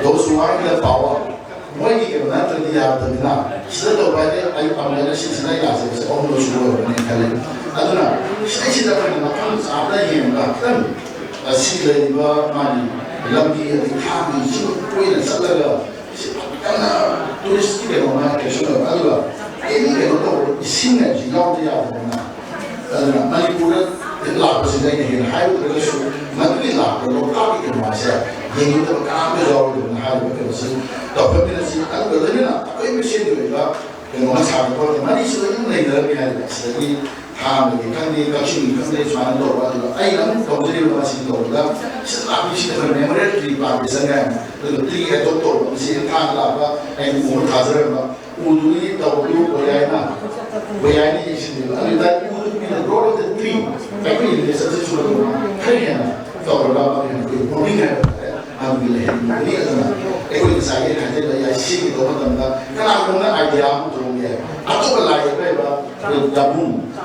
those who are in the power, ꯃꯣꯏꯒꯤ ꯀꯩꯅꯣ ꯅꯠꯇ꯭ꯔꯗꯤ ꯌꯥꯗꯕꯅꯤꯅ, ꯁꯤꯗ ꯇꯧꯕ ꯍꯥꯏꯗꯤ ꯑꯩ ꯄꯥꯝꯖꯅ ꯁꯤꯁꯤꯅ ꯑꯩ ꯂꯥꯛꯆꯕꯁꯦ ꯑꯍꯨꯝꯂꯛ ꯁꯨꯕ ꯑꯣꯏꯔꯝꯒꯅꯤ ꯈꯜꯂꯤ꯫ ꯑꯗꯨꯅ ꯁꯤꯗꯩꯁꯤꯗ ꯑꯩꯈꯣꯏꯅ ꯃꯐꯝ ꯆꯥꯕꯗ ꯌꯦꯡꯕ ꯈꯤꯇꯪ, ꯑ, ꯁꯤ ꯂꯩꯔꯤꯕ ꯃꯥꯒꯤ ꯂꯝꯕꯤ ꯑꯗꯒꯤ ꯊꯥꯡꯒꯤ ꯆꯤꯡ ꯀꯣꯏꯅ ꯆꯠꯂꯒ ꯁꯤ ꯌꯥꯝꯅ ꯇꯨꯔꯤꯁꯀꯤ ꯀꯩꯅꯣ ꯑꯃ attraction ꯑꯣꯏꯕ꯫ ꯑꯗꯨꯒ ꯑꯦꯅꯤ ꯀꯩꯅꯣ ꯇꯧꯕ ꯏꯁꯤꯡ ꯍꯥꯏꯕꯁꯤ ꯌꯥꯎꯗ ꯌꯥꯗꯕꯅꯤꯅ, ꯑꯗꯨꯅ ꯃꯅꯤꯄꯨꯔꯗ ꯂꯥꯛꯄꯁꯤꯗ ꯑꯩꯅ ꯍꯦꯟꯅ ꯍꯥꯏꯔꯨꯗ꯭ꯔꯒꯁꯨ ꯃꯗꯨꯒꯤ ꯂꯥꯛꯄ ꯂꯣꯛꯇꯥꯛꯀꯤ ꯀꯩꯅꯣꯁꯦ ꯌꯦꯡꯅꯤꯡꯗꯕ ꯀꯅꯥꯝꯇ ꯌꯥꯎꯔꯣꯏꯗꯕꯅ ꯍꯥꯏꯔꯤꯕ ꯀꯩꯅꯣꯁꯤ ꯇꯧꯍꯟꯃꯤꯟꯅꯁꯤ꯫ ꯑꯗꯨꯒ ꯂꯣꯏꯅꯅ ꯑꯩꯈꯣꯏ ꯃꯁꯦꯟꯒꯤ ꯑꯣꯏꯕ ꯀꯩꯅꯣ ꯑꯃ ꯁꯥꯕ ꯈꯣꯠꯄ ꯃꯔꯤꯁꯨ ꯑꯗꯨꯝ ꯂꯩꯅꯔꯝꯃꯤ ꯍꯥꯏꯔꯤꯕ꯫ ꯁꯤꯗꯒꯤ ꯊꯥꯡꯒꯒꯤ ꯈꯪꯗꯦ, ꯀꯛꯆꯤꯡꯒꯤ ꯈꯪꯗꯦ, ꯁꯨꯃꯥꯏꯅ ꯇꯧꯕ꯫ ꯑꯗꯨꯒ ꯑꯩꯅ ꯑꯃꯨꯛ ꯇꯧꯖꯔꯤꯕ ꯃꯁꯤ ꯇꯧꯕꯗ ꯁꯤꯗ ꯂꯥꯛꯄꯁꯤꯗ ꯑꯩꯈꯣꯏ memorial tree plantation ꯀꯥꯏꯅ, ꯑꯗꯨꯒ tree adopt ꯇꯧꯕ, ꯃꯁꯤ ꯊꯥꯡꯒ ꯂꯥꯛꯄ ꯑꯩꯅ ꯎꯕ ꯊꯥꯖꯔꯝꯕ ꯎꯗꯨꯒꯤ ꯇꯧꯕꯗꯨ ꯑꯣꯏ ꯍꯥꯏꯅ, ꯑꯣꯏ ꯍꯥꯏꯅ ꯌꯦꯡꯁꯤꯟꯕꯤꯕ꯫ ꯑꯗꯨ ꯑꯣꯏꯇꯥꯔꯗꯤ ꯎꯗꯨꯒꯤ the role of the tree, ꯑꯩꯈꯣꯏ ꯏꯟꯗꯤꯖꯤꯅꯁꯁꯨ ꯈꯔ ꯍꯦꯟꯅ ꯇꯧꯔꯒ ꯑꯃ ꯍꯦꯟꯅ ꯑꯩꯈꯣꯏ ꯃꯃꯤꯡ ꯍꯥꯏꯕ ꯇꯥꯔꯦ, ꯑꯗꯨꯒꯤ ꯂꯩꯍꯟꯕꯤꯒꯅꯤ꯫ ꯑꯗꯨꯅ ꯑꯩꯈꯣꯏ ꯉꯁꯥꯏꯒꯤ ꯍꯥꯏꯖꯕ ꯌꯥꯏ, ꯁꯤꯒꯤ ꯇꯧꯕ ꯃꯇꯝꯗ ꯀꯅꯥꯒꯨꯝꯕ idea ꯑꯃ ꯄꯨꯊꯣꯛꯄ ꯌꯥꯏ꯫ ꯑꯇꯣꯞꯄ ꯂꯥꯏ ꯌꯦꯛꯄ ꯍꯩꯕ ꯑꯩꯈꯣꯏ ꯖꯥꯃꯨ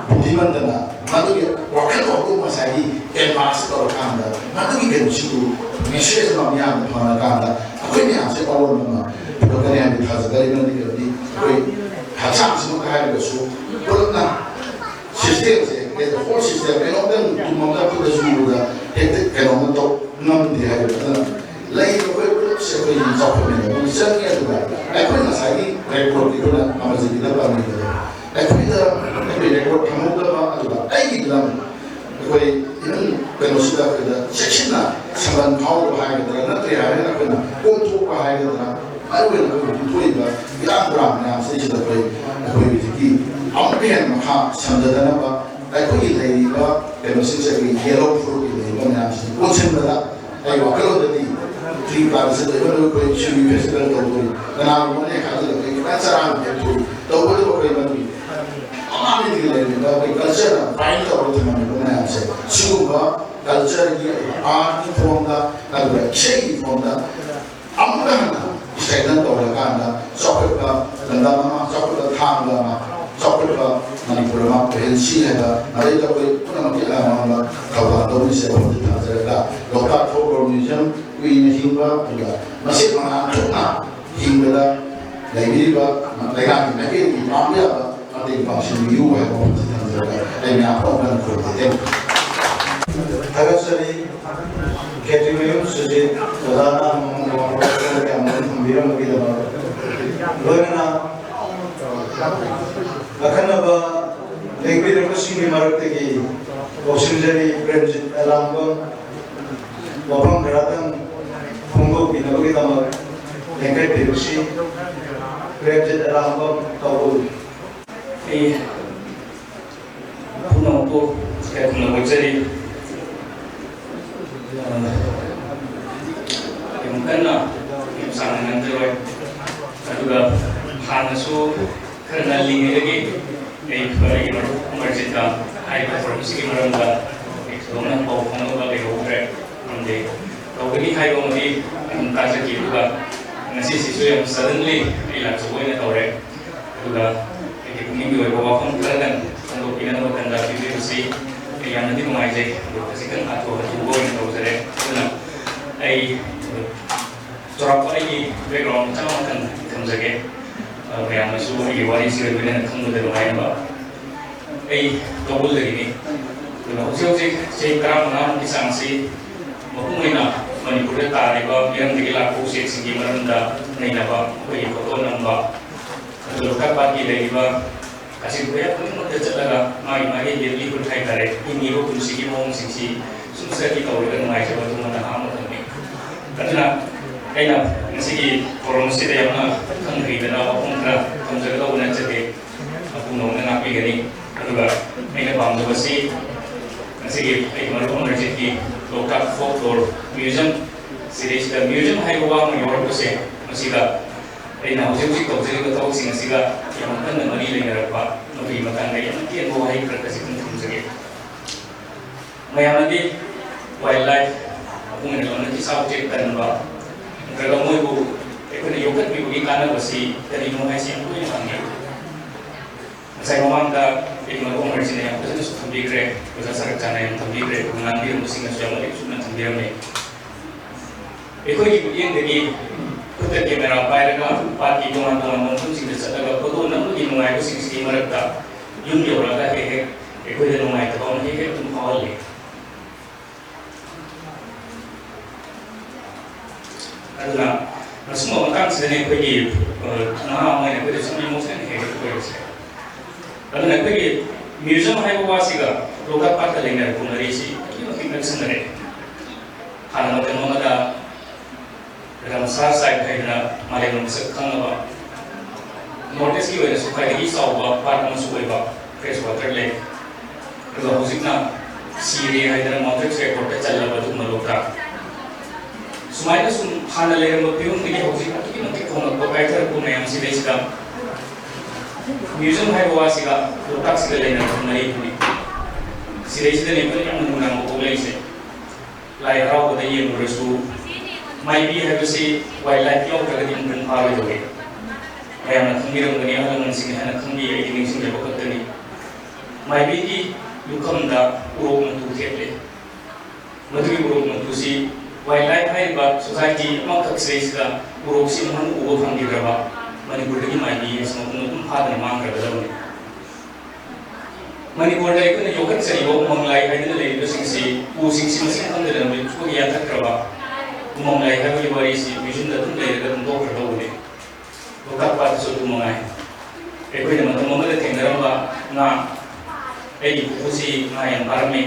ꯕꯨꯗꯤꯃꯟꯗꯅ ꯃꯗꯨꯒꯤ ꯋꯥꯈꯜꯂꯣꯟꯗꯨ ꯉꯁꯥꯏꯒꯤ canvas ꯇꯧꯔꯀꯥꯟꯗ ꯃꯗꯨꯒꯤ ꯀꯩꯅꯣꯁꯤꯕꯨ message ꯑꯃ ꯃꯤꯌꯥꯝꯗ ꯐꯪꯉꯀꯥꯟꯗ ꯑꯩꯈꯣꯏ ꯃꯌꯥꯝꯁꯦ ꯑꯑꯣꯟꯕ ꯑꯃ ꯄꯨꯔꯛꯀꯅꯤ ꯍꯥꯏꯕꯒꯤ ꯊꯥꯖꯕ ꯂꯩꯕꯅꯗꯤ ꯀꯩꯅꯣꯗꯤ ꯑꯩꯈꯣꯏ ꯍꯛꯆꯥꯡꯁꯤꯃꯛꯇ ꯍꯥꯏꯔꯒꯁꯨ ꯄꯨꯂꯞꯅ system say, the whole system, ꯀꯩꯅꯣꯝꯇꯪ ꯇꯨꯝꯃꯝꯗ ꯈꯨꯠꯇ ꯁꯨꯕꯗ ꯍꯦꯛꯇ ꯀꯩꯅꯣꯝꯃ ꯇꯧ ꯉꯝꯗꯦ ꯍꯥꯏꯕ꯫ ꯑꯗꯨꯅ ꯂꯩꯔꯤꯕ ꯑꯩꯈꯣꯏ ꯄꯨꯂꯞꯁꯦ ꯑꯩꯈꯣꯏꯒꯤ ꯆꯥꯎꯈꯠꯃꯤꯟꯅꯕ ꯑꯃ ꯆꯪꯉꯦ꯫ ꯑꯗꯨꯒ ꯑꯩꯈꯣꯏ ꯉꯁꯥꯏꯒꯤ record ꯀꯤ ꯑꯩꯈꯣꯏꯅ ꯑꯃꯔꯖꯤꯠꯀꯤꯗ ꯄꯥꯝꯃꯤꯕꯗꯣ, ꯑꯩꯈꯣꯏꯗ ꯑꯩꯈꯣꯏ record ꯊꯝꯍꯧꯗꯕ, ꯑꯗꯨꯒ ꯑꯩꯒꯤ ꯂꯝ ꯑꯩꯈꯣꯏ even ꯀꯩꯅꯣꯁꯤꯗ ꯑꯩꯈꯣꯏꯗ ꯆꯦꯛꯁꯤꯟꯅ ꯁꯝꯕꯟ ꯐꯥꯎꯗꯕ ꯍꯥꯏꯒꯗ꯭ꯔꯥ, ꯅꯠꯇ꯭ꯔꯦ ꯍꯥꯏꯔꯒꯅ ꯑꯩꯈꯣꯏꯅ ꯀꯣꯝꯊꯣꯛꯄ ꯍꯥꯏꯒꯗ꯭ꯔꯥ, ꯃꯔꯨꯑꯣꯏꯅ ꯑꯩꯈꯣꯏ ꯍꯧꯖꯤꯛ ꯊꯣꯛꯏꯕ ꯏꯔꯥꯡ ꯄꯔꯥꯡ ꯃꯌꯥꯝꯁꯤꯗꯩꯁꯤꯗ ꯑꯩꯈꯣꯏ, ꯑꯩꯈꯣꯏ ꯍꯧꯖꯤꯛꯀꯤ ꯑꯃꯨꯛꯀ ꯍꯦꯟꯅ ꯃꯈꯥ ꯁꯝꯊꯗꯅꯕ ꯑꯩꯈꯣꯏꯒꯤ ꯂꯩꯔꯤꯕ ꯀꯩꯅꯣꯁꯤꯡꯁꯦ, ꯑꯩꯈꯣꯏꯒꯤ yellow fruit ꯀꯤ ꯂꯩꯔꯤꯕ ꯃꯌꯥꯝꯁꯤꯡ ꯄꯨꯟꯁꯤꯟꯕꯗ ꯑꯩ ꯋꯥꯈꯜꯂꯣꯟꯗꯗꯤ tree plantation ꯂꯩꯕ ꯑꯩꯈꯣꯏ ꯁꯤꯒꯤ festival ꯇꯧꯗꯣꯔꯤ꯫ ꯀꯅꯥꯒꯨꯝꯕꯅ ꯍꯦꯛ ꯍꯥꯏꯖꯤꯜꯂꯛꯄ ꯈꯤꯇꯪ ꯆꯔꯥꯡ ꯍꯦꯛ ꯊꯣꯛꯏ꯫ ꯇꯧꯕꯇꯕꯨ ꯑꯩꯈꯣꯏ ꯃꯗꯨꯒꯤ ꯃꯃꯥꯡꯉꯩꯗꯒꯤ ꯂꯩꯔꯝꯃꯤꯕ ꯑꯩꯈꯣꯏ culture ꯅ bind ꯇꯧꯔꯒ ꯊꯝꯃꯝꯃꯤꯕ ꯃꯌꯥꯝꯁꯦ, ꯁꯤꯒꯨꯝꯕ culture ꯒꯤ, art ꯀꯤ form ꯗ, ꯑꯗꯨꯒ ꯏꯁꯩꯒꯤ form ꯗ ꯑꯃꯨꯛꯀ ꯍꯟꯅ strengthen ꯇꯧꯔꯀꯥꯟꯗ ꯆꯥꯎꯈꯠꯄ ꯂꯝꯗꯝ ꯑꯃ, ꯆꯥꯎꯈꯠꯄ ꯊꯥꯡꯒ ꯑꯃ, ꯆꯥꯎꯈꯠꯄ ꯃꯅꯤꯄꯨꯔ ꯑꯃ ꯑꯣꯏꯍꯟꯁꯤ ꯍꯥꯏꯕ ꯃꯔꯩꯗ ꯑꯩꯈꯣꯏ ꯄꯨꯝꯅꯃꯛꯀꯤ ꯑꯌꯥꯝꯕ ꯊꯧꯗꯥꯡ ꯂꯧꯃꯤꯟꯅꯁꯦ ꯍꯥꯏꯕ ꯋꯥꯐꯝꯁꯤ ꯊꯝꯖꯔꯒ, ꯂꯣꯛꯇꯥꯛ Folklore Museum ꯀꯨꯏꯅ ꯍꯤꯡꯕ, ꯑꯗꯨꯒ ꯃꯁꯦꯛ ꯃꯉꯥꯜ ꯊꯣꯛꯅ ꯍꯤꯡꯕꯗ ꯂꯩꯕꯤꯔꯤꯕ ꯂꯩꯉꯥꯛꯀꯤ ꯃꯥꯏꯀꯩꯗꯒꯤ ꯄꯥꯡꯕ ꯌꯥꯕ ꯃꯇꯦꯡ ꯄꯥꯡꯁꯤꯟꯕꯤꯌꯨ ꯍꯥꯏꯕ ꯋꯥꯐꯝꯁꯤ ꯊꯝꯖꯔꯒ ꯑꯩ ꯃꯌꯥꯝ ꯄꯨꯝꯅꯃꯛ ꯈꯨꯔꯨꯝꯖꯩ꯫ Thank you꯫ ꯊꯥꯒꯠꯆꯔꯤ꯫ ꯈꯦꯇ꯭ꯔꯤꯃꯌꯨꯝ ꯁꯨꯖꯤꯠ ꯑꯣꯖꯥꯅ ꯑꯃꯃꯝ ꯑꯃꯃꯝ ꯀꯌꯥꯃꯔꯨꯝ ꯊꯝꯕꯤꯔꯝꯕꯒꯤꯗꯃꯛ꯫ ꯂꯣꯏꯅꯅ ꯑꯈꯟꯅꯕ ꯂꯦꯡꯕꯤꯔꯛꯄꯁꯤꯡꯒꯤ ꯃꯔꯛꯇꯒꯤ ꯀꯧꯁꯤꯟꯖꯔꯤ ꯄ꯭ꯔꯦꯝꯖꯤꯠ ꯑꯦꯂꯥꯡꯕꯝ꯫ ꯋꯥꯐꯝ ꯈꯔꯇꯪ ꯐꯣꯡꯗꯣꯛꯄꯤꯅꯕꯒꯤꯗꯃꯛ ꯂꯦꯡꯈꯠꯄꯤꯔꯨꯁꯤ꯫ ꯄ꯭ꯔꯦꯝꯖꯤꯠ ꯑꯦꯂꯥꯡꯕꯝ ꯇꯧꯕ꯫ ꯑꯩ ꯄꯨꯝꯅꯃꯛꯄꯨ ꯏꯀꯥꯏ ꯈꯨꯝꯅꯕ ꯎꯠꯆꯔꯤ꯫ ꯑ, ꯌꯥꯝ ꯀꯟꯅ ꯌꯥꯝ ꯁꯥꯡꯅ ꯉꯥꯡꯖꯔꯣꯏ꯫ ꯑꯗꯨꯒ ꯍꯥꯟꯅꯁꯨ ꯈꯔ ꯉꯜꯂꯤꯉꯩꯗꯒꯤ ꯑꯩ ꯑꯩꯒꯤ ꯃꯔꯨꯞ ꯑꯃꯔꯖꯤꯠꯀ ꯍꯥꯏꯔꯤꯕ ꯊꯧꯔꯝꯁꯤꯒꯤ ꯃꯔꯝꯗ ꯑꯩ ꯊꯣꯏꯗꯣꯛꯅ ꯄꯥꯎ ꯐꯥꯎꯅꯕ ꯂꯩꯍꯧꯗ꯭ꯔꯦ꯫ ꯃꯔꯝꯗꯤ ꯇꯧꯒꯅꯤ ꯍꯥꯏꯕ ꯑꯃꯗꯤ ꯑꯗꯨꯝ ꯇꯥꯖꯈꯤ, ꯑꯗꯨꯒ ꯉꯁꯤꯁꯤꯁꯨ ꯌꯥꯝ suddenly ꯑꯩ ꯂꯥꯛꯆꯕ ꯑꯣꯏꯅ ꯇꯧꯔꯦ꯫ ꯑꯗꯨꯒ ꯑꯩꯒꯤ ꯄꯨꯛꯅꯤꯡꯒꯤ ꯑꯣꯏꯕ ꯋꯥꯐꯝ ꯈꯔꯗꯪ ꯐꯣꯡꯗꯣꯛꯄꯤꯅꯅꯕ ꯇꯥꯟꯖꯥ ꯄꯤꯕꯤꯕꯁꯤ ꯑꯩ ꯌꯥꯝꯅꯗꯤ ꯅꯨꯡꯉꯥꯏꯖꯩ꯫ ꯑꯗꯨ ꯈꯖꯤꯛꯇꯪ ꯍꯥꯊꯨ ꯍꯥꯊꯨꯕ ꯑꯣꯏꯅ ꯇꯧꯖꯔꯦ꯫ ꯑꯗꯨꯅ ꯑꯩ ꯆꯥꯎꯔꯥꯛꯄ ꯑꯩꯒꯤ background ꯃꯆꯥ ꯑꯃꯇꯪ ꯊꯝꯖꯒꯦ꯫ ꯑ, ꯃꯌꯥꯝꯅꯁꯨ ꯑꯩꯒꯤ ꯋꯥꯔꯤꯁꯤꯒ ꯂꯣꯏꯅꯅ ꯈꯪꯕꯗ ꯅꯨꯡꯉꯥꯏꯅꯕ꯫ ꯑꯩ ꯇꯧꯕꯜꯗꯒꯤꯅꯤ꯫ ꯑꯗꯨꯅ ꯍꯧꯖꯤꯛ ꯍꯧꯖꯤꯛ ꯆꯍꯤ ꯇꯔꯥꯃꯉꯥꯃꯨꯛꯀꯤ ꯆꯥꯡꯁꯤ ꯃꯄꯨꯡ ꯑꯣꯏꯅ ꯃꯅꯤꯄꯨꯔꯗ ꯇꯥꯔꯤꯕ ꯃꯤꯔꯝꯗꯒꯤ ꯂꯥꯛꯄ ꯎꯆꯦꯛꯁꯤꯡꯒꯤ ꯃꯔꯝꯗ ꯅꯩꯅꯕ, ꯑꯩꯈꯣꯏꯒꯤ ꯐꯣꯇꯣ ꯅꯝꯕ, ꯑꯗꯨ ꯂꯣꯛꯇꯥꯛ ꯄꯥꯠꯀꯤ ꯂꯩꯔꯤꯕ ꯀꯥꯆꯤꯟ ꯀꯣꯌꯥ ꯈꯨꯗꯤꯡꯃꯛꯇ ꯆꯠꯂꯒ ꯃꯥꯒꯤ ꯃꯥꯒꯤ livelihood ꯍꯥꯏꯇꯥꯔꯦ, ꯍꯤꯡꯉꯤꯕ ꯄꯨꯟꯁꯤꯒꯤ ꯃꯑꯣꯡꯁꯤꯡꯁꯤ ꯁꯨꯝ study ꯇꯧꯔꯒ ꯅꯨꯡꯉꯥꯏꯖꯕ ꯑꯗꯨꯒꯨꯝꯕ ꯅꯍꯥ ꯑꯃꯈꯛꯅꯤ꯫ ꯑꯗꯨꯅ ꯑꯩꯅ ꯉꯁꯤꯒꯤ forum ꯑꯁꯤꯗ ꯌꯥꯝꯅ ꯈꯪ ꯍꯩꯗꯅ ꯋꯥꯐꯝ ꯈꯔ ꯊꯝꯖꯒꯗꯧꯕ ꯅꯠꯆꯗꯦ, ꯃꯄꯨꯡ ꯅꯧꯅ ꯉꯥꯛꯄꯤꯒꯅꯤ꯫ ꯑꯗꯨꯒ ꯑꯩꯅ ꯄꯥꯝꯖꯕꯁꯤ ꯉꯁꯤꯒꯤ ꯑꯩꯒꯤ ꯃꯔꯨꯞ ꯑꯃꯔꯖꯤꯠꯀꯤ ꯂꯣꯛꯇꯥꯛ Folklore Museum, ꯁꯤꯗꯩꯁꯤꯗ museum ꯍꯥꯏꯕ ꯋꯥ ꯑꯃ ꯌꯥꯎꯔꯛꯄꯁꯦ, ꯃꯁꯤꯗ ꯑꯩꯅ ꯍꯧꯖꯤꯛ ꯍꯧꯖꯤꯛ ꯇꯧꯖꯔꯤꯕ ꯊꯕꯛꯁꯤꯡ ꯑꯁꯤꯒ ꯌꯥꯝ ꯀꯟꯅ ꯃꯔꯤ ꯂꯩꯅꯔꯛꯄ, ꯃꯗꯨꯒꯤ ꯃꯇꯥꯡꯗ ꯌꯥꯝꯅ ꯇꯦꯟꯕ ꯋꯥꯍꯩ ꯈꯔ ꯈꯖꯤꯛꯇꯪ ꯊꯝꯖꯒꯦ꯫ ꯃꯌꯥꯝꯅꯗꯤ wildlife, ꯃꯄꯨꯡ ꯑꯣꯏꯅ ꯂꯝꯗꯝꯒꯤ ꯁꯥ ꯎꯆꯦꯛ ꯀꯟꯕ ꯅꯠꯇ꯭ꯔꯒ ꯃꯣꯏꯕꯨ ꯑꯩꯈꯣꯏꯅ ꯌꯣꯛꯈꯠꯄꯤꯕꯒꯤ ꯀꯥꯟꯅꯕꯁꯤ ꯀꯔꯤꯅꯣ ꯍꯥꯏꯁꯤ ꯌꯥꯝ ꯇꯣꯏꯅ ꯍꯪꯉꯤ꯫ ꯉꯁꯥꯏ ꯃꯃꯥꯡꯗ ꯑꯩꯒꯤ ꯃꯔꯨꯞ ꯑꯃꯔꯖꯤꯠꯅ ꯌꯥꯝ ꯐꯖꯅꯁꯨ ꯊꯝꯕꯤꯈ꯭ꯔꯦ, ꯑꯣꯖꯥ ꯁꯔꯛ ꯆꯥꯅ ꯌꯥꯝ ꯊꯝꯕꯤꯈ꯭ꯔꯦ, ꯑꯗꯨꯒ ꯉꯥꯡꯕꯤꯔꯝꯕꯁꯤꯡꯅꯁꯨ ꯌꯥꯝ ꯃꯔꯤꯛ ꯆꯨꯝꯅ ꯊꯝꯕꯤꯔꯝꯃꯦ꯫ ꯑꯩꯈꯣꯏꯒꯤ ꯃꯤꯠꯌꯦꯡꯗꯒꯤ ꯈꯨꯠꯇ camera ꯄꯥꯏꯔꯒ ꯄꯥꯠꯀꯤ ꯇꯣꯉꯥꯟ ꯇꯣꯉꯥꯟꯕ ꯃꯐꯝꯁꯤꯡꯗ ꯆꯠꯂꯒ ꯐꯣꯇꯣ ꯅꯝꯕꯒꯤ ꯅꯨꯡꯉꯥꯏꯕꯁꯤꯡꯁꯤꯒꯤ ꯃꯔꯛꯇ ꯌꯨꯝ ꯌꯧꯔꯛꯑꯒ ꯍꯦꯛ ꯍꯦꯛ ꯑꯩꯈꯣꯏꯗ ꯅꯨꯡꯉꯥꯏꯇꯕ ꯑꯃ ꯍꯦꯛ ꯍꯦꯛ ꯑꯗꯨꯝ ꯐꯥꯎꯍꯜꯂꯤ꯫ ꯑꯗꯨꯅ ꯃꯁꯤꯒꯨꯝꯕ ꯃꯇꯥꯡꯁꯤꯗꯅꯤ ꯑꯩꯈꯣꯏꯒꯤ, ꯑ, ꯅꯍꯥ ꯑꯃ ꯑꯣꯏꯅ ꯑꯩꯈꯣꯏꯗ ꯁꯨꯝ emotional ꯍꯦꯛ ꯍꯦꯛ ꯑꯣꯏꯔꯤꯁꯦ꯫ ꯑꯗꯨꯅ ꯑꯩꯈꯣꯏꯒꯤ museum ꯍꯥꯏꯕ ꯋꯥꯁꯤꯒ ꯂꯣꯛꯇꯥꯛ ꯄꯥꯠꯀ ꯂꯩꯅꯔꯛꯄ ꯃꯔꯤꯁꯤ ꯑꯗꯨꯛꯀꯤ ꯃꯇꯤꯛ ꯅꯛꯁꯤꯟꯅꯔꯦ꯫ ꯍꯥꯟꯅ ꯃꯇꯝ ꯑꯃꯗ ꯔꯥꯝꯁꯥꯔ ꯁꯥꯏꯠ ꯍꯥꯏꯗꯅ ꯃꯥꯂꯦꯝꯒꯤ ꯃꯁꯛ ꯈꯪꯉꯕ, North East ꯀꯤ ꯑꯣꯏꯅꯁꯨ ꯈ꯭ꯋꯥꯏꯗꯒꯤ ꯆꯥꯎꯕ ꯄꯥꯠ ꯑꯃꯁꯨ ꯑꯣꯏꯕ fresh water lake, ꯑꯗꯨꯒ ꯍꯧꯖꯤꯛꯅ ꯁꯤꯔꯦ ꯍꯥꯏꯗꯅ Mount Everest record ꯇ ꯆꯜꯂꯕ ꯑꯗꯨꯒꯨꯝꯕ ꯂꯣꯛꯇꯥꯛ꯫ ꯁꯨꯃꯥꯏꯅ ꯁꯨꯝ ꯍꯥꯟꯅ ꯂꯩꯔꯝꯕ ꯐꯤꯕꯝꯗꯒꯤ ꯍꯧꯖꯤꯛ ꯑꯗꯨꯛꯀꯤ ꯃꯇꯤꯛ ꯍꯣꯡꯂꯛꯄ ꯀꯥꯏꯊꯔꯛꯄ ꯃꯌꯥꯝꯁꯤꯗꯩꯁꯤꯗ ꯃ꯭ꯌꯨꯖꯤꯌꯝ ꯍꯥꯏꯕ ꯋꯥꯁꯤꯒ ꯂꯣꯛꯇꯥꯛꯁꯤꯒ ꯂꯩꯅꯔꯕ ꯃꯔꯤ ꯑꯗꯨꯅꯤ꯫ ꯁꯤꯗꯩꯁꯤꯗꯅꯤ ꯑꯩꯈꯣꯏꯅ ꯌꯥꯝꯅ ꯅꯨꯡꯅꯥꯡꯕ ꯄꯣꯛꯂꯛꯏꯁꯦ꯫ ꯂꯥꯏ ꯍꯔꯥꯎꯕꯗ ꯌꯦꯡꯂꯨꯔꯁꯨ, ꯃꯥꯏꯕꯤ ꯍꯥꯏꯕꯁꯤ ꯋꯥꯏꯜ ꯂꯥꯏꯐ ꯌꯥꯎꯗ꯭ꯔꯒꯗꯤ ꯃꯄꯨꯡ ꯐꯥꯔꯣꯏꯗꯧꯔꯤ꯫ ꯃꯌꯥꯝꯅ ꯈꯪꯕꯤꯔꯝꯒꯅꯤ, ꯑꯍꯜ ꯂꯃꯟꯁꯤꯡꯅ ꯍꯦꯟꯅ ꯈꯪꯕꯤ, ꯑꯩꯗꯤ ꯅꯤꯡꯁꯤꯡꯖꯕ ꯈꯛꯇꯅꯤ꯫ ꯃꯥꯏꯕꯤꯒꯤ ꯂꯨꯈꯝꯗ ꯎꯔꯣꯛ ꯃꯇꯨ ꯊꯦꯠꯂꯤ꯫ ꯃꯗꯨꯒꯤ ꯎꯔꯣꯛ ꯃꯇꯨꯁꯤ ꯋꯥꯏꯜ ꯂꯥꯏꯐ ꯍꯥꯏꯔꯤꯕ ꯁꯣꯁꯥꯏꯇꯤ ꯑꯃꯈꯛ ꯁꯤꯗꯩꯁꯤꯗ ꯎꯔꯣꯛꯁꯤ ꯑꯃꯨꯛ ꯍꯟꯅ ꯎꯕ ꯐꯪꯈꯤꯗ꯭ꯔꯕ ꯃꯅꯤꯄꯨꯔꯗꯒꯤ ꯃꯥꯏꯕꯤ ꯑꯁꯤ ꯃꯄꯨꯡ ꯃꯄꯨꯡ ꯐꯥꯗꯅ ꯃꯥꯡꯈ꯭ꯔꯒꯗꯕꯅꯤ꯫ ꯃꯅꯤꯄꯨꯔꯗ ꯑꯩꯈꯣꯏꯅ ꯌꯣꯛꯈꯠꯆꯔꯤꯕ ꯎꯃꯪ ꯂꯥꯏ ꯍꯥꯏꯗꯨꯅ ꯂꯩꯔꯤꯕꯁꯤꯡꯁꯤ, ꯎꯁꯤꯡꯁꯤ ꯃꯁꯤꯡ ꯈꯪꯗꯅ ꯂꯣꯏꯊꯣꯛꯄꯒꯤ ꯌꯥꯟꯊꯠꯈ꯭ꯔꯕ ꯎꯃꯪ ꯂꯥꯏ ꯍꯥꯏꯕꯒꯤ ꯋꯥꯔꯤꯁꯤ ꯃ꯭ꯌꯨꯖꯤꯌꯝꯗ ꯑꯗꯨꯝ ꯂꯩꯔꯒ ꯑꯗꯨꯝ ꯇꯣꯛꯈ꯭ꯔꯗꯧꯕꯅꯤ꯫ ꯂꯣꯛꯇꯥꯛ ꯄꯥꯠꯇꯁꯨ ꯑꯗꯨ ꯃꯉꯥꯏ꯫ ꯑꯩꯈꯣꯏꯅ ꯃꯇꯝ ꯑꯃꯗ ꯊꯦꯡꯅꯔꯝꯕ ꯉꯥ, ꯑꯩꯒꯤ ꯄꯨꯄꯨꯁꯤ ꯉꯥ ꯌꯥꯝ ꯐꯥꯔꯝꯃꯤ꯫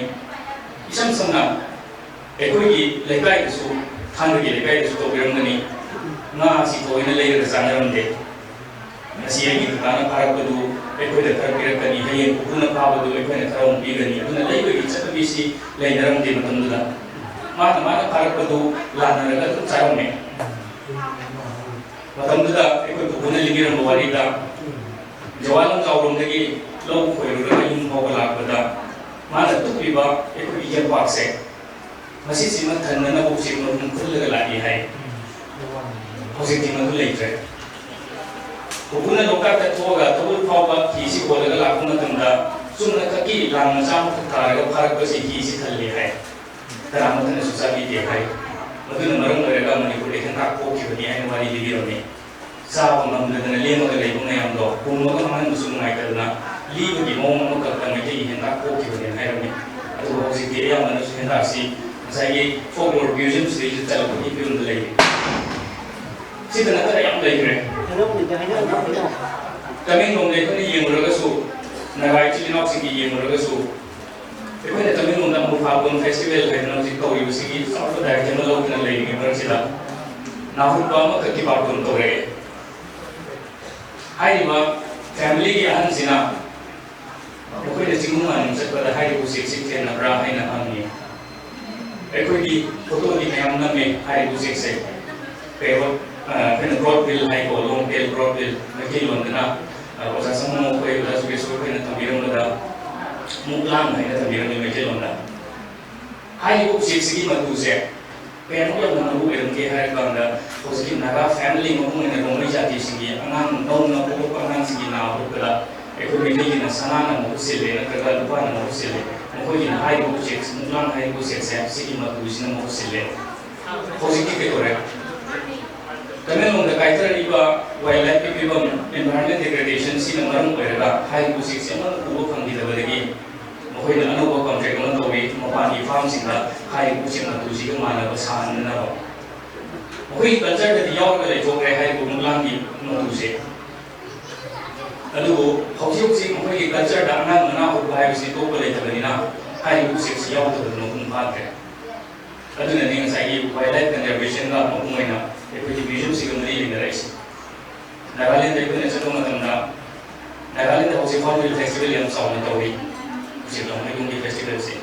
ꯏꯁꯝ ꯁꯝꯅ ꯑꯩꯈꯣꯏꯒꯤ ꯂꯩꯀꯥꯏꯗꯁꯨ, ꯊꯥꯡꯒꯒꯤ ꯂꯩꯀꯥꯏꯗꯁꯨ ꯇꯧꯕꯤꯔꯝꯒꯅꯤ, ꯉꯥ ꯑꯁꯤ ꯊꯑꯣꯏꯅ ꯂꯩꯔꯒ ꯆꯥꯅꯔꯝꯗꯦ꯫ ꯉꯁꯤ ꯑꯩꯒꯤ ꯀꯀꯥꯅ ꯐꯥꯔꯛꯄꯗꯨ ꯑꯩꯈꯣꯏꯗ ꯈꯔ ꯄꯤꯔꯛꯀꯅꯤ, ꯍꯌꯦꯡ ꯄꯨꯄꯨꯅ ꯐꯥꯕꯗꯨ ꯑꯩꯈꯣꯏꯅ ꯈꯔ ꯑꯃꯨꯛ ꯄꯤꯒꯅꯤ꯫ ꯑꯗꯨꯅ ꯂꯩꯕꯒꯤ ꯆꯠꯅꯕꯤꯁꯤ ꯂꯩꯅꯔꯝꯗꯦ ꯃꯇꯝꯗꯨꯗ꯫ ꯃꯥꯅ, ꯃꯥꯅ ꯐꯥꯔꯛꯄꯗꯨ ꯂꯥꯟꯅꯔꯒ ꯑꯗꯨꯝ ꯆꯥꯔꯝꯃꯦ꯫ ꯃꯇꯝꯗꯨꯗ ꯑꯩꯈꯣꯏ ꯄꯨꯄꯨꯅ ꯂꯤꯕꯤꯔꯝꯕ ꯋꯥꯔꯤꯗ, ꯖꯋꯥ ꯂꯝꯖꯥꯎꯔꯣꯝꯗꯒꯤ ꯂꯧ ꯈꯣꯏꯔꯨꯔꯒ ꯌꯨꯝ ꯐꯥꯎꯕ ꯂꯥꯛꯄꯗ, ꯃꯥꯅ ꯇꯨꯞꯂꯤꯕ ꯑꯩꯈꯣꯏꯒꯤ ꯌꯦꯝꯄꯥꯛꯁꯦ, ꯃꯁꯤꯁꯤꯃ ꯊꯟꯅꯅꯕ ꯎꯆꯦꯛ ꯃꯔꯨꯝ ꯈꯨꯜꯂꯒ ꯂꯥꯛꯏ ꯍꯥꯏ꯫ ꯍꯧꯖꯤꯛꯇꯤ ꯃꯗꯨ ꯂꯩꯇ꯭ꯔꯦ꯫ ꯄꯨꯄꯨꯅ ꯂꯣꯛꯇꯥꯛꯇ ꯊꯣꯛꯑꯒ ꯊꯧꯒꯜ ꯐꯥꯎꯕ ꯍꯤꯁꯤ ꯍꯣꯜꯂꯒ ꯂꯥꯛꯄ ꯃꯇꯝꯗ, ꯆꯨꯝꯅ ꯈꯛꯀꯤ ꯂꯥꯡ ꯃꯆꯥ ꯑꯃꯈꯛ ꯊꯥꯔꯒ ꯐꯥꯔꯛꯄꯁꯤ ꯍꯤꯁꯤ ꯊꯜꯂꯤ ꯍꯥꯏ꯫ ꯀꯅꯥꯃꯠꯇꯅꯁꯨ ꯆꯥꯕꯤꯗꯦ ꯍꯥꯏ꯫ ꯃꯗꯨꯅ ꯃꯔꯝ ꯑꯣꯏꯔꯒ ꯃꯅꯤꯄꯨꯔꯗ ꯍꯦꯟꯇꯥꯛ ꯄꯣꯛꯈꯤꯕꯅꯤ ꯍꯥꯏꯅ ꯋꯥꯔꯤ ꯂꯤꯕꯤꯔꯝꯃꯤ꯫ ꯆꯥꯕ ꯉꯝꯗꯗꯅ ꯂꯦꯝꯃꯒ ꯂꯩꯕ ꯃꯌꯥꯝꯗꯣ ꯄꯨꯝꯃꯒ ꯃꯥꯡꯍꯟꯕꯁꯨ ꯅꯨꯡꯉꯥꯏꯇꯗꯅ, ꯂꯤꯕꯒꯤ ꯃꯑꯣꯡ ꯑꯃꯈꯛꯇ ꯃꯩꯇꯩꯒꯤ ꯍꯦꯟꯇꯥꯛ ꯄꯣꯛꯈꯤꯕꯅꯦꯅ ꯍꯥꯏꯔꯝꯃꯤ꯫ ꯑꯗꯨꯕꯨ ꯍꯧꯖꯤꯛꯇꯤ ꯑꯌꯥꯝꯕꯅꯁꯨ ꯍꯦꯟꯇꯥꯛꯁꯤ ꯉꯁꯥꯏꯒꯤ folklore museum ꯁꯤꯗꯩꯁꯤꯗ ꯆꯠꯂꯛꯄꯒꯤ ꯐꯤꯕꯝꯗ ꯂꯩꯔꯤ꯫ ꯁꯤꯗ ꯅꯠꯇꯅ ꯌꯥꯝ ꯂꯩꯈ꯭ꯔꯦ꯫ ꯇꯃꯦꯡꯂꯣꯡꯗ ꯑꯩꯈꯣꯏꯅ ꯌꯦꯡꯂꯨꯔꯒꯁꯨ, ꯅꯥꯒꯥ ꯏꯆꯤꯜ ꯏꯅꯥꯎꯁꯤꯡꯒꯤ ꯌꯦꯡꯂꯨꯔꯒꯁꯨ, ꯑꯩꯈꯣꯏꯅ ꯇꯃꯦꯡꯂꯣꯡꯗ ꯑꯃꯨꯔꯐꯥꯜꯒꯣꯟ festival ꯍꯥꯏꯗꯅ ꯍꯧꯖꯤꯛ ꯇꯧꯔꯤꯕꯁꯤꯒꯤ ꯆꯥꯎꯕ direct ꯑꯃ ꯂꯧꯗꯨꯅ ꯂꯩꯔꯤꯉꯩ ꯃꯔꯛꯁꯤꯗ, ꯅꯥꯍꯨꯠꯄ ꯑꯃꯈꯛꯀꯤ ꯕꯥꯔꯇꯣꯟ ꯇꯧꯔꯛꯑꯦ꯫ ꯍꯥꯏꯔꯤꯕ family ꯒꯤ ꯑꯍꯟꯁꯤꯅ, "ꯃꯈꯣꯏꯅ ꯆꯤꯡꯅꯨꯡ ꯃꯥꯅꯨꯡ ꯆꯠꯄꯗ ꯍꯥꯏꯔꯤꯕ ꯎꯆꯦꯛꯁꯤ ꯊꯦꯡꯅꯕ꯭ꯔꯥ?" ꯍꯥꯏꯅ ꯍꯪꯉꯤ꯫ ꯑꯩꯈꯣꯏꯒꯤ photo ꯗꯤ ꯃꯌꯥꯝ ꯅꯝꯃꯦ ꯍꯥꯏꯔꯤꯕ ꯎꯆꯦꯛꯁꯦ꯫ Parrot, ꯑ, ꯑꯩꯈꯣꯏꯅ broad bill ꯍꯥꯏꯀꯣ, long tail broad bill, ꯃꯩꯇꯩꯂꯣꯟꯗꯅ, ꯑꯣꯖꯥ ꯁꯃꯨ ꯃꯈꯣꯏ, ꯑꯣꯖꯥ ꯖꯨꯒꯦꯁꯣꯔ ꯑꯩꯈꯣꯏꯅ ꯊꯝꯕꯤꯔꯝꯕꯗ ꯃꯨꯛꯂꯥꯡ ꯍꯥꯏꯅ ꯊꯝꯕꯤꯔꯝꯃꯤ ꯃꯩꯇꯩꯂꯣꯟꯗ꯫ ꯍꯥꯏꯔꯤꯕ ꯎꯆꯦꯛꯁꯤꯒꯤ ꯃꯇꯨꯁꯦ ꯀꯌꯥꯃꯨꯛ ꯌꯥꯝꯅ ꯃꯔꯨ ꯑꯣꯏꯔꯝꯒꯦ ꯍꯥꯏꯔ ꯀꯥꯟꯗ, ꯍꯧꯖꯤꯛꯀꯤ ꯅꯥꯒꯥ ꯐꯦꯃꯤꯂꯤ ꯃꯄꯨꯡ ꯑꯣꯏꯅ ꯔꯣꯡꯃꯩ ꯖꯥꯇꯤꯁꯤꯡꯒꯤ ꯑꯉꯥꯡ ꯅꯧꯅ ꯄꯣꯛꯂꯛꯄ ꯑꯉꯥꯡꯁꯤꯡꯒꯤ ꯅꯥ ꯍꯨꯠꯄꯗ ꯑꯩꯈꯣꯏ ꯃꯩꯇꯩꯒꯤꯅ ꯁꯅꯥꯅ ꯃꯍꯨꯠ ꯁꯤꯜꯂꯦ ꯅꯠꯇ꯭ꯔꯒ ꯂꯨꯄꯥꯅ ꯃꯍꯨꯠ ꯁꯤꯜꯂꯦ, ꯃꯈꯣꯏꯒꯤꯅ ꯍꯥꯏꯔꯤꯕ ꯎꯆꯦꯛ, ꯃꯨꯛꯂꯥꯡ ꯍꯥꯏꯔꯤꯕ ꯎꯆꯦꯛꯁꯦ ꯁꯤꯒꯤ ꯃꯇꯨꯁꯤꯅ ꯃꯍꯨꯠ ꯁꯤꯜꯂꯦ꯫ ꯍꯧꯖꯤꯛꯇꯤ ꯀꯩꯗꯧꯔꯦ? ꯇꯃꯦꯡꯂꯣꯡꯗ ꯀꯥꯏꯊꯔꯛꯏꯕ ꯋꯥꯏꯜ ꯂꯥꯏꯐꯀꯤ ꯐꯤꯕꯝ, environment degradation ꯁꯤꯅ ꯃꯔꯝ ꯑꯣꯏꯔꯒ ꯍꯥꯏꯔꯤꯕ ꯎꯆꯦꯛꯁꯦ ꯑꯃꯠꯇ ꯎꯕ ꯐꯪꯈꯤꯗꯕꯗꯒꯤ ꯃꯈꯣꯏꯅ ꯑꯅꯧꯕ ꯀꯟꯇ꯭ꯔꯦꯛ ꯑꯃ ꯇꯧꯏ, ꯃꯄꯥꯟꯒꯤ ꯐꯥꯔꯝꯁꯤꯡꯗ ꯍꯥꯏꯔꯤꯕ ꯎꯆꯦꯛ ꯃꯇꯨꯁꯤꯒ ꯃꯥꯟꯅꯕ ꯁꯥꯍꯟꯅꯅꯕ꯫ ꯃꯈꯣꯏꯒꯤ ꯀꯜꯆꯔꯗꯗꯤ ꯌꯥꯎꯔꯒ ꯂꯩꯊꯣꯛꯈ꯭ꯔꯦ ꯍꯥꯏꯔꯤꯕ ꯃꯨꯛꯂꯥꯡꯒꯤ ꯃꯇꯨꯁꯦ꯫ ꯑꯗꯨꯕꯨ ꯍꯧꯖꯤꯛ ꯍꯧꯖꯤꯛ ꯃꯈꯣꯏꯒꯤ ꯀꯜꯆꯔꯗ ꯑꯉꯥꯡ ꯃꯅꯥ ꯍꯨꯠꯄ ꯍꯥꯏꯕꯁꯤ ꯇꯣꯛꯄ ꯂꯩꯇꯕꯅꯤꯅ ꯍꯥꯏꯔꯤꯕ ꯎꯆꯦꯛꯁꯤ ꯌꯥꯎꯗꯕꯗ ꯃꯄꯨꯡ ꯐꯥꯗ꯭ꯔꯦ꯫ ꯑꯗꯨꯅꯅꯤ ꯉꯁꯥꯏꯒꯤ ꯋꯥꯏꯜ ꯂꯥꯏꯐ ꯀꯟꯖꯔꯕꯦꯁꯟꯒ ꯃꯄꯨꯡ ꯑꯣꯏꯅ ꯑꯩꯈꯣꯏꯒꯤ ꯃ꯭ꯌꯨꯖꯤꯌꯝꯁꯤꯒ ꯃꯔꯤ ꯂꯩꯅꯔꯛꯏꯁꯦ꯫ ꯅꯥꯒꯥꯂꯦꯟꯗ ꯑꯩꯈꯣꯏꯅ ꯆꯠꯄ ꯃꯇꯝꯗ, ꯅꯥꯒꯥꯂꯦꯟꯗ ꯍꯧꯖꯤꯛ ꯍꯣꯔꯟꯕꯤꯜ ꯐꯦꯁꯇꯤꯚꯦꯜ ꯌꯥꯝ ꯆꯥꯎꯅ ꯇꯧꯔꯤ, ꯎꯆꯦꯛ ꯂꯝꯍꯣꯏꯕꯨꯝꯒꯤ ꯐꯦꯁꯇꯤꯚꯦꯜꯁꯦ꯫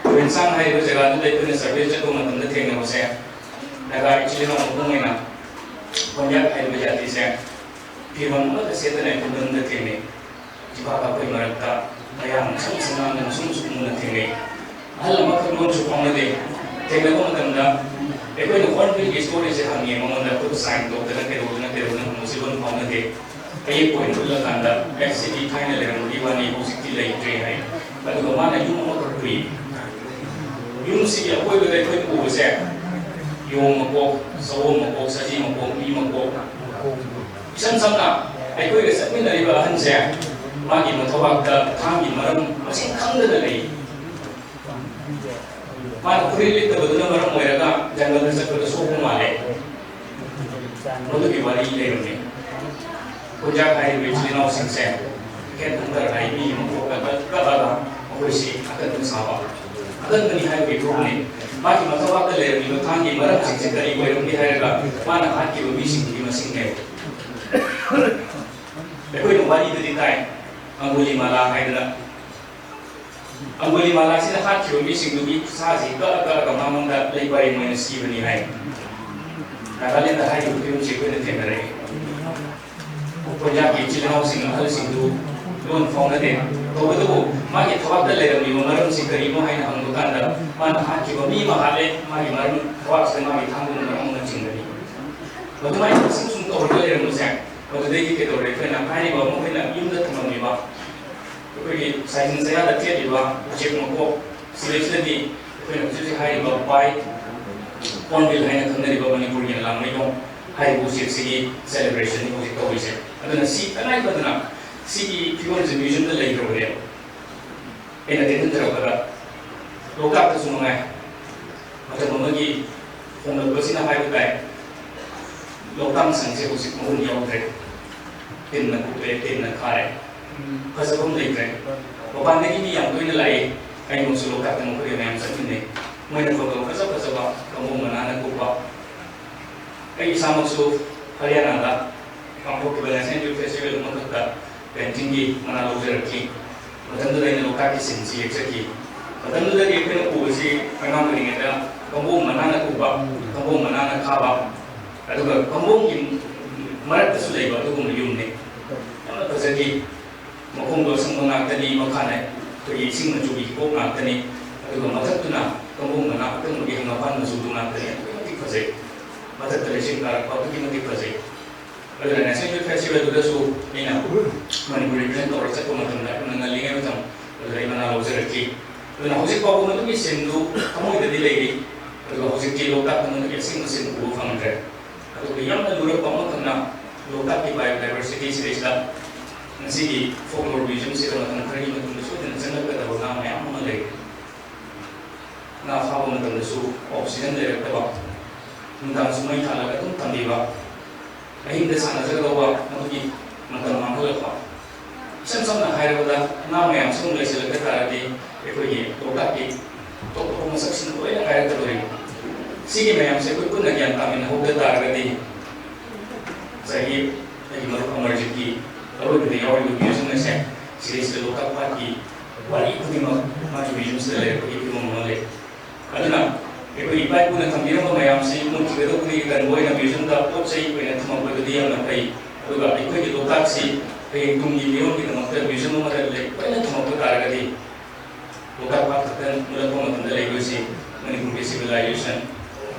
ꯇꯨꯔꯦꯟꯁꯥꯡ ꯍꯥꯏꯔꯤꯕ ꯖꯒꯥꯗꯨꯗ ꯑꯩꯈꯣꯏꯅ ꯁꯔꯚꯦ ꯆꯠꯄ ꯃꯇꯝꯗ ꯊꯦꯡꯅꯕꯁꯦ, ꯅꯥꯒꯥ ꯏꯆꯤꯜ ꯏꯅꯥꯎ ꯃꯄꯨꯡ ꯑꯣꯏꯅ ꯀꯣꯟꯌꯥꯛ ꯍꯥꯏꯔꯤꯕ ꯖꯥꯇꯤꯁꯦ ꯐꯤꯔꯣꯜ ꯑꯃꯠꯇ ꯁꯦꯠꯇꯅ ꯑꯩꯈꯣꯏ ꯃꯅꯨꯡꯗ ꯊꯦꯡꯅꯩ꯫ ꯆꯤꯐꯥ ꯀꯥꯞꯄꯩ ꯃꯔꯛꯇ ꯃꯌꯥꯝ ꯁꯪ ꯁꯪ ꯉꯥꯡꯗꯅ ꯁꯨꯝ ꯁꯨꯝ ꯃꯨꯟꯅ ꯊꯦꯡꯅꯩ꯫ ꯑꯍꯜ ꯑꯃꯈꯛ ꯂꯣꯟꯁꯨ ꯐꯥꯎꯅꯗꯦ꯫ ꯊꯦꯡꯅꯕ ꯃꯇꯝꯗ ꯑꯩꯈꯣꯏꯅ ꯍꯣꯔꯟꯕꯤꯜꯒꯤ ꯁ꯭ꯇꯣꯔꯤꯁꯦ ꯍꯪꯉꯦ ꯃꯉꯣꯟꯗ, ꯈꯨꯠ ꯁꯥꯏꯟ ꯇꯧꯗꯅ ꯀꯩꯗꯧꯗꯅ ꯀꯩꯗꯧꯗꯅ ꯍꯪꯕꯁꯤ ꯂꯣꯟ ꯐꯥꯎꯅꯗꯦ꯫ ꯑꯌꯦꯛꯄ ꯑꯣꯏꯅ ꯎꯠꯂꯀꯥꯟꯗ, "ꯑꯦ, ꯁꯤꯗꯤ ꯊꯥꯏꯅ ꯂꯩꯔꯝꯕꯒꯤ ꯋꯥꯅꯤ, ꯍꯧꯖꯤꯛꯇꯤ ꯂꯩꯇ꯭ꯔꯦ" ꯍꯥꯏ꯫ ꯑꯗꯨꯒ ꯃꯥꯅ ꯌꯨꯝ ꯑꯃꯈꯛ ꯄꯨꯏ꯫ ꯌꯨꯝꯁꯤꯒꯤ ꯑꯀꯣꯏꯕꯗ ꯑꯩꯈꯣꯏꯅ ꯎꯕꯁꯦ ꯌꯣꯡ ꯃꯀꯣꯛ, ꯁꯑꯣꯝ ꯃꯀꯣꯛ, ꯁꯖꯤ ꯃꯀꯣꯛ, ꯃꯤ ꯃꯀꯣꯛ꯫ ꯏꯁꯝ ꯁꯝꯅ ꯑꯩꯈꯣꯏꯒ ꯆꯠꯃꯤꯟꯅꯔꯤꯕ ꯑꯍꯟꯁꯦ ꯃꯥꯒꯤ ꯃꯊꯧꯕꯥꯛꯇ ꯊꯥꯡꯒꯤ ꯃꯔꯝ ꯃꯁꯤꯡ ꯈꯪꯗꯅ ꯂꯩ꯫ ꯃꯥꯅ ꯐꯨꯔꯤꯠ ꯂꯤꯠꯇꯕꯗꯨꯅ ꯃꯔꯝ ꯑꯣꯏꯔꯒ ꯖꯪꯒꯜꯗ ꯆꯠꯄꯗ ꯁꯣꯛꯄ ꯃꯥꯜꯂꯦ꯫ ꯃꯗꯨꯒꯤ ꯋꯥꯔꯤ ꯂꯩꯔꯝꯃꯤ꯫ ꯀꯣꯟꯌꯥꯛ ꯍꯥꯏꯔꯤꯕ ꯏꯆꯤꯜ ꯏꯅꯥꯎꯁꯤꯡꯁꯦ ꯍꯦꯠ ꯍꯟꯇꯔ ꯍꯥꯏ ꯃꯤꯒꯤ ꯃꯀꯣꯛꯇ ꯀꯛ-, ꯀꯛꯑꯒ ꯃꯈꯣꯏꯁꯤ ꯑꯀꯟꯕ ꯁꯥꯕ꯫ ꯑꯀꯟꯕꯅꯤ ꯍꯥꯏꯕꯒꯤ ꯄ꯭ꯔꯨꯐꯅꯤ꯫ ꯃꯥꯒꯤ ꯃꯊꯧꯕꯥꯛꯇ ꯂꯩꯔꯝꯃꯤꯕ ꯊꯥꯡꯒꯤ ꯃꯔꯝꯁꯤꯡꯁꯦ ꯀꯔꯤ ꯑꯣꯏꯔꯝꯒꯦ ꯍꯥꯏꯔꯒ ꯃꯥꯅ ꯍꯥꯠꯈꯤꯕ ꯃꯤꯁꯤꯡꯒꯤ ꯃꯁꯤꯡꯅꯦꯕ꯫ ꯑꯩꯈꯣꯏꯅ ꯋꯥꯔꯤꯗꯗꯤ ꯇꯥꯏ, ꯑꯪꯒꯨꯂꯤꯃꯥꯂꯥ ꯍꯥꯏꯗꯅ꯫ ꯑꯪꯒꯨꯂꯤꯃꯥꯂꯥꯁꯤꯅ ꯍꯥꯠꯈꯤꯕ ꯃꯤꯁꯤꯡꯗꯨꯒꯤ ꯈꯨꯠꯁꯥꯁꯤ ꯀꯛꯑ ꯀꯛꯑꯒ ꯃꯉꯣꯟꯗ ꯂꯩ ꯄꯔꯦꯡ ꯑꯣꯏꯅ ꯁꯤꯕꯅꯤ ꯍꯥꯏ꯫ ꯅꯥꯒꯥꯂꯦꯟꯗ ꯍꯥꯏꯔꯤꯕ ꯐꯤꯕꯝꯁꯤ ꯑꯩꯈꯣꯏꯅ ꯊꯦꯡꯅꯔꯛꯏ꯫ ꯄꯟꯖꯥꯕꯀꯤ ꯏꯆꯤꯜ ꯏꯅꯥꯎꯁꯤꯡ ꯑꯍꯜꯁꯤꯡꯗꯨ ꯂꯣꯟ ꯐꯥꯎꯅꯗꯦ꯫ ꯇꯧꯕꯇꯕꯨ ꯃꯥꯒꯤ ꯊꯕꯥꯛꯇ ꯂꯩꯔꯝꯂꯤꯕ ꯃꯔꯝꯁꯤ ꯀꯔꯤꯅꯣ ꯍꯥꯏꯅ ꯍꯪꯕ ꯀꯥꯟꯗ, ꯃꯥꯅ ꯍꯥꯠꯈꯤꯕ ꯃꯤ ꯑꯃ ꯍꯥꯠꯂꯦ, ꯃꯥꯒꯤ ꯃꯔꯝ, ꯊꯕꯥꯛꯁꯤꯗ ꯃꯥꯒꯤ ꯊꯥꯡꯒꯨꯝꯕ ꯑꯃꯅꯆꯤꯡꯕꯅꯤ꯫ ꯃꯗꯨꯃꯥꯏꯅ ꯁꯨꯝ ꯁꯨꯝ ꯇꯧꯔꯒ ꯂꯩꯔꯝꯕꯁꯦ, ꯃꯗꯨꯗꯒꯤ ꯀꯩꯗꯧꯔꯦ? ꯑꯩꯈꯣꯏꯅ ꯍꯥꯏꯔꯤꯕ ꯃꯈꯣꯏꯅ ꯌꯨꯝꯗ ꯊꯝꯂꯝꯃꯤꯕ ꯑꯩꯈꯣꯏꯒꯤ ꯁꯥꯏꯖꯤꯟ ꯆꯌꯥꯗ ꯊꯦꯠꯂꯤꯕ ꯎꯆꯦꯛ ꯃꯀꯣꯛ, ꯁꯤꯗꯩꯁꯤꯗꯗꯤ ꯑꯩꯈꯣꯏꯅ ꯍꯧꯖꯤꯛ ꯍꯧꯖꯤꯛ ꯍꯥꯏꯔꯤꯕ ꯄꯥꯏ ꯍꯣꯔꯟꯕꯤꯜ ꯍꯥꯏꯅ ꯈꯪꯅꯔꯤꯕ ꯃꯅꯤꯄꯨꯔꯒꯤ ꯂꯥꯡꯃꯩꯗꯣꯡ ꯍꯥꯏꯔꯤꯕ ꯎꯆꯦꯛꯁꯤꯒꯤ celebration ꯅꯤ ꯍꯧꯖꯤꯛ ꯇꯧꯔꯤꯁꯦ꯫ ꯑꯗꯨꯅ ꯁꯤ ꯇꯉꯥꯏ ꯐꯗꯅ ꯁꯤꯒꯤ ꯐꯤꯕꯝꯁꯦ museum ꯗ ꯂꯩꯈ꯭ꯔꯕꯅꯦꯕ꯫ ꯑꯩꯅ ꯇꯦꯟꯍꯟꯖꯔꯛꯄꯗ, ꯂꯣꯛꯇꯥꯛꯇꯁꯨ ꯃꯉꯥꯏ, ꯃꯇꯝ ꯑꯃꯒꯤ ꯍꯣꯡꯂꯛꯄꯁꯤꯅ ꯍꯥꯏꯕ ꯇꯥꯏ, ꯂꯣꯛꯇꯥꯛ ꯁꯪꯁꯦ ꯍꯧꯖꯤꯛ ꯃꯒꯨꯟ ꯌꯥꯎꯗ꯭ꯔꯦ꯫ ꯇꯤꯟꯅ ꯀꯨꯞꯄꯦ, ꯇꯤꯟꯅ ꯈꯥꯔꯦ, ꯐꯖꯐꯝ ꯂꯩꯇ꯭ꯔꯦ꯫ ꯃꯄꯥꯟꯗꯒꯤ ꯃꯤ ꯌꯥꯝ ꯇꯣꯏꯅ ꯂꯥꯛꯏ꯫ ꯑꯩꯃꯛꯁꯨ ꯂꯣꯛꯇꯥꯛꯇ ꯃꯈꯣꯏꯒ ꯃꯌꯥꯝ ꯆꯠꯃꯤꯟꯅꯩ꯫ ꯃꯣꯏꯅ ꯐꯣꯇꯣ ꯐꯖ ꯐꯖꯕ ꯀꯝꯕꯣꯡ ꯃꯅꯥꯅ ꯀꯨꯞꯄ, ꯑꯩ ꯏꯁꯥꯃꯛꯁꯨ ꯍꯔꯤꯌꯥꯅꯥꯗ ꯄꯥꯡꯊꯣꯛꯈꯤꯕ National Youth Festival ꯑꯃꯈꯛꯇ painting ꯒꯤ ꯃꯅꯥ ꯂꯧꯖꯔꯛꯈꯤ꯫ ꯃꯇꯝꯗꯨꯗ ꯑꯩꯅ ꯂꯣꯛꯇꯥꯛꯀꯤ scene ꯁꯤ ꯌꯦꯛꯆꯈꯤ꯫ ꯃꯇꯝꯗꯨꯗꯗꯤ ꯑꯩꯈꯣꯏꯅ ꯎꯕꯁꯤ, ꯑꯉꯥꯡ ꯑꯣꯏꯔꯤꯉꯩꯗ ꯀꯝꯕꯣꯡ ꯃꯅꯥꯅ ꯀꯨꯞꯄ, ꯀꯝꯕꯣꯡ ꯃꯅꯥꯅ ꯈꯥꯕ, ꯑꯗꯨꯒ ꯀꯝꯕꯣꯡꯒꯤ ꯃꯔꯛꯇꯁꯨ ꯂꯩꯕ ꯑꯗꯨꯒꯨꯝꯕ ꯌꯨꯝꯅꯤ꯫ ꯌꯥꯝꯅ ꯐꯖꯈꯤ꯫ ꯃꯈꯣꯡꯗꯣ ꯑꯁꯪꯕ ꯉꯥꯛꯇꯅꯤ, ꯃꯈꯥꯅ ꯑꯩꯈꯣꯏꯒꯤ ꯏꯁꯤꯡ ꯃꯆꯨꯒꯤ ꯍꯤꯒꯣꯛ ꯉꯥꯛꯇꯅꯤ꯫ ꯑꯗꯨꯒ ꯃꯊꯛꯇꯨꯅ ꯀꯝꯕꯣꯡ ꯃꯅꯥ ꯑꯀꯪꯕꯒꯤ ꯍꯪꯒꯥꯝꯄꯥꯟ ꯃꯆꯨꯗꯨ ꯉꯥꯛꯇꯅꯤ꯫ ꯑꯗꯨꯛꯀꯤ ꯃꯇꯤꯛ ꯐꯖꯩ꯫ ꯃꯊꯛꯇ ꯂꯩꯆꯤꯜ ꯀꯥꯔꯛꯄ ꯑꯗꯨꯛꯀꯤ ꯃꯇꯤꯛ ꯐꯖꯩ꯫ ꯑꯗꯨꯅ National Youth Festival ꯗꯨꯗꯁꯨ ꯑꯩꯅ ꯃꯅꯤꯄꯨꯔ represent ꯇꯧꯔ ꯆꯠꯄ ꯃꯇꯝꯗ, ꯑꯩꯈꯣꯏꯅ ꯉꯜꯂꯤꯉꯩ ꯃꯇꯝ ꯑꯗꯨꯗ ꯑꯩ ꯃꯅꯥ ꯂꯧꯖꯔꯛꯈꯤ꯫ ꯑꯗꯨꯅ ꯍꯧꯖꯤꯛ ꯐꯥꯎꯕ ꯃꯗꯨꯒꯤ scene ꯗꯨ ꯊꯃꯣꯏꯗꯗꯤ ꯂꯩꯔꯤ꯫ ꯑꯗꯨꯒ ꯍꯧꯖꯤꯛꯇꯤ ꯂꯣꯛꯇꯥꯛꯇ ꯃꯗꯨꯒꯤ ꯑꯁꯦꯡꯕ scene ꯎꯕ ꯐꯪꯗ꯭ꯔꯦ꯫ ꯑꯗꯨꯒ ꯌꯥꯝꯅ ꯂꯨꯔꯛꯄ ꯑꯃꯈꯛꯅ, ꯂꯣꯛꯇꯥꯛꯀꯤ biodiversity ꯁꯤꯗꯩꯁꯤꯗ ꯉꯁꯤꯒꯤ folklore museum ꯁꯤꯗ ꯃꯇꯝ ꯈꯔꯒꯤ ꯃꯇꯨꯡꯗ ꯁꯣꯏꯗꯅ ꯆꯪꯂꯛꯀꯗꯕ ꯉꯥ ꯃꯌꯥꯝ ꯑꯃ ꯂꯩ꯫ ꯉꯥ ꯐꯥꯕ ꯃꯇꯝꯗꯁꯨ oxygen ꯂꯩꯔꯛꯇꯕ, ꯅꯨꯡꯗꯥꯡꯁꯨ ꯃꯩ ꯊꯥꯜꯂꯒ ꯑꯗꯨꯝ ꯊꯝꯕꯤꯕ, ꯑꯍꯤꯡꯗ ꯁꯥꯟꯅꯖꯒꯗꯧꯕ ꯃꯗꯨꯒꯤ ꯃꯇꯝ ꯃꯥꯡꯍꯜꯂꯛꯄ꯫ ꯏꯁꯝ ꯁꯝꯅ ꯍꯥꯏꯔꯕꯗ, ꯉꯥ ꯃꯌꯥꯝꯁꯤ ꯑꯃꯨꯛ ꯂꯩꯁꯤꯜꯂꯛꯇ ꯇꯥꯔꯗꯤ ꯑꯩꯈꯣꯏꯒꯤ ꯂꯣꯛꯇꯥꯛꯀꯤ ꯇꯣꯞ ꯇꯣꯞꯄ ꯃꯁꯛꯁꯤꯡ ꯂꯣꯏꯅ ꯀꯥꯏꯔꯛꯀꯗꯧꯔꯤꯕ꯫ ꯁꯤꯒꯤ ꯃꯌꯥꯝꯁꯦ ꯑꯩꯈꯣꯏ ꯄꯨꯟꯅ ꯒ꯭ꯌꯥꯟ ꯇꯥꯃꯤꯟꯅꯍꯧꯗ ꯇꯥꯔꯒꯗꯤ, ꯉꯁꯥꯏꯒꯤ ꯑꯩꯒꯤ ꯃꯔꯨꯞ ꯑꯃꯔꯖꯤꯠꯀꯤ ꯑꯔꯣꯏꯕꯗ ꯌꯥꯎꯔꯤꯕ museum ꯑꯁꯦ, ꯁꯤꯗꯩꯁꯤꯗ ꯂꯣꯛꯇꯥꯛ ꯄꯥꯠꯀꯤ ꯋꯥꯔꯤ ꯈꯨꯗꯤꯡꯃꯛ ꯃꯥꯒꯤ museum ꯁꯤꯗ ꯂꯩꯔꯛꯄꯒꯤ ꯐꯤꯕꯝ ꯑꯃ ꯂꯩ꯫ ꯑꯗꯨꯅ ꯑꯩꯈꯣꯏ ꯏꯄꯥ ꯏꯄꯨꯅ ꯊꯝꯕꯤꯔꯝꯕ ꯃꯌꯥꯝꯁꯤ ꯃꯨꯠꯈꯤꯒꯗꯧꯕꯗꯒꯤ ꯀꯟꯕ ꯑꯣꯏꯅ museum ꯗ ꯄꯣꯠ ꯆꯩ ꯑꯣꯏꯅ ꯊꯝꯃꯛꯄꯗꯨꯗꯤ ꯌꯥꯝꯅ ꯐꯩ꯫ ꯑꯗꯨꯒ ꯑꯩꯈꯣꯏꯒꯤ ꯂꯣꯛꯇꯥꯛꯁꯤ ꯍꯌꯦꯡ ꯇꯨꯡꯒꯤ ꯃꯤꯔꯣꯜꯒꯤꯗꯃꯛꯇ ꯃ꯭ꯌꯨꯖꯤꯌꯝ ꯑꯃꯗ ꯂꯩ ꯂꯣꯏꯅ ꯊꯝꯃꯛꯄ ꯇꯥꯔꯒꯗꯤ, ꯂꯣꯛꯇꯥꯛ ꯄꯥꯠ ꯈꯛꯇ ꯃꯨꯠꯂꯛꯄ ꯃꯇꯝꯗ ꯂꯩꯗꯣꯏꯁꯤ ꯃꯅꯤꯄꯨꯔꯒꯤ ꯁꯤꯚꯤꯂꯥꯏꯖꯦꯁꯟ,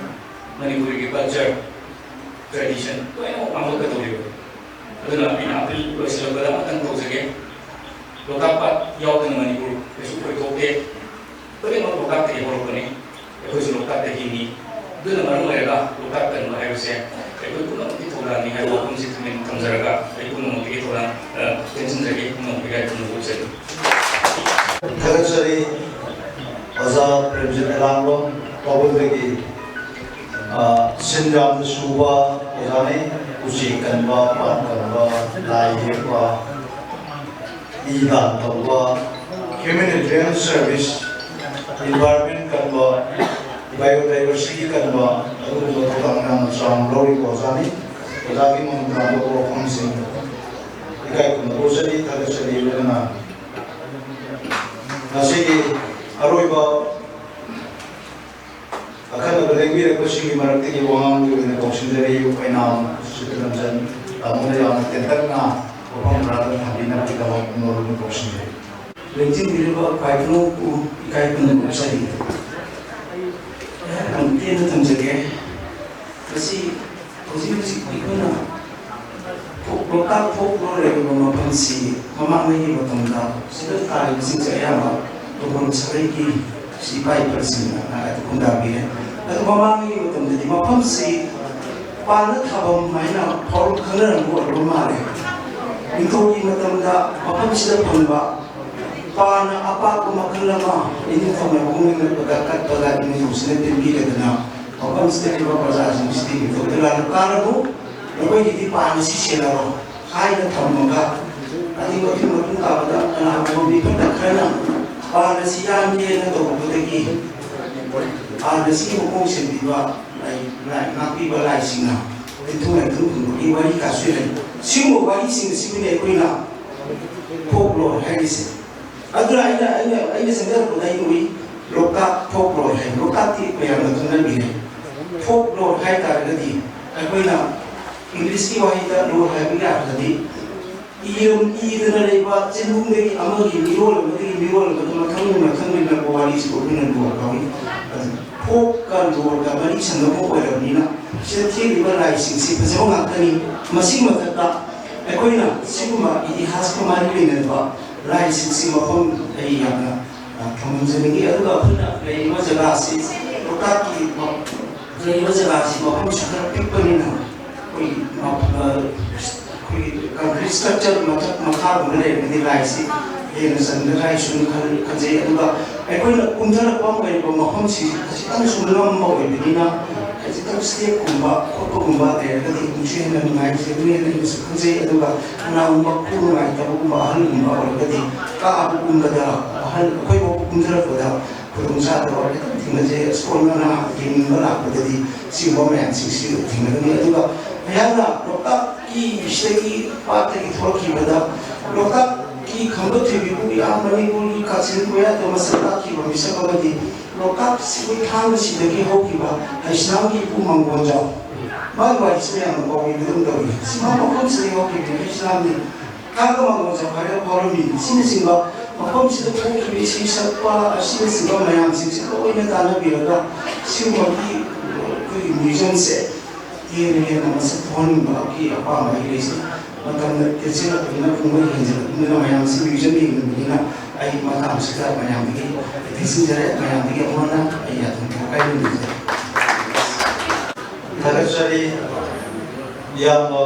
ꯃꯅꯤꯄꯨꯔꯒꯤ ꯀꯜꯆꯔ, ꯇ꯭ꯔꯦꯗꯤꯁꯟ ꯂꯣꯏꯅꯃꯛ ꯃꯥꯡꯂꯛꯀꯗꯧꯔꯤꯕ꯫ ꯑꯗꯨꯅ ꯑꯩꯅ ꯑꯄꯤꯜ ꯂꯣꯏꯁꯤꯜꯂꯛꯄꯗ ꯑꯃꯇꯪ ꯇꯧꯖꯒꯦ, ꯂꯣꯛꯇꯥꯛ ꯄꯥꯠ ꯌꯥꯎꯗꯅ ꯃꯅꯤꯄꯨꯔ ꯀꯩꯁꯨ ꯑꯣꯏꯊꯣꯛꯇꯦ꯫ ꯈꯨꯗꯤꯡꯃꯛ ꯂꯣꯛꯇꯥꯛꯇꯒꯤ ꯍꯧꯔꯛꯄꯅꯤ꯫ ꯑꯩꯈꯣꯏꯁꯨ ꯂꯣꯛꯇꯥꯛꯇꯒꯤꯅꯤ꯫ ꯑꯗꯨꯅ ꯃꯔꯝ ꯑꯣꯏꯔꯒ ꯂꯣꯛꯇꯥꯛ ꯀꯟꯕ ꯍꯥꯏꯕꯁꯦ ꯑꯩꯈꯣꯏ ꯄꯨꯝꯅꯃꯛꯀꯤ ꯊꯧꯗꯥꯡꯅꯤ ꯍꯥꯏꯕ ꯋꯥꯐꯝꯁꯤ ꯊꯝꯖꯤꯟ-, ꯊꯝꯖꯔꯒ ꯑꯩ ꯄꯨꯝꯅꯃꯛꯀꯤ ꯊꯧꯗꯥꯡ, ꯑ, ꯇꯦꯟꯁꯤꯟꯖꯒꯦ꯫ ꯄꯨꯝꯅꯃꯛꯀꯤ ꯏꯀꯥꯏ ꯈꯨꯝꯅꯕ ꯎꯠꯆꯔꯤ꯫ ꯊꯥꯒꯠꯆꯔꯤ ꯑꯣꯖꯥ ꯄ꯭ꯔꯦꯝꯖꯤꯠ ꯑꯦꯂꯥꯡꯕꯝ ꯄꯥꯎꯕꯨꯜꯗꯒꯤ꯫ ꯑ, ꯁꯤꯟ ꯌꯥꯝꯅ ꯁꯨꯕ ꯑꯣꯖꯥꯅꯤ꯫ ꯎꯆꯦꯛ ꯀꯟꯕ, ꯄꯥꯠ ꯀꯟꯕ, ꯂꯥꯏ ꯌꯦꯛꯄ, ꯏ ꯗꯥꯟ ꯇꯧꯕ, humanitarian service, environment ꯀꯟꯕ, biodiversity ꯀꯟꯕ, ꯑꯗꯨꯒꯨꯝꯕ ꯊꯧꯗꯥꯡ ꯌꯥꯝꯅ ꯆꯥꯎꯅ ꯂꯧꯔꯤꯕ ꯑꯣꯖꯥꯅꯤ꯫ ꯑꯣꯖꯥꯒꯤ ꯃꯃꯤꯡ ꯇꯥꯕ ꯋꯥꯐꯝꯁꯤꯡ ꯏꯀꯥꯏ ꯈꯨꯝꯅꯕ ꯎꯠꯆꯔꯤ, ꯊꯥꯒꯠꯆꯔꯤ꯫ ꯂꯣꯏꯅꯅ ꯉꯁꯤꯒꯤ ꯑꯔꯣꯏꯕ ꯑꯈꯟꯅꯕ ꯂꯦꯡꯕꯤꯔꯛꯄꯁꯤꯡꯒꯤ ꯃꯔꯛꯇꯒꯤ ꯋꯥꯉꯥꯡꯒꯤ ꯑꯣꯏꯅ ꯀꯧꯁꯤꯟꯖꯔꯤ ꯑꯣꯏꯅꯥꯝ ꯁꯤꯇꯔꯟꯖꯟ ꯇꯥꯃꯣꯅ ꯌꯥꯝꯅ ꯇꯦꯟꯇꯛꯅ ꯋꯥꯐꯝ ꯈꯔꯗꯪ ꯊꯝꯕꯤꯅꯕꯒꯤꯗꯃꯛ ꯃꯣꯔꯣꯝꯅ ꯀꯧꯁꯤꯟꯖꯔꯤ꯫ ꯂꯦꯡꯁꯤꯟꯕꯤꯔꯤꯕ ꯈ꯭ꯋꯥꯏ ꯈꯨꯅꯧꯄꯨ ꯏꯀꯥꯏ ꯈꯨꯝꯅꯕ ꯎꯠꯆꯔꯤ꯫ ꯑꯩꯍꯥꯛ ꯌꯥꯝ ꯇꯦꯟꯅ ꯊꯝꯖꯒꯦ꯫ ꯃꯁꯤ ꯍꯧꯖꯤꯛ ꯍꯧꯖꯤꯛ ꯑꯩꯈꯣꯏꯅ ꯂꯣꯛꯇꯥꯛ ꯐꯣꯛꯂꯣꯔ ꯂꯩꯔꯤꯕ ꯃꯐꯝꯁꯤ ꯃꯃꯥꯡꯉꯩꯒꯤ ꯃꯇꯝꯗ ꯁꯤꯗ ꯇꯥꯔꯤꯕꯁꯤꯡꯁꯦ ꯑꯌꯥꯝꯕ ꯇꯣꯐꯝ ꯁꯥꯒꯩꯒꯤ ꯏꯄꯥ ꯏꯄꯨꯁꯤꯡꯅ ꯍꯥꯏꯔꯒ ꯈꯨꯟꯗꯥꯕꯤꯔꯦ꯫ ꯑꯗꯨ ꯃꯃꯥꯡꯉꯩꯒꯤ ꯃꯇꯝꯗꯗꯤ ꯃꯐꯝꯁꯤ ꯄꯥꯟꯅ ꯊꯥꯐꯝ ꯍꯥꯏꯅ ꯐꯥꯎꯔ ꯈꯪꯅꯔꯝꯕ ꯑꯣꯏꯔꯕ ꯃꯥꯜꯂꯦ꯫ ꯅꯤꯡꯊꯧꯒꯤ ꯃꯇꯝꯗ ꯃꯐꯝꯁꯤꯗ ꯐꯪꯕ ꯄꯥꯟꯅ ꯑꯄꯥꯛꯄ ꯃꯈꯜ ꯑꯃ ꯏꯅꯤꯡꯊꯧꯅ ꯃꯈꯣꯡ ꯂꯦꯡꯂꯛꯄꯗ ꯀꯠꯄꯗ ꯅꯤꯡꯊꯧꯁꯤꯅ ꯇꯤꯟꯕꯤꯔꯗꯨꯅ ꯃꯐꯝꯁꯤꯗ ꯂꯩꯕ ꯄ꯭ꯔꯖꯥꯁꯤꯡꯁꯤꯗꯤ ꯅꯤꯡꯊꯧꯗ ꯂꯥꯟꯅ ꯀꯥꯔꯕꯨ ꯅꯈꯣꯏꯒꯤꯗꯤ ꯄꯥꯟ ꯑꯁꯤ ꯁꯦꯟꯅꯔꯣ ꯍꯥꯏꯅ ꯊꯝꯃꯒ ꯑꯗꯨꯒꯤ ꯃꯇꯨꯡ ꯃꯇꯨꯡ ꯇꯥꯕꯗ ꯀꯅꯥꯒꯨꯝꯕ ꯃꯤꯐꯠꯇ ꯈꯔꯅ ꯄꯥꯟ ꯑꯁꯤ ꯌꯥꯟꯒꯦꯅ ꯇꯧꯔꯛꯄꯗꯒꯤ ꯄꯥꯟ ꯑꯁꯤꯒꯤ ꯃꯈꯣꯡ ꯁꯦꯟꯕꯤꯕ ꯂꯥꯏ-, ꯂꯥꯏ-, ꯉꯥꯛꯄꯤꯕ ꯂꯥꯏꯁꯤꯡꯅ ꯇꯤꯟꯊꯨꯡ ꯂꯥꯏꯊꯨꯡ ꯐꯪꯕꯒꯤ ꯋꯥꯔꯤ ꯀꯥꯁꯨ ꯂꯩ꯫ ꯁꯤꯒꯨꯝꯕ ꯋꯥꯔꯤꯁꯤꯡ ꯑꯁꯤꯕꯨꯅꯤ ꯑꯩꯈꯣꯏꯅ ꯐꯣꯛꯂꯣꯔ ꯍꯥꯏꯔꯤꯁꯦ꯫ ꯑꯗꯨꯅ ꯑꯩꯅ, ꯑꯩꯅ, ꯑꯩꯅ ꯆꯪꯖꯔꯛꯄꯗ ꯑꯩ ꯎꯏ, ꯂꯣꯛꯇꯥꯛ ꯐꯣꯛꯂꯣꯔ ꯍꯥꯏ꯫ ꯂꯣꯛꯇꯥꯛꯇꯤ ꯃꯌꯥꯝꯅ ꯈꯪꯅꯕꯤꯔꯦ꯫ ꯐꯣꯛꯂꯣꯔ ꯍꯥꯏ ꯇꯥꯔꯒꯗꯤ ꯑꯩꯈꯣꯏꯅ ꯏꯪꯂꯤꯁꯀꯤ ꯋꯥꯍꯩꯗ ꯂꯣꯜ ꯍꯥꯏꯕꯒꯤ ꯑꯥꯔꯊꯗꯤ ꯏꯔꯝ ꯏꯗꯅ ꯂꯩꯕ ꯆꯤꯟꯕꯨꯡꯗꯒꯤ ꯑꯃꯒꯤ ꯃꯤꯔꯣꯜ ꯑꯃꯗꯒꯤ ꯃꯤꯔꯣꯜ ꯑꯃꯗ ꯃꯊꯪ ꯃꯊꯪ ꯂꯩꯅꯕ ꯋꯥꯔꯤꯁꯤꯕꯨ ꯑꯩꯈꯣꯏꯅ ꯂꯣꯜ ꯀꯧꯏ꯫ ꯑꯗꯨ ꯐꯣꯛꯀ ꯂꯣꯜꯒ ꯃꯔꯤ ꯁꯝꯅꯕ ꯑꯣꯏꯔꯕꯅꯤꯅ ꯁꯤꯗ ꯊꯦꯠꯂꯤꯕ ꯂꯥꯏꯁꯤꯡꯁꯤ ꯐꯖꯕ ꯉꯥꯛꯇꯅꯤ꯫ ꯃꯁꯤꯒꯤ ꯃꯊꯛꯇ ꯑꯩꯈꯣꯏꯅ ꯁꯤꯒꯨꯝꯕ ꯏꯇꯤꯍꯥꯁꯀ ꯃꯔꯤ ꯂꯩꯅꯕ ꯂꯥꯏꯁꯤꯡꯁꯤ ꯃꯐꯝ ꯑꯩ ꯌꯥꯝꯅ ꯊꯝꯍꯟꯖꯅꯤꯡꯉꯤ꯫ ꯑꯗꯨꯒ ꯑꯩꯈꯣꯏꯅ ꯂꯩꯔꯤꯕ ꯖꯒꯥꯁꯤ ꯂꯣꯛꯇꯥꯛꯀꯤ ꯂꯩꯔꯤꯕ ꯖꯒꯥꯁꯤ ꯃꯐꯝꯁꯨ ꯈꯔ ꯄꯤꯛꯄꯅꯤꯅ ꯑꯩꯈꯣꯏꯒꯤ ꯃ-, ꯑ, ꯑꯩꯈꯣꯏꯒꯤ concrete structure ꯃꯊꯛ ꯃꯈꯥꯒꯨꯝꯕ ꯂꯩꯔꯒꯗꯤ ꯂꯥꯏꯁꯤ ꯍꯦꯟꯅ ꯆꯟꯒꯗ꯭ꯔꯥ ꯍꯥꯏꯁꯨ ꯑꯗꯨꯝ ꯈꯜ-, ꯈꯟꯖꯩ꯫ ꯑꯗꯨꯒ ꯑꯩꯈꯣꯏꯅ ꯀꯨꯝꯊꯔꯛꯄ ꯑꯣꯏꯔꯤꯕ ꯃꯐꯝꯁꯤ ꯈꯖꯤꯛꯇꯪꯁꯨ ꯂꯝꯕ ꯑꯣꯏꯕꯅꯤꯅ ꯈꯖꯤꯛꯇꯪ ꯁ꯭ꯇꯦꯞꯀꯨꯝꯕ ꯈꯣꯠꯄꯒꯨꯝꯕ ꯂꯩꯔꯒꯗꯤ ꯑꯃꯨꯛꯁꯨ ꯍꯦꯟꯅ ꯅꯨꯡꯉꯥꯏꯖꯒꯅꯤ ꯍꯥꯏꯅ ꯑꯩꯅꯁꯨ ꯈꯟꯖꯩ꯫ ꯑꯗꯨꯒ ꯀꯅꯥꯒꯨꯝꯕ ꯈꯨ ꯅꯨꯡꯉꯥꯏꯇꯕꯒꯨꯝꯕ ꯑꯍꯜꯒꯨꯝꯕ ꯑꯣꯏꯔꯒꯗꯤ ꯀꯥꯕ ꯀꯨꯝꯕꯗ ꯑꯍꯜ ꯑꯩꯈꯣꯏ ꯐꯥꯎꯕ ꯀꯨꯝꯊꯔꯛꯄꯗ ꯈꯨꯗꯣꯡꯆꯥꯗꯕ ꯈꯤꯇꯪ ꯊꯦꯡꯅꯖꯩ꯫ ꯑꯁꯣꯟ ꯑꯅꯥ ꯌꯦꯡꯅꯤꯡꯕ ꯂꯥꯛꯄꯗꯗꯤ ꯁꯤꯒꯨꯝꯕ ꯃꯌꯥꯝꯁꯤꯡꯁꯤ ꯊꯦꯡꯅꯒꯅꯤ꯫ ꯑꯗꯨꯒ ꯑꯩꯍꯥꯛꯅ ꯂꯣꯛꯇꯥꯛꯀꯤ ꯁꯤꯗꯒꯤ ꯄꯥꯠꯇꯒꯤ ꯊꯣꯛꯂꯛꯈꯤꯕꯗ ꯂꯣꯛꯇꯥꯛꯀꯤ ꯈꯝꯕ ꯊꯣꯏꯕꯤꯕꯨ ꯏꯌꯥꯝ ꯃꯅꯤꯄꯨꯔꯒꯤ ꯀꯥꯆꯤꯟ ꯀꯣꯌꯥꯗ ꯃꯁꯛ ꯇꯥꯛꯈꯤꯕ ꯃꯤꯁꯛ ꯑꯃꯗꯤ ꯂꯣꯛꯇꯥꯛꯁꯤꯒꯤ ꯊꯥꯡꯒ ꯁꯤꯗꯒꯤ ꯍꯧꯈꯤꯕ ꯍꯩꯁꯅꯥꯝꯒꯤ ꯏꯄꯨ ꯃꯪꯒꯣꯟꯖꯥꯎ, ꯃꯥꯒꯤ ꯋꯥꯔꯤꯁꯤ ꯃꯌꯥꯝꯅ ꯀꯥꯎꯏꯕꯒꯨꯝ ꯇꯧꯏ꯫ ꯁꯤ ꯃꯥ ꯃꯐꯝꯁꯤꯗꯒꯤ ꯍꯧꯈꯤꯕꯅꯤ ꯍꯩꯁꯅꯥꯝꯗꯤ꯫ ꯊꯥꯡꯒ ꯃꯪꯒꯣꯟꯖꯥꯎ ꯍꯥꯏꯔꯒ ꯐꯥꯎꯔꯝꯃꯤ꯫ ꯁꯤꯅꯆꯤꯡꯕ ꯃꯐꯝꯁꯤꯗ ꯊꯣꯛꯈꯤꯕ ꯏꯁꯩ ꯁꯛꯄ ꯑꯁꯤꯅꯆꯤꯡꯕ ꯃꯌꯥꯝꯁꯤꯡꯁꯤ ꯂꯣꯏꯅ ꯇꯥꯟꯅꯕꯤꯔꯒ ꯁꯤꯒꯨꯝꯕꯒꯤ ꯑꯩꯈꯣꯏꯒꯤ ꯃ꯭ꯌꯨꯖꯝꯁꯦ ꯍꯦꯟꯅ ꯍꯦꯟꯅ ꯃꯁꯛ ꯊꯣꯛꯍꯟꯅꯤꯡꯕꯒꯤ ꯑꯄꯥꯝꯕ ꯑꯩ ꯂꯩꯖꯩ꯫ ꯃꯇꯝꯅ ꯇꯦꯟꯁꯤꯜꯂꯛꯄꯅꯤꯅ, ꯄꯨꯡ ꯃꯔꯤ ꯍꯦꯟꯖꯤꯜꯂꯛꯄꯅꯤꯅ, ꯃꯌꯥꯝꯁꯤ ꯃ꯭ꯌꯨꯖꯝ ꯌꯦꯡꯅꯤꯡꯕꯅꯤꯅ ꯑꯩ ꯃꯇꯥꯡꯁꯤꯗ ꯃꯌꯥꯝꯗꯒꯤ ꯇꯦꯟꯁꯤꯟꯖꯔꯦ꯫ ꯃꯌꯥꯝꯗꯒꯤ ꯑꯃꯨꯛ ꯍꯟꯅ ꯑꯩ ꯌꯥꯊꯪ ꯀꯥꯏꯅ ꯅꯤꯖꯔꯤ꯫ ꯊꯥꯒꯠꯆꯔꯤ ꯏꯌꯥꯝꯕ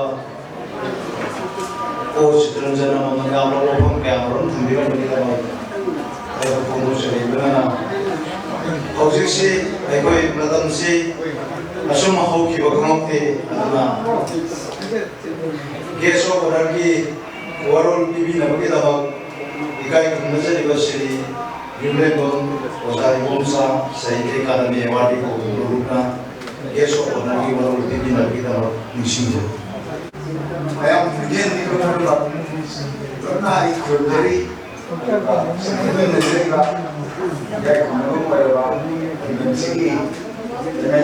ꯑꯣ ꯆꯤꯇꯔꯟꯖꯟ ꯑꯃꯃꯝ ꯌꯥꯝꯅ ꯋꯥꯐꯝ ꯀꯌꯥ ꯑꯃꯔꯣꯝ ꯊꯝꯕꯤꯔꯝꯕꯒꯤꯗꯃꯛ ꯊꯥꯒꯠꯄ ꯐꯣꯡꯗꯣꯛꯆꯔꯤ꯫ ꯂꯣꯏꯅꯅ ꯍꯧꯖꯤꯛꯁꯤ ꯑꯩꯈꯣꯏ ꯃꯇꯝꯁꯤ ꯑꯁꯨꯝ ꯍꯧꯈꯤꯕ ꯈꯪꯍꯧꯗꯦ꯫ ꯑꯗꯨꯅ guest of honourꯒꯤ ꯋꯥꯔꯣꯜ ꯄꯤꯕꯤꯅꯕꯒꯤꯗꯃꯛ ꯏꯀꯥꯏ ꯈꯨꯝꯅꯖꯔꯤꯕ ꯁ꯭ꯔꯤ ꯌꯨꯝꯂꯦꯝꯕꯝ ꯑꯣꯖꯥ ꯏꯕꯣꯝꯆꯥ ꯁꯥꯍꯤꯇ꯭ꯌ ꯑꯦꯀꯥꯗꯃꯤ ꯑꯦꯋꯥꯔꯗꯀꯤ ꯀꯧꯕ ꯂꯨꯞꯅ guest of honourꯒꯤ ꯋꯥꯔꯣꯜ ꯄꯤꯕꯤꯅꯕꯒꯤꯗꯃꯛ ꯅꯤꯡꯁꯤꯡꯖꯔꯤ꯫ ꯃꯌꯥꯝ ꯈꯣꯟꯖꯦꯜꯗꯤ ꯂꯣꯏꯅ ꯑꯩ ꯈꯨꯔꯨꯝꯖꯔꯤ꯫ ꯑꯗꯨꯒ ꯁꯤꯒꯤ ꯂꯩꯔꯤꯕ ꯏꯀꯥꯏ ꯈꯨꯝꯅꯕ ꯑꯣꯏꯔꯕ ꯈꯨꯡꯒꯪꯁꯤꯒꯤ MLA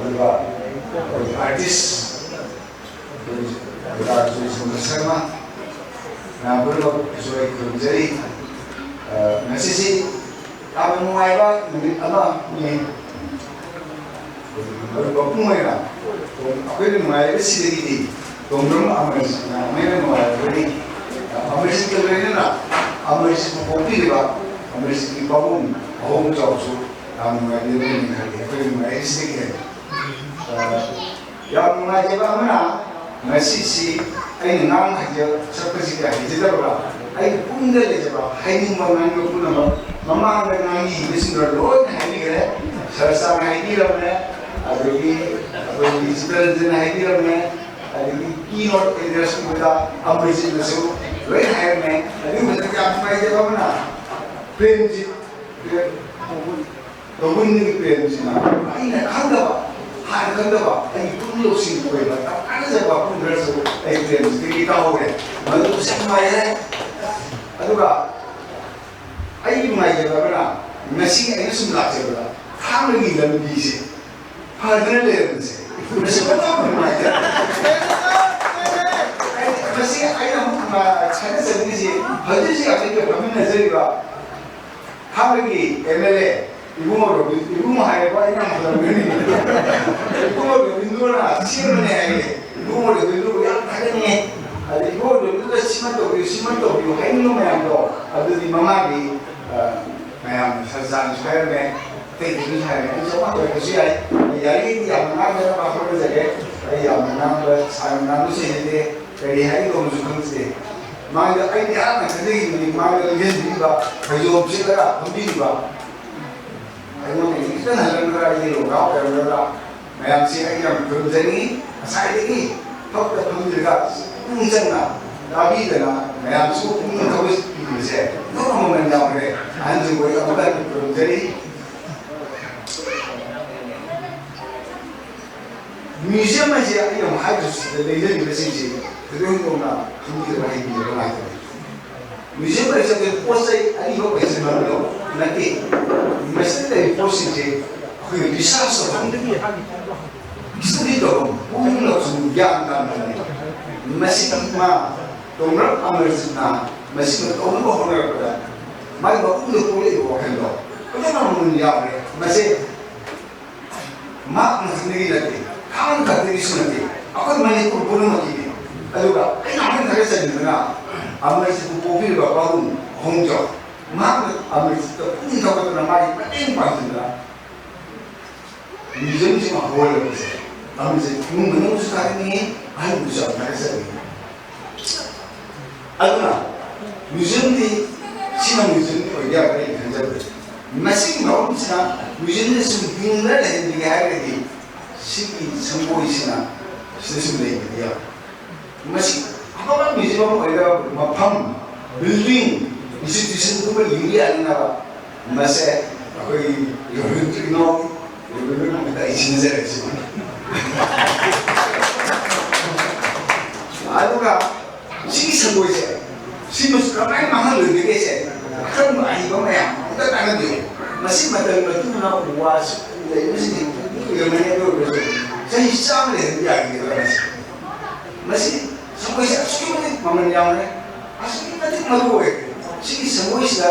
ꯑꯣꯏꯕ ꯑꯩꯈꯣꯏꯒꯤ artist ꯗꯥꯛꯇꯔ ꯖꯣꯏꯁꯟꯗ꯭ꯔ ꯁꯔꯃ, ꯃꯌꯥꯝ ꯄꯨꯝꯅꯃꯛꯄꯨꯁꯨ ꯑꯩ ꯈꯨꯔꯨꯝꯖꯔꯤ꯫ ꯑ, ꯉꯁꯤꯁꯤ ꯌꯥꯝꯅ ꯅꯨꯡꯉꯥꯏꯕ ꯅꯨꯃꯤꯠ ꯑꯃꯅꯤ꯫ ꯃꯔꯨꯞ ꯃꯄꯨꯡ ꯑꯣꯏꯅ ꯑꯩꯈꯣꯏꯅ ꯅꯨꯡꯉꯥꯏꯔꯤꯕꯁꯤꯗꯒꯤꯗꯤ ꯇꯣꯡꯕ꯭ꯔꯝ ꯑꯃꯔꯖꯤꯠꯅ ꯍꯦꯟꯅ ꯅꯨꯡꯉꯥꯏꯔꯒꯅꯤ꯫ ꯑꯃꯔꯖꯤꯠꯀ ꯂꯣꯏꯅꯅ ꯑꯃꯔꯖꯤꯠꯄꯨ ꯄꯣꯛꯄꯤꯔꯤꯕ ꯑꯃꯔꯖꯤꯠꯀꯤ ꯄꯥꯕꯨꯡ ꯑꯍꯣꯡ ꯆꯥꯎꯁꯨ ꯌꯥꯝ ꯅꯨꯡꯉꯥꯏꯕꯤꯔꯝꯒꯅꯤ ꯈꯜꯂꯤ꯫ ꯑꯩꯈꯣꯏꯅ ꯅꯨꯡꯉꯥꯏꯔꯤꯁꯤꯗꯒꯤ ꯍꯦꯟꯅ꯫ ꯑ, ꯌꯥꯝ ꯅꯨꯡꯉꯥꯏꯖꯕ ꯑꯃꯅ, ꯉꯁꯤꯁꯤ ꯑꯩꯅ ꯉꯥꯡ ꯍꯩꯖ-, ꯁꯛꯄꯁꯤ ꯀꯌꯥ ꯍꯩꯖꯗꯕꯒ, ꯑꯩꯅ ꯄꯨꯛꯅꯤꯡꯗ ꯂꯩꯖꯕ, ꯍꯥꯏꯅꯤꯡꯕ, ꯉꯥꯡꯅꯤꯡꯕ ꯄꯨꯝꯅꯃꯛ ꯃꯃꯥꯡꯗ ꯉꯥꯡꯕꯤꯈꯤꯕꯁꯤꯡꯗꯨꯅ ꯂꯣꯏꯅ ꯍꯥꯏꯕꯤꯈ꯭ꯔꯦ꯫ ꯁꯔ ꯁꯥꯅ ꯍꯥꯏꯕꯤꯔꯝꯃꯦ, ꯑꯗꯒꯤ ꯑꯩꯈꯣꯏꯒꯤ ꯆꯤꯇꯔꯟꯖꯟꯅ ꯍꯥꯏꯕꯤꯔꯝꯃꯦ, ꯑꯗꯒꯤ keynote address ꯄꯤꯕꯗ ꯑꯃꯔꯖꯤꯠꯅꯁꯨ ꯂꯣꯏꯅ ꯍꯥꯏꯔꯝꯃꯦ꯫ ꯑꯗꯨꯒꯤ ꯃꯊꯛꯇ ꯌꯥꯝ ꯅꯨꯡꯉꯥꯏꯖꯕ ꯑꯃꯅ, ꯄ꯭ꯔꯦꯝꯖꯤꯠ ꯇꯧꯕꯨꯟꯒꯤ ꯄ꯭ꯔꯦꯝꯁꯤꯅ ꯑꯩꯅ ꯈꯪꯗꯕ, ꯍꯥꯟꯅ ꯈꯪꯗꯕ, ꯑꯩꯒꯤ ꯄꯨꯛꯅꯤꯡ ꯂꯧꯁꯤꯡ ꯑꯣꯏꯕ ꯌꯥꯝ ꯀꯥꯟꯅꯖꯕ ꯋꯥꯐꯝ ꯈꯔꯁꯨ ꯑꯩ ꯄ꯭ꯔꯦꯝꯁꯤꯗꯒꯤ ꯇꯥꯍꯧꯔꯦ꯫ ꯃꯗꯨꯁꯨ ꯌꯥꯝ ꯅꯨꯡꯉꯥꯏꯖꯔꯦ꯫ ꯑꯗꯨꯒ ꯑꯩꯒꯤ ꯅꯨꯡꯉꯥꯏꯖꯕ ꯑꯃꯅ, ꯉꯁꯤ ꯑꯩꯅ ꯁꯨꯝ ꯂꯥꯛꯆꯕꯗ ꯊꯥꯡꯒꯒꯤ ꯂꯝꯕꯤꯁꯦ ꯐꯗꯅ ꯂꯩꯔꯝꯕꯁꯦ, ꯃꯁꯤ ꯄꯨꯝꯅꯃꯛ ꯅꯨꯡꯉꯥꯏꯖꯔꯦ꯫ ꯑꯩ, ꯃꯁꯤ ꯑꯩꯅ ꯑꯃꯨꯛ ꯍꯥꯏꯖꯅꯤꯡꯉꯤꯁꯤ, ꯍꯧꯖꯤꯛ ꯍꯧꯖꯤꯛ ꯑꯩꯈꯣꯏꯒ ꯐꯝꯃꯤꯟꯅꯖꯔꯤꯕ ꯊꯥꯡꯒꯒꯤ M L A Ibungo Robin, Ibungo ꯍꯥꯏꯔꯕ ꯑꯩꯅ ꯌꯥꯝ ꯐꯖꯕꯅꯤ꯫ ꯏꯕꯨꯡꯉꯣ ꯔꯣꯕꯤꯟꯗ꯭ꯔꯣꯅ ꯁꯦꯝꯕꯅꯦ ꯍꯥꯏꯌꯦ꯫ ꯏꯕꯨꯡꯉꯣ ꯔꯣꯕꯤꯟꯗ꯭ꯔꯣꯕꯨ ꯌꯥꯝ ꯊꯥꯒꯠꯅꯤꯡꯉꯦ꯫ ꯑꯗ ꯏꯕꯨꯡꯉꯣ ꯔꯣꯕꯤꯟꯗ꯭ꯔꯣꯗ ꯁꯤꯃ ꯇꯧꯕꯤꯌꯨ, ꯁꯤꯃ ꯇꯧꯕꯤꯌꯨ ꯍꯥꯏꯅꯤꯡꯕ ꯃꯌꯥꯝꯗꯣ, ꯑꯗꯨꯗꯤ ꯃꯃꯥꯒꯤ, ꯑ, ꯃꯌꯥꯝꯅ ꯁꯔ ꯆꯥꯟꯁꯨ ꯍꯥꯏꯔꯝꯃꯦ, ꯑꯇꯩꯗꯁꯨ ꯍꯥꯏꯔꯝꯃꯦ꯫ ꯑꯩ ꯆꯥꯎꯈꯠ ꯑꯣꯏꯔꯒꯁꯨ ꯌꯥꯏ꯫ ꯑꯩ ꯌꯥꯔꯤꯈꯩꯗꯤ ꯌꯥꯝꯅ ꯉꯥꯡꯗꯅꯕ ꯍꯣꯠꯅꯖꯒꯦ꯫ ꯑꯩ ꯌꯥꯝꯅ ꯉꯥꯡꯕ, ꯁꯥꯡꯅ ꯉꯥꯡꯕꯁꯨ ꯍꯩꯖꯗꯦ꯫ ꯀꯔꯤ ꯍꯥꯏꯒꯗꯧꯕꯁꯨ ꯈꯪꯗꯦ꯫ ꯃꯥꯗ ꯑꯩꯗꯤ ꯑꯍꯥꯟꯕ ꯈꯟꯖꯈꯤꯕꯅꯤ, ꯃꯥꯗ ꯂꯦꯡꯁꯤꯟꯕꯤꯔꯤꯕ, ꯐꯩꯖꯣꯝ ꯁꯦꯠꯂꯒ ꯐꯝꯕꯤꯔꯤꯕ, ꯑꯩꯉꯣꯟꯗꯒꯤ ꯈꯤꯇꯪ ꯍꯜꯂꯝꯒꯗ꯭ꯔꯥ, ꯑꯩꯗꯤ ꯂꯣꯡꯒꯥ ꯑꯣꯏꯔꯝꯒꯗ꯭ꯔꯥ? ꯃꯌꯥꯝꯁꯦ ꯑꯩ ꯌꯥꯝ ꯈꯨꯔꯨꯝꯖꯅꯤꯡꯉꯤ꯫ ꯉꯁꯥꯏꯗꯒꯤ ꯐꯛꯇ ꯐꯝꯕꯤꯔꯒ ꯄꯨꯛꯅꯤꯡ ꯆꯪꯅ ꯇꯥꯕꯤꯗꯅ ꯃꯌꯥꯝꯁꯨ ꯄꯨꯛꯅꯤꯡ ꯊꯧꯒꯠꯄꯤꯕꯁꯦ ꯅꯣꯛ ꯑꯃꯃꯝ ꯌꯥꯎꯈ꯭ꯔꯦ꯫ ꯑꯍꯟꯁꯤꯡꯕꯨ ꯑꯩ ꯑꯃꯨꯛꯀ ꯍꯟꯅ ꯈꯨꯔꯨꯝꯖꯔꯤ꯫ ꯃ꯭ꯌꯨꯖꯤꯌꯝ ꯍꯥꯏꯁꯦ ꯑꯩꯅ ꯑꯃꯨꯛ ꯍꯥꯏꯗ꯭ꯔꯁꯨ ꯁꯤꯗ ꯂꯩꯖꯔꯤꯕꯁꯤꯡꯁꯦ ꯊꯣꯏꯗꯣꯛ ꯍꯦꯟꯗꯣꯛꯅ ꯈꯪꯕꯤꯗꯕ, ꯍꯩꯕꯤꯗꯕ ꯉꯥꯛꯇꯅꯤ꯫ ꯃ꯭ꯌꯨꯖꯤꯌꯝ ꯍꯥꯏꯁꯦ ꯑꯩꯈꯣꯏ ꯄꯣꯠ ꯆꯩ ꯑꯔꯤꯕ ꯄꯩꯁꯟꯕꯗꯣ ꯅꯠꯇꯦ꯫ ꯃꯁꯤꯗ ꯂꯩꯔꯤꯕ ꯄꯣꯠꯁꯤꯡꯁꯦ ꯑꯩꯈꯣꯏꯒꯤ ꯔꯤꯁꯥꯔꯁ ꯇꯧꯍꯟꯒꯅꯤ꯫ ꯏꯁꯇꯗꯤ ꯇꯧꯐꯝ ꯄꯨꯝꯅꯃꯛꯁꯨ ꯒ꯭ꯌꯥꯟ ꯇꯥꯅꯕꯅꯤ꯫ ꯃꯁꯤꯒꯤ ꯃꯥ ꯇꯣꯡꯔꯞ ꯑꯃꯔꯖꯤꯠꯅ ꯃꯁꯤꯃ ꯇꯧꯅꯕ ꯍꯣꯠꯅꯔꯛꯄꯗ ꯃꯥꯒꯤ ꯃꯄꯨꯗ ꯄꯣꯛꯂꯛꯏꯕ ꯋꯥꯈꯜꯗꯣ ꯄꯨꯝꯅꯃꯛ ꯃꯉꯣꯟꯗ ꯌꯥꯎꯔꯦ꯫ ꯃꯁꯤ ꯃꯍꯥꯛ ꯃꯊꯟꯗꯒꯤ ꯅꯠꯇꯦ, ꯈꯥꯡ ꯈꯛꯇꯒꯤꯁꯨ ꯅꯠꯇꯦ, ꯑꯩꯈꯣꯏ ꯃꯅꯤꯄꯨꯔ ꯄꯨꯝꯅꯃꯛꯀꯤꯅꯤ꯫ ꯑꯗꯨꯒ ꯑꯩꯅ ꯍꯥꯏꯅ ꯊꯥꯒꯠꯆꯅꯤꯡꯕꯅ ꯑꯃꯔꯖꯤꯠꯄꯨ ꯄꯣꯛꯄꯤꯔꯤꯕ ꯄꯥꯕꯨꯡ ꯑꯍꯣꯡꯖꯥꯎ, ꯃꯍꯥꯛꯅ ꯑꯃꯔꯖꯤꯠꯇ ꯄꯨꯛꯅꯤꯡ ꯊꯧꯒꯠꯇꯨꯅ ꯃꯥꯒꯤ ꯃꯇꯦꯡ ꯄꯥꯡꯁꯤꯟꯗꯨꯅ ꯃ꯭ꯌꯨꯖꯤꯌꯝꯁꯤꯃ ꯍꯧꯍꯜꯂꯛꯄꯁꯦ ꯑꯃꯔꯖꯤꯠ ꯏꯃꯨꯡ ꯃꯅꯨꯡꯕꯨꯁꯨ ꯊꯥꯒꯠꯅꯤꯡꯉꯤ, ꯑꯍꯟꯕꯨꯁꯨ ꯌꯥꯝ ꯊꯥꯒꯠꯆꯅꯤꯡꯉꯤ꯫ ꯑꯗꯨꯅ ꯃ꯭ꯌꯨꯖꯤꯌꯝꯗꯤ ꯁꯤꯅ ꯃ꯭ꯌꯨꯖꯤꯌꯝꯗꯤ ꯑꯣꯏꯕ ꯌꯥꯕ꯭ꯔꯥ ꯑꯩꯅ ꯈꯟꯖꯕꯗ ꯃꯁꯤꯒꯤ ꯃꯐꯝꯁꯤꯅ ꯃ꯭ꯌꯨꯖꯤꯌꯝꯗ ꯁꯨꯝ ꯍꯤꯡꯅ ꯂꯩꯍꯟꯕꯤꯒꯦ ꯍꯥꯏꯔꯒꯗꯤ ꯁꯤꯒꯤ ꯁꯪꯒꯣꯏꯁꯤꯅ ꯁꯤꯗ ꯁꯨꯝ ꯂꯩꯕꯗꯤ ꯌꯥꯕ꯫ ꯃꯁꯤ ꯑꯐꯕ ꯃ꯭ꯌꯨꯖꯤꯌꯝ ꯑꯃ ꯑꯣꯏꯅꯕ ꯃꯐꯝ, ꯕꯤꯜꯗꯤꯡ, ꯏꯟꯁꯇꯤꯇ꯭ꯌꯨꯁꯟꯒꯨꯝꯕ ꯂꯤꯡꯕ ꯌꯥꯅꯅꯕ ꯃꯁꯦ ꯑꯩꯈꯣꯏꯒꯤ ꯔꯣꯕꯤꯟꯗ꯭ꯔ ꯏꯅꯥꯎ ꯔꯣꯕꯤꯟꯗ꯭ꯔ ꯃꯍꯥꯛꯇ ꯑꯩ ꯁꯤꯟꯅꯖꯔꯛꯏꯁꯤꯅꯤ꯫ ꯑꯗꯨꯒ ꯁꯤꯒꯤ ꯁꯪꯒꯣꯏꯁꯦ ꯁꯤꯃꯁꯨ ꯀꯃꯥꯏꯅ ꯃꯥꯡꯍꯜꯂꯣꯏꯒꯦꯁꯦ ꯑꯈꯪꯕ ꯑꯍꯩꯕ ꯃꯌꯥꯝ ꯑꯝꯇ ꯇꯥꯟꯅꯕꯤꯌꯨ꯫ ꯃꯁꯤ ꯃꯇꯝꯒꯤ ꯃꯇꯨꯡ ꯏꯟꯅ ꯎ ꯋꯥꯁꯨ ꯂꯩꯕꯁꯤꯡ ꯀꯨꯏꯔꯝꯃꯅꯤ, ꯑꯗꯨ ꯑꯣꯏꯔꯒꯁꯨ ꯆꯍꯤ ꯆꯥꯝꯃ ꯂꯩꯍꯟꯕ ꯌꯥꯒꯗ꯭ꯔꯥ ꯃꯁꯤ? ꯃꯁꯤ ꯁꯪꯒꯣꯏꯁꯦ ꯑꯁꯨꯛꯀꯤ ꯃꯇꯤꯛ ꯃꯃꯜ ꯌꯥꯝꯂꯦ, ꯑꯁꯨꯛꯀꯤ ꯃꯇꯤꯛ ꯃꯔꯨ ꯑꯣꯏ꯫ ꯁꯤꯒꯤ ꯁꯪꯒꯣꯏꯁꯤꯗ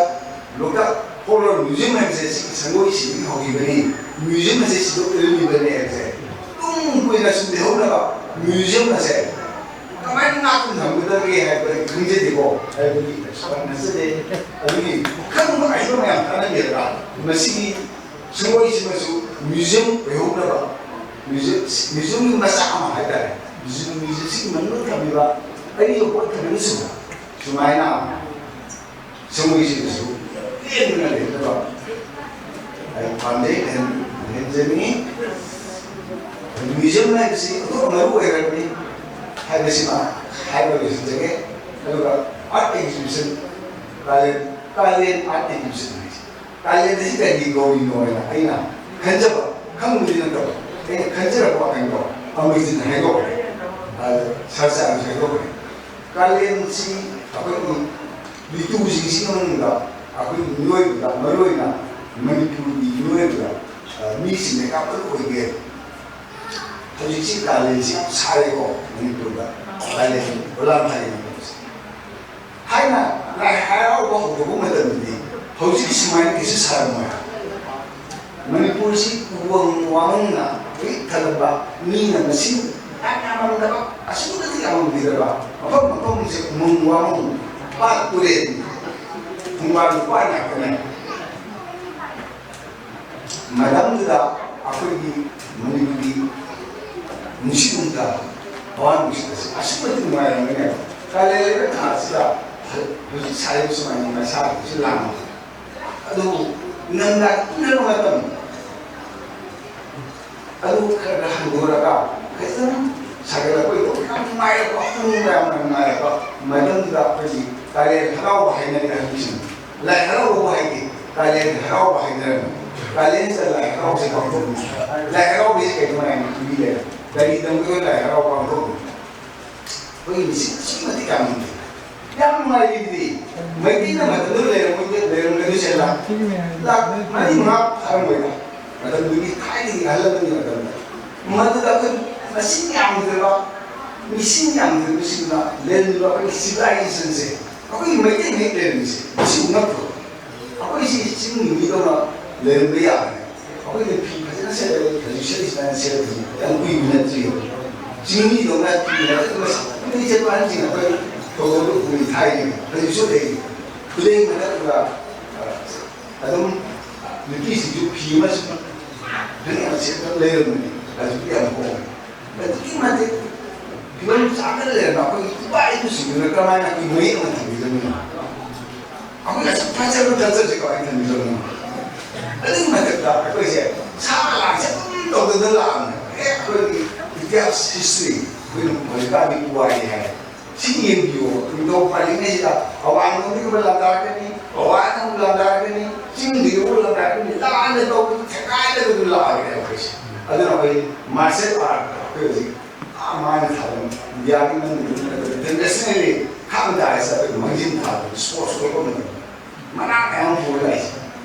ꯂꯣꯛꯇꯥꯛ ꯐꯣꯛꯂꯣꯔ ꯃ꯭ꯌꯨꯖꯤꯌꯝ ꯍꯥꯏꯕꯁꯦ ꯁꯤꯒꯤ ꯁꯪꯒꯣꯏꯁꯤꯗꯒꯤ ꯍꯧꯈꯤꯕꯅꯤ, ꯃ꯭ꯌꯨꯖꯤꯌꯝ ꯑꯁꯦ ꯁꯤꯗ ꯑꯣꯏꯔꯝꯃꯤꯕꯅꯤ ꯍꯥꯏꯕꯁꯦ ꯇꯨꯡ ꯀꯣꯏꯅ ꯁꯨꯝ ꯂꯩꯍꯧꯅꯕ ꯃ꯭ꯌꯨꯖꯤꯌꯝ ꯑꯁꯦ ꯀꯃꯥꯏꯅ ꯉꯥꯛꯇꯨꯅ ꯊꯝꯒꯗꯒꯦ ꯍꯥꯏꯕꯗꯤ ꯈꯪꯖꯗꯦꯀꯣ, ꯍꯥꯏꯕꯗꯤ ꯑꯦꯛꯁꯄꯔꯠ ꯅꯠꯆꯗꯦ꯫ ꯑꯗꯨꯒꯤ ꯈꯪꯕ ꯑꯍꯩꯕ ꯃꯌꯥꯝ ꯇꯥꯟꯅꯕꯤꯔꯒ ꯃꯁꯤꯒꯤ ꯁꯪꯒꯣꯏꯁꯤꯃꯁꯨ ꯃ꯭ꯌꯨꯖꯤꯌꯝ ꯑꯣꯏꯍꯧꯅꯕ, ꯃ꯭ꯌꯨꯖꯤꯌꯝ, ꯃ꯭ꯌꯨꯖꯤꯌꯝꯒꯤ ꯃꯆꯥꯛ ꯑꯃ ꯍꯥꯏꯇꯥꯔꯦ, ꯃ꯭ꯌꯨꯖꯤꯌꯝ, ꯃ꯭ꯌꯨꯖꯤꯌꯝꯁꯤꯒꯤ ꯃꯅꯨꯡꯗ ꯊꯝꯂꯤꯕ ꯑꯔꯤꯕ ꯄꯣꯠ ꯊꯝꯕꯅꯆꯤꯡꯕ ꯁꯨꯃꯥꯏꯅ ꯁꯪꯒꯣꯏꯁꯤꯡꯗꯁꯨ ꯂꯦꯡꯗꯅ ꯂꯩꯍꯟꯅꯕ ꯑꯩ ꯄꯥꯝꯖꯩ, ꯂꯩꯍꯟ-, ꯂꯩꯍꯟꯖꯅꯤꯡꯉꯤ꯫ ꯃ꯭ꯌꯨꯖꯤꯌꯝ ꯍꯥꯏꯕꯁꯤ ꯑꯣꯟꯊꯣꯛꯅ ꯃꯔꯨ ꯑꯣꯏꯔꯕꯅꯤ ꯍꯥꯏꯕꯁꯤꯃ ꯍꯥꯏꯕ ꯂꯣꯏꯁꯤꯟꯖꯒꯦ꯫ ꯑꯗꯨꯒ ꯑꯥꯔꯠ ꯑꯦꯛꯖꯤꯕꯤꯁꯟ, ꯀꯥꯂꯦꯟ, ꯀꯥꯂꯦꯟ ꯑꯥꯔꯠ ꯑꯦꯛꯖꯤꯕꯤꯁꯟ ꯍꯥꯏꯁꯦ, ꯀꯥꯂꯦꯟ ꯑꯁꯤ ꯀꯔꯤ ꯀꯧꯔꯤꯅꯣ ꯍꯥꯏꯅ ꯑꯩꯅ ꯈꯟꯖꯕ, ꯈꯪꯕꯗꯤ ꯅꯠꯇꯕ, ꯑꯩꯅ ꯈꯟꯖꯔꯛꯄ ꯋꯥꯈꯜꯗꯣ ꯑꯃꯔꯖꯤꯠꯅ ꯍꯥꯏꯗꯣꯛꯈ꯭ꯔꯦ, ꯑꯗꯨ ꯁꯥꯔ ꯆꯥꯟꯁꯨ ꯍꯥꯏꯗꯣꯛꯈ꯭ꯔꯦ꯫ ꯀꯥꯂꯦꯟꯁꯤ ꯑꯩꯈꯣꯏꯒꯤ ꯔꯤꯇꯨꯁꯤꯡꯁꯤꯒꯤ ꯃꯅꯨꯡꯗ ꯑꯩꯈꯣꯏꯒꯤ ꯃꯤꯑꯣꯏꯕꯗ, ꯃꯔꯨꯑꯣꯏꯅ ꯃꯅꯤꯄꯨꯔꯒꯤ ꯃꯤꯑꯣꯏꯕꯗ, ꯑ, ꯃꯤꯁꯤꯡꯅ ꯌꯥꯝ ꯃꯔꯨ ꯑꯣꯏꯒꯦ꯫ ꯍꯧꯖꯤꯛꯁꯤ ꯀꯥꯂꯦꯟꯁꯤ ꯌꯥꯝ ꯁꯥꯔꯦꯀꯣ ꯃꯅꯤꯄꯨꯔꯗ꯫ ꯀꯥꯂꯦꯟ ꯄꯣꯂꯥꯡ ꯊꯥꯏ ꯃꯅꯤꯄꯨꯔꯁꯦ꯫ ꯊꯥꯏꯅ ꯂꯥꯏ ꯍꯔꯥꯎꯕ ꯍꯧꯗꯕ ꯃꯇꯝꯗꯗꯤ ꯍꯧꯖꯤꯛꯀꯤ ꯁꯨꯃꯥꯏꯅ ꯀꯩꯁꯨ ꯁꯥꯔꯝꯃꯣꯏ꯫ ꯃꯅꯤꯄꯨꯔꯁꯤ ꯎꯃꯪ ꯋꯥꯃꯪꯅ ꯄꯤꯛ ꯊꯜꯂꯕ, ꯃꯤꯅ ꯃꯁꯤꯡ ꯌꯥꯝ ꯌꯥꯝꯃꯝꯗꯕ, ꯑꯁꯨꯛꯀꯤ ꯃꯇꯤꯛ ꯌꯥꯝꯃꯝꯈꯤꯗꯕ ꯃꯐꯝ ꯃꯐꯝꯁꯦ ꯎꯃꯪ ꯋꯥꯃꯪ, ꯄꯥꯠ ꯇꯨꯔꯦꯜ, ꯈꯣꯡꯕꯥꯟ ꯂꯨꯄꯥꯟ ꯉꯥꯛꯇꯅꯦ꯫ ꯃꯇꯝꯗꯨꯗ ꯑꯩꯈꯣꯏꯒꯤ ꯃꯅꯤꯄꯨꯔꯒꯤ ꯅꯨꯡꯁꯤꯠ ꯅꯨꯡꯁꯥ, ꯍꯋꯥ ꯅꯨꯡꯁꯤꯠ ꯑꯁꯤ ꯑꯁꯨꯛꯀꯤ ꯃꯇꯤꯛ ꯅꯨꯡꯉꯥꯏꯔꯝꯒꯅꯦꯕ꯫ ꯀꯥꯂꯦꯟ ꯂꯩꯕ ꯊꯥꯁꯤꯗ ꯍꯧꯖꯤꯛ ꯁꯥꯔꯤꯕ ꯁꯨꯃꯥꯏꯅ ꯃꯩꯁꯥꯁꯤꯁꯨ ꯂꯥꯡꯕ꯫ ꯑꯗꯨꯕꯨ ꯅꯪꯅ ꯏꯪꯅꯕ ꯃꯇꯝ ꯑꯗꯨ ꯈꯔ ꯈꯔ ꯍꯟꯗꯣꯔꯒ ꯈꯤꯇꯪ ꯁꯥꯒꯠꯂꯛꯄꯩꯗꯣ ꯌꯥꯝ ꯅꯨꯡꯉꯥꯏꯔꯛꯄ, ꯄꯨꯛꯅꯤꯡ ꯌꯥꯝꯅ ꯅꯨꯡꯉꯥꯏꯔꯛꯄ ꯃꯇꯝꯗꯨꯗ ꯑꯩꯈꯣꯏꯒꯤ ꯀꯥꯂꯦꯟ ꯍꯔꯥꯎꯕ ꯍꯥꯏꯅꯔꯤ ꯑꯍꯟꯁꯤꯡ꯫ ꯂꯥꯏ ꯍꯔꯥꯎꯕꯕꯨ ꯍꯥꯏꯗꯦ, ꯀꯥꯂꯦꯟ ꯍꯔꯥꯎꯕ ꯍꯥꯏꯅꯔꯝꯃꯤ꯫ ꯀꯥꯂꯦꯟꯁꯤꯗ ꯂꯥꯏ ꯍꯔꯥꯎꯕꯁꯦ ꯄꯥꯡꯊꯣꯛꯅꯤ꯫ ꯂꯥꯏ ꯍꯔꯥꯎꯕꯁꯤ ꯀꯩꯅꯣ ꯍꯥꯏꯅ ꯈꯪꯕꯤꯗꯦ꯫ ꯀꯔꯤ ꯇꯧꯒꯗꯣꯏ ꯂꯥꯏ ꯍꯔꯥꯎꯕ ꯄꯥꯡꯊꯣꯛꯅꯤ? ꯑꯩꯈꯣꯏꯒꯤ ꯃꯤꯁꯤꯡ ꯑꯁꯨꯛꯀꯤ ꯃꯇꯤꯛ ꯌꯥꯝꯃꯤ꯫ ꯌꯥꯝ ꯅꯨꯡꯉꯥꯏꯔꯤꯗꯤ ꯃꯩꯇꯩꯅ ꯃꯇꯝꯗꯨꯗ ꯂꯩꯔꯝꯃꯣꯏꯗꯦ, ꯂꯩꯔꯝꯒꯗꯣꯏꯁꯦ ꯂꯥꯛ, ꯂꯥꯛ ꯃꯔꯤ ꯃꯉꯥ ꯐꯥꯔꯝꯃꯣꯏꯗ꯫ ꯃꯇꯝꯗꯨꯒꯤ ꯊꯥꯏꯅꯒꯤ ꯑꯍꯜ ꯂꯃꯟꯒꯤ ꯃꯇꯝꯗ꯫ ꯃꯗꯨꯗ ꯑꯩꯈꯣꯏ ꯃꯁꯤꯡ ꯌꯥꯝꯗ꯭ꯔꯕ, ꯃꯤꯁꯤꯡ ꯌꯥꯝꯗ꯭ꯔꯕꯁꯤꯡꯅ ꯂꯩꯔꯝꯃꯤꯕ ꯑꯩꯈꯣꯏꯒꯤ ꯁꯤꯚꯤꯂꯥꯏꯖꯦꯁꯟꯁꯦ, ꯑꯩꯈꯣꯏꯒꯤ ꯃꯩꯇꯩ ꯃꯌꯦꯛ ꯂꯩꯔꯝꯃꯤꯁꯦ ꯃꯁꯤ ꯎꯅꯛꯇ꯭ꯔꯣ? ꯑꯩꯈꯣꯏꯁꯤ ꯆꯤꯡꯒꯤ ꯃꯤꯗꯧꯅ ꯂꯩꯔꯝꯕ ꯌꯥꯕꯅꯦ꯫ ꯑꯩꯈꯣꯏꯅ ꯐꯤ ꯐꯖꯅ ꯁꯦꯠꯂꯒ ꯍꯧꯖꯤꯛ ꯁꯦꯠꯂꯤꯁꯤꯅ ꯁꯦꯠꯂꯤꯁꯤ ꯌꯥꯝ ꯀꯨꯏꯕ ꯅꯠꯇ꯭ꯔꯤꯕ꯫ ꯆꯤꯡꯃꯤꯗꯧꯅ ꯐꯤ ꯐꯖꯅ ꯁꯦꯠꯂꯒ ꯆꯠꯄ ꯑꯍꯟꯁꯤꯡ ꯑꯩꯈꯣꯏ ꯊꯧꯒꯜꯗꯨ ꯎꯏ ꯊꯥꯏꯅꯤ, ꯍꯧꯖꯤꯛꯁꯨ ꯂꯩꯔꯤ꯫ ꯈꯨꯗꯩ ꯃꯊꯛꯇ ꯑꯗꯨꯝ ꯅꯨꯄꯤꯁꯤꯡꯁꯨ ꯐꯤ ꯑꯃꯁꯨ ꯐꯅꯦꯛ ꯑꯃ ꯁꯦꯠꯂꯒ ꯂꯩꯔꯝꯕꯅꯤ꯫ ꯍꯧꯖꯤꯛꯇꯤ ꯌꯥꯝ ꯍꯣꯡꯉꯦ꯫ ꯑꯗꯨꯛꯀꯤ ꯃꯇꯤꯛ ꯐꯤꯕꯝ ꯆꯥꯗꯅ ꯂꯩꯔꯝꯕ ꯑꯩꯈꯣꯏꯒꯤ ꯏꯄꯥ ꯏꯄꯨꯁꯤꯡꯗꯨꯅ ꯀꯃꯥꯏꯅ ꯑꯩꯈꯣꯏ ꯃꯌꯦꯛ ꯑꯃ ꯊꯝꯕꯤꯔꯝꯃꯤꯅꯣ? ꯑꯩꯈꯣꯏ ꯑꯁꯨꯛ ꯐꯖꯕ ꯀꯜꯆꯔꯁꯦ ꯀꯃꯥꯏꯅ ꯊꯝꯕꯤꯔꯝꯃꯤꯅꯣ? ꯑꯗꯨꯒꯤ ꯃꯊꯛꯇ ꯑꯩꯈꯣꯏꯁꯦ ꯁꯥ ꯂꯥꯟꯁꯦ ꯑꯗꯨꯝ ꯇꯧꯗꯅ ꯂꯥꯛꯑꯕꯅꯦ꯫ ꯍꯦꯛ ꯑꯩꯈꯣꯏꯒꯤ ꯏꯇꯤꯍꯥꯁ ꯍꯤꯁꯇ꯭ꯔꯤ ꯑꯩꯈꯣꯏꯅ ꯍꯧꯖꯤꯛꯀꯥꯟꯗꯤ ꯄꯨꯋꯥꯔꯤ ꯍꯥꯏ꯫ ꯁꯤ ꯌꯦꯡꯕꯤꯌꯣ, ꯅꯤꯡꯊꯧ ꯄꯥꯜꯂꯤꯉꯩꯁꯤꯗ ꯑꯋꯥꯡꯂꯣꯝꯗꯒꯤ ꯑꯃ ꯂꯥꯟꯗꯥꯔꯛꯀꯅꯤ, ꯑꯋꯥꯡꯗ ꯑꯃꯨꯛ ꯂꯥꯟꯗꯥꯔꯛꯀꯅꯤ, ꯆꯤꯡꯗꯒꯤ ꯑꯃꯨꯛ ꯂꯥꯟꯗꯥꯔꯛꯀꯅꯤ, ꯂꯥꯟꯅ ꯇꯧꯕꯗ ꯊꯦꯡꯒꯥꯏꯗꯅ ꯑꯗꯨꯝ ꯂꯥꯛꯑꯕꯅꯦ ꯑꯩꯈꯣꯏꯁꯦ꯫ ꯑꯗꯨꯅ ꯑꯩꯈꯣꯏ ꯃꯥꯔꯁꯦꯜ ꯑꯥꯔꯠ ꯑꯩꯈꯣꯏ ꯍꯧꯖꯤꯛ ꯑꯥ ꯃꯥꯅ ꯊꯥꯕ ꯏꯟꯗꯤꯌꯥꯒꯤ ꯃꯅꯨꯡꯗ ꯏꯟꯇꯔꯅꯦꯁꯅꯦꯜꯂꯤ ꯈꯥꯡ ꯇꯥꯔꯤꯁꯦ ꯑꯩꯈꯣꯏ ꯃꯥꯡꯖꯤꯟ ꯊꯥꯕ ꯏꯁꯄꯣꯔꯠꯁ ꯑꯣꯏꯕ ꯃꯇꯝꯗ ꯃꯅꯥ ꯃꯌꯥꯝ ꯄꯨꯔ ꯂꯥꯛꯏꯁꯦ꯫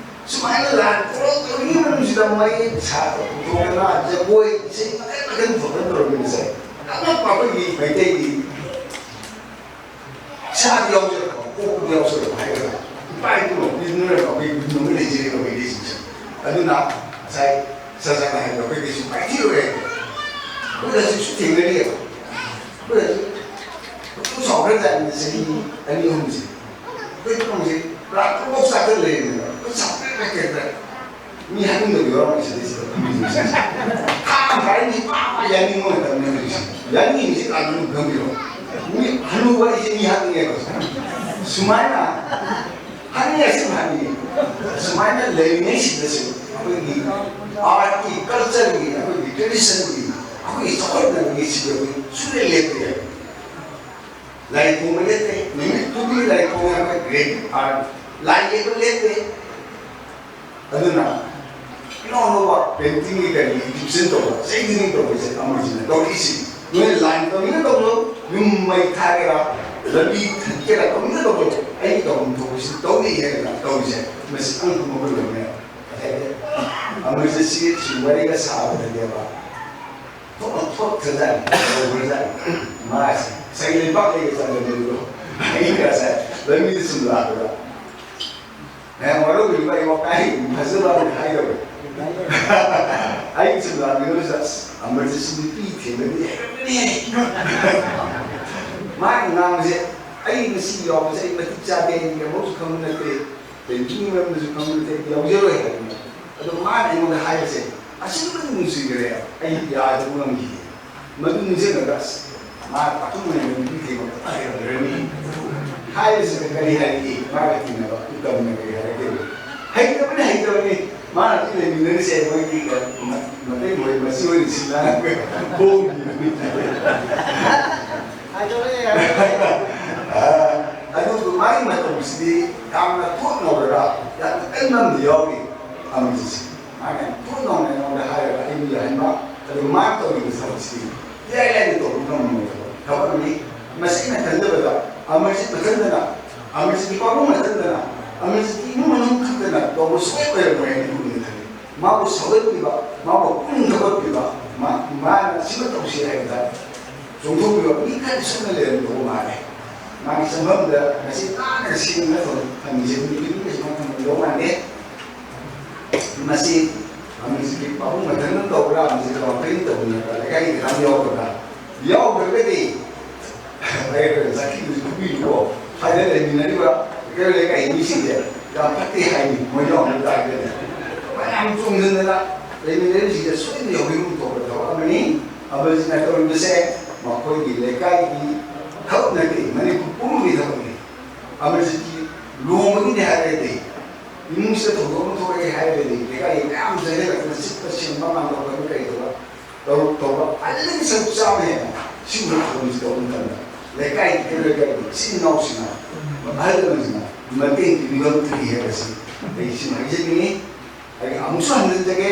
ꯁꯨꯃꯥꯏꯅ ꯂꯥꯟ ꯇꯧꯔꯛꯇꯕꯒꯤ ꯃꯅꯨꯡꯁꯤꯗ ꯃꯩ ꯁꯥ ꯄꯨꯊꯣꯛꯇꯅ ꯖꯒꯣꯏ ꯏꯁꯩ ꯃꯈꯜ ꯃꯈꯜ ꯄꯨꯊꯣꯛꯇꯅ ꯇꯧꯔꯝꯃꯤꯕꯁꯦ꯫ ꯑꯉꯛꯄ ꯑꯩꯈꯣꯏꯒꯤ ꯃꯩꯇꯩꯒꯤ ꯏꯁꯥꯗ ꯌꯥꯎꯖꯔꯛꯄ, ꯀꯣꯛꯇ ꯌꯥꯎꯖꯔꯛꯄ ꯍꯥꯏꯒꯗ꯭ꯔꯥ, ꯏꯄꯥ ꯏꯄꯨꯅ ꯄꯤꯗꯨꯅ ꯑꯩꯈꯣꯏ ꯒꯨꯟ ꯑꯃ ꯂꯩꯖꯔꯤꯕ ꯃꯩꯇꯩꯁꯤꯡꯁꯦ꯫ ꯑꯗꯨꯅ ꯉꯁꯥꯏ ꯁꯖꯥꯅ ꯍꯥꯏꯕꯗꯣ ꯑꯩꯈꯣꯏ ꯀꯩꯁꯨ ꯃꯥꯏꯊꯤꯔꯣꯏ ꯍꯥꯏꯕꯗꯣ꯫ ꯑꯩꯈꯣꯏ ꯍꯧꯖꯤꯛꯁꯨ ꯊꯦꯡꯅꯔꯤꯑꯕ꯫ ꯑꯩꯈꯣꯏ ꯍꯧꯖꯤꯛ ꯈꯨꯠꯇꯨ ꯆꯥꯎꯈ꯭ꯔꯖꯥꯠꯅꯤ ꯆꯍꯤ ꯑꯅꯤ ꯑꯍꯨꯝꯁꯦ꯫ ꯑꯩꯈꯣꯏ ꯄꯨꯝꯅꯃꯛꯁꯦ ꯄꯨꯔꯥ ꯀꯣꯛ ꯆꯥꯛꯇ ꯂꯩꯔꯦꯅꯦꯕ꯫ ꯈꯨꯠ ꯆꯥꯎꯈꯠ ꯆꯥꯎꯈꯠꯇ꯭ꯔꯦ꯫ ꯃꯤ ꯍꯥꯠꯅꯤꯡꯗꯕ ꯌꯥꯎꯔꯝꯃꯤ ꯁꯤꯗꯩꯁꯤꯗ ꯐꯝꯃꯤꯁꯤꯡꯁꯦ꯫ ꯊꯥ ꯑꯃ ꯐꯥꯔꯦ ꯃꯤ ꯄꯥ ꯄꯥ ꯌꯥꯅꯤꯡꯕ ꯃꯇꯝꯅꯦ ꯍꯧꯖꯤꯛꯁꯦ꯫ ꯌꯥꯅꯤꯡꯉꯤꯁꯤ ꯀꯅꯥꯅꯣ ꯈꯪꯕꯤꯔꯣ? ꯃꯤ ꯍꯅꯨꯕ ꯑꯩꯁꯦ ꯃꯤ ꯍꯥꯠꯅꯤꯡꯉꯦꯕ꯫ ꯁꯨꯃꯥꯏꯅ ꯍꯥꯠꯅꯤꯡꯉꯦ, ꯑꯁꯦꯡꯕ ꯍꯥꯠꯅꯤꯡꯉꯦ꯫ ꯁꯨꯃꯥꯏꯅ ꯂꯩꯔꯤꯉꯩꯁꯤꯗꯁꯨ ꯑꯩꯈꯣꯏꯒꯤ ꯑꯥꯔꯠꯀꯤ, ꯀꯜꯆꯔꯒꯤ, ꯑꯩꯈꯣꯏꯒꯤ ꯇ꯭ꯔꯦꯗꯤꯁꯟꯒꯤ, ꯑꯩꯈꯣꯏꯒꯤ ꯆꯥꯎꯈꯠꯅꯕꯒꯤ ꯁꯤꯗ ꯑꯩꯈꯣꯏ ꯁꯨꯡꯂꯦꯞ ꯂꯦꯞꯇꯦ꯫ ꯂꯥꯏꯔꯤꯛ ꯐꯣꯡꯕ ꯂꯦꯞꯇꯦ꯫ ꯅꯨꯃꯤꯠ ꯈꯨꯗꯤꯡꯒꯤ ꯂꯥꯏꯔꯤꯛ ꯐꯣꯡꯉꯦ ꯑꯩꯈꯣꯏ꯫ ꯒ꯭ꯔꯦꯐꯤꯛ ꯑꯥꯔꯠ, ꯂꯥꯏ ꯌꯦꯛꯄ ꯂꯦꯞꯇꯦ꯫ ꯑꯗꯨꯅ ꯑꯅꯧ ꯑꯅꯧꯕ ꯄꯦꯟꯇꯤꯡꯒꯤ ꯀꯔꯤꯒꯤ ꯑꯦꯛꯖꯤꯕꯤꯁꯟ ꯇꯧꯕ, ꯆꯍꯤ ꯈꯨꯗꯤꯡ ꯇꯧꯕꯁꯦ ꯑꯃꯁꯤꯅ ꯇꯧꯔꯛꯏꯁꯤ꯫ ꯅꯣꯏꯅ ꯂꯥꯏꯟ ꯇꯧꯅꯤꯡꯅ ꯇꯧꯖꯧ, ꯌꯨꯝ ꯃꯩ ꯊꯥꯒꯦꯔꯥ, ꯂꯝꯕꯤ ꯊꯠꯀꯦꯔꯥ, ꯇꯧꯅꯤꯡꯅ ꯇꯧꯖꯧ꯫ ꯑꯩ ꯇꯧꯐꯝ ꯊꯣꯛꯄꯁꯤ ꯇꯧꯅꯤ ꯍꯥꯏꯗꯅ ꯇꯧꯔꯤꯁꯦ, ꯃꯁꯤ ꯑꯉꯛꯄ ꯃꯒꯨꯟ ꯑꯃꯅꯦ꯫ ꯉꯁꯥꯏꯒꯤ ꯑꯃꯔꯖꯤꯠꯁꯤ ꯁꯨꯝ ꯋꯥꯔꯤꯒ ꯁꯥꯕꯗꯅꯦꯕ, ꯊꯣꯛ ꯊꯣꯛꯈ꯭ꯔꯖꯥꯠꯅꯤ, ꯇꯧꯈ꯭ꯔꯖꯥꯠꯅꯤ꯫ ꯃꯥꯁꯦ ꯉꯁꯥꯏꯒꯤ ꯂꯩꯕꯥꯛ ꯂꯩꯒ ꯆꯥꯟꯗꯕꯗꯣ, ꯑꯩ ꯉꯁꯥꯏ ꯂꯝꯕꯤꯗ ꯁꯨꯝ ꯂꯥꯛꯄꯗ, ꯃꯌꯥꯝ ꯋꯥꯔꯧꯕꯤꯕ ꯑꯩ ꯋꯥꯀꯥꯏ ꯐꯖꯕ ꯑꯃ ꯍꯥꯏꯗꯧꯔꯦ꯫ ꯑꯩ ꯁꯨꯝ ꯂꯥꯛꯄꯤꯔꯣꯏꯁꯤꯗ, ꯑꯁ, ꯑꯃꯔꯖꯤꯠꯁꯤ ꯅꯨꯄꯤ ꯊꯦꯡꯅꯗꯤ ꯍꯩꯔꯝꯒꯅꯤ꯫ ꯃꯥꯅ ꯉꯥꯡꯕꯁꯦ, ꯑꯩ ꯉꯁꯤ ꯌꯥꯎꯕꯁꯦ ꯑꯩ ꯃꯇꯤꯛ ꯆꯥꯗꯦ, ꯑꯩ ꯑꯃꯁꯨ ꯈꯪꯕ ꯅꯠꯇꯦ, ꯄꯦꯟꯇꯤꯡꯒꯤ ꯃꯔꯝꯗꯁꯨ ꯈꯪꯕ ꯅꯠꯇꯦ, ꯑꯩ ꯌꯥꯎꯖꯔꯣꯏ ꯍꯥꯏꯕꯅꯤ꯫ ꯑꯗꯣ ꯃꯥꯅ ꯑꯩꯉꯣꯟꯗ ꯍꯥꯏꯕꯁꯦ ꯑꯁꯨꯛꯀꯤ ꯃꯇꯤꯛ ꯅꯨꯡꯁꯤꯈ꯭ꯔꯦ, ꯑꯩ ꯌꯥꯗꯕ ꯉꯝꯈꯤꯗꯦ꯫ ꯃꯗꯨ ꯅꯤꯡꯁꯤꯡꯉꯒ, ꯑꯁ, ꯃꯥ ꯄꯥꯈꯪ ꯑꯣꯏꯅ ꯅꯨꯄꯤ ꯊꯦꯡꯕ ꯐꯖꯅ ꯍꯩꯔꯝꯗ꯭ꯔꯅꯤ ꯍꯥꯏꯕꯁꯤꯗ ꯀꯔꯤ ꯍꯥꯏꯔꯛꯏ? ꯃꯥꯒ ꯇꯤꯟꯅꯕ ꯎꯇꯝꯅ ꯀꯔꯤ ꯍꯥꯏꯔꯛꯀꯦ? "ꯍꯩꯇꯕꯅꯤ, ꯍꯩꯇꯕꯅꯤ꯫ ꯃꯥꯅ ꯑꯗꯨꯝ ꯂꯩꯃꯤꯟꯅꯔꯤꯁꯦ ꯃꯣꯏꯒꯤ ꯃ-, ꯃꯇꯩ ꯃꯣꯏ ꯃꯆꯤ ꯑꯣꯏꯅ ꯁꯤꯜꯂꯒ ꯍꯣꯡꯈꯤꯕꯅꯤ꯫" ꯍꯥꯏꯗꯣꯔꯛꯑꯦ, ꯍꯥꯏꯗꯣꯔꯛꯑꯦ꯫ ꯑ, ꯑꯗꯨꯕꯨ ꯃꯥꯒꯤ ꯃꯇꯧꯁꯤꯗꯤ ꯌꯥꯝꯅ ꯊꯣꯠ ꯅꯧꯔꯒ ꯌꯥꯝꯅ ꯀꯟꯕ ꯑꯃꯗꯤ ꯌꯥꯎꯔꯤ ꯑꯃꯁꯤꯁꯦ꯫ ꯃꯥꯅ ꯌꯥꯝ ꯊꯣꯠ ꯅꯧꯅ ꯑꯩꯉꯣꯟꯗ ꯍꯥꯏꯔꯒ ꯑꯩꯕꯨ ꯌꯥꯍꯟꯕ, ꯑꯗꯨꯒ ꯃꯥꯅ ꯇꯧꯔꯤꯕ ꯊꯕꯛꯁꯤ ꯏꯔꯥꯏ ꯂꯥꯏꯅ ꯇꯧꯕ ꯉꯝꯃꯣꯏꯗꯕ ꯊꯕꯛ ꯑꯃꯅꯤ꯫ ꯃꯁꯤ ꯑꯩꯅ ꯈꯟꯖꯕꯗ ꯑꯃꯔꯖꯤꯠ ꯃꯊꯟꯗꯅ, ꯑꯃꯔꯖꯤꯠꯀꯤ ꯄꯥꯕꯨꯡ ꯃꯊꯟꯗꯅ, ꯑꯃꯔꯖꯤꯠꯀꯤ ꯏꯃꯨꯡ ꯃꯅꯨꯡ ꯈꯛꯇ ꯇꯧꯕ ꯁꯨꯡꯑꯣꯏ ꯑꯣꯏꯔꯝꯃꯣꯏ ꯍꯥꯏꯅ ꯏꯄꯨꯅ ꯈꯜꯂꯤ꯫ ꯃꯥꯕꯨ ꯁꯧꯒꯠꯄꯤꯕ, ꯃꯥꯕꯨ ꯄꯨꯛꯅꯤꯡ ꯊꯧꯒꯠꯄꯤꯕ, ꯃꯥ, ꯃꯥꯅ ꯁꯤꯃ ꯇꯧꯁꯤ ꯍꯥꯏꯕꯗ ꯆꯣꯡꯊꯣꯛꯄꯤꯕ ꯃꯤ ꯈꯔꯗꯤ ꯁꯣꯏꯗꯅ ꯂꯩꯔꯝꯗꯧꯕ ꯃꯥꯜꯂꯦ꯫ ꯃꯥꯒꯤ ꯆꯪꯐꯝꯗ ꯉꯁꯤ ꯅꯥꯟꯅ ꯁꯦꯡꯅ ꯊꯝ-, ꯊꯝꯃꯤꯁꯦ ꯃꯤ ꯈꯨꯗꯤꯡꯃꯛ ꯁꯨꯃꯥꯏꯅ ꯊꯝꯃꯝꯗꯧ ꯃꯥꯟꯗꯦ꯫ ꯃꯁꯤ ꯑꯃꯤꯔꯖꯤꯠꯀꯤ ꯄꯥꯕꯨꯡ ꯃꯊꯟꯇ ꯇꯧꯕ꯭ꯔꯥ, ꯑꯃꯤꯔꯖꯤꯠꯀ ꯋꯥꯡꯈꯩꯅ ꯇꯧꯃꯤꯟꯅꯕ꯭ꯔꯥ, ꯂꯩꯀꯥꯏꯒꯤ ꯀꯅꯥꯝ ꯌꯥꯎꯗꯕ꯭ꯔꯥ? ꯌꯥꯎꯗ꯭ꯔꯒꯗꯤ ꯍꯥꯏꯔꯒ ꯆꯥꯛꯈꯤꯕꯁꯨ ꯐꯨꯕꯤꯌꯨꯀꯣ꯫ ꯁ꯭ꯋꯥꯏꯗ ꯂꯩꯃꯤꯟꯅꯔꯤꯕ ꯂꯩꯀꯥꯏ ꯂꯩꯀꯥꯏ ꯃꯤꯁꯤꯡꯁꯦ ꯌꯥꯝ ꯐꯠꯇꯦ ꯍꯥꯏꯅꯤ, ꯃꯣꯏ ꯌꯥꯎꯔꯝꯕ ꯇꯥꯔꯒꯗꯤ꯫ ꯃꯌꯥꯝ ꯆꯣꯡꯁꯤꯟꯗꯅ ꯂꯩꯃꯤꯟꯅꯔꯤꯕꯁꯤꯡꯁꯦ ꯁꯣꯏꯗꯅ ꯌꯥꯎꯕꯤꯐꯝ ꯊꯣꯛꯄ ꯊꯕꯛ ꯑꯃꯅꯤ꯫ ꯑꯃꯁꯤꯅ ꯇꯧꯔꯤꯕꯁꯦ ꯃꯈꯣꯏꯒꯤ ꯂꯩꯀꯥꯏꯒꯤ ꯊꯕꯛ ꯅꯠꯇꯦ, ꯃꯅꯤꯄꯨꯔ ꯄꯨꯝꯕꯒꯤ ꯊꯕꯛꯅꯤ꯫ ꯑꯃꯁꯤꯒꯤ ꯂꯨꯍꯣꯡꯕꯒꯤꯅꯤ ꯍꯥꯏꯔꯒꯗꯤ, ꯏꯃꯨꯡꯁꯤꯗ ꯊꯧꯗꯣꯛ ꯑꯃ ꯊꯣꯛꯑꯦ ꯍꯥꯏꯔꯒꯗꯤ, ꯂꯩꯀꯥꯏꯒꯤ ꯃꯌꯥꯝ ꯆꯦꯟꯁꯤꯜꯂꯛꯇꯅ ꯁꯤꯠꯄ ꯁꯦꯡꯕ ꯃꯥꯡꯗꯕ ꯀꯔꯤ ꯇꯧꯕ ꯇꯧ-, ꯇꯧꯕ ꯑꯗꯨꯗꯒꯤ ꯁꯔꯨꯛ ꯆꯥꯝꯃ ꯍꯦꯟꯅ ꯁꯤꯒꯨꯝꯕ ꯊꯧꯔꯝꯁꯤ ꯇꯧꯕ ꯃꯇꯝꯗ ꯂꯩꯀꯥꯏꯒꯤ ꯀꯩꯔꯣꯏ ꯀꯩꯔꯣꯏ ꯏꯆꯤꯟ ꯏꯅꯥꯎꯁꯤꯡꯅ, ꯑꯍꯜ ꯂꯃꯟꯁꯤꯡꯅ ꯃꯇꯦꯡ ꯄꯤꯕꯤꯕ ꯊꯤꯔꯤ ꯍꯥꯏꯕꯁꯤ ꯑꯩ ꯁꯤꯃ ꯍꯥꯏꯖꯅꯤꯡꯉꯤ꯫ ꯑꯩ ꯑꯃꯨꯛꯁꯨ ꯍꯟꯖꯤꯟꯖꯒꯦ,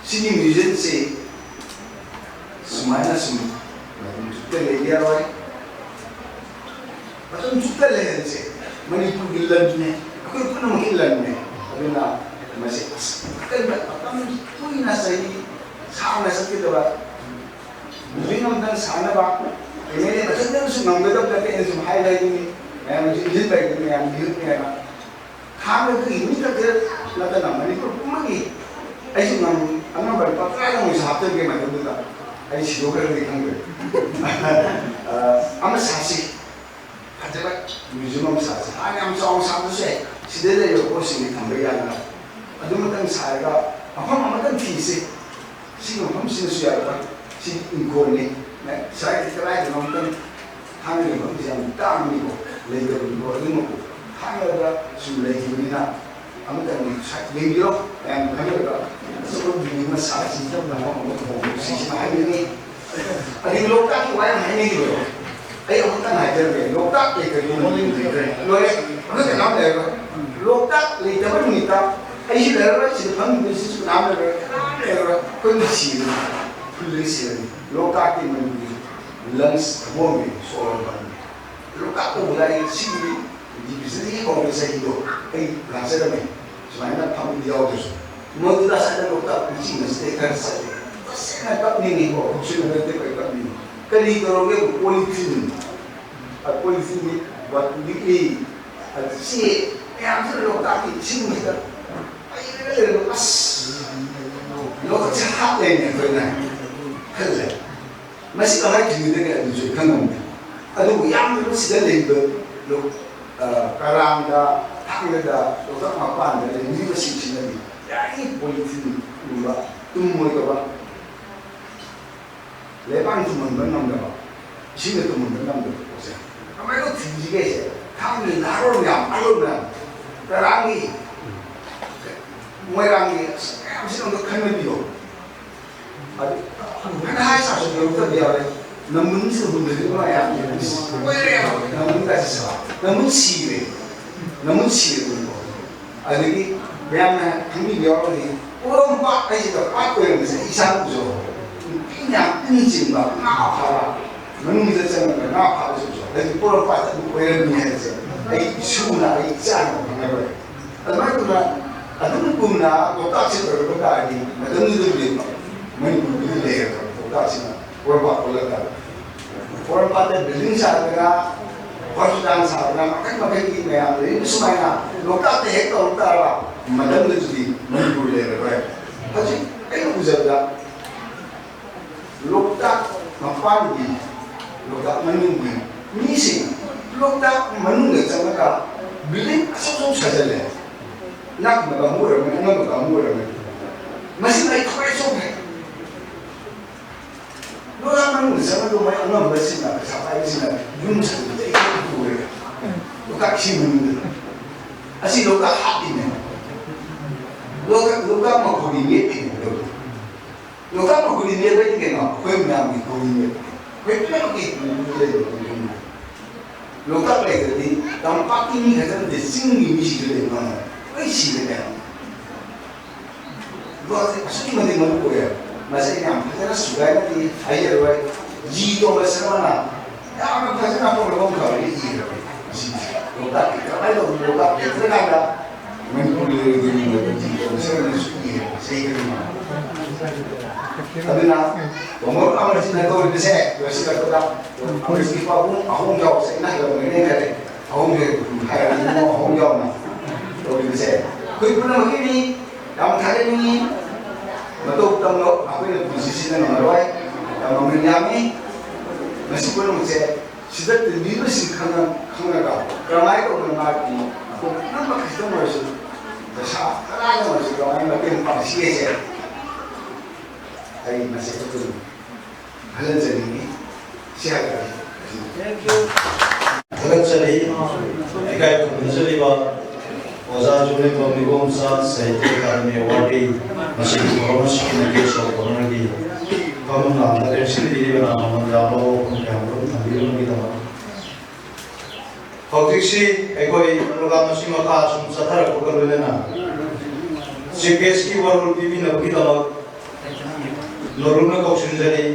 ꯁꯤꯒꯤ ꯃ꯭ꯌꯨꯖꯤꯌꯝꯁꯤ ꯁꯨꯃꯥꯏꯅ ꯁꯨꯝ ꯃꯇꯝ ꯆꯨꯞꯄ ꯂꯩꯕ ꯌꯥꯔꯣꯏ꯫ ꯃꯇꯝ ꯆꯨꯞꯄ ꯂꯩꯍꯟꯁꯦ꯫ ꯃꯅꯤꯄꯨꯔꯒꯤ ꯂꯟꯅꯦ, ꯑꯩꯈꯣꯏ ꯄꯨꯝꯅꯃꯛꯀꯤ ꯂꯟꯅꯦ꯫ ꯑꯗꯨꯅ ꯃꯁꯤ ꯑꯁ, ꯑꯀꯟꯕ ꯃꯇꯝ ꯀꯨꯏꯅ ꯆꯍꯤ ꯁꯥꯡꯅ ꯆꯠꯀꯗꯕ ꯃ꯭ꯌꯨꯖꯤꯌꯝ ꯑꯝꯇꯪ ꯁꯥꯅꯕ ꯑꯦꯝ ꯑꯦꯜ ꯑꯦ ꯃꯊꯟꯇꯅꯁꯨ ꯉꯝꯒꯗꯕ ꯅꯠꯇꯦ꯫ ꯑꯩꯅ ꯁꯨꯝ ꯍꯥꯏꯕ ꯍꯥꯏꯗꯨꯅꯤ, ꯃꯌꯥꯝꯅꯁꯨ ꯏꯟꯁꯤꯟꯕ ꯍꯥꯏꯗꯨꯅꯤ, ꯃꯌꯥꯝꯒꯤ ꯌꯨꯠꯅꯦꯅ꯫ ꯊꯥꯡꯒꯒꯤ ꯃꯤ ꯈꯛꯇ ꯅꯠꯇꯅ ꯃꯅꯤꯄꯨꯔ ꯄꯨꯝꯕꯒꯤ, ꯑꯩꯁꯨ ꯉꯝ-, ꯑꯉꯝꯕ ꯂꯨꯄꯥ ꯇꯔꯥꯗꯪ ꯑꯣꯏꯁꯨ ꯍꯥꯞꯆꯒꯦ ꯃꯇꯝꯗꯨꯗ꯫ ꯑꯩ ꯁꯤꯗꯣꯛꯈ꯭ꯔꯒꯗꯤ ꯈꯪꯗ꯭ꯔꯦ꯫ ꯑ, ꯑꯃ ꯁꯥꯁꯤ, ꯐꯖꯕ ꯃ꯭ꯌꯨꯖꯤꯌꯝ ꯑꯃ ꯁꯥꯁꯤ꯫ ꯍꯥꯟꯅ ꯌꯥꯝ ꯆꯥꯎꯅ ꯁꯥꯕꯁꯨ ꯌꯥꯏ, ꯁꯤꯗ ꯂꯩꯔꯤꯕ ꯄꯣꯠꯁꯤꯡꯁꯤ ꯊꯝꯕ ꯌꯥꯅꯕ꯫ ꯑꯗꯨꯃꯇꯪ ꯁꯥꯔꯒ ꯃꯐꯝ ꯑꯃꯇꯪ ꯊꯤꯁꯤ꯫ ꯁꯤꯒꯤ ꯃꯐꯝꯁꯤꯅꯁꯨ ꯌꯥꯔꯛꯄ, ꯁꯤꯗꯤ ꯏꯪꯈꯣꯜꯅꯤ꯫ ꯉꯁꯥꯏ ꯀꯗꯥꯏꯗꯅꯣ ꯑꯝꯇꯪ ꯊꯥꯡꯒꯒꯤ ꯃꯐꯝꯁꯤ ꯌꯥꯝ ꯇꯥꯡꯕꯅꯤꯀꯣ, ꯂꯩꯇꯕꯅꯤꯀꯣ꯫ ꯑꯗꯨꯃꯛꯄꯨ ꯊꯥꯡꯒꯗ ꯁꯨꯝ ꯂꯩꯈꯤꯕꯅꯤꯅ ꯑꯃꯇꯪꯗꯤ ꯌꯦꯡꯕꯤꯔꯣ, ꯃꯌꯥꯝ ꯈꯪꯅꯕ ꯑꯆꯧꯕ ꯕꯤꯜꯗꯤꯡ ꯑꯃ ꯁꯥꯁꯤ, ꯃꯐꯝ ꯑꯃ ꯊꯣꯡꯁꯤ, ꯁꯤꯁꯤꯃ ꯍꯥꯏꯅꯤꯡꯉꯤ꯫ ꯑꯗꯒꯤ ꯂꯣꯛꯇꯥꯛꯀꯤ ꯋꯥ ꯌꯥꯝ ꯍꯥꯏꯅꯈꯤꯕꯗꯣ, ꯑꯩ ꯑꯃꯨꯛꯇꯪ ꯍꯥꯏꯖꯔꯒꯦ, ꯂꯣꯛꯇꯥꯛ ꯂꯩꯇ꯭ꯔꯗꯤ ꯃꯣꯏ ꯂꯩꯇ꯭ꯔꯦ, ꯂꯣꯏꯔꯦ, ꯑꯩꯈꯣꯏ ꯀꯅꯥꯝ ꯂꯩꯔꯔꯣꯏ꯫ ꯂꯣꯛꯇꯥꯛ ꯂꯩꯇꯕ ꯅꯨꯃꯤꯠꯇ ꯑꯩꯁꯨ ꯂꯩꯔꯔꯣꯏ, ꯁꯤꯗ ꯐꯝꯃꯤꯕꯁꯤꯁꯨ ꯀꯅꯥꯝ ꯂꯩꯔꯔꯣꯏ, ꯀꯅꯥꯝ ꯂꯩꯔꯔꯣꯏ, ꯑꯩꯈꯣꯏ ꯂꯣꯏ ꯁꯤꯔꯅꯤ, ꯐꯨꯜꯂꯒ ꯁꯤꯔꯅꯤ꯫ ꯂꯣꯛꯇꯥꯛꯇꯤ ꯃꯅꯤꯄꯨꯔꯒꯤ ꯂꯪꯁ ꯊꯝꯃꯣꯏꯅꯤ, ꯁꯣꯔ ꯍꯣꯟꯐꯝꯅꯤ꯫ ꯂꯣꯛꯇꯥꯛ ꯎꯕꯗ ꯑꯩ ꯁꯤꯒꯤ ꯗꯤꯕꯤꯖꯟꯒꯤ ꯍꯧꯕ ꯆꯍꯤꯗꯣ ꯑꯩ ꯂꯥꯛꯆꯔꯝꯃꯦ꯫ ꯁꯨꯃꯥꯏꯅ ꯐꯝꯗꯤ ꯌꯥꯎꯗ꯭ꯔꯁꯨ, ꯃꯗꯨꯗ ꯁ꯭ꯋꯥꯏꯗ ꯂꯣꯛꯇꯥꯛ ꯃꯆꯤ ꯃꯆꯤꯗ ꯈꯔ ꯆꯠꯂꯦ꯫ ꯇꯁꯦꯡꯅ ꯀꯞꯅꯤꯡꯉꯤꯀꯣ, ꯍꯧꯖꯤꯛ ꯅꯠꯇꯦ ꯑꯩ ꯀꯞꯅꯤꯡꯉꯤ꯫ ꯀꯔꯤ ꯇꯧꯔꯒꯦꯕꯨ? ꯄꯣꯂꯤꯊꯤꯟ, ꯑ, ꯄꯣꯂꯤꯊꯤꯟꯒꯤ ꯕꯥꯇꯤꯟ ꯂꯤꯛꯂꯤ, ꯑꯗꯨ ꯆꯦ ꯃꯌꯥꯝꯁꯤꯅ ꯂꯣꯛꯇꯥꯛꯀꯤ ꯏꯁꯤꯡꯁꯤꯗ ꯄꯩꯔꯒ ꯂꯩꯔꯝꯕ꯫ ꯑꯁ! ꯂꯣꯛꯇꯥꯛꯁꯦ ꯍꯥꯠꯂꯦꯅꯦ ꯑꯩꯈꯣꯏꯅ ꯈꯜꯂꯦ꯫ ꯃꯁꯤ ꯀꯃꯥꯏꯅ ꯊꯤꯡꯒꯗꯒꯦ? ꯑꯗꯨꯁꯨ ꯑꯩ ꯈꯪꯉꯝꯗꯦ꯫ ꯑꯗꯨꯕꯨ ꯌꯥꯝꯅ ꯁꯤꯗ ꯂꯩꯕ ꯂꯣꯛ-, ꯑ, ꯀꯔꯥꯡꯗ, ꯊꯥꯡꯒꯗ, ꯂꯣꯛꯇꯥꯛ ꯃꯄꯥꯟꯗ ꯂꯩꯕꯤꯕꯁꯤꯡꯁꯤꯅꯗꯤ ꯌꯥꯔꯤ ꯄꯣꯂꯤꯊꯤꯟꯒꯨꯝꯕ ꯇꯨꯝꯃꯣꯏꯗꯕ, ꯂꯩꯕꯥꯛꯅ ꯇꯨꯝꯍꯟꯕ ꯉꯝꯗꯕ, ꯏꯁꯤꯡꯅ ꯇꯨꯝꯍꯟꯕ ꯉꯝꯗꯕ ꯄꯣꯠꯁꯦ ꯀꯃꯥꯏꯅ ꯊꯤꯡꯁꯤꯒꯦ? ꯁꯦ ꯊꯥꯡꯒꯤ ꯅꯍꯥꯔꯣꯜ ꯃꯌꯥꯝ, ꯑꯍꯜ ꯃꯌꯥꯝ, ꯀꯔꯥꯡꯒꯤ, ꯃꯣꯏꯔꯥꯡꯒꯤ, ꯑꯁ, ꯃꯌꯥꯝꯁꯤꯅ ꯑꯝꯇ ꯈꯟꯅꯕꯤꯌꯣ꯫ ꯑꯗꯨ ꯐꯅ ꯍꯥꯏ ꯁꯥꯁꯨ ꯌꯧꯔꯛꯇꯕ ꯌꯥꯎꯔꯦ꯫ ꯅꯝꯕꯨꯟꯁꯤꯗ ꯍꯨꯟꯗꯣꯏꯅꯤ ꯃꯌꯥꯝ꯫ ꯂꯣꯏꯔꯦ꯫ ꯅꯝꯕꯨꯟ ꯀꯥꯏꯁꯦ ꯁꯥ-, ꯅꯝꯕꯨꯟ ꯁꯤꯔꯦ꯫ ꯅꯝꯕꯨꯟ ꯁꯤꯔꯦ ꯑꯗꯨꯝꯀꯣ꯫ ꯑꯗꯒꯤ ꯃꯌꯥꯝꯅ ꯈꯪꯕꯤꯕ ꯌꯥꯎꯔꯒꯗꯤ, ꯄꯣꯔꯣꯝꯄꯥꯠ ꯍꯥꯏꯁꯤꯗ ꯄꯥꯠ ꯑꯣꯏꯔꯝꯕꯁꯦ ꯑꯩ ꯏꯁꯥꯅ ꯎꯖꯍꯧꯔꯦ꯫ ꯅꯨꯄꯤ ꯃꯌꯥꯝ ꯏꯟ ꯆꯤꯡꯕ, ꯉꯥ ꯐꯥꯕ, ꯃꯅꯨꯡꯗ ꯆꯪꯉꯒ ꯉꯥ ꯐꯥꯕꯁꯨ ꯎꯖꯍꯧꯔꯦ꯫ ꯍꯥꯏꯗꯤ ꯄꯣꯔꯣꯝꯄꯥꯠꯇ ꯑꯗꯨꯝ ꯑꯣꯏꯔꯝꯃꯤ ꯍꯥꯏꯕꯁꯦ ꯑꯩ ꯏꯁꯨꯅ, ꯑꯩ ꯏꯆꯥꯅ ꯈꯪꯉꯔꯣꯏ꯫ ꯑꯗꯨꯃꯥꯏꯅ ꯇꯧꯅ ꯑꯗꯨꯝ ꯀꯨꯝꯅ ꯂꯣꯛꯇꯥꯛꯁꯦ ꯇꯧꯔꯛꯄ ꯇꯥꯔꯗꯤ, ꯃꯇꯝꯗꯨꯗꯗꯤ ꯃꯅꯤꯄꯨꯔꯗꯨꯗꯤ ꯂꯩꯔꯗ꯭ꯔꯣ? ꯂꯣꯛꯇꯥꯛꯁꯤꯅ ꯄꯣꯔꯣꯝꯄꯥꯠ ꯑꯣꯜꯂꯒ, ꯄꯣꯔꯣꯝꯄꯥꯠꯇ building ꯁꯥꯗꯅ, hospital ꯁꯥꯗꯅ, ꯃꯈꯜ ꯃꯈꯜꯒꯤ ꯃꯌꯥꯝ ꯂꯩꯔꯤꯕ ꯁꯨꯃꯥꯏꯅ ꯂꯣꯛꯇꯥꯛꯇ ꯍꯦꯛ ꯇꯧꯔꯛ ꯇꯥꯔꯕ, ꯃꯇꯝꯗꯨꯗꯗꯤ ꯃꯅꯤꯄꯨꯔ ꯂꯩꯔꯔꯣꯏ꯫ ꯍꯧꯖꯤꯛ ꯑꯩꯅ ꯎꯖꯕꯗ ꯂꯣꯛꯇꯥꯛ ꯃꯄꯥꯟꯒꯤ, ꯂꯣꯛꯇꯥꯛ ꯃꯅꯨꯡꯒꯤ ꯃꯤꯁꯤꯡ ꯂꯣꯛꯇꯥꯛ ꯃꯅꯨꯡꯗ ꯆꯪꯉꯒ building ꯑꯆꯧ ꯑꯆꯧ ꯁꯥꯖꯜꯂꯦ꯫ ꯏꯅꯥꯛ ꯈꯨꯟꯕ ꯀꯥꯡꯕꯨ ꯑꯣꯏꯔꯝꯒꯅꯤ, ꯑꯉꯝꯕ ꯀꯥꯡꯕꯨ ꯑꯣꯏꯔꯝꯒꯅꯤ꯫ ꯃꯁꯤꯅ ꯑꯩ ꯊꯋꯥꯏ ꯆꯣꯛꯈ꯭ꯔꯦ꯫ ꯂꯣꯛꯇꯥꯛ ꯃꯅꯨꯡꯗ ꯆꯪꯉꯒ ꯃꯣꯏ ꯑꯉꯝꯕꯁꯤꯡꯅ, ꯄꯩꯁꯥ ꯄꯥꯏꯕꯁꯤꯡꯅ ꯌꯨꯝ ꯁꯥꯖꯤꯟꯕꯗ ꯑꯩ ꯊꯋꯥꯏ ꯄꯨꯔꯦ꯫ ꯂꯣꯛꯇꯥꯛ ꯏꯁꯤꯡ ꯃꯅꯨꯡꯗ꯫ ꯑꯁꯤ ꯂꯣꯛꯇꯥꯛ ꯍꯥꯠꯂꯤꯅꯦ꯫ ꯂꯣꯛꯇꯥꯛ, ꯂꯣꯛꯇꯥꯛ ꯃꯈꯣꯡꯒꯤ ꯃꯦꯠꯂꯤꯅꯦ꯫ ꯂꯣꯛꯇꯥꯛ ꯃꯈꯣꯡꯒꯤ ꯃꯦꯠꯄ ꯍꯥꯏꯗꯤ ꯀꯩꯅꯣ? ꯑꯩꯈꯣꯏ ꯃꯌꯥꯝꯒꯤ ꯈꯣꯡꯒꯤ ꯃꯦꯠꯄ꯫ ꯑꯩꯈꯣꯏ ꯄꯨꯝꯅꯃꯛꯀꯤ ꯄꯨꯗꯨꯅ ꯂꯩꯕ ꯈꯣꯡꯒꯤ ꯃꯦꯠꯄ꯫ ꯂꯣꯛꯇꯥꯛ ꯂꯩꯇ꯭ꯔꯗꯤ ꯇꯝꯄꯥꯛꯀꯤ ꯃꯤ ꯈꯛꯇ ꯅꯠꯇꯦ, ꯆꯤꯡꯒꯤ ꯃꯤꯁꯤꯡꯁꯨ ꯂꯩꯕ ꯉꯝꯃꯣꯏ꯫ ꯂꯣꯏ ꯁꯤꯔꯅꯤ꯫ ꯂꯣꯛꯇꯥꯛꯁꯦ ꯑꯁꯨꯛꯀꯤ ꯃꯇꯤꯛ ꯃꯔꯨ ꯑꯣꯏꯌꯦ꯫ ꯃꯁꯤ ꯑꯩꯅ ꯌꯥꯝ ꯐꯖꯅ ꯁꯨꯒꯥꯏꯅꯗꯤ ꯍꯥꯏꯖꯔꯣꯏ꯫ ꯖꯤ ꯇꯣꯃꯁ ꯁꯔꯃꯅ ꯌꯥꯝꯅ ꯐꯖꯅ ꯑꯐꯥꯎꯕ ꯑꯃꯈꯛ ꯏꯔꯕꯅꯤ꯫ ꯂꯣꯛꯇꯥꯛꯀꯤ ꯀꯃꯥꯏꯅ ꯇꯧꯕꯅꯣ? ꯂꯣꯛꯇꯥꯛ ꯂꯩꯇ꯭ꯔꯀꯥꯟꯗ ꯃꯅꯤꯄꯨꯔ ꯂꯩꯔꯣꯏꯗꯣꯏꯅꯤꯅꯦ꯫ ꯑꯗꯨꯗꯤ ꯀꯣꯟꯁꯔ ꯑꯣꯏꯅ ꯁꯨꯏꯌꯦ ꯆꯍꯤ ꯈꯨꯗꯤꯡꯃꯛ꯫ ꯑꯗꯨꯅ ꯍꯣꯝꯋꯔꯛ ꯑꯃꯁꯤꯅ ꯇꯧꯔꯤꯕꯁꯦ ꯂꯣꯏꯁꯤꯜꯂꯛꯄꯗ ꯑꯪꯒ꯭ꯔꯦꯖꯀꯤ ꯄꯥꯕꯨꯡ ꯑꯍꯨꯝ ꯌꯥꯎꯕꯁꯦ ꯑꯩꯅ ꯍꯜꯂꯝꯒꯅꯤ ꯈꯜꯂꯦ꯫ ꯑꯍꯨꯝꯁꯦ ꯍꯥꯏꯔꯗꯤ ꯏꯕꯨꯡꯉꯣ ꯑꯍꯨꯝ ꯌꯥꯎꯅ ꯇꯧꯔꯤꯕꯁꯦ ꯑꯩꯈꯣꯏ ꯄꯨꯝꯅꯃꯛꯀꯤꯅꯤ꯫ ꯌꯥꯝ ꯊꯥꯒꯠꯅꯤꯡꯉꯤ꯫ ꯃꯇꯧ ꯇꯝꯕ ꯑꯩꯈꯣꯏꯅ ꯄꯨꯟꯁꯤꯁꯤꯗ ꯉꯝꯃꯔꯣꯏ꯫ ꯌꯥꯝ ꯃꯃꯜ ꯌꯥꯝꯃꯤ꯫ ꯃꯁꯤ ꯄꯨꯝꯅꯃꯛꯁꯦ ꯁꯤꯗ ꯇꯤꯟꯕꯤꯕꯁꯤꯡ ꯈꯪꯉ-, ꯈꯪꯉꯒ ꯀꯔꯝꯍꯥꯏꯅ ꯇꯧꯗꯅ ꯃꯥꯒꯤ ꯑꯩꯈꯣꯏ ꯄꯨꯝꯅꯃꯛ ꯈꯤꯇꯪ ꯑꯣꯏꯔꯁꯨ ꯄꯩꯁꯥ ꯈꯔ ꯑꯣꯏꯔꯁꯨ ꯀꯃꯥꯏꯅ ꯃꯇꯦꯡ ꯄꯥꯡꯁꯤꯒꯦꯁꯦ ꯑꯩ ꯃꯁꯤ ꯑꯗꯨꯝ ꯈꯜꯍꯟꯖꯅꯤꯡꯉꯤ꯫ ꯁꯤ ꯍꯥꯏꯇꯥꯔꯦ꯫ ꯊꯥꯒꯠꯆꯔꯤ꯫ ꯏꯀꯥꯏ ꯈꯨꯝꯅꯖꯔꯤꯕ ꯑꯣꯖꯥ ꯖꯨꯅꯦꯀꯣ ꯃꯤꯒꯣꯝꯆꯥ ꯁꯥꯍꯤꯇ꯭ꯌ ꯑꯦꯀꯥꯗꯃꯤ ꯑꯦꯋꯥꯔꯗꯀꯤ ꯃꯁꯤꯒꯤ ꯊꯧꯔꯝ ꯑꯁꯤꯒꯤ ꯒꯦꯁ ꯑꯣꯐ ꯑꯣꯅꯔꯒꯤ ꯐꯝꯐꯝ ꯂꯥꯡꯗ ꯂꯦꯡꯁꯤꯟꯕꯤꯔꯤꯕ ꯅꯍꯥ ꯃꯃꯜ ꯌꯥꯝꯂꯕ ꯋꯥꯐꯝ ꯀꯌꯥꯃꯔꯨꯝ ꯊꯝꯕꯤꯔꯝꯕꯒꯤꯗꯃꯛ꯫ ꯍꯧꯖꯤꯛꯁꯤ ꯑꯩꯈꯣꯏ ꯄ꯭ꯔꯣꯒ꯭ꯔꯥꯝ ꯑꯁꯤ ꯃꯈꯥ ꯁꯨꯝ ꯆꯠꯊꯔꯛꯄꯒ ꯂꯣꯏꯅꯅ ꯆꯤꯐ ꯒꯦꯁꯀꯤ ꯋꯥꯔꯣꯜ ꯄꯤꯕꯤꯅꯕꯒꯤꯗꯃꯛ ꯅꯣꯂꯨꯛꯅ ꯀꯧꯁꯤꯟꯖꯔꯤ꯫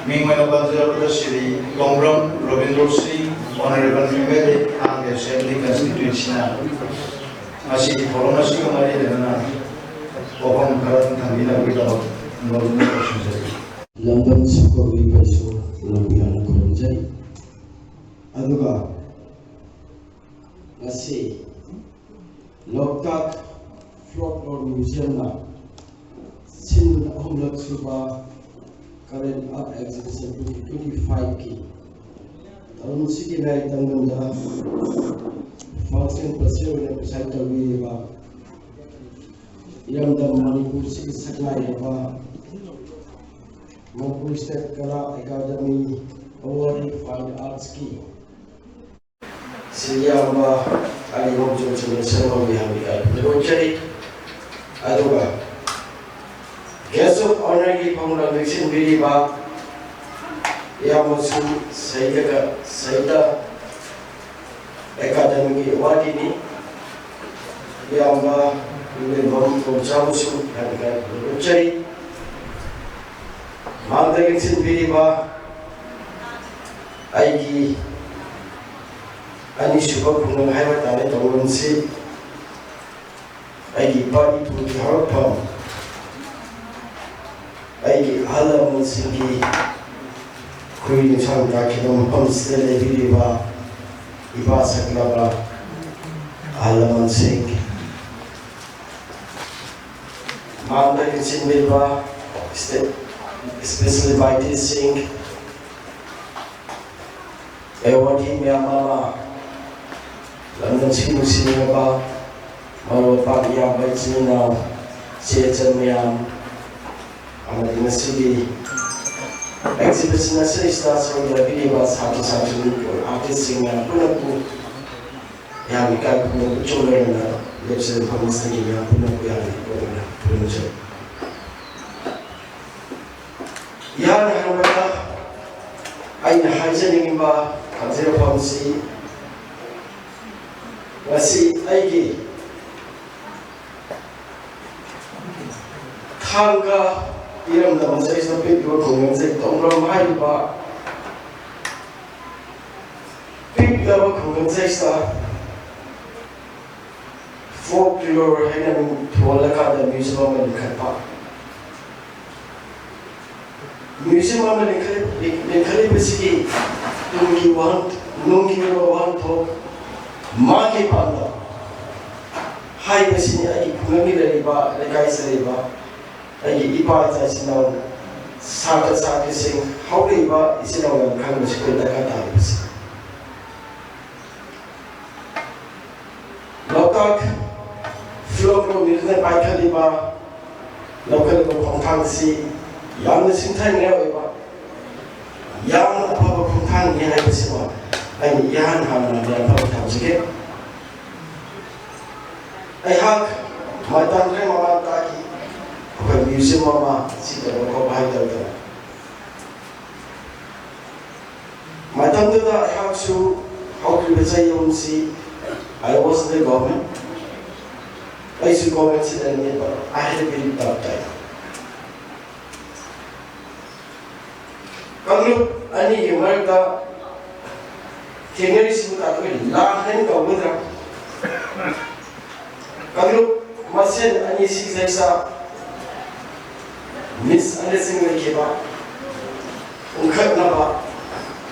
ꯃꯤꯡ ꯑꯣꯏꯅ ꯄꯟꯖꯔꯕꯗ ꯁ꯭ꯔꯤ ꯀꯣꯡꯕ꯭ꯔꯝ ꯔꯣꯕꯤꯟꯗ꯭ꯔꯣ ꯁꯤꯡ, ꯑꯣꯅꯔꯦꯕꯜ ꯑꯦꯝ ꯑꯦꯜ ꯑꯦ, ꯑꯉꯥꯡꯒꯤ ꯑꯦꯁꯦꯝꯕ꯭ꯂꯤ ꯀꯟꯁꯇꯤꯇ꯭꯭ꯋꯦꯟꯁꯤꯅ ꯉꯁꯤꯒꯤ ꯊꯧꯔꯝ ꯑꯁꯤꯒ ꯃꯔꯤ ꯂꯩꯅꯅ ꯋꯥꯐꯝ ꯈꯔ ꯊꯝꯕꯤꯅꯕꯒꯤꯗꯃꯛ ꯅꯣꯂꯨꯛꯅ ꯀꯧꯁꯤꯟꯖꯔꯤ꯫ ꯂꯝꯗꯝ ꯁꯛꯄ ꯃꯤꯈꯩꯁꯨ ꯂꯝꯕꯤꯌꯥꯅ ꯈꯨꯔꯨꯝꯖꯔꯤ꯫ ꯑꯗꯨꯒ ꯉꯁꯤ ꯂꯣꯛꯇꯥꯛ ꯐꯣꯛꯂꯣꯔ ꯃ꯭ꯌꯨꯖꯤꯌꯝꯅ ꯁꯤꯟꯕ ꯑꯍꯨꯝꯂꯛ ꯁꯨꯕ current art exhibition twenty twenty ꯐꯥꯏꯚꯀꯤ ꯊꯧꯔꯝꯁꯤꯒꯤ ꯃꯌꯥꯏ ꯇꯪꯒꯟꯗ ꯐꯪꯁꯟ ꯄ꯭ꯔꯁꯤꯗꯦꯟ ꯑꯣꯏꯅ ꯄ꯭ꯔꯤꯁꯥꯏꯠ ꯇꯧꯕꯤꯔꯤꯕ ꯏꯔꯝꯗꯝ ꯃꯅꯤꯄꯨꯔꯁꯤꯒꯤ ꯁꯛꯅꯥꯏꯔꯕ ꯃꯅꯤꯄꯨꯔ ꯁ꯭ꯇꯦꯠ ꯀꯂꯥ ꯑꯦꯀꯥꯗꯃꯤ ꯑꯦꯋꯥꯔꯗ ꯐꯥꯏꯟ ꯑꯥꯔꯠꯁꯀꯤ ꯁꯤꯡ ꯏꯌꯥꯝꯕ ꯑꯔꯤꯕꯝ ꯆꯨꯝꯆꯨꯝꯅ ꯁꯦꯝꯕ ꯃꯤꯍꯥꯠ ꯃꯤꯀꯥꯏ ꯄꯨꯟꯅ ꯂꯣꯏꯖꯔꯤ꯫ ꯑꯗꯨꯒ ꯒꯦꯁ ꯑꯣꯐ ꯑꯣꯅꯔꯒꯤ ꯐꯝꯂꯥꯡ ꯂꯦꯡꯁꯤꯟꯕꯤꯔꯤꯕ ꯏꯌꯥꯝꯕꯁꯨ ꯁꯍꯤꯇ꯭ꯌ ꯁꯍꯤꯇ꯭ꯌ ꯑꯦꯀꯥꯗꯃꯤꯒꯤ ꯑꯦꯋꯥꯔꯗꯀꯤꯅꯤ꯫ ꯏꯌꯥꯝꯕ ꯏꯔꯦꯟꯕꯝ ꯇꯣꯝꯆꯥꯕꯨꯁꯨ ꯃꯤꯍꯥꯠ ꯃꯤꯀꯥꯏ ꯄꯨꯟꯅ ꯂꯣꯏꯖꯔꯤ꯫ ꯃꯥꯡꯗ ꯂꯦꯡꯁꯤꯟꯕꯤꯔꯤꯕ ꯑꯩꯒꯤ ꯑꯅꯤꯁꯨꯕ ꯈꯨꯡꯒꯪ ꯍꯥꯏꯕ ꯇꯥꯔꯦ ꯇꯧꯐꯝꯁꯤ ꯑꯩꯒꯤ ꯏꯄꯥ ꯏꯄꯨꯒꯤ ꯍꯧꯔꯛꯐꯝ, ꯑꯩꯒꯤ ꯑꯍꯜ ꯂꯃꯟꯁꯤꯡꯒꯤ ꯈꯨꯔꯤ ꯅꯨꯡꯁꯥꯡ ꯇꯥꯈꯤꯕ ꯃꯐꯝꯁꯤꯗ ꯂꯩꯕꯤꯔꯤꯕ ꯏꯄꯥ ꯁꯛꯂꯕ ꯑꯍꯜ ꯂꯃꯟꯁꯤꯡ, ꯃꯥꯡꯗ ꯂꯨꯆꯤꯡꯕꯤꯔꯤꯕ state special inviteeꯁꯤꯡ, ꯑꯦꯋꯥꯔꯗꯤ ꯃꯌꯥꯝ ꯑꯃ, ꯂꯝꯗꯝꯁꯤꯒꯤ ꯅꯨꯡꯁꯤꯅꯔꯕ ꯃꯔꯨꯞ ꯃꯄꯥꯡ, ꯏꯌꯥꯝꯕ ꯏꯆꯤꯟ ꯏꯅꯥꯎ, ꯏꯆꯦ ꯏꯆꯟ ꯃꯌꯥꯝ, ꯑꯃꯗꯤ ꯉꯁꯤꯒꯤ exhibition ꯑꯁꯤꯗꯩꯁꯤꯗ ꯁꯔꯨꯛ ꯌꯥꯕꯤꯔꯤꯕ ꯁꯥꯇ꯭ꯔ ꯁꯥꯇ꯭ꯔꯤ, artistꯁꯤꯡ ꯃꯌꯥꯝ ꯄꯨꯝꯅꯃꯛꯄꯨ ꯌꯥꯝꯅ ꯏꯀꯥꯏ ꯈꯨꯝꯅꯕ ꯎꯠꯆꯕ ꯂꯣꯏꯅꯅ ꯂꯦꯞꯆꯔꯤꯕ ꯐꯝꯃꯤꯁꯤꯡꯒꯤ ꯃꯌꯥꯝ ꯄꯨꯝꯅꯃꯛꯄꯨ ꯌꯥꯝꯅ ꯏꯀꯥꯏ ꯈꯨꯝꯅꯖꯩ꯫ ꯏꯍꯥꯟ ꯍꯥꯟꯕꯗ ꯑꯩꯅ ꯍꯥꯏꯖꯅꯤꯡꯉꯤꯕ ꯊꯝꯖꯔꯛꯐꯝꯁꯤ, ꯉꯁꯤ ꯑꯩꯒꯤ ꯊꯥꯡꯒ ꯏꯔꯝꯗꯝ ꯑꯁꯤꯗ ꯄꯤꯛꯂꯤꯕ ꯈꯨꯡꯒꯪꯁꯦ ꯇꯣꯡꯕ꯭ꯔꯝ ꯍꯥꯏꯔꯤꯕ ꯄꯤꯛꯂꯕ ꯈꯨꯡꯒꯪꯁꯤꯗ folklore ꯍꯥꯏꯅ ꯃꯤꯡ ꯊꯣꯜꯂꯀꯥꯟꯗ museum ꯑꯃ ꯂꯤꯡꯈꯠꯄ꯫ Museum ꯑꯃ ꯂꯤꯡꯈꯠ-, ꯂꯤꯡꯈꯠꯂꯤꯕꯁꯤꯒꯤ ꯇꯨꯡꯒꯤ ꯋꯥꯍꯟ-, ꯅꯨꯡꯒꯤ ꯑꯣꯏꯕ ꯋꯥꯍꯟꯊꯣꯛ, ꯃꯥꯒꯤ ꯄꯥꯟꯗꯝ ꯍꯥꯏꯕꯁꯤꯅꯤ ꯑꯩꯒꯤ ꯈꯨꯡꯒꯪꯒꯤ ꯂꯩꯔꯤꯕ, ꯂꯩꯀꯥꯏꯁꯤꯗ ꯂꯩꯔꯤꯕ ꯑꯩꯒꯤ ꯏꯄꯥ ꯏꯆꯥ ꯏꯆꯤꯟ ꯏꯅꯥꯎ, ꯁꯥꯇ꯭ꯔ ꯁꯥꯇ꯭ꯔꯤꯁꯤꯡ, ꯍꯧꯔꯛꯏꯕ ꯏꯆꯤꯟ ꯏꯅꯥꯎ ꯃꯌꯥꯝ ꯈꯪꯕꯁꯤ ꯑꯩꯈꯣꯏ ꯗꯔꯀꯥꯔ ꯇꯥꯔꯤꯕꯁꯤ꯫ ꯂꯣꯛꯇꯥꯛ ꯐꯤꯂꯝ ꯃꯨꯚꯃꯦꯟꯠꯅ ꯄꯥꯏꯈꯠꯂꯤꯕ, ꯂꯧꯈꯠꯂꯤꯕ ꯈꯣꯡꯊꯥꯡꯁꯤ ꯌꯥꯝꯅ ꯁꯤꯡꯊꯥꯅꯤꯡꯉꯥꯏ ꯑꯣꯏꯕ, ꯌꯥꯝꯅ ꯑꯐꯕ ꯈꯣꯡꯊꯥꯡꯅꯤ ꯍꯥꯏꯕꯁꯤꯃ ꯑꯩꯅ ꯏꯍꯥꯟ ꯍꯥꯟꯅ ꯃꯌꯥꯝ ꯐꯝ ꯊꯝꯖꯒꯦ꯫ ꯑꯩꯍꯥꯛ ꯃꯇꯝ ꯈꯔ ꯃꯃꯥꯡ ꯇꯥꯈꯤ, ꯑꯩꯈꯣꯏ museum ꯑꯃ ꯁꯤ ꯇꯧꯕ ꯈꯣꯠꯄ ꯍꯥꯏ ꯇꯧꯗꯅ꯫ ꯃꯇꯝꯗꯨꯗ ꯑꯩꯍꯥꯛꯁꯨ ꯍꯧꯈꯤꯕ ꯆꯍꯤ ꯑꯍꯨꯝꯁꯤ I was in the government, ꯑꯩꯁꯨ government Sydney, but I had been baptized꯫ ꯀꯥꯡꯂꯨꯞ ꯑꯅꯤꯒꯤ ꯃꯔꯛꯇ ꯊꯦꯡꯅꯔꯤꯁꯤꯕꯨ ꯇꯥꯛꯄꯗꯤ ꯂꯥꯟ ꯍꯥꯏꯅ ꯀꯧꯒꯗ꯭ꯔꯥ? ꯀꯥꯡꯂꯨꯞ ꯃꯁꯦꯟ ꯑꯅꯤ ꯁꯤꯖꯩꯁꯥ ꯃꯤꯁꯑꯟꯗꯔꯁꯇꯦꯟꯗꯤꯡ ꯂꯩꯈꯤꯕ, ꯎꯪꯈꯠꯅꯕ,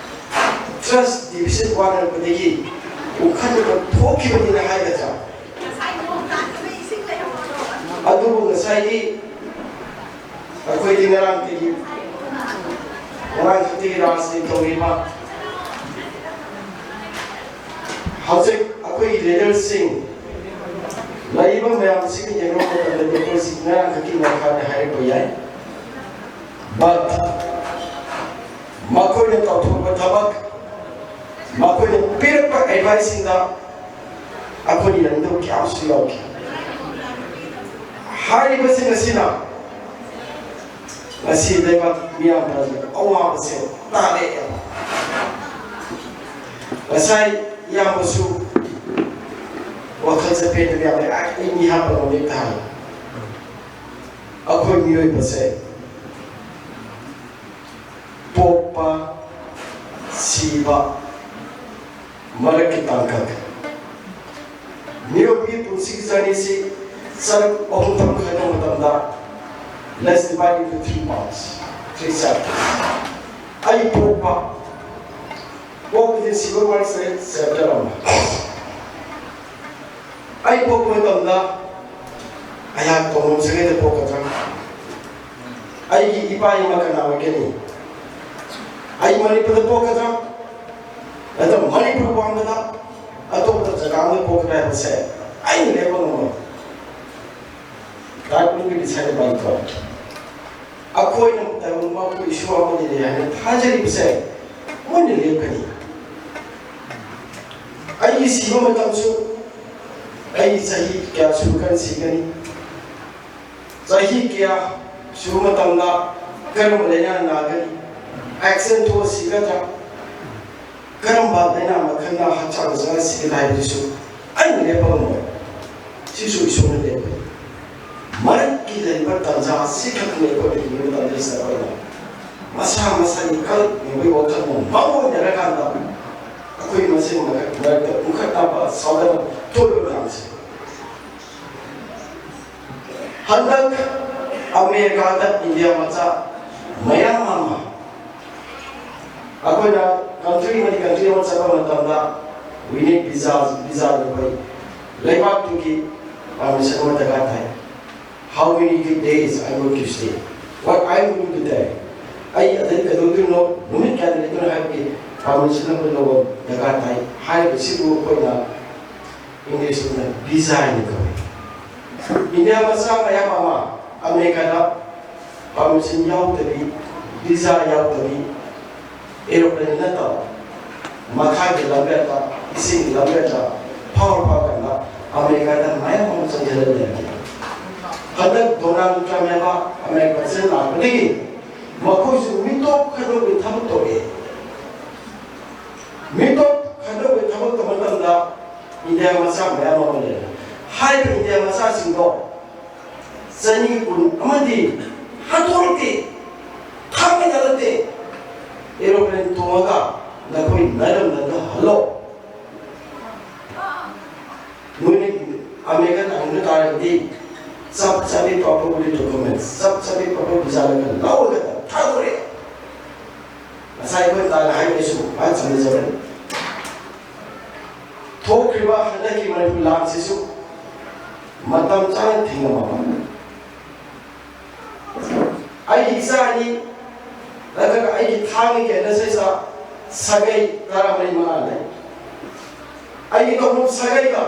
ꯇ꯭ꯔꯁ ꯗꯤꯐꯤꯁꯤꯠ ꯋꯥꯅꯔꯛꯄꯗꯒꯤ ꯎꯪꯈꯠꯅꯕ ꯊꯣꯛꯈꯤꯕꯅꯤꯅ ꯍꯥꯏꯒꯗ꯭ꯔꯥ? ꯑꯗꯨꯕꯨ ꯉꯁꯥꯏꯒꯤ ꯑꯩꯈꯣꯏꯗꯤ ꯉꯔꯥꯡꯗꯒꯤ, ꯉꯔꯥꯡ ꯈꯛꯇꯒꯤ ꯔꯥꯖꯅꯤꯇꯤ ꯇꯧꯔꯤꯕ, ꯍꯧꯖꯤꯛ ꯑꯩꯈꯣꯏꯒꯤ ꯂꯤꯗꯔꯁꯤꯡ ꯂꯩꯔꯤꯕ ꯃꯌꯥꯝꯁꯤꯒ ꯌꯦꯡꯅꯕ ꯃꯇꯝꯗꯗꯤ ꯑꯩꯈꯣꯏꯁꯤ ꯉꯔꯥꯡ ꯈꯛꯀꯤ ꯃꯈꯥꯗ ꯍꯥꯏꯔꯛꯄ ꯌꯥꯏ꯫ But ꯃꯈꯣꯏꯅ ꯇꯧꯊꯣꯛꯄ ꯊꯕꯛ, ꯃꯈꯣꯏꯅ ꯄꯤꯔꯛꯄ ꯑꯦꯗꯚꯥꯏꯁꯁꯤꯡꯗ ꯑꯩꯈꯣꯏꯅ ꯌꯥꯅꯤꯡꯗꯕ ꯀꯌꯥ ꯑꯃꯁꯨ ꯌꯥꯎꯈꯤ꯫ ꯍꯥꯏꯔꯤꯕꯁꯤꯡ ꯑꯁꯤꯅ ꯉꯁꯤ ꯂꯩꯕꯥꯛ ꯃꯤꯌꯥꯝꯗ ꯑꯋꯥꯕꯁꯦ ꯇꯥꯔꯛꯑꯦꯕ꯫ ꯉꯁꯥꯏ ꯏꯌꯥꯝꯕꯁꯨ ꯋꯥꯈꯜ ꯆꯠꯄꯦꯠꯅꯕ ꯌꯥꯝ ꯂꯩ꯫ ꯑꯩ ꯃꯤ ꯍꯥꯠꯄ ꯉꯝꯃꯦ ꯍꯥꯏ꯫ ꯑꯩꯈꯣꯏ ꯃꯤꯑꯣꯏꯕꯁꯦ ꯄꯣꯛꯄ, ꯁꯤꯕ, ꯃꯔꯛꯀꯤ ꯇꯥꯡꯀꯛ꯫ ꯃꯤꯑꯣꯏꯕꯒꯤ ꯄꯨꯟꯁꯤꯒꯤ ꯖꯔꯅꯤꯁꯤ ꯁꯔꯨꯛ ꯑꯍꯨꯝ ꯊꯣꯛꯅ ꯈꯥꯏꯗꯣꯛꯄ ꯃꯇꯝꯗ, let's divide into three parts, three chapters꯫ ꯑꯩ ꯄꯣꯛꯄ, ꯄꯣꯛꯄꯗꯤ ꯁꯤꯕ ꯋꯥꯔꯤ ꯆꯦꯞꯇꯔ ꯑꯃ꯫ ꯑꯩ ꯄꯣꯛꯄ ꯃꯇꯝꯗ ꯑꯩꯍꯥꯛ ꯇꯣꯡꯐꯝ ꯁꯥꯒꯩꯗ ꯄꯣꯛꯀꯗ꯭ꯔꯥ? ꯑꯩꯒꯤ ꯏꯄꯥ ꯏꯃꯥ ꯀꯅꯥ ꯑꯣꯏꯒꯅꯤ? ꯑꯩ ꯃꯅꯤꯄꯨꯔꯗ ꯄꯣꯛꯀꯗ꯭ꯔꯥ? ꯅꯠꯇ꯭ꯔꯒ ꯃꯅꯤꯄꯨꯔ ꯋꯥꯡꯃꯗ ꯑꯇꯣꯞꯄ ꯖꯒꯥ ꯑꯃꯗ ꯄꯣꯛꯀꯗ꯭ꯔꯥ ꯍꯥꯏꯕꯁꯦ ꯑꯩꯅ ꯂꯦꯞꯄ ꯉꯝꯃꯣꯏ꯫ That will be decided by God꯫ ꯑꯩꯈꯣꯏꯅ ꯇꯧꯔꯝꯕ ꯑꯩꯈꯣꯏ ꯏꯁꯣꯔ ꯑꯃꯗꯤ ꯂꯩ ꯍꯥꯏꯅ ꯊꯥꯖꯔꯤꯕꯁꯦ ꯃꯣꯏꯅ ꯂꯦꯞꯀꯅꯤ꯫ ꯑꯩꯒꯤ ꯁꯤꯕ ꯃꯇꯝꯁꯨ ꯑꯩ ꯆꯍꯤ ꯀꯌꯥ ꯁꯨꯔꯀꯥꯟꯗ ꯁꯤꯒꯅꯤ? ꯆꯍꯤ ꯀꯌꯥ ꯁꯨꯕ ꯃꯇꯝꯗ ꯀꯔꯝꯕ ꯂꯥꯏꯅꯥ ꯅꯥꯒꯅꯤ? ꯑꯦꯛꯁꯤꯗꯦꯟ ꯊꯣꯛꯑ ꯁꯤꯒꯗ꯭ꯔꯥ? ꯀꯔꯝꯕ ꯂꯥꯏꯅꯥ ꯃꯈꯜꯅ ꯍꯛꯆꯥꯡꯗ ꯆꯪꯉ ꯁꯤꯒꯅꯤ ꯍꯥꯏꯕꯗꯨꯁꯨ ꯑꯩꯅ ꯂꯦꯞꯄ ꯉꯝꯃꯣꯏ꯫ ꯁꯤꯁꯨ ꯏꯁꯣꯔꯅ ꯂꯦꯞꯄꯅꯤ꯫ ꯃꯔꯛꯀꯤ ꯂꯩꯔꯤꯕ ꯇꯥꯟꯖꯥ ꯑꯁꯤꯈꯛꯅꯤ ꯑꯩꯈꯣꯏꯅ ꯍꯤꯡꯕ ꯃꯇꯝꯗ ꯏꯁꯥ ꯑꯩꯈꯣꯏꯅ ꯃꯁꯥ ꯃꯁꯥꯒꯤ ꯀꯜ ꯃꯤꯑꯣꯏ ꯋꯥꯈꯜꯅ ꯃꯔꯨ ꯑꯣꯏꯅꯔꯀꯥꯟꯗ ꯑꯩꯈꯣꯏ ꯑꯃꯦꯔꯤꯀꯥꯗ ꯏꯟꯗꯤꯌꯥ ꯃꯆꯥ ꯃꯌꯥꯝ ꯑꯃ, ꯑꯩꯈꯣꯏꯅ ꯀꯟꯇ꯭ꯔꯤ ꯑꯃꯗꯤ ꯀꯟꯇ꯭ꯔꯤ ꯑꯃ ꯆꯠꯄ ꯃꯇꯝꯗ, we need visa, visa ꯑꯩꯈꯣꯏ ꯂꯩꯕꯥꯛꯇꯨꯒꯤ ꯄꯥꯔꯃꯤꯁꯟ ꯑꯃ ꯗꯔꯀꯥꯔ ꯇꯥꯏ꯫ How many days I going to stay? What I am going to do there? ꯑꯩ ꯑꯗꯩ ꯀꯩꯗꯧꯗꯣꯏꯅꯣ, ꯅꯨꯃꯤꯠ ꯀꯌꯥꯗ ꯂꯩꯗꯣꯏꯅꯣ ꯍꯥꯏꯕꯒꯤ ꯄꯥꯔꯃꯤꯁꯟ ꯑꯃ ꯂꯧꯕ ꯗꯔꯀꯥꯔ ꯇꯥꯏ꯫ ꯍꯥꯏꯔꯤꯕꯁꯤꯕꯨ ꯑꯩꯈꯣꯏꯅ ꯏꯪꯂꯤꯁꯇ ꯚꯤꯖꯥ ꯍꯥꯏꯅ ꯀꯧꯏ꯫ ꯏꯟꯗꯤꯌꯥ ꯃꯆꯥ ꯃꯌꯥꯝ ꯑꯃ ꯑꯃꯦꯔꯤꯀꯥꯗ ꯄꯥꯔꯃꯤꯁꯟ ꯌꯥꯎꯗꯕꯤ, ꯚꯤꯖꯥ ꯌꯥꯎꯗꯕꯤ, ꯑꯦꯔꯣꯄ꯭ꯂꯦꯟ ꯅꯠꯇꯕ ꯃꯈꯥꯒꯤ ꯂꯝꯕꯦꯜꯗ, ꯏꯁꯤꯡꯒꯤ ꯂꯝꯕꯦꯜꯗ ꯐꯥꯎꯔ ꯐꯥꯎꯔꯀꯥꯟꯗ ꯑꯃꯦꯔꯤꯀꯥꯗ ꯃꯌꯥꯝ ꯑꯃ ꯆꯪꯁꯤꯜꯂ ꯂꯩꯔꯝꯃꯤ꯫ ꯍꯟꯗꯛ ꯗꯣꯅꯥꯜꯗ ꯇ꯭ꯔꯝꯞ ꯍꯥꯏꯕ ꯑꯃꯦꯔꯤꯀꯥ ꯄ꯭ꯔꯁꯤꯗꯦꯟꯠ ꯂꯥꯛꯄꯗꯒꯤ ꯃꯈꯣꯏꯁꯨ ꯃꯤꯇꯣꯞ ꯈꯥꯏꯗꯣꯛꯄꯒꯤ ꯊꯕꯛ ꯇꯧꯔꯛꯑꯦ꯫ ꯃꯤꯇꯣꯞ ꯈꯥꯏꯗꯣꯛꯄꯒꯤ ꯊꯕꯛ ꯇꯧꯕ ꯃꯇꯝꯗ ꯏꯟꯗꯤꯌꯥ ꯃꯆꯥ ꯃꯌꯥꯝ ꯑꯃ ꯂꯩꯔꯦ꯫ ꯍꯥꯏꯔꯤꯕ ꯏꯟꯗꯤꯌꯥ ꯃꯆꯥꯁꯤꯡꯗꯣ ꯆꯅꯤ ꯀꯨꯟ ꯑꯃꯗꯤ ꯍꯥꯠꯇꯣꯛꯂꯛꯇꯦ, ꯈꯥꯝꯃꯦ ꯅꯠꯇꯦ, ꯑꯦꯔꯣꯄ꯭ꯂꯦꯟ ꯇꯣꯡꯉꯒ ꯅꯈꯣꯏ ꯅꯥꯏꯔꯝꯗꯅ ꯍꯜꯂꯣ꯫ ꯅꯣꯏꯅ ꯑꯃꯦꯔꯤꯀꯥꯟ ꯑꯣꯏꯕ ꯇꯥꯔꯒꯗꯤ ꯆꯞ ꯆꯥꯕꯤ ꯄ꯭ꯔꯣꯄꯔ ꯗꯣꯀꯨꯃꯦꯟ, ꯆꯞ ꯆꯥꯕꯤ ꯄ꯭ꯔꯣꯄꯔ ꯚꯤꯖꯥ ꯂꯧꯔꯒ ꯊꯥꯗꯣꯔꯛꯑꯦ꯫ ꯉꯁꯥꯏ ꯑꯩꯈꯣꯏ ꯇꯥꯒ ꯍꯥꯏꯕꯗꯁꯨ ꯃꯥ ꯆꯠꯅꯖꯕꯅꯤ꯫ ꯊꯣꯛꯈ꯭ꯔꯤꯕ ꯍꯟꯗꯛꯀꯤ ꯃꯅꯤꯄꯨꯔ ꯂꯥꯟꯁꯤꯁꯨ ꯃꯇꯝ ꯆꯥꯅ ꯊꯤꯡꯉꯝꯃꯕ ꯑꯩꯒꯤ ꯏꯆꯥ ꯑꯅꯤ ꯅꯠꯇ꯭ꯔꯒ ꯑꯩꯒꯤ ꯊꯥꯡꯒꯤ ꯀꯦꯟꯗꯜꯁꯤꯗ ꯁꯥꯒꯩ ꯇꯔꯥꯃꯔꯤ ꯃꯉꯥ ꯂꯩ꯫ ꯑꯩꯒꯤ ꯇꯧꯐꯝ ꯁꯥꯒꯩꯒ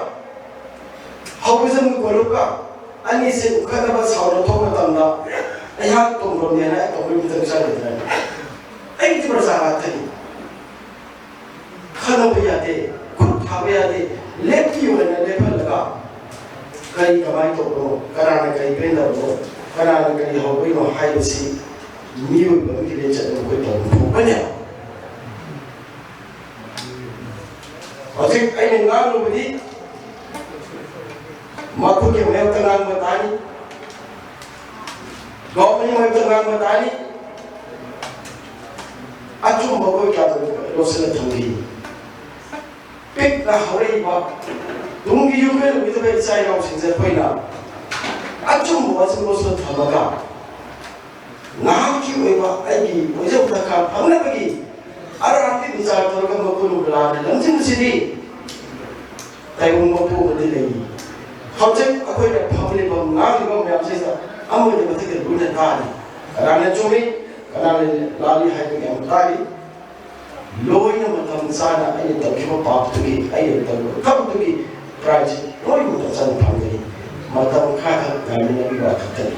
ꯍꯧꯕꯤꯖꯝꯒꯤ ꯀꯣꯂꯨꯞꯀ ꯑꯅꯤꯁꯦ ꯎꯈꯠꯅꯕ ꯁꯥꯎꯅ ꯊꯣꯛꯄ ꯃꯇꯝꯗ ꯑꯩꯍꯥꯛ ꯇꯣꯡꯐꯝꯅꯦꯅ ꯑꯩ ꯇꯧꯕꯒꯤ ꯃꯤꯇꯪ ꯆꯪꯒꯗ꯭ꯔꯅꯤ? ꯑꯩꯗꯤ ꯄ꯭ꯔꯖꯥ ꯉꯥꯛꯇꯅꯤ꯫ ꯈꯟꯅꯕ ꯌꯥꯗꯦ, ꯈꯨꯠ ꯊꯥꯕ ꯌꯥꯗꯦ꯫ ꯂꯦꯞꯄꯤꯌꯨ ꯍꯥꯏꯅ ꯂꯦꯞꯍꯜꯂꯒ ꯀꯔꯤ ꯀꯃꯥꯏꯅ ꯇꯧꯕꯅꯣ, ꯀꯅꯥꯅ ꯀꯔꯤ ꯄꯦꯟꯗꯕꯅꯣ, ꯀꯅꯥꯅ ꯀꯔꯤ ꯍꯧꯕꯩꯅꯣ ꯍꯥꯏꯕꯁꯤ ꯃꯤꯑꯣꯏꯕ ꯑꯃꯒꯤ ꯂꯤꯆꯠ ꯑꯃ ꯑꯩꯈꯣꯏ ꯇꯧꯕ ꯊꯣꯛꯄꯅꯦ꯫ ꯍꯧꯖꯤꯛ ꯑꯩꯅ ꯉꯥꯡꯂꯨꯕꯗꯤ ꯃꯈꯣꯏꯒꯤ ꯃꯥꯌꯣꯛꯇ ꯉꯥꯡꯕ ꯇꯥꯅꯤ, ꯒꯣꯚꯔꯟꯃꯦꯟꯠꯀꯤ ꯃꯥꯌꯣꯛꯇ ꯉꯥꯡꯕ ꯇꯥꯅꯤ꯫ ꯑꯆꯨꯝꯕ ꯑꯩꯈꯣꯏ ꯀꯌꯥ ꯂꯣꯠꯁꯤꯟꯅ ꯊꯝꯈꯤ꯫ ꯄꯤꯛꯅ ꯍꯧꯔꯛꯏꯕ ꯇꯨꯡꯒꯤ ꯌꯨꯝ ꯀꯩꯔꯣꯜꯒꯤꯗꯕ ꯏꯆꯥ ꯏꯅꯥꯎꯁꯤꯡꯁꯦ ꯑꯩꯈꯣꯏꯅ ꯑꯆꯨꯝꯕ ꯋꯥꯁꯤꯡ ꯃꯦꯆꯤꯟꯗ ꯊꯝꯃꯒ ꯉꯥꯏꯍꯥꯛꯀꯤ ꯑꯣꯏꯕ ꯑꯩꯒꯤ ꯑꯣꯏꯖꯕ ꯗꯔꯀꯥꯔ ꯐꯪꯅꯕꯒꯤ ꯑꯔꯥꯟꯕ ꯕꯤꯆꯥꯔ ꯇꯧꯔꯒ ꯃꯈꯣꯏꯕꯨ ꯂꯥꯟꯅ ꯂꯝꯖꯤꯡꯕꯁꯤꯗꯤ ꯇꯥꯏꯕꯪ ꯃꯄꯨ ꯑꯃꯗꯤ ꯂꯩꯔꯤ꯫ ꯍꯧꯖꯤꯛ ꯑꯩꯈꯣꯏꯅ ꯐꯝꯂꯤꯕ ꯉꯥꯡꯂꯤꯕ ꯃꯌꯥꯝꯁꯤꯗ ꯑꯃꯒꯤ ꯃꯊꯛꯇ ꯂꯣꯏꯅ ꯇꯥꯔꯤ꯫ ꯀꯅꯥꯅ ꯆꯨꯝꯃꯤ, ꯀꯅꯥꯅ ꯂꯥꯜꯂꯤ ꯍꯥꯏꯕ ꯃꯌꯥꯝ ꯇꯥꯔꯤ꯫ ꯂꯣꯏꯅ ꯃꯇꯝ ꯆꯥꯅ ꯑꯩꯅ ꯇꯧꯈꯤꯕ ꯄꯥꯞꯇꯨꯒꯤ, ꯑꯩꯅ ꯇꯧꯈꯤꯕ ꯊꯕꯛꯇꯨꯒꯤ prize ꯂꯣꯏꯅ ꯃꯇꯝ ꯆꯥꯅ ꯐꯪꯒꯅꯤ꯫ ꯃꯇꯝ ꯈꯔꯈꯛ ꯉꯥꯏꯃꯤꯟꯅꯕꯤꯕ ꯈꯛꯇꯅꯤ꯫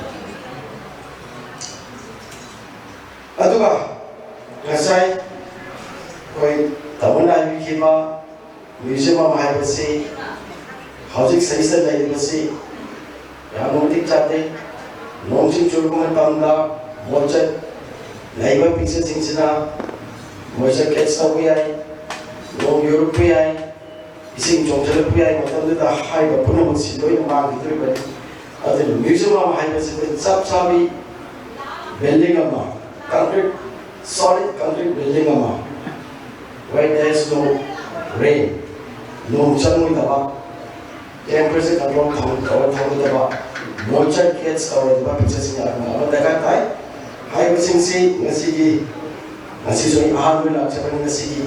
ꯑꯗꯨꯒ ꯉꯁꯥꯏ ꯑꯩꯈꯣꯏ ꯇꯥꯃꯣꯅ ꯍꯥꯏꯕꯤꯈꯤꯕ museum ꯑꯃ ꯍꯥꯏꯕꯁꯤ ꯍꯧꯖꯤꯛ ꯁꯤꯗꯩꯁꯤꯗ ꯂꯩꯔꯤꯕꯁꯤ ꯌꯥꯝꯅ ꯃꯇꯤꯛ ꯆꯥꯗꯦ꯫ ꯅꯣꯡ ꯆꯤꯡ ꯆꯨꯔꯛꯄ ꯃꯇꯝꯗ ꯃꯣꯏꯆꯔ ꯂꯩꯕ pictureꯁꯤꯡꯁꯤꯅ ꯃꯣꯏꯆꯔ catch ꯇꯧꯕ ꯌꯥꯏ꯫ ꯅꯣꯡ ꯌꯨꯔꯛꯄ ꯌꯥꯏ꯫ ꯏꯁꯤꯡ ꯆꯣꯡꯁꯤꯜꯂꯛꯄ ꯌꯥꯏ꯫ ꯃꯇꯝꯗꯨꯗ ꯍꯥꯏꯔꯤꯕ ꯄꯨꯝꯅꯃꯛꯁꯤ ꯂꯣꯏꯅ ꯃꯥꯡꯈꯤꯗꯣꯔꯤꯕꯅꯤ꯫ ꯑꯗꯨꯅ museum ꯑꯃ ꯍꯥꯏꯕꯁꯤ ꯑꯩꯈꯣꯏ ꯆꯞ ꯆꯥꯕꯤ building ꯑꯃ, concrete, solid concrete building ꯑꯃ, where there is no rain, ꯅꯣꯡ ꯆꯪꯉꯣꯏꯗꯕ, temperature control ꯇꯧꯔ ꯊꯝꯒꯗꯕ, moisture catch ꯇꯧꯔꯣꯏꯗꯕ pictureꯁꯤꯡ ꯑꯃ ꯗꯔꯀꯥꯔ ꯇꯥꯏ꯫ ꯍꯥꯏꯔꯤꯕꯁꯤꯡꯁꯤ ꯉꯁꯤꯒꯤ, ꯉꯁꯤꯁꯨ ꯑꯩ ꯑꯍꯥꯟꯕ ꯂꯥꯛꯆꯕꯅꯤ꯫ ꯉꯁꯤꯒꯤ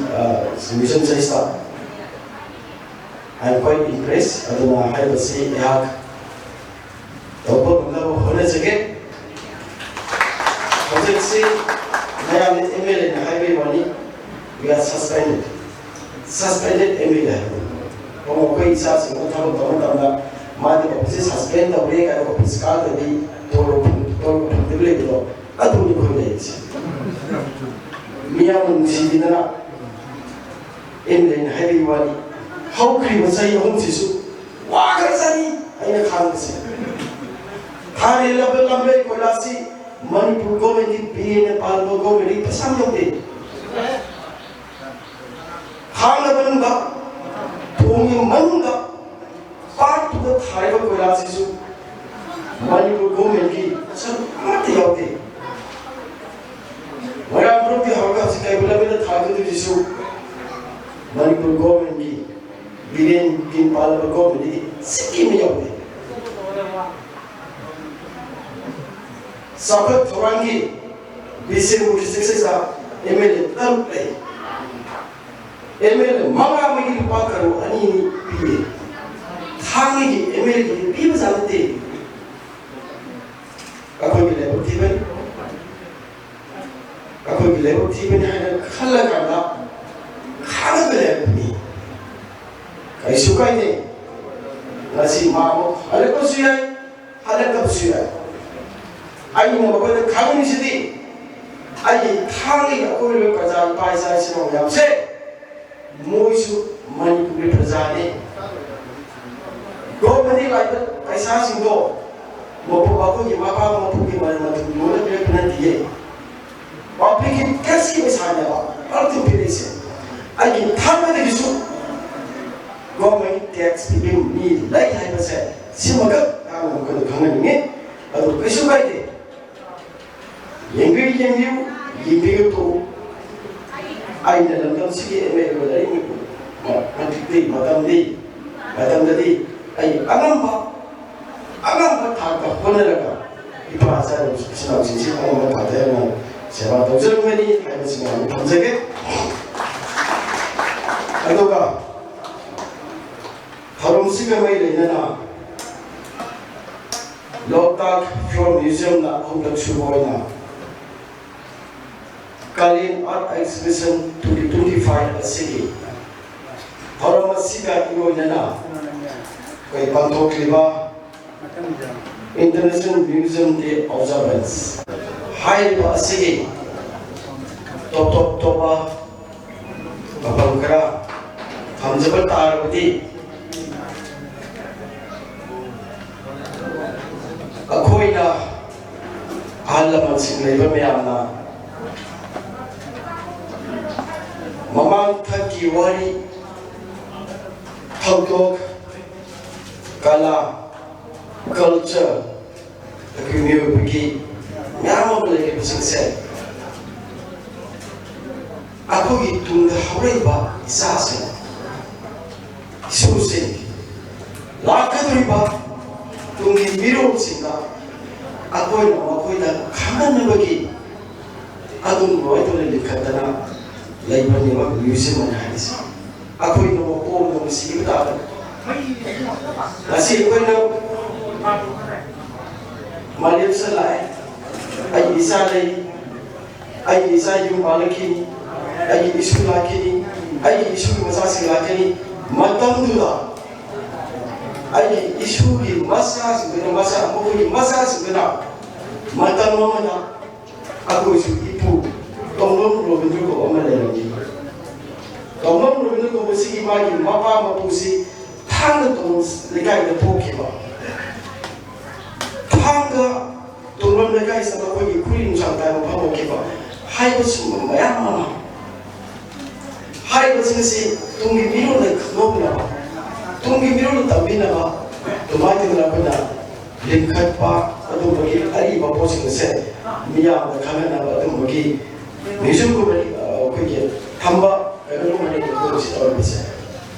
museum ꯁꯤꯗꯩꯁꯤꯗ I am quite impressed꯫ ꯑꯗꯨꯅ ꯍꯥꯏꯔꯤꯕꯁꯤ ꯑꯩꯍꯥꯛ ꯇꯧꯕ ꯉꯝꯅꯕ ꯍꯣꯠꯅꯖꯒꯦ꯫ ꯍꯧꯖꯤꯛꯁꯤ ꯃꯌꯥꯝꯅ MLAꯅ ꯍꯥꯏꯕꯒꯤ ꯋꯥꯅꯤ, we are suspended, suspended MLA ꯍꯥꯏꯕ꯫ ꯑꯩꯈꯣꯏ ꯏꯆꯥꯁꯤꯡꯅ ꯊꯕꯛ ꯇꯧꯕ ꯃꯇꯝꯗ ꯃꯥꯗꯤ officeꯁꯤ suspend ꯇꯧꯔꯦ ꯀꯥꯏꯅ office ꯀꯥꯗꯕꯤ ꯇꯣꯂꯣꯞ ꯐꯪ-, ꯇꯣꯂꯣꯞ ꯐꯪꯗꯕꯤ ꯂꯩꯕꯗꯣ, ꯑꯗꯨꯅꯤ ꯑꯩꯈꯣꯏ ꯂꯩꯔꯤꯁꯦ꯫ ꯃꯤꯌꯥꯝꯅ ꯅꯨꯡꯁꯤꯕꯤꯗꯅ MLAꯅ ꯍꯥꯏꯕꯒꯤ ꯋꯥꯅꯤ꯫ ꯍꯧꯈ꯭ꯔꯤꯕ ꯆꯍꯤ ꯑꯍꯨꯝꯁꯤꯁꯨ ꯋꯥꯈ꯭ꯔꯖꯥꯠꯅꯤ ꯑꯩꯅ ꯈꯥꯡꯕꯁꯦ꯫ ꯊꯥꯔꯤꯕ ꯂꯝꯕꯩ ꯀꯣꯏꯂꯥꯁꯁꯤ ꯃꯅꯤꯄꯨꯔ governmentꯀꯤ, ꯕꯤꯔꯦꯟꯅ ꯄꯥꯜꯂꯕ governmentꯀꯤ ꯄꯩꯁꯥ ꯌꯧꯗꯦ꯫ ꯈꯥꯡꯂꯕ ꯃꯅꯨꯡꯗ, ꯊꯣꯡꯒꯤ ꯃꯅꯨꯡꯗ, ꯄꯥꯠꯇꯨꯗ ꯊꯥꯔꯤꯕ ꯀꯣꯏꯂꯥꯁꯤꯁꯨ ꯃꯅꯤꯄꯨꯔ governmentꯀꯤ ꯁꯔꯨꯛ ꯑꯃꯠꯇ ꯌꯥꯎꯗꯦ꯫ ꯃꯣꯏꯔꯥꯡ ꯐꯨꯔꯨꯞꯀꯤ ꯍꯧꯔꯒ ꯍꯧꯖꯤꯛ ꯀꯩꯕꯨꯜ ꯂꯝꯖꯥꯎꯗ ꯊꯥꯒꯗꯧꯔꯤꯁꯤꯁꯨ ꯃꯅꯤꯄꯨꯔ governmentꯀꯤ, ꯕꯤꯔꯦꯟꯒꯤ ꯄꯥꯜꯂꯕ governmentꯀꯤ ꯁꯤꯀꯤ ꯑꯃ ꯌꯥꯎꯗꯦ꯫ ꯆꯥꯎꯈꯠ ꯊꯧꯔꯥꯡꯒꯤ ꯕꯤꯁꯦꯝꯄꯨꯔ ꯗꯤꯁꯇ꯭ꯔꯤꯛꯁꯤꯗ ꯑꯦꯝ ꯑꯦꯜ ꯑꯦ ꯇꯔꯨꯛ ꯂꯩ꯫ ꯑꯦꯝ ꯑꯦꯜ ꯑꯦ ꯃꯉꯥ ꯑꯃꯒꯤ ꯂꯨꯄꯥ ꯀꯔꯣꯔ ꯑꯅꯤ ꯑꯅꯤ ꯄꯤꯌꯦ꯫ ꯊꯥꯡꯒꯒꯤ ꯑꯦꯝ ꯑꯦꯜ ꯑꯦꯒꯤꯗꯤ ꯄꯤꯕꯖꯥꯠ ꯅꯠꯇꯦ꯫ ꯑꯩꯈꯣꯏꯒꯤ ꯂꯥꯏꯕꯛ ꯊꯤꯕꯅꯤ꯫ ꯑꯩꯈꯣꯏꯒꯤ ꯂꯥꯏꯕꯛ ꯊꯤꯕꯅꯤ ꯍꯥꯏꯅ ꯈꯜꯂꯀꯥꯟꯗ ꯈꯥꯡꯉꯒ ꯂꯩꯔꯛꯄꯅꯤ꯫ ꯀꯩꯁꯨ ꯀꯥꯏꯗꯦ꯫ ꯉꯁꯤ ꯃꯥ ꯑꯃꯨꯛ ꯍꯜꯂꯛꯄꯁꯨ ꯌꯥꯏ, ꯍꯜꯂꯛꯇꯕꯁꯨ ꯌꯥꯏ꯫ ꯑꯩꯅ ꯃꯈꯣꯏꯗ ꯈꯪꯍꯟꯅꯤꯡꯉꯤꯁꯤꯗꯤ, ꯑꯩꯒꯤ ꯊꯥꯡꯒꯒꯤ ꯑꯀꯣꯏꯕ ꯄ꯭ꯔꯖꯥ, ꯏꯄꯥ ꯏꯆꯥ ꯏꯆꯤꯟ ꯏꯅꯥꯎ ꯃꯌꯥꯝꯁꯦ, ꯃꯣꯏꯁꯨ ꯃꯅꯤꯄꯨꯔꯒꯤ ꯄ꯭ꯔꯖꯥꯅꯤ꯫ ꯒꯣꯔꯃꯦꯟꯒꯤ ꯂꯥꯛꯏꯕ ꯄꯩꯁꯥꯁꯤꯡꯗꯣ ꯃꯄꯨ, ꯃꯈꯣꯏꯒꯤ ꯃꯄꯥ ꯃꯄꯨꯒꯤ ꯃꯔꯟ ꯃꯊꯨꯝ ꯌꯣꯟꯅ ꯄꯤꯔꯛꯄ ꯅꯠꯇꯤꯌꯦ꯫ ꯄꯕ꯭ꯂꯤꯛꯀꯤ ꯇꯦꯛꯁꯀꯤ ꯄꯩꯁꯥꯅꯦꯕ ꯃꯔꯛꯇ ꯄꯤꯔꯛꯏꯁꯦ꯫ ꯑꯩꯒꯤ ꯊꯥꯡꯒꯗꯒꯤꯁꯨ ꯒꯣꯔꯃꯦꯟ ꯇꯦꯛꯁ ꯄꯤꯕ ꯃꯤ ꯂꯩ ꯍꯥꯏꯕꯁꯦ ꯁꯤꯃꯈꯛ ꯉꯥꯡꯅꯕ ꯑꯩꯈꯣꯏꯅ ꯈꯪꯍꯟꯅꯤꯡꯉꯤ꯫ ꯑꯗꯨ ꯀꯩꯁꯨ ꯀꯥꯏꯗꯦ꯫ ꯌꯦꯡꯕꯤꯌꯨ, ꯌꯦꯡꯕꯤꯌꯨ, ꯌꯦꯡꯕꯤꯌꯨ ꯇꯣꯛꯎ꯫ ꯑꯩꯅ ꯂꯝꯗꯝꯁꯤꯒꯤ ꯑꯦꯝ ꯑꯦꯜ ꯑꯦ ꯂꯥꯏꯔꯤꯛ ꯃꯇꯤꯛꯇꯤ, ꯃꯇꯝꯗꯤ, ꯃꯇꯝꯗꯗꯤ ꯑꯩ ꯑꯉꯝꯕ, ꯑꯉꯝꯕ ꯊꯥꯛꯇ ꯍꯣꯠꯅꯔꯒ ꯏꯄꯥ ꯏꯆꯥ ꯏꯆꯤꯟ ꯏꯅꯥꯎꯁꯤꯡꯁꯤ ꯑꯉꯝꯕ ꯊꯥꯛꯇ ꯑꯩꯅ ꯁꯦꯕꯥ ꯇꯧꯖꯔꯝꯒꯅꯤ ꯍꯥꯏꯕꯁꯤ ꯃꯌꯥꯝꯗ ꯊꯝꯖꯒꯦ꯫ ꯑꯗꯨꯒ ꯊꯧꯔꯝꯁꯤꯒ ꯃꯔꯤ ꯂꯩꯅꯅ ꯂꯣꯛꯇꯥꯛ ꯐ꯭ꯂꯣꯔ ꯃ꯭ꯌꯨꯖꯤꯌꯝꯅ ꯑꯍꯨꯝꯂꯛ ꯁꯨꯕ ꯑꯣꯏꯅ Kalen art exhibition twenty twenty five ꯑꯁꯤꯒꯤ ꯊꯧꯔꯝ ꯑꯁꯤꯒ ꯏꯔꯣꯏꯅꯅ ꯑꯩꯈꯣꯏ ꯄꯥꯡꯊꯣꯛꯂꯤꯕ International Museum Day Observance ꯍꯥꯏꯔꯤꯕ ꯑꯁꯤꯒꯤ ꯇꯣꯞ ꯇꯣꯞ ꯇꯣꯞꯄ ꯃꯐꯝ ꯈꯔ ꯊꯝꯖꯕ ꯇꯥꯔꯕꯗꯤ, ꯑꯩꯈꯣꯏꯅ ꯑꯍꯜ ꯂꯃꯟꯁꯤꯡ ꯂꯩꯕ ꯃꯌꯥꯝꯅ ꯃꯃꯥꯡ ꯊꯛꯀꯤ ꯋꯥꯔꯤ, ꯊꯧꯗꯣꯛ, ꯀꯂꯥ, ꯀꯜꯆꯔ, ꯑꯩꯈꯣꯏ ꯃꯤꯑꯣꯏꯕꯒꯤ ꯃꯌꯥꯝ ꯑꯃ ꯂꯩꯔꯤꯕꯁꯤꯡꯁꯦ ꯑꯩꯈꯣꯏꯒꯤ ꯇꯨꯡꯗ ꯍꯧꯔꯛꯏꯕ ꯏꯆꯥꯁꯤꯡ, ꯏꯁꯨꯁꯤꯡ, ꯂꯥꯛꯀꯗꯧꯔꯤꯕ ꯇꯨꯡꯒꯤ ꯃꯤꯔꯣꯜꯁꯤꯡꯗ ꯑꯩꯈꯣꯏꯅ ꯃꯈꯣꯏꯗ ꯈꯪꯍꯟꯅꯕꯒꯤ ꯑꯗꯨꯝ ꯂꯣꯏꯗꯨꯅ ꯂꯤꯡꯈꯠꯇꯅ ꯂꯩꯕꯅꯦꯕ ꯃ꯭ꯌꯨꯖꯤꯌꯝ ꯑꯅ ꯍꯥꯏꯔꯤꯁꯦ꯫ ꯑꯩꯈꯣꯏꯅ ꯃꯄꯣꯛꯅ ꯅꯨꯡꯁꯤꯕ ꯇꯥꯕꯅꯤ꯫ ꯉꯁꯤ ꯑꯩꯈꯣꯏꯅ ꯃꯥꯂꯦꯝꯁꯤꯗ ꯂꯥꯛꯑꯦ, ꯑꯩꯒꯤ ꯏꯆꯥ ꯂꯩ, ꯑꯩꯒꯤ ꯏꯆꯥ ꯌꯨꯝ ꯄꯥꯜꯂꯛꯈꯤꯅꯤ, ꯑꯩꯒꯤ ꯏꯁꯨ ꯂꯥꯛꯈꯤꯅꯤ, ꯑꯩꯒꯤ ꯏꯁꯨꯒꯤ ꯃꯆꯥꯁꯤꯡ ꯂꯥꯛꯈꯤꯅꯤ꯫ ꯃꯇꯝꯗꯨꯗ ꯑꯩꯒꯤ ꯏꯁꯨꯒꯤ ꯃꯆꯥꯁꯤꯡꯗꯨꯅ, ꯃꯆꯥ, ꯃꯈꯣꯏꯒꯤ ꯃꯆꯥꯁꯤꯡꯗꯨꯅ ꯃꯇꯝ ꯑꯃꯗ ꯑꯩꯈꯣꯏꯁꯨ ꯏꯄꯨ ꯇꯣꯡꯕ꯭ꯔꯝ ꯔꯣꯕꯤꯟꯗ꯭ꯔ ꯀꯧꯕ ꯑꯃ ꯂꯩꯔꯝꯃꯤ꯫ ꯇꯣꯡꯕ꯭ꯔꯝ ꯔꯣꯕꯤꯟꯗ꯭ꯔ ꯀꯧꯕꯁꯤꯒꯤ ꯃꯥꯒꯤ ꯃꯄꯥ ꯃꯄꯨꯁꯤ ꯊꯥꯡꯒ ꯇꯣꯡ ꯂꯩꯀꯥꯏꯗ ꯄꯣꯛꯈꯤꯕ꯫ ꯊꯥꯡꯒ ꯇꯣꯡꯕ꯭ꯔꯝ ꯂꯩꯀꯥꯏꯁꯤꯗ ꯃꯈꯣꯏꯒꯤ ꯈꯨꯔꯤ ꯅꯨꯡꯁꯥꯡ ꯇꯥꯏꯕ ꯐꯝꯃꯛꯈꯤꯕ ꯍꯥꯏꯕꯁꯤꯒꯨꯝꯕ ꯃꯌꯥꯝ ꯑꯃ꯫ ꯍꯥꯏꯔꯤꯕꯁꯤꯡ ꯑꯁꯤ ꯇꯨꯡꯒꯤ ꯃꯤꯔꯣꯜꯗ ꯈꯪꯍꯧꯅꯕ, ꯇꯨꯡꯒꯤ ꯃꯤꯔꯣꯜꯗ ꯇꯝꯕꯤꯅꯕ, ꯑꯗꯨꯃꯥꯏꯅ ꯇꯧꯗꯅ ꯑꯩꯈꯣꯏꯅ ꯂꯤꯡꯈꯠꯄ, ꯑꯗꯨꯝꯕꯒꯤ ꯑꯔꯤꯕ ꯄꯣꯠꯁꯤꯡ ꯑꯁꯦ ꯃꯤꯌꯥꯝꯗ ꯈꯪꯍꯟꯅꯕ ꯑꯗꯨꯝꯕꯒꯤ ꯃ꯭ꯌꯨꯖꯤꯌꯝꯒꯨꯝꯕ, ꯑ, ꯑꯩꯈꯣꯏꯒꯤ ꯊꯝꯕ ꯀꯩꯅꯣꯒꯨꯝꯕꯅꯤ ꯑꯩꯈꯣꯏ ꯁꯤ ꯇꯧꯔꯤꯕꯁꯦ꯫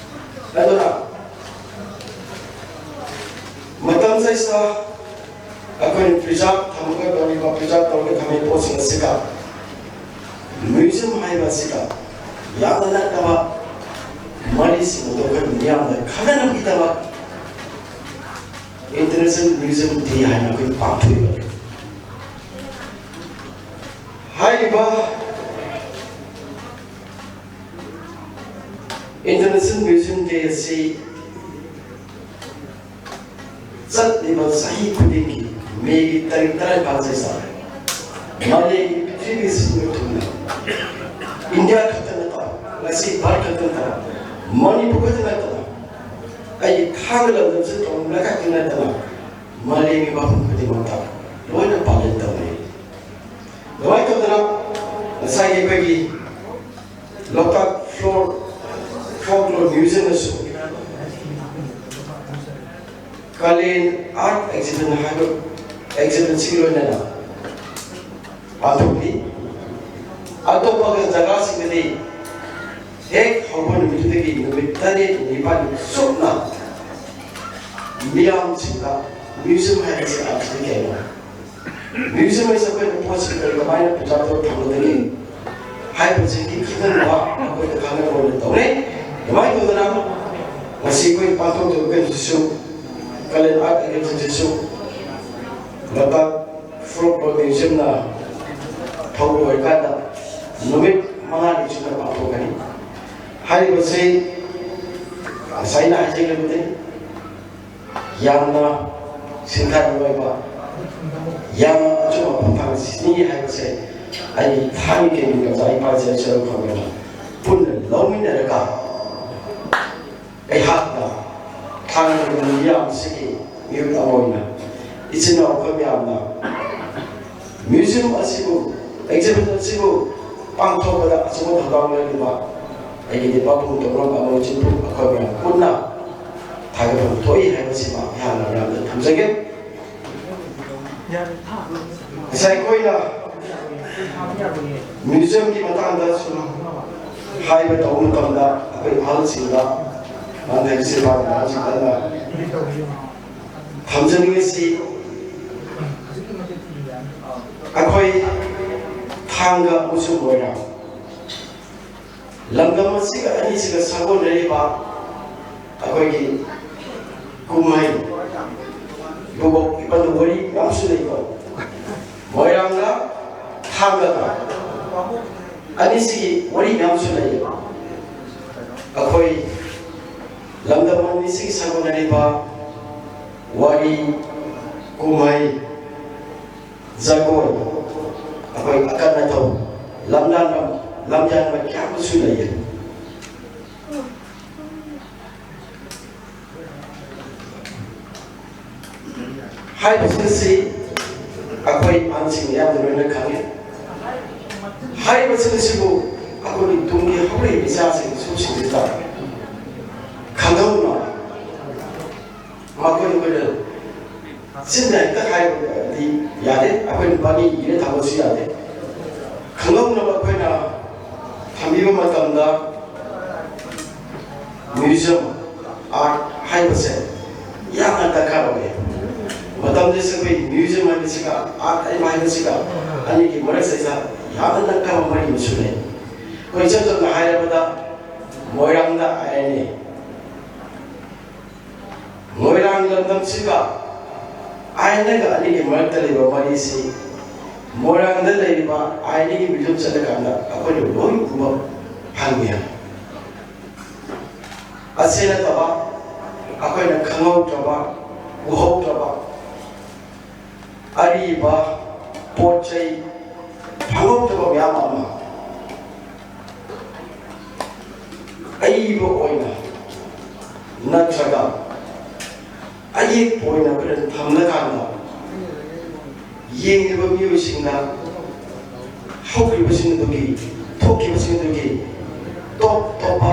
ꯑꯗꯨꯅ ꯃꯇꯝ ꯆꯥꯏꯁꯤꯗ ꯑꯩꯈꯣꯏꯅ ꯄ꯭ꯔꯤꯖꯥꯕ ꯊꯝꯃꯒ ꯂꯩꯔꯤꯕ, ꯄ꯭ꯔꯤꯖꯥꯕ ꯇꯧꯔꯒ ꯊꯝꯃꯤꯕ ꯄꯣꯠꯁꯤꯡ ꯑꯁꯤꯒ ꯃ꯭ꯌꯨꯖꯤꯌꯝ ꯍꯥꯏꯕ ꯑꯁꯤꯒ ꯌꯥꯝꯅ ꯅꯛꯅꯕ ꯃꯔꯤꯁꯤꯡ ꯑꯗꯨ ꯑꯩꯈꯣꯏ ꯃꯤꯌꯥꯝꯗ ꯈꯪꯍꯟꯅꯕꯒꯤꯗꯃꯛ ꯏꯟꯇꯔꯅꯦꯁꯅꯦꯜ ꯃ꯭ꯌꯨꯖꯤꯌꯝ ꯗꯦ ꯍꯥꯏꯅ ꯑꯩꯈꯣꯏ ꯄꯥꯡꯊꯣꯛꯏꯕꯅꯤ꯫ ꯍꯥꯏꯔꯤꯕ ꯏꯟꯇꯔꯅꯦꯁꯅꯦꯜ ꯃ꯭ꯌꯨꯖꯤꯌꯝ ꯗꯦ ꯑꯁꯤ ꯆꯠꯂꯤꯕ ꯆꯍꯤ ꯈꯨꯗꯤꯡꯒꯤ ꯃꯦꯒꯤ ꯇꯥꯔꯤꯛ ꯇꯔꯥꯅꯤꯄꯥꯟꯁꯦ ꯆꯠꯂꯦ꯫ ꯃꯥꯂꯦꯝꯒꯤ ꯄ꯭ꯔꯤꯊꯤꯕꯤ ꯁꯤꯟꯕ ꯊꯨꯡꯅ ꯏꯟꯗꯤꯌꯥ ꯈꯛꯇ ꯅꯠꯇꯕ, ꯉꯁꯤ ꯚꯥꯔꯠ ꯈꯛꯇ ꯅꯠꯇꯕ, ꯃꯅꯤꯄꯨꯔ ꯈꯛꯇ ꯅꯠꯇꯅ, ꯑꯩꯒꯤ ꯊꯥꯡꯒ ꯂꯝꯗꯝꯁꯤꯗ ꯇꯧꯔꯝꯕ ꯈꯛꯇ ꯅꯠꯇꯅ, ꯃꯥꯂꯦꯝꯒꯤ ꯃꯐꯝ ꯈꯨꯗꯤꯡꯃꯛꯇ ꯂꯣꯏꯅ ꯄꯥꯂꯟ ꯇꯧꯅꯩ꯫ ꯑꯗꯨꯃꯥꯏꯅ ꯇꯧꯗꯅ ꯉꯁꯥꯏꯒꯤ ꯑꯩꯈꯣꯏꯒꯤ ꯂꯣꯛꯇꯥꯛ ꯐ꯭ꯂꯣꯔ ꯐꯣꯛꯂꯣꯔ ꯃ꯭ꯌꯨꯖꯤꯌꯝꯗꯁꯨ ꯀꯥꯂꯦꯟ ꯑꯥꯔꯠ ꯑꯦꯛꯖꯤꯕꯤꯁꯟ ꯍꯥꯏꯕ ꯑꯦꯛꯖꯤꯕꯤꯁꯟꯁꯤꯒ ꯂꯣꯏꯅꯅ ꯄꯥꯡꯊꯣꯛꯂꯤ꯫ ꯑꯇꯣꯞꯄ ꯖꯒꯥꯁꯤꯡꯗꯗꯤ ꯍꯦꯛ ꯍꯧꯕ ꯅꯨꯃꯤꯠꯇꯨꯗꯒꯤ ꯅꯨꯃꯤꯠ ꯇꯔꯦꯠ ꯅꯤꯄꯥꯜ ꯆꯨꯞꯅ ꯃꯤꯌꯥꯝꯁꯤꯡꯗ ꯃ꯭ꯌꯨꯖꯤꯌꯝ ꯍꯥꯏꯕꯁꯤ ꯑꯥꯔꯠꯁꯤꯗꯤ ꯀꯩꯅꯣ, Museum ꯑꯁꯤ ꯑꯩꯈꯣꯏꯅ ꯄꯣꯠꯁꯤꯡ ꯀꯔꯤ ꯀꯃꯥꯏꯅ preserve ꯇꯧꯔ ꯊꯝꯒꯗꯒꯦ ꯍꯥꯏꯕꯁꯤꯒꯤ ꯈꯟꯊꯅꯕ ꯑꯩꯈꯣꯏꯗ ꯀꯥꯟꯅꯕ ꯑꯣꯏꯅ ꯇꯧꯔꯦ꯫ ꯑꯗꯨꯃꯥꯏꯅ ꯇꯧꯗꯅ ꯉꯁꯤ ꯑꯩꯈꯣꯏ ꯄꯥꯡꯊꯣꯛꯇꯧꯔꯤꯕ event ꯁꯤꯁꯨ, Kalyan Art Exhibition ꯁꯤꯁꯨ ꯂꯣꯛꯇꯥꯛ Folklore Museum ꯅ ꯊꯧꯕ ꯑꯣꯏꯔꯀꯥꯟꯗ ꯅꯨꯃꯤꯠ ꯃꯉꯥꯅꯤ ꯆꯨꯞꯅ ꯄꯥꯡꯊꯣꯛꯀꯅꯤ꯫ ꯍꯥꯏꯔꯤꯕꯁꯤ ꯉꯁꯥꯏꯅ ꯍꯥꯏꯖꯈꯤꯕꯗꯨꯅꯤ, ꯌꯥꯝꯅ ꯁꯤꯡꯊꯥꯅꯤꯡꯉꯥꯏ ꯑꯣꯏꯕ, ꯌꯥꯝꯅ ꯑꯆꯨꯝꯕ ꯈꯣꯡꯊꯥꯡ ꯁꯤꯅꯤ ꯍꯥꯏꯕꯁꯦ ꯑꯩ ꯊꯥꯏꯅꯒꯤ ꯃꯇꯝꯗ ꯏꯄꯥ ꯏꯆꯦ ꯁꯔꯨꯛ ꯐꯪꯗꯅ ꯄꯨꯟꯅ ꯂꯧꯃꯤꯟꯅꯔꯒ ꯑꯩꯍꯥꯛꯅ ꯊꯥꯡꯒ ꯃꯤꯌꯥꯝꯁꯤꯒꯤ ꯃꯤꯍꯨꯠ ꯑꯃ ꯑꯣꯏꯅ ꯏꯆꯤꯟ ꯏꯅꯥꯎ ꯑꯩꯈꯣꯏ ꯃꯌꯥꯝꯅ museum ꯑꯁꯤꯕꯨ, exhibition ꯑꯁꯤꯕꯨ ꯄꯥꯡꯊꯣꯛꯄꯗ ꯑꯆꯧꯕ ꯊꯧꯗꯥꯡ ꯂꯧꯔꯤꯕ ꯑꯩꯒꯤ ꯄꯥꯕꯨꯡ ꯇꯧꯔꯝꯕ ꯑꯃ ꯆꯤꯟꯄꯨ ꯑꯩꯈꯣꯏ ꯃꯌꯥꯝ ꯄꯨꯟꯅ ꯊꯥꯒꯠꯐꯝ ꯊꯣꯛꯏ ꯍꯥꯏꯕꯁꯤꯃ ꯑꯩꯍꯥꯛꯅ ꯃꯌꯥꯝꯗ ꯊꯝꯖꯒꯦ꯫ ꯉꯁꯥꯏ ꯑꯩꯈꯣꯏꯅ museum ꯒꯤ ꯃꯇꯥꯡꯗ ꯁꯨꯝ ꯍꯥꯏꯕ ꯇꯧꯕ ꯃꯇꯝꯗ ꯑꯩꯈꯣꯏ ꯑꯍꯜꯁꯤꯡꯗ, ꯃꯥꯡꯊꯣꯏꯕ ꯁꯤꯕꯥꯒꯤ ꯑꯍꯜꯁꯤꯡꯗ ꯑꯩꯅ ꯊꯝꯖꯅꯤꯡꯉꯤꯁꯤ, ꯑꯩꯈꯣꯏ ꯊꯥꯡꯒ ꯑꯃꯁꯨꯡ ꯃꯣꯏꯔꯥꯡ ꯂꯝꯗꯝ ꯑꯁꯤꯒ ꯑꯅꯤꯁꯤꯒ ꯁꯥꯒꯣꯟꯅꯔꯤꯕ ꯑꯩꯈꯣꯏꯒꯤ ꯀꯨꯝꯍꯩ, ꯏꯕꯨꯕꯣꯛ ꯏꯄꯟ ꯋꯥꯔꯤ ꯃꯌꯥꯝꯁꯨ ꯂꯩꯀꯣ꯫ ꯃꯣꯏꯔꯥꯡꯒ ꯊꯥꯡꯒꯒ ꯑꯅꯤꯁꯤꯒꯤ ꯋꯥꯔꯤ ꯃꯌꯥꯝꯁꯨ ꯂꯩ꯫ ꯑꯩꯈꯣꯏ ꯂꯝꯗꯝ ꯑꯅꯤꯁꯤꯒꯤ ꯁꯥꯒꯣꯟꯅꯔꯤꯕ ꯋꯥꯔꯤ, ꯀꯨꯝꯍꯩ, ꯖꯒꯣꯏ, ꯑꯩꯈꯣꯏ ꯑꯀꯟ ꯑꯊꯧ, ꯂꯝꯌꯥꯟꯕ, ꯂꯝꯌꯥꯟꯕ ꯀꯌꯥ ꯑꯃꯁꯨ ꯂꯩꯌꯦ꯫ ꯍꯥꯏꯔꯤꯕꯁꯤꯡ ꯑꯁꯤ ꯑꯩꯈꯣꯏ ꯑꯍꯟꯁꯤꯡ ꯑꯌꯥꯝꯕ ꯂꯣꯏꯅ ꯈꯪꯉꯤ꯫ ꯍꯥꯏꯔꯤꯕꯁꯤꯡ ꯑꯁꯤꯕꯨ ꯑꯩꯈꯣꯏꯒꯤ ꯇꯨꯡꯒꯤ ꯍꯧꯔꯛꯏꯕ ꯏꯆꯥꯁꯤꯡ ꯏꯁꯨꯁꯤꯡꯁꯤꯗ ꯈꯪꯍꯧꯅ ꯃꯈꯣꯏ ꯃꯈꯣꯏꯅ ꯆꯤꯟꯅ ꯍꯦꯛꯇ ꯍꯥꯏꯕꯗꯤ ꯌꯥꯗꯦ, ꯑꯩꯈꯣꯏꯅ ꯄꯥꯅꯤ ꯏꯔ ꯊꯝꯕꯁꯨ ꯌꯥꯗꯦ꯫ ꯈꯪꯍꯧꯅꯕ ꯑꯩꯈꯣꯏꯅ ꯊꯝꯕꯤꯕ ꯃꯇꯝꯗ museum art ꯍꯥꯏꯕꯁꯦ ꯌꯥꯝꯅ ꯗꯔꯀꯥꯔ ꯑꯣꯏ꯫ ꯃꯇꯝ ꯃꯐꯝꯗ ꯑꯩꯈꯣꯏ ꯃ꯭ꯌꯨꯖꯤꯌꯝ ꯍꯥꯏꯕꯁꯤꯒ ꯑꯥꯔꯠ ꯍꯥꯏꯕ ꯍꯥꯏꯕꯁꯤꯒ ꯑꯅꯤꯒꯤ ꯃꯔꯛꯁꯤꯗ ꯌꯥꯝꯅ ꯅꯛꯅꯕ ꯃꯔꯤ ꯑꯃꯁꯨ ꯂꯩ꯫ ꯑꯩꯈꯣꯏ ꯏꯆꯝ ꯆꯝꯅ ꯍꯥꯏꯔꯕꯗ ꯃꯣꯏꯔꯥꯡꯗ ꯑꯥꯏ N A, Moirang ꯂꯝꯗꯝꯁꯤꯒ I and ꯑꯦꯒ ꯑꯅꯤꯒꯤ ꯃꯔꯛꯇ ꯂꯩꯕ ꯃꯔꯤꯁꯤ ꯃꯣꯏꯔꯥꯡꯗ ꯂꯩꯔꯤꯕ ꯑꯥꯏ ꯑꯦꯟ ꯑꯦꯒꯤ ꯃ꯭ꯌꯨꯖꯤꯌꯝ ꯆꯠꯂꯀꯥꯟꯗ ꯑꯩꯈꯣꯏꯅ ꯂꯣꯏ ꯎꯕ ꯐꯪꯉꯤ꯫ ꯑꯁꯤ ꯅꯠꯇꯕ ꯑꯩꯈꯣꯏꯅ ꯈꯪꯍꯧꯗ꯭ꯔꯕ, ꯎꯍꯧꯗ꯭ꯔꯕ ꯑꯔꯤꯕ ꯄꯣꯠ ꯆꯩ ꯐꯪꯍꯧꯗꯕ ꯃꯌꯥꯝ ꯑꯃ ꯑꯏꯕ ꯑꯣꯏꯅ ꯅꯠꯇ꯭ꯔꯒ ꯑꯌꯦꯛꯄ ꯑꯣꯏꯅ ꯑꯩꯈꯣꯏꯅ ꯊꯝꯂꯀꯥꯟꯗ ꯌꯦꯡꯂꯤꯕ ꯃꯤꯑꯣꯏꯁꯤꯡꯅ ꯍꯧꯈꯤꯕꯁꯤꯡ ꯑꯗꯨꯒꯤ, ꯊꯣꯛꯈꯤꯕꯁꯤꯡ ꯑꯗꯨꯒꯤ ꯇꯣꯞ ꯇꯣꯞꯄ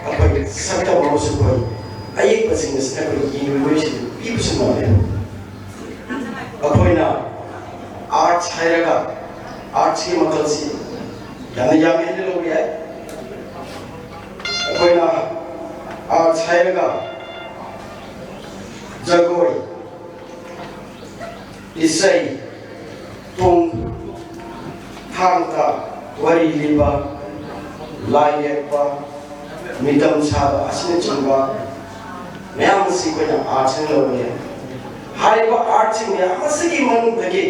ꯑꯩꯈꯣꯏꯒꯤ ꯁꯛꯇꯝ ꯑꯃꯁꯨ ꯑꯩꯈꯣꯏ ꯑꯌꯦꯛꯄꯁꯤꯡ ꯑꯁꯤꯅ ꯑꯩꯈꯣꯏ ꯌꯦꯡꯂꯤꯕ ꯃꯤꯑꯣꯏꯁꯤꯡꯗ ꯄꯤꯕꯁꯨ ꯉꯝꯃꯦ꯫ ꯑꯩꯈꯣꯏꯅ ꯑꯥꯔꯠꯁ ꯍꯥꯏꯔꯒ ꯑꯥꯔꯠꯁꯀꯤ ꯃꯈꯜꯁꯤ ꯌꯥꯝꯅ ꯌꯥꯝꯃꯦ ꯍꯥꯏꯅ ꯂꯧꯕ ꯌꯥꯏ꯫ ꯑꯩꯈꯣꯏꯅ ꯑꯥꯔꯠꯁ ꯍꯥꯏꯔꯒ ꯖꯒꯣꯏ, ꯏꯁꯩ, ꯄꯨꯡ, ꯊꯥꯡ ꯇꯥ, ꯋꯥꯔꯤ ꯂꯤꯕ, ꯂꯥꯏ ꯌꯦꯛꯄ, ꯃꯤꯇꯝ ꯁꯥꯕ ꯑꯁꯤꯅꯆꯤꯡꯕ ꯃꯌꯥꯝ ꯑꯁꯤ ꯑꯩꯈꯣꯏꯅ ꯑꯥꯔꯠꯁ ꯍꯥꯏꯅ ꯂꯧꯕ ꯌꯥꯏ꯫ ꯍꯥꯏꯔꯤꯕ ꯑꯥꯔꯠꯁꯤꯡ ꯃꯌꯥꯝ ꯑꯁꯤꯒꯤ ꯃꯅꯨꯡꯗꯒꯤ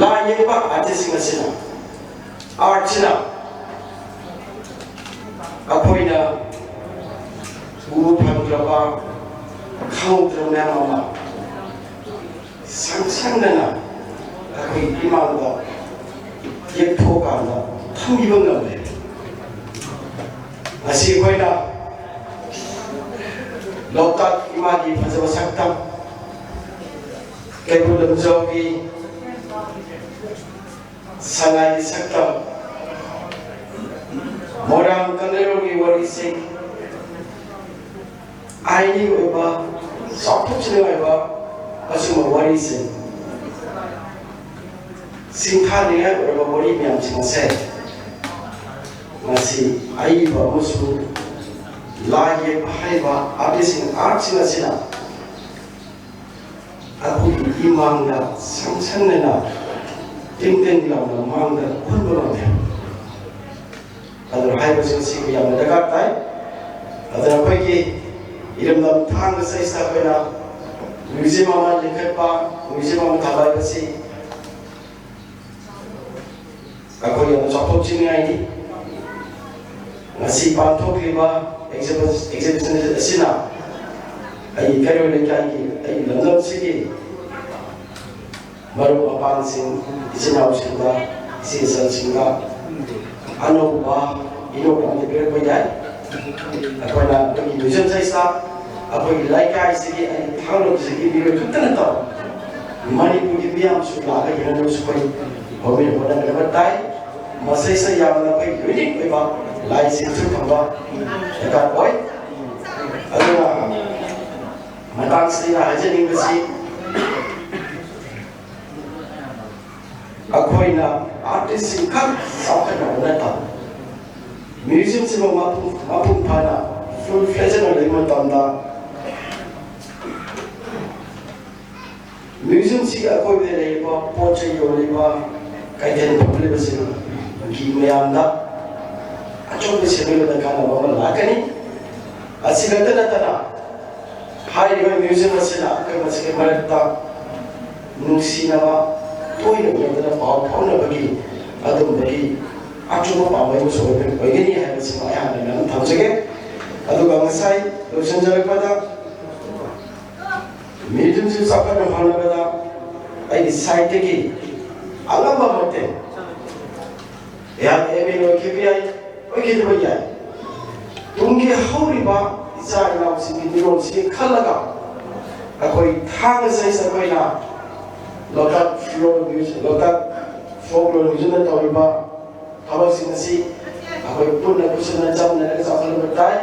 ꯂꯥꯏ ꯌꯦꯛꯄ ꯑꯥꯔꯇꯤꯁꯁꯤꯡ ꯑꯁꯤꯅ, ꯑꯥꯔꯠꯁꯤꯅ ꯑꯩꯈꯣꯏꯅ ꯎꯕ ꯐꯪꯗ꯭ꯔꯕ, ꯈꯪꯍꯧꯗ꯭ꯔꯕ ꯃꯌꯥꯝ ꯑꯃ ꯁꯪꯁꯪꯗꯅ ꯑꯩꯈꯣꯏꯒꯤ ꯏꯃꯥꯡꯗ ꯌꯦꯛꯊꯣꯛꯑꯀꯥꯟꯗ ꯊꯝꯕꯤꯕ ꯉꯝꯂꯦ꯫ ꯉꯁꯤ ꯑꯩꯈꯣꯏꯅ ꯂꯣꯛꯇꯥꯛ ꯏꯃꯥꯒꯤ ꯐꯖꯕ ꯁꯛꯇꯝ, ꯀꯩꯕꯨꯜ ꯂꯝꯖꯥꯎꯒꯤ ꯁꯉꯥꯏꯒꯤ ꯁꯛꯇꯝ, ꯃꯣꯏꯔꯥꯡ ꯀꯪꯂꯩꯔꯣꯜꯒꯤ ꯋꯥꯔꯤꯁꯤꯡ, ꯑꯥꯏꯅꯤ ꯑꯣꯏꯕ, ꯆꯥꯎꯊꯣꯛꯆꯅꯤꯡꯉꯥꯏ ꯑꯣꯏꯕ ꯑꯁꯤꯒꯨꯝꯕ ꯋꯥꯔꯤꯁꯤꯡ, ꯁꯤꯡꯊꯥꯅꯤꯡꯉꯥꯏ ꯑꯣꯏꯔꯕ ꯋꯥꯔꯤ ꯃꯌꯥꯝꯁꯤꯡ ꯑꯁꯦ ꯉꯁꯤ ꯑꯏꯕ ꯑꯃꯁꯨꯡ ꯂꯥꯏ ꯌꯦꯛꯄ ꯍꯥꯏꯔꯤꯕ ꯑꯥꯔꯇꯤꯁꯁꯤꯡ, ꯑꯥꯔꯠꯁꯤꯡ ꯑꯁꯤꯅ ꯑꯩꯈꯣꯏꯒꯤ ꯏꯃꯥꯡꯗ ꯁꯪꯁꯪꯅꯅ ꯇꯤꯡ ꯇꯤꯡ ꯂꯥꯎꯅ ꯃꯥꯡꯗ ꯈꯨꯟꯕ ꯉꯝꯃꯦ꯫ ꯑꯗꯨꯅ ꯍꯥꯏꯕꯁꯤꯡ ꯑꯁꯤ ꯌꯥꯝꯅ ꯗꯔꯀꯥꯔ ꯇꯥꯏ꯫ ꯑꯗꯨꯅ ꯑꯩꯈꯣꯏꯒꯤ ꯏꯔꯝꯗꯝ ꯊꯥꯡꯒ ꯁꯤꯗꯩꯁꯤꯗ ꯑꯩꯈꯣꯏꯅ museum ꯑꯃ ꯂꯤꯡꯈꯠꯄ, museum ꯑꯃ ꯊꯝꯕ ꯍꯥꯏꯕꯁꯤ ꯑꯩꯈꯣꯏ ꯌꯥꯝꯅ ꯆꯥꯎꯊꯣꯛꯆꯅꯤꯡꯉꯥꯏꯅꯤ꯫ ꯉꯁꯤ ꯄꯥꯡꯊꯣꯛꯂꯤꯕ exhibition ꯑꯁꯤꯅ ꯑꯩꯒꯤ ꯀꯩꯔꯣꯏ ꯂꯩꯀꯥꯏꯒꯤ, ꯑꯩꯒꯤ ꯂꯝꯗꯝꯁꯤꯒꯤ ꯃꯔꯨꯞ ꯃꯄꯥꯡꯁꯤꯡ, ꯏꯆꯤꯟ ꯏꯅꯥꯎꯁꯤꯡꯗ, ꯏꯆꯦ ꯏꯆꯜꯁꯤꯡꯗ ꯑꯅꯧꯕ ꯏꯅꯣꯠ ꯑꯃꯗꯤ ꯄꯤꯔꯛꯄ ꯌꯥꯏ꯫ ꯑꯩꯈꯣꯏꯅ ꯑꯩꯈꯣꯏꯒꯤ museum ꯁꯤꯗꯩꯁꯤꯗ ꯑꯩꯈꯣꯏꯒꯤ ꯂꯩꯀꯥꯏꯁꯤꯒꯤ, ꯑꯩꯒꯤ ꯊꯥꯡꯒ ꯂꯝꯁꯤꯒꯤ ꯃꯤꯑꯣꯏ ꯈꯛꯇ ꯅꯠꯇꯕ ꯃꯅꯤꯄꯨꯔꯒꯤ ꯃꯤꯌꯥꯝꯁꯨ ꯂꯥꯛꯑꯒ ꯌꯦꯡꯍꯟꯕꯁꯨ ꯑꯩꯈꯣꯏ ꯍꯣꯠꯃꯤꯟ ꯍꯣꯠꯅꯒꯗꯕ ꯇꯥꯏ꯫ ꯃꯁꯤꯁꯤꯗ ꯌꯥꯝꯅ ꯑꯩꯈꯣꯏ unique ꯑꯣꯏꯕ ꯂꯥꯏꯁꯤꯡꯁꯨ ꯊꯝꯕ ꯗꯔꯀꯥꯔ ꯑꯣꯏ꯫ ꯑꯗꯨꯅ ꯃꯇꯥꯡꯁꯤꯗ ꯑꯩꯅ ꯍꯥꯏꯖꯅꯤꯡꯕꯁꯤ, ꯑꯩꯈꯣꯏꯅ artistꯁꯤꯡ ꯈꯛ ꯆꯥꯎꯈꯠꯅꯕ ꯅꯠꯇꯕ, museumꯁꯤꯃ ꯃꯄꯨꯡ, ꯃꯄꯨꯡ ꯐꯥꯅ, full fledged ꯑꯣꯏꯅ ꯂꯩꯕ ꯃꯇꯝꯗ, museumꯁꯤꯒꯤ ꯑꯀꯣꯏꯕꯗ ꯂꯩꯔꯤꯕ ꯄꯣꯠ ꯆꯩ ꯌꯣꯜꯂꯤꯕ, ꯀꯩꯊꯦꯜ ꯐꯝꯂꯤꯕꯁꯤꯡꯒꯤ ꯃꯌꯥꯝꯗ ꯑꯆꯧꯕ ꯁꯦꯟꯃꯤꯠꯂꯣꯟꯗ ꯀꯥꯟꯅꯕ ꯑꯃ ꯂꯥꯛꯀꯅꯤ꯫ ꯑꯁꯤ ꯈꯛꯇ ꯅꯠꯇꯅ, ꯍꯥꯏꯔꯤꯕ museum ꯑꯁꯤꯅ ꯑꯩꯈꯣꯏ ꯃꯁꯤꯒꯤ ꯃꯔꯛꯇ ꯅꯨꯡꯁꯤꯅꯕ, ꯇꯣꯏꯅ ꯎꯅꯗꯅ ꯄꯥꯎ ꯐꯥꯎꯅꯕꯒꯤ ꯑꯗꯨꯝꯕꯒꯤ ꯑꯆꯨꯝꯕ ꯄꯥꯝꯕꯩ ꯑꯃꯁꯨ ꯑꯣꯏꯒ-, ꯑꯣꯏꯒꯅꯤ ꯍꯥꯏꯕꯁꯤꯃ ꯑꯩꯍꯥꯛꯅ ꯃꯌꯥꯝ ꯊꯝꯖꯒꯦ꯫ ꯑꯗꯨꯒ ꯉꯁꯥꯏ ꯂꯣꯏꯁꯤꯟꯖꯔꯛꯄꯗ, museumꯁꯤ ꯆꯥꯎꯈꯠꯅ ꯍꯣꯠꯅꯕꯗ ꯑꯩꯒꯤ sideꯇꯒꯤ ꯑꯉꯝꯕ ꯃꯇꯦꯡ, ꯑꯩꯍꯥꯛ MLA ꯑꯣꯏꯈꯤꯕ ꯌꯥꯏ, ꯑꯣꯏꯈꯤꯗꯕ ꯌꯥꯏ, ꯇꯨꯡꯒꯤ ꯍꯧꯔꯤꯕ ꯏꯆꯥ ꯏꯅꯥꯎꯁꯤꯡꯒꯤ ꯃꯤꯔꯣꯜꯁꯤꯒꯤ ꯈꯜꯂꯒ ꯑꯩꯈꯣꯏ ꯊꯥꯡꯒ ꯁꯤꯗꯩꯁꯤꯗ ꯑꯩꯈꯣꯏꯅ ꯂꯣꯛꯇꯥꯛ folklore museum, ꯂꯣꯛꯇꯥꯛ folklore museumꯅ ꯇꯧꯔꯤꯕ ꯊꯕꯛꯁꯤꯡ ꯑꯁꯤ ꯑꯩꯈꯣꯏ ꯄꯨꯟꯅ ꯈꯨꯠꯁꯤꯟꯅ ꯆꯠꯃꯤꯟꯅꯔꯒ ꯆꯥꯎꯈꯠꯍꯟꯕ ꯇꯥꯏ꯫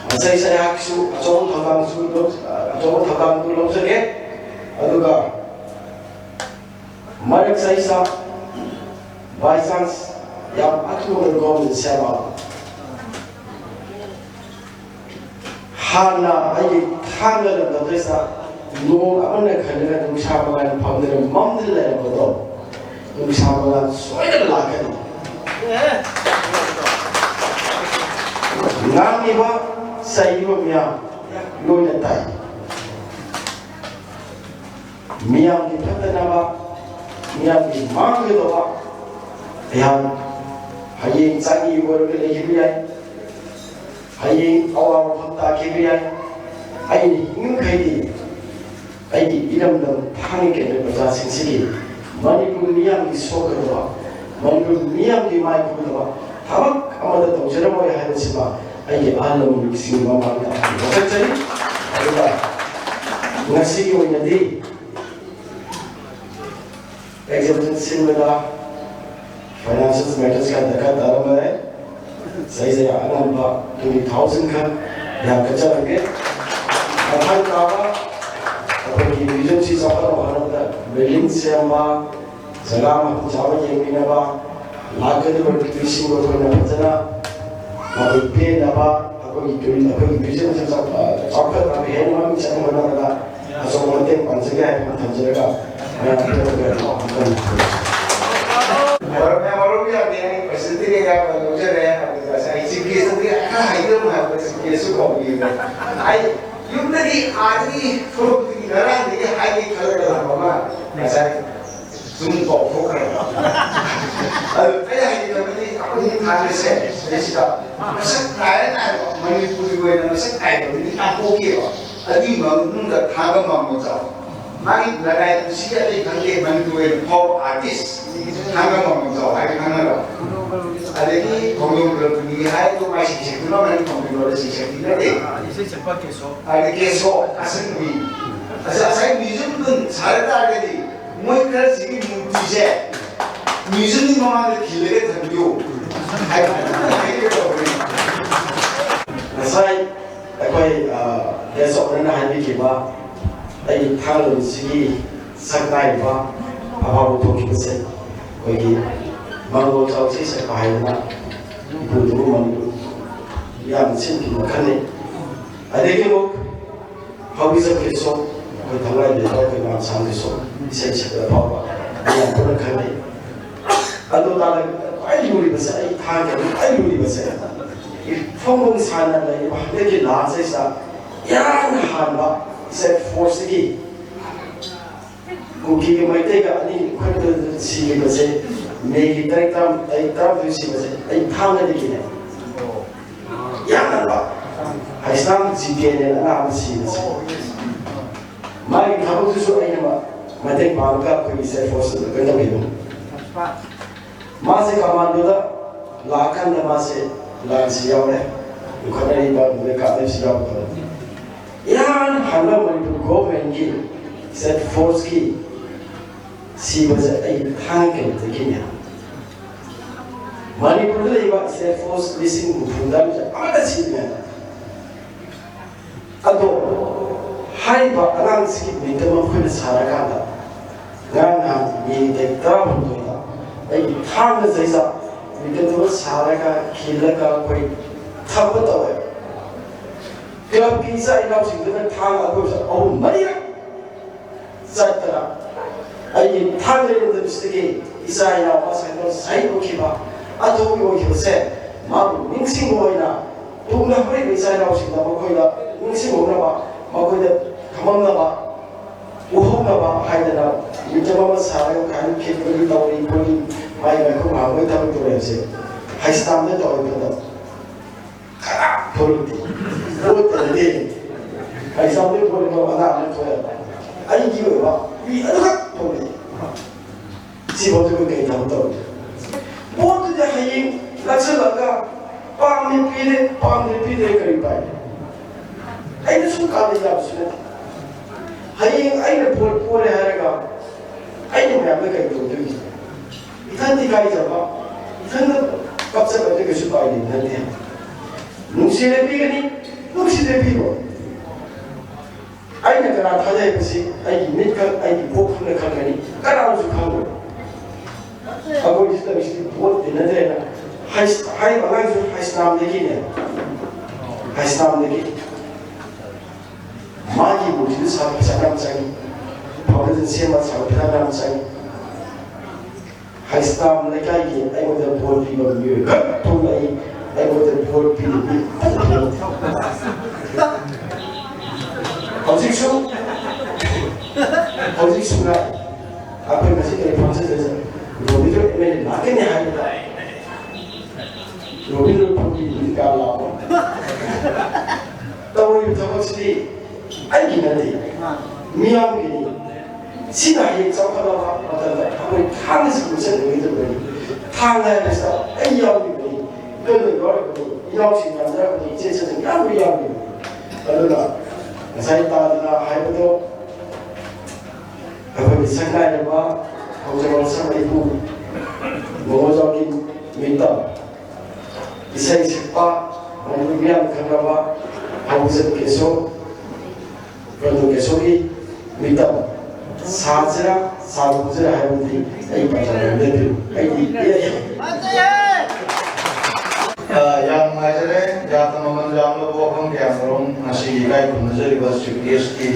ꯃꯁꯤꯗꯩꯁꯤꯗ ꯑꯩꯍꯥꯛꯁꯨ ꯑꯆꯧꯕ ꯊꯧꯗꯥꯡꯁꯨ ꯂꯧ-, ꯑꯆꯧꯕ ꯊꯧꯗꯥꯡꯗꯨ ꯂꯧꯖꯒꯦ꯫ ꯑꯗꯨꯒ ꯃꯔꯛ ꯆꯍꯤꯗ by chance ꯌꯥꯝ ꯑꯊꯨꯕꯗ government ꯁꯦꯝꯕ꯫ ꯍꯥꯟꯅ ꯑꯩꯒꯤ ꯊꯥꯡꯒ ꯂꯝꯗꯝꯁꯤꯗ ꯅꯣꯡ ꯑꯃꯅ ꯈꯜꯂꯒ ꯅꯨꯡꯁꯥ ꯃꯉꯥꯜ ꯐꯪꯗꯅ ꯃꯝꯗꯅ ꯂꯩꯔꯝꯕꯗꯣ, ꯅꯨꯡꯁꯥ ꯃꯉꯥꯜ ꯁꯣꯏꯗꯅ ꯂꯥꯛꯀꯅꯤ꯫ ꯉꯥꯡꯉꯤꯕ, ꯆꯩꯔꯤꯕ ꯃꯌꯥꯝ ꯂꯣꯏꯅ ꯇꯥꯏ꯫ ꯃꯤꯌꯥꯝꯒꯤ ꯐꯠꯇꯅꯕ, ꯃꯤꯌꯥꯝꯒꯤ ꯃꯥꯡꯒꯗꯕ꯫ ꯑꯩꯍꯥꯛ ꯍꯌꯦꯡ ꯆꯥꯡꯌꯦꯡ ꯑꯣꯏꯔꯒ ꯂꯩꯈꯤꯕ ꯌꯥꯏ, ꯍꯌꯦꯡ ꯑꯋꯥꯕ ꯃꯐꯝ ꯇꯥꯈꯤꯕ ꯌꯥꯏ꯫ ꯑꯩꯅ ꯍꯤꯡꯉꯤꯃꯈꯩꯗꯤ ꯑꯩꯒꯤ ꯏꯔꯝꯗꯝ ꯊꯥꯡꯒ ꯀꯦꯟꯗ꯭ꯔ ꯄ꯭ꯔꯖꯥꯁꯤꯡꯁꯤꯒꯤ, ꯃꯅꯤꯄꯨꯔ ꯃꯤꯌꯥꯝꯒꯤ ꯁꯣꯛꯀꯗꯕ, ꯃꯅꯤꯄꯨꯔ ꯃꯤꯌꯥꯝꯒꯤ ꯃꯥꯏ ꯄꯨꯅꯕ ꯊꯕꯛ ꯑꯃꯠꯇ ꯇꯧꯖꯔꯝꯃꯣꯏ ꯍꯥꯏꯕꯁꯤꯃ ꯑꯩꯒꯤ ꯑꯍꯜ ꯂꯃꯟꯁꯤꯡꯒꯤ ꯃꯃꯥꯡꯗ ꯑꯩ ꯋꯥꯁꯛꯆꯔꯤ꯫ ꯑꯗꯨꯒ ꯉꯁꯤꯒꯤ ꯑꯣꯏꯅꯗꯤ executive ꯁꯤꯟꯕꯗ financial matters ꯈꯔ ꯗꯔꯀꯥꯔ ꯇꯥꯔꯝꯕ ꯌꯥꯏ꯫ ꯁꯤꯗꯩꯁꯤꯗ ꯑꯉꯝꯕ twenty thousand ꯈꯔ ꯌꯥꯟꯒꯠꯆꯔꯝꯒꯦ꯫ ꯃꯊꯪ ꯇꯥꯕ ꯑꯩꯈꯣꯏꯒꯤ museum ꯁꯤ ꯆꯥꯎꯈꯠꯅꯕ ꯍꯣꯠꯅꯕꯗ building ꯁꯦꯝꯕ, ꯖꯒꯥ ꯃꯐꯝ ꯆꯥꯕ ꯌꯦꯡꯕꯤꯅꯕ, ꯂꯥꯛꯀꯗꯧꯔꯤꯕ ꯅꯨꯄꯤꯁꯤꯡꯕꯨ ꯑꯩꯈꯣꯏꯅ ꯐꯖꯅ ꯃꯈꯣꯏ ꯄꯦꯟꯅꯕ, ꯑꯩꯈꯣꯏꯒꯤ ꯇꯨꯔꯤ-, ꯑꯩꯈꯣꯏꯒꯤ tourism ꯁꯦ ꯆꯥꯎ-, ꯆꯥꯎꯈꯠꯅꯕ ꯍꯦꯟꯅ ꯃꯃꯤꯡ ꯆꯠꯅꯕ ꯍꯣꯠꯅꯕꯗ ꯑꯆꯧꯕ ꯃꯇꯦꯡ ꯄꯥꯡꯖꯒꯦ ꯍꯥꯏꯕ ꯑꯃ ꯊꯝꯖꯔꯒ ꯃꯌꯥꯝ ꯄꯦꯟꯅꯕ ꯋꯥꯐꯝ ꯊꯝꯖꯒꯦ꯫ ꯃꯔꯨꯞ, ꯃꯌꯥꯝ ꯃꯔꯨꯞ ꯌꯥꯗꯦ, ꯑꯩ president ꯇꯒꯤ ꯑꯌꯥꯕ ꯂꯧꯖꯔꯦ, ꯑꯗꯨꯒ ꯉꯁꯥꯏ chief guest ꯇꯒꯤ ꯈꯔ ꯍꯥꯏꯖꯔꯝꯃꯣ ꯍꯥꯏꯕꯗ chief guest ꯁꯨ ꯀꯧꯕꯤꯕꯅꯦ꯫ ꯑꯩ ꯌꯨꯝꯗꯒꯤ ꯑꯥꯗꯒꯤ ꯊꯣꯛꯂꯛꯄꯗꯒꯤ ꯉꯔꯥꯡꯗꯒꯤ ꯍꯥꯏꯒꯦ ꯈꯜꯂꯒ ꯂꯥꯛꯄ ꯑꯃ ꯉꯁꯥꯏ ꯁꯨꯝ ꯀꯥꯎꯊꯣꯛꯈ꯭ꯔꯕ꯫ ꯑꯗꯨ ꯑꯩꯅ ꯍꯥꯏꯅꯤꯡꯕꯗꯤ ꯑꯩꯈꯣꯏꯒꯤ ꯊꯥꯡꯒꯁꯦ ꯁꯤꯗꯩꯁꯤꯗ ꯃꯁꯛ ꯅꯥꯏꯔ ꯅꯥꯏꯔꯕ ꯃꯅꯤꯄꯨꯔꯒꯤ ꯑꯣꯏꯅ ꯃꯁꯛ ꯅꯥꯏꯕ ꯃꯤ ꯌꯥꯝ ꯄꯣꯛꯈꯤꯑꯕ꯫ ꯑꯗꯨꯒꯤ ꯃꯅꯨꯡꯗ ꯊꯥꯡꯒ ꯃꯥꯃꯣꯟꯖꯥꯎ꯫ ꯃꯥꯒꯤ ꯂꯅꯥꯏ ꯄꯨꯟꯁꯤ ꯑꯇꯩ ꯈꯪꯗꯦ, ꯃꯅꯤꯄꯨꯔꯒꯤ ꯑꯣꯏꯅ ꯐꯥꯎꯕ artist ꯊꯥꯡꯒ ꯃꯥꯃꯣꯟꯖꯥꯎ ꯍꯥꯏꯅ ꯈꯪꯅꯔꯕ꯫ ꯑꯗꯒꯤ ꯈꯣꯡꯖꯣꯝ ꯄ꯭ꯔꯚꯨꯅꯤ ꯍꯥꯏꯗꯣ ꯃꯥꯏ ꯁꯩꯁꯛꯇꯨꯅ ꯃꯅꯤ ꯈꯣꯡꯖꯣꯝ ꯄ꯭ꯔꯚꯨ ꯁꯩꯁꯛꯇꯤ ꯅꯠꯇꯦ꯫ ꯏꯁꯩ ꯁꯛꯄ ꯀꯦꯁꯣ꯫ ꯑꯗ ꯀꯦꯁꯣ ꯑꯁꯪꯕꯤ꯫ ꯑꯁ, ꯉꯁꯥꯏ museum ꯗꯨ ꯁꯥꯔ ꯇꯥꯔꯒꯗꯤ ꯃꯣꯏ ꯈꯔꯁꯤꯒꯤ ꯃꯨꯔꯇꯤꯁꯦ museum ꯒꯤ ꯃꯃꯥꯡꯗ ꯈꯤꯜꯂꯒ ꯊꯝꯕꯤꯌꯨ ꯍꯥꯏꯕ ꯍꯥꯏꯒꯦ ꯇꯧꯕꯅꯤ꯫ ꯉꯁꯥꯏ ꯑꯩꯈꯣꯏ, ꯑ, guest of honour ꯅ ꯍꯥꯏꯕꯤꯈꯤꯕ ꯑꯩꯒꯤ ꯊꯥꯡꯒ ꯂꯝꯁꯤꯒꯤ ꯁꯛ ꯅꯥꯏꯔꯤꯕ ꯑꯐꯥꯎꯕ ꯊꯣꯛꯈꯤꯕꯁꯦ ꯑꯩꯈꯣꯏꯒꯤ ꯃꯥꯃꯣꯟꯖꯥꯎ ꯏꯁꯩ ꯁꯛꯄ ꯍꯥꯏꯗꯅ ꯏꯄꯨꯗꯨꯕꯨ ꯃꯅꯤꯄꯨꯔ ꯌꯥꯝꯅ ꯁꯤꯟꯈꯤꯕ ꯃꯈꯜꯅꯤ꯫ ꯑꯗꯒꯤ ꯑꯃꯨꯛ ꯍꯧꯈꯤꯕ ꯀꯦꯁꯣ ꯊꯧꯂꯥꯏꯗ ꯌꯥꯎꯔꯛꯄ ꯏꯃꯥ ꯁꯥꯡꯗꯨꯁꯨ ꯏꯁꯩ ꯁꯛꯄꯗ ꯐꯥꯎꯕ ꯃꯌꯥꯝ ꯄꯨꯟꯅ ꯈꯪꯅꯩ꯫ ꯑꯗꯨ ꯇꯥꯔꯒ ꯈ꯭ꯋꯥꯏ ꯂꯨꯔꯤꯕꯁꯦ, ꯑꯩ ꯊꯥꯡꯒꯤ ꯈ꯭ꯋꯥꯏ ꯂꯨꯔꯤꯕꯁꯦ, ꯐꯣꯡ ꯐꯣꯡ ꯁꯥꯅ ꯂꯩꯔꯤꯕ ꯍꯟꯗꯛꯀꯤ ꯂꯥꯟꯁꯤꯗ ꯏꯍꯥꯟ ꯍꯥꯟꯕ ꯏꯁꯩ ꯐꯣꯔꯁꯇꯒꯤ ꯀꯨꯀꯤꯒ ꯃꯩꯇꯩꯒ ꯑꯅꯤ ꯈꯨꯠꯇ ꯁꯤꯈꯤꯕꯁꯦ, ꯃꯦꯒꯤ ꯇꯥꯔꯤꯛ ꯇꯔꯥ, ꯇꯥꯔꯤꯛ ꯇꯔꯥꯃꯥꯊꯣꯏ ꯁꯤꯕꯁꯦ ꯑꯩ ꯊꯥꯡꯒꯗꯒꯤꯅꯦ꯫ ꯌꯥꯝꯅ ꯍꯩꯁꯅꯥꯝ ꯖꯤꯇꯦꯟꯅꯦꯅ ꯑꯉꯥꯡ ꯑꯃ ꯁꯤꯕꯁꯦ꯫ ꯃꯥꯒꯤ ꯊꯕꯛꯇꯨꯁꯨ ꯑꯩꯅ ꯃ-, ꯃꯇꯦꯡ ꯄꯥꯡꯉꯒ ꯑꯩꯈꯣꯏꯒꯤ ꯁꯦꯜꯐ ꯐꯣꯔꯁ ꯀꯩꯅꯣ ꯇꯧꯕꯤꯕ꯫ ꯃꯥꯁꯦ ꯀꯃꯥꯟꯗꯣꯗ ꯂꯥꯛꯑꯀꯥꯟꯗ ꯃꯥꯁꯦ ꯂꯥꯟꯁꯤ ꯌꯥꯎꯔꯦ꯫ ꯂꯤꯡꯈꯠꯅꯔꯤꯕ ꯑꯗꯨꯗ ꯀꯥꯞꯅꯔꯤꯕꯁꯤ ꯌꯥꯎꯔꯛꯄꯗ ꯏꯍꯥꯟ ꯍꯥꯟꯕ ꯃꯅꯤꯄꯨꯔ ꯒꯣꯚꯔꯟꯃꯦꯟꯠꯀꯤ ꯁꯦꯜꯐ ꯐꯣꯔꯁꯀꯤ ꯁꯤꯕꯁꯦ ꯑꯩ ꯊꯥꯡꯒ ꯀꯩꯅꯣꯗꯒꯤꯅꯦ꯫ ꯃꯅꯤꯄꯨꯔꯗ ꯂꯩꯕ ꯁꯦꯜꯐ ꯐꯣꯔꯁ ꯂꯤꯁꯤꯡ ꯍꯨꯝꯐꯨ ꯍꯨꯝꯗ꯭ꯔꯥ ꯑꯃꯠꯇ ꯁꯤꯗ꯭ꯔꯦ꯫ ꯑꯗꯣ ꯍꯥꯏꯔꯤꯕ ꯑꯉꯥꯡꯁꯤꯒꯤ ꯃꯤꯡꯗ ꯃꯈꯣꯏꯅ ꯁꯥꯔꯀꯥꯟꯗ ꯉꯔꯥꯡ ꯅꯍꯥꯟ ꯃꯦ ꯇꯥꯔꯤꯛ ꯇꯔꯥꯍꯨꯝꯗꯣꯏꯗ ꯑꯩꯒꯤ ꯊꯥꯡꯒ ꯆꯩꯖꯥ ꯃꯤꯡꯗ ꯁꯥꯔꯒ ꯈꯤꯜꯂꯒ ꯑꯩꯈꯣꯏ ꯊꯝꯕ ꯇꯧꯋꯦ꯫ ꯀ꯭ꯂꯕꯀꯤ ꯏꯆꯥ ꯏꯅꯥꯎꯁꯤꯡꯗꯨꯅ ꯊꯥꯡ ꯑꯩꯈꯣꯏꯁꯨ ꯑꯍꯨꯝ ꯃꯔꯤꯔꯛ ꯆꯠꯇꯅ ꯑꯩꯒꯤ ꯊꯥꯡꯒ ꯂꯩꯔꯝꯗꯕꯁꯤꯗꯒꯤ ꯏꯆꯥ ꯏꯅꯥꯎ ꯃꯁꯥ ꯁꯥꯏꯠ ꯑꯣꯏꯈꯤꯕ, ꯑꯗꯨꯒꯤ ꯑꯣꯏꯈꯤꯕꯁꯦ ꯃꯥꯕꯨ ꯅꯤꯡꯁꯤꯡꯕ ꯑꯣꯏꯅ ꯇꯨꯡꯗ ꯍꯧꯔꯛꯏꯕ ꯏꯆꯥ ꯏꯅꯥꯎꯁꯤꯡꯗ ꯃꯈꯣꯏꯗ ꯅꯤꯡꯁꯤꯡꯍꯧꯅꯕ, ꯃꯈꯣꯏꯗ ꯊꯝꯃꯝꯅꯕ, ꯎꯍꯧꯅꯕ ꯍꯥꯏꯗꯅ ꯃꯤꯡꯆꯠ ꯑꯃ ꯁꯥꯔꯒ ꯀꯥꯏꯅ ꯈꯦꯠꯄꯒꯤ ꯇꯧꯔꯤ ꯈꯣꯠꯂꯤ, ꯃꯥꯏ ꯃꯥꯏꯈꯨ ꯍꯥꯡꯕꯒꯤ ꯊꯕꯛ ꯇꯧꯔꯤꯕꯁꯦ ꯍꯩꯁꯇꯥꯝꯗ ꯇꯧꯔꯤꯕꯗ ꯈꯔ ꯊꯣꯛꯂꯛꯇꯦ꯫ ꯚꯣꯠꯇꯅꯗꯤ ꯍꯩꯁꯇꯥꯝꯗꯒꯤ ꯊꯣꯛꯂꯛꯄ ꯑꯉꯥꯡ ꯑꯃ ꯊꯣꯛꯑꯦꯕ꯫ ꯑꯩꯒꯤ ꯑꯣꯏꯕ ꯃꯤ ꯑꯗꯨꯈꯛ ꯊꯣꯛꯂꯛꯑꯦ꯫ ꯁꯤꯐꯥꯎꯗ ꯑꯩꯈꯣꯏ ꯀꯩ ꯊꯕꯛ ꯇꯧꯔꯤꯒꯦ? ꯚꯣꯠꯇꯨꯗꯤ ꯍꯌꯦꯡ ꯅꯛꯁꯜꯂꯛꯑꯒ ꯄꯥꯝꯃꯦ ꯄꯤꯔꯦ, ꯄꯥꯝꯗꯦ ꯄꯤꯗꯦ, ꯀꯔꯤ ꯎꯄꯥꯏ ꯂꯩ? ꯑꯩꯅ ꯁꯨꯝ ꯀꯥꯟꯅ ꯌꯥꯕꯁꯨ ꯅꯠꯇꯦ꯫ ꯍꯌꯦꯡ ꯑꯩꯅ ꯚꯣꯠ ꯄꯣꯔꯦ ꯍꯥꯏꯔꯒ ꯑꯩꯅ ꯃꯌꯥꯝꯗ ꯀꯔꯤ ꯇꯧꯗꯣꯏꯅꯣ? ꯏꯊꯟꯗ ꯏꯀꯥꯏꯖꯕ, ꯏꯊꯟꯗ ꯀꯞꯆꯕꯗꯤ ꯀꯩꯁꯨ ꯎꯄꯥꯏ ꯂꯩꯕ ꯅꯠꯇꯦ꯫ ꯅꯨꯡꯁꯤ ꯂꯦꯞꯄꯤꯒꯅꯤ, ꯅꯨꯡꯁꯤ ꯂꯦꯞꯄꯤꯔꯣꯏ꯫ ꯑꯩꯅ ꯀꯅꯥ ꯊꯥꯖꯩ ꯍꯥꯏꯕꯁꯤ ꯑꯩꯒꯤ ꯃꯤꯠꯈꯛ, ꯑꯩꯒꯤ ꯀꯣꯛꯈꯛꯅ ꯈꯪꯒꯅꯤ, ꯀꯅꯥꯅꯁꯨ ꯈꯪꯉꯣꯏ꯫ ꯑꯩꯈꯣꯏ ꯁꯤ ꯇꯧꯔꯤꯁꯤꯗꯤ ꯚꯣꯠ ꯇꯤꯟꯅꯗ꯭ꯔꯦꯅ ꯍꯥꯏ-, ꯍꯥꯏꯔꯤꯕ ꯑꯉꯥꯡꯁꯨ ꯍꯩꯁꯅꯥꯝꯗꯒꯤꯅꯦ, ꯍꯩꯁꯅꯥꯝꯗꯒꯤ꯫ ꯃꯥꯒꯤ ꯃꯨꯔꯇꯤꯗꯨ ꯁꯥꯕ ꯄꯩꯁꯥ ꯌꯥꯝ ꯆꯪꯉꯤ, ꯐꯥꯎꯟꯗꯦꯁꯟ ꯁꯦꯝꯕ ꯁꯥꯕ ꯄꯩꯁꯥ ꯌꯥꯝ ꯆꯪꯉꯤ꯫ ꯍꯩꯁꯇꯥꯝ ꯂꯩꯀꯥꯏꯒꯤ ꯑꯩꯉꯣꯟꯗ ꯚꯣꯠ ꯄꯤꯕ ꯃꯤꯑꯣꯏ ꯈꯛ ꯊꯣꯛꯂꯛꯏ꯫ ꯑꯩꯉꯣꯟꯗ ꯚꯣꯠ ꯄꯤꯕ ꯃꯤ ꯑꯃꯠꯇ ꯊꯣꯛꯂꯛꯇꯦ꯫ ꯍꯧꯖꯤꯛꯁꯨ ꯍꯧꯖꯤꯛꯁꯨ ꯉꯥꯏ꯫ ꯑꯩꯈꯣꯏ ꯉꯁꯤ ꯀꯔꯤ ꯐꯪꯁꯟꯗ ꯔꯣꯕꯤꯟꯗ꯭ꯔ ꯑꯦꯝ ꯑꯦꯜ ꯑꯦ ꯂꯥꯛꯀꯅꯤ ꯍꯥꯏꯕꯗ ꯔꯣꯕꯤꯟꯗ꯭ꯔ ꯐꯝꯕꯤ ꯍꯧꯖꯤꯛ ꯀꯥ ꯂꯥꯛꯄ ꯇꯧꯔꯤꯕ ꯊꯕꯛꯁꯤꯗꯤ ꯑꯩꯒꯤ ꯅꯠꯇꯦ, ꯃꯤꯌꯥꯝꯒꯤꯅꯤ꯫ ꯁꯤꯅ ꯍꯌꯦꯡ ꯆꯥꯎꯈꯠꯂꯛꯄ ꯃꯇꯝꯗ ꯑꯩꯈꯣꯏ ꯊꯥꯡꯒꯁꯤ ꯄꯨꯟꯁꯤꯟꯅꯒꯗꯕꯅꯤ꯫ ꯊꯥꯡꯒ ꯍꯥꯏꯕꯁꯤꯗ ꯑꯩ ꯌꯥꯎꯔꯤꯕꯅꯤ, ꯏꯄꯦꯟꯅ ꯌꯥꯎꯔꯤꯕꯅꯤ, ꯏꯅꯥꯎꯁꯤꯡ ꯌꯥꯝꯖꯔꯕꯅꯤ, ꯏꯆꯦ ꯏꯆꯟꯁꯤꯡ ꯌꯥꯝ ꯌꯥꯎꯔꯤꯕꯅꯤ꯫ ꯑꯗꯨꯅ ꯉꯁꯥꯏ ꯇꯥꯗꯅ ꯍꯥꯏꯕꯗꯣ ꯑꯩꯈꯣꯏꯒꯤ ꯁꯛꯅꯥꯏꯔꯕ ꯊꯧꯖꯥꯜ ꯁꯛ ꯏꯄꯨ ꯃꯣꯃꯣꯖꯥꯎꯒꯤ ꯃꯤꯇꯝ ꯏꯁꯩ ꯁꯛꯄ ꯃꯅꯤꯄꯨꯔ ꯃꯤꯌꯥꯝꯅ ꯈꯪꯅꯕ ꯍꯧꯖꯤꯛ ꯀꯦꯁꯣ ꯄ꯭ꯔꯗꯨ ꯀꯦꯁꯣꯒꯤ ꯃꯤꯇꯝ ꯁꯥꯁꯤꯔꯥ ꯁꯥꯔꯨꯁꯤꯔꯥ ꯍꯥꯏꯕꯗꯤ ꯑꯩ ꯄꯟꯖ ꯂꯩꯕꯤꯌꯨ꯫ ꯑꯩꯗꯤ ꯏꯌꯥ ꯌꯥꯏ꯫ ꯑ, ꯌꯥꯝ ꯅꯨꯡꯉꯥꯏꯖꯔꯦ꯫ ꯌꯥꯝꯅ ꯃꯃꯜ ꯌꯥꯝꯂꯕ ꯋꯥꯐꯝ ꯀꯌꯥꯃꯔꯨꯝ ꯉꯁꯤꯒꯤ ꯏꯀꯥꯏ ꯈꯨꯝꯅꯖꯔꯤꯕ ꯆꯤꯐ ꯒꯦꯁꯀꯤ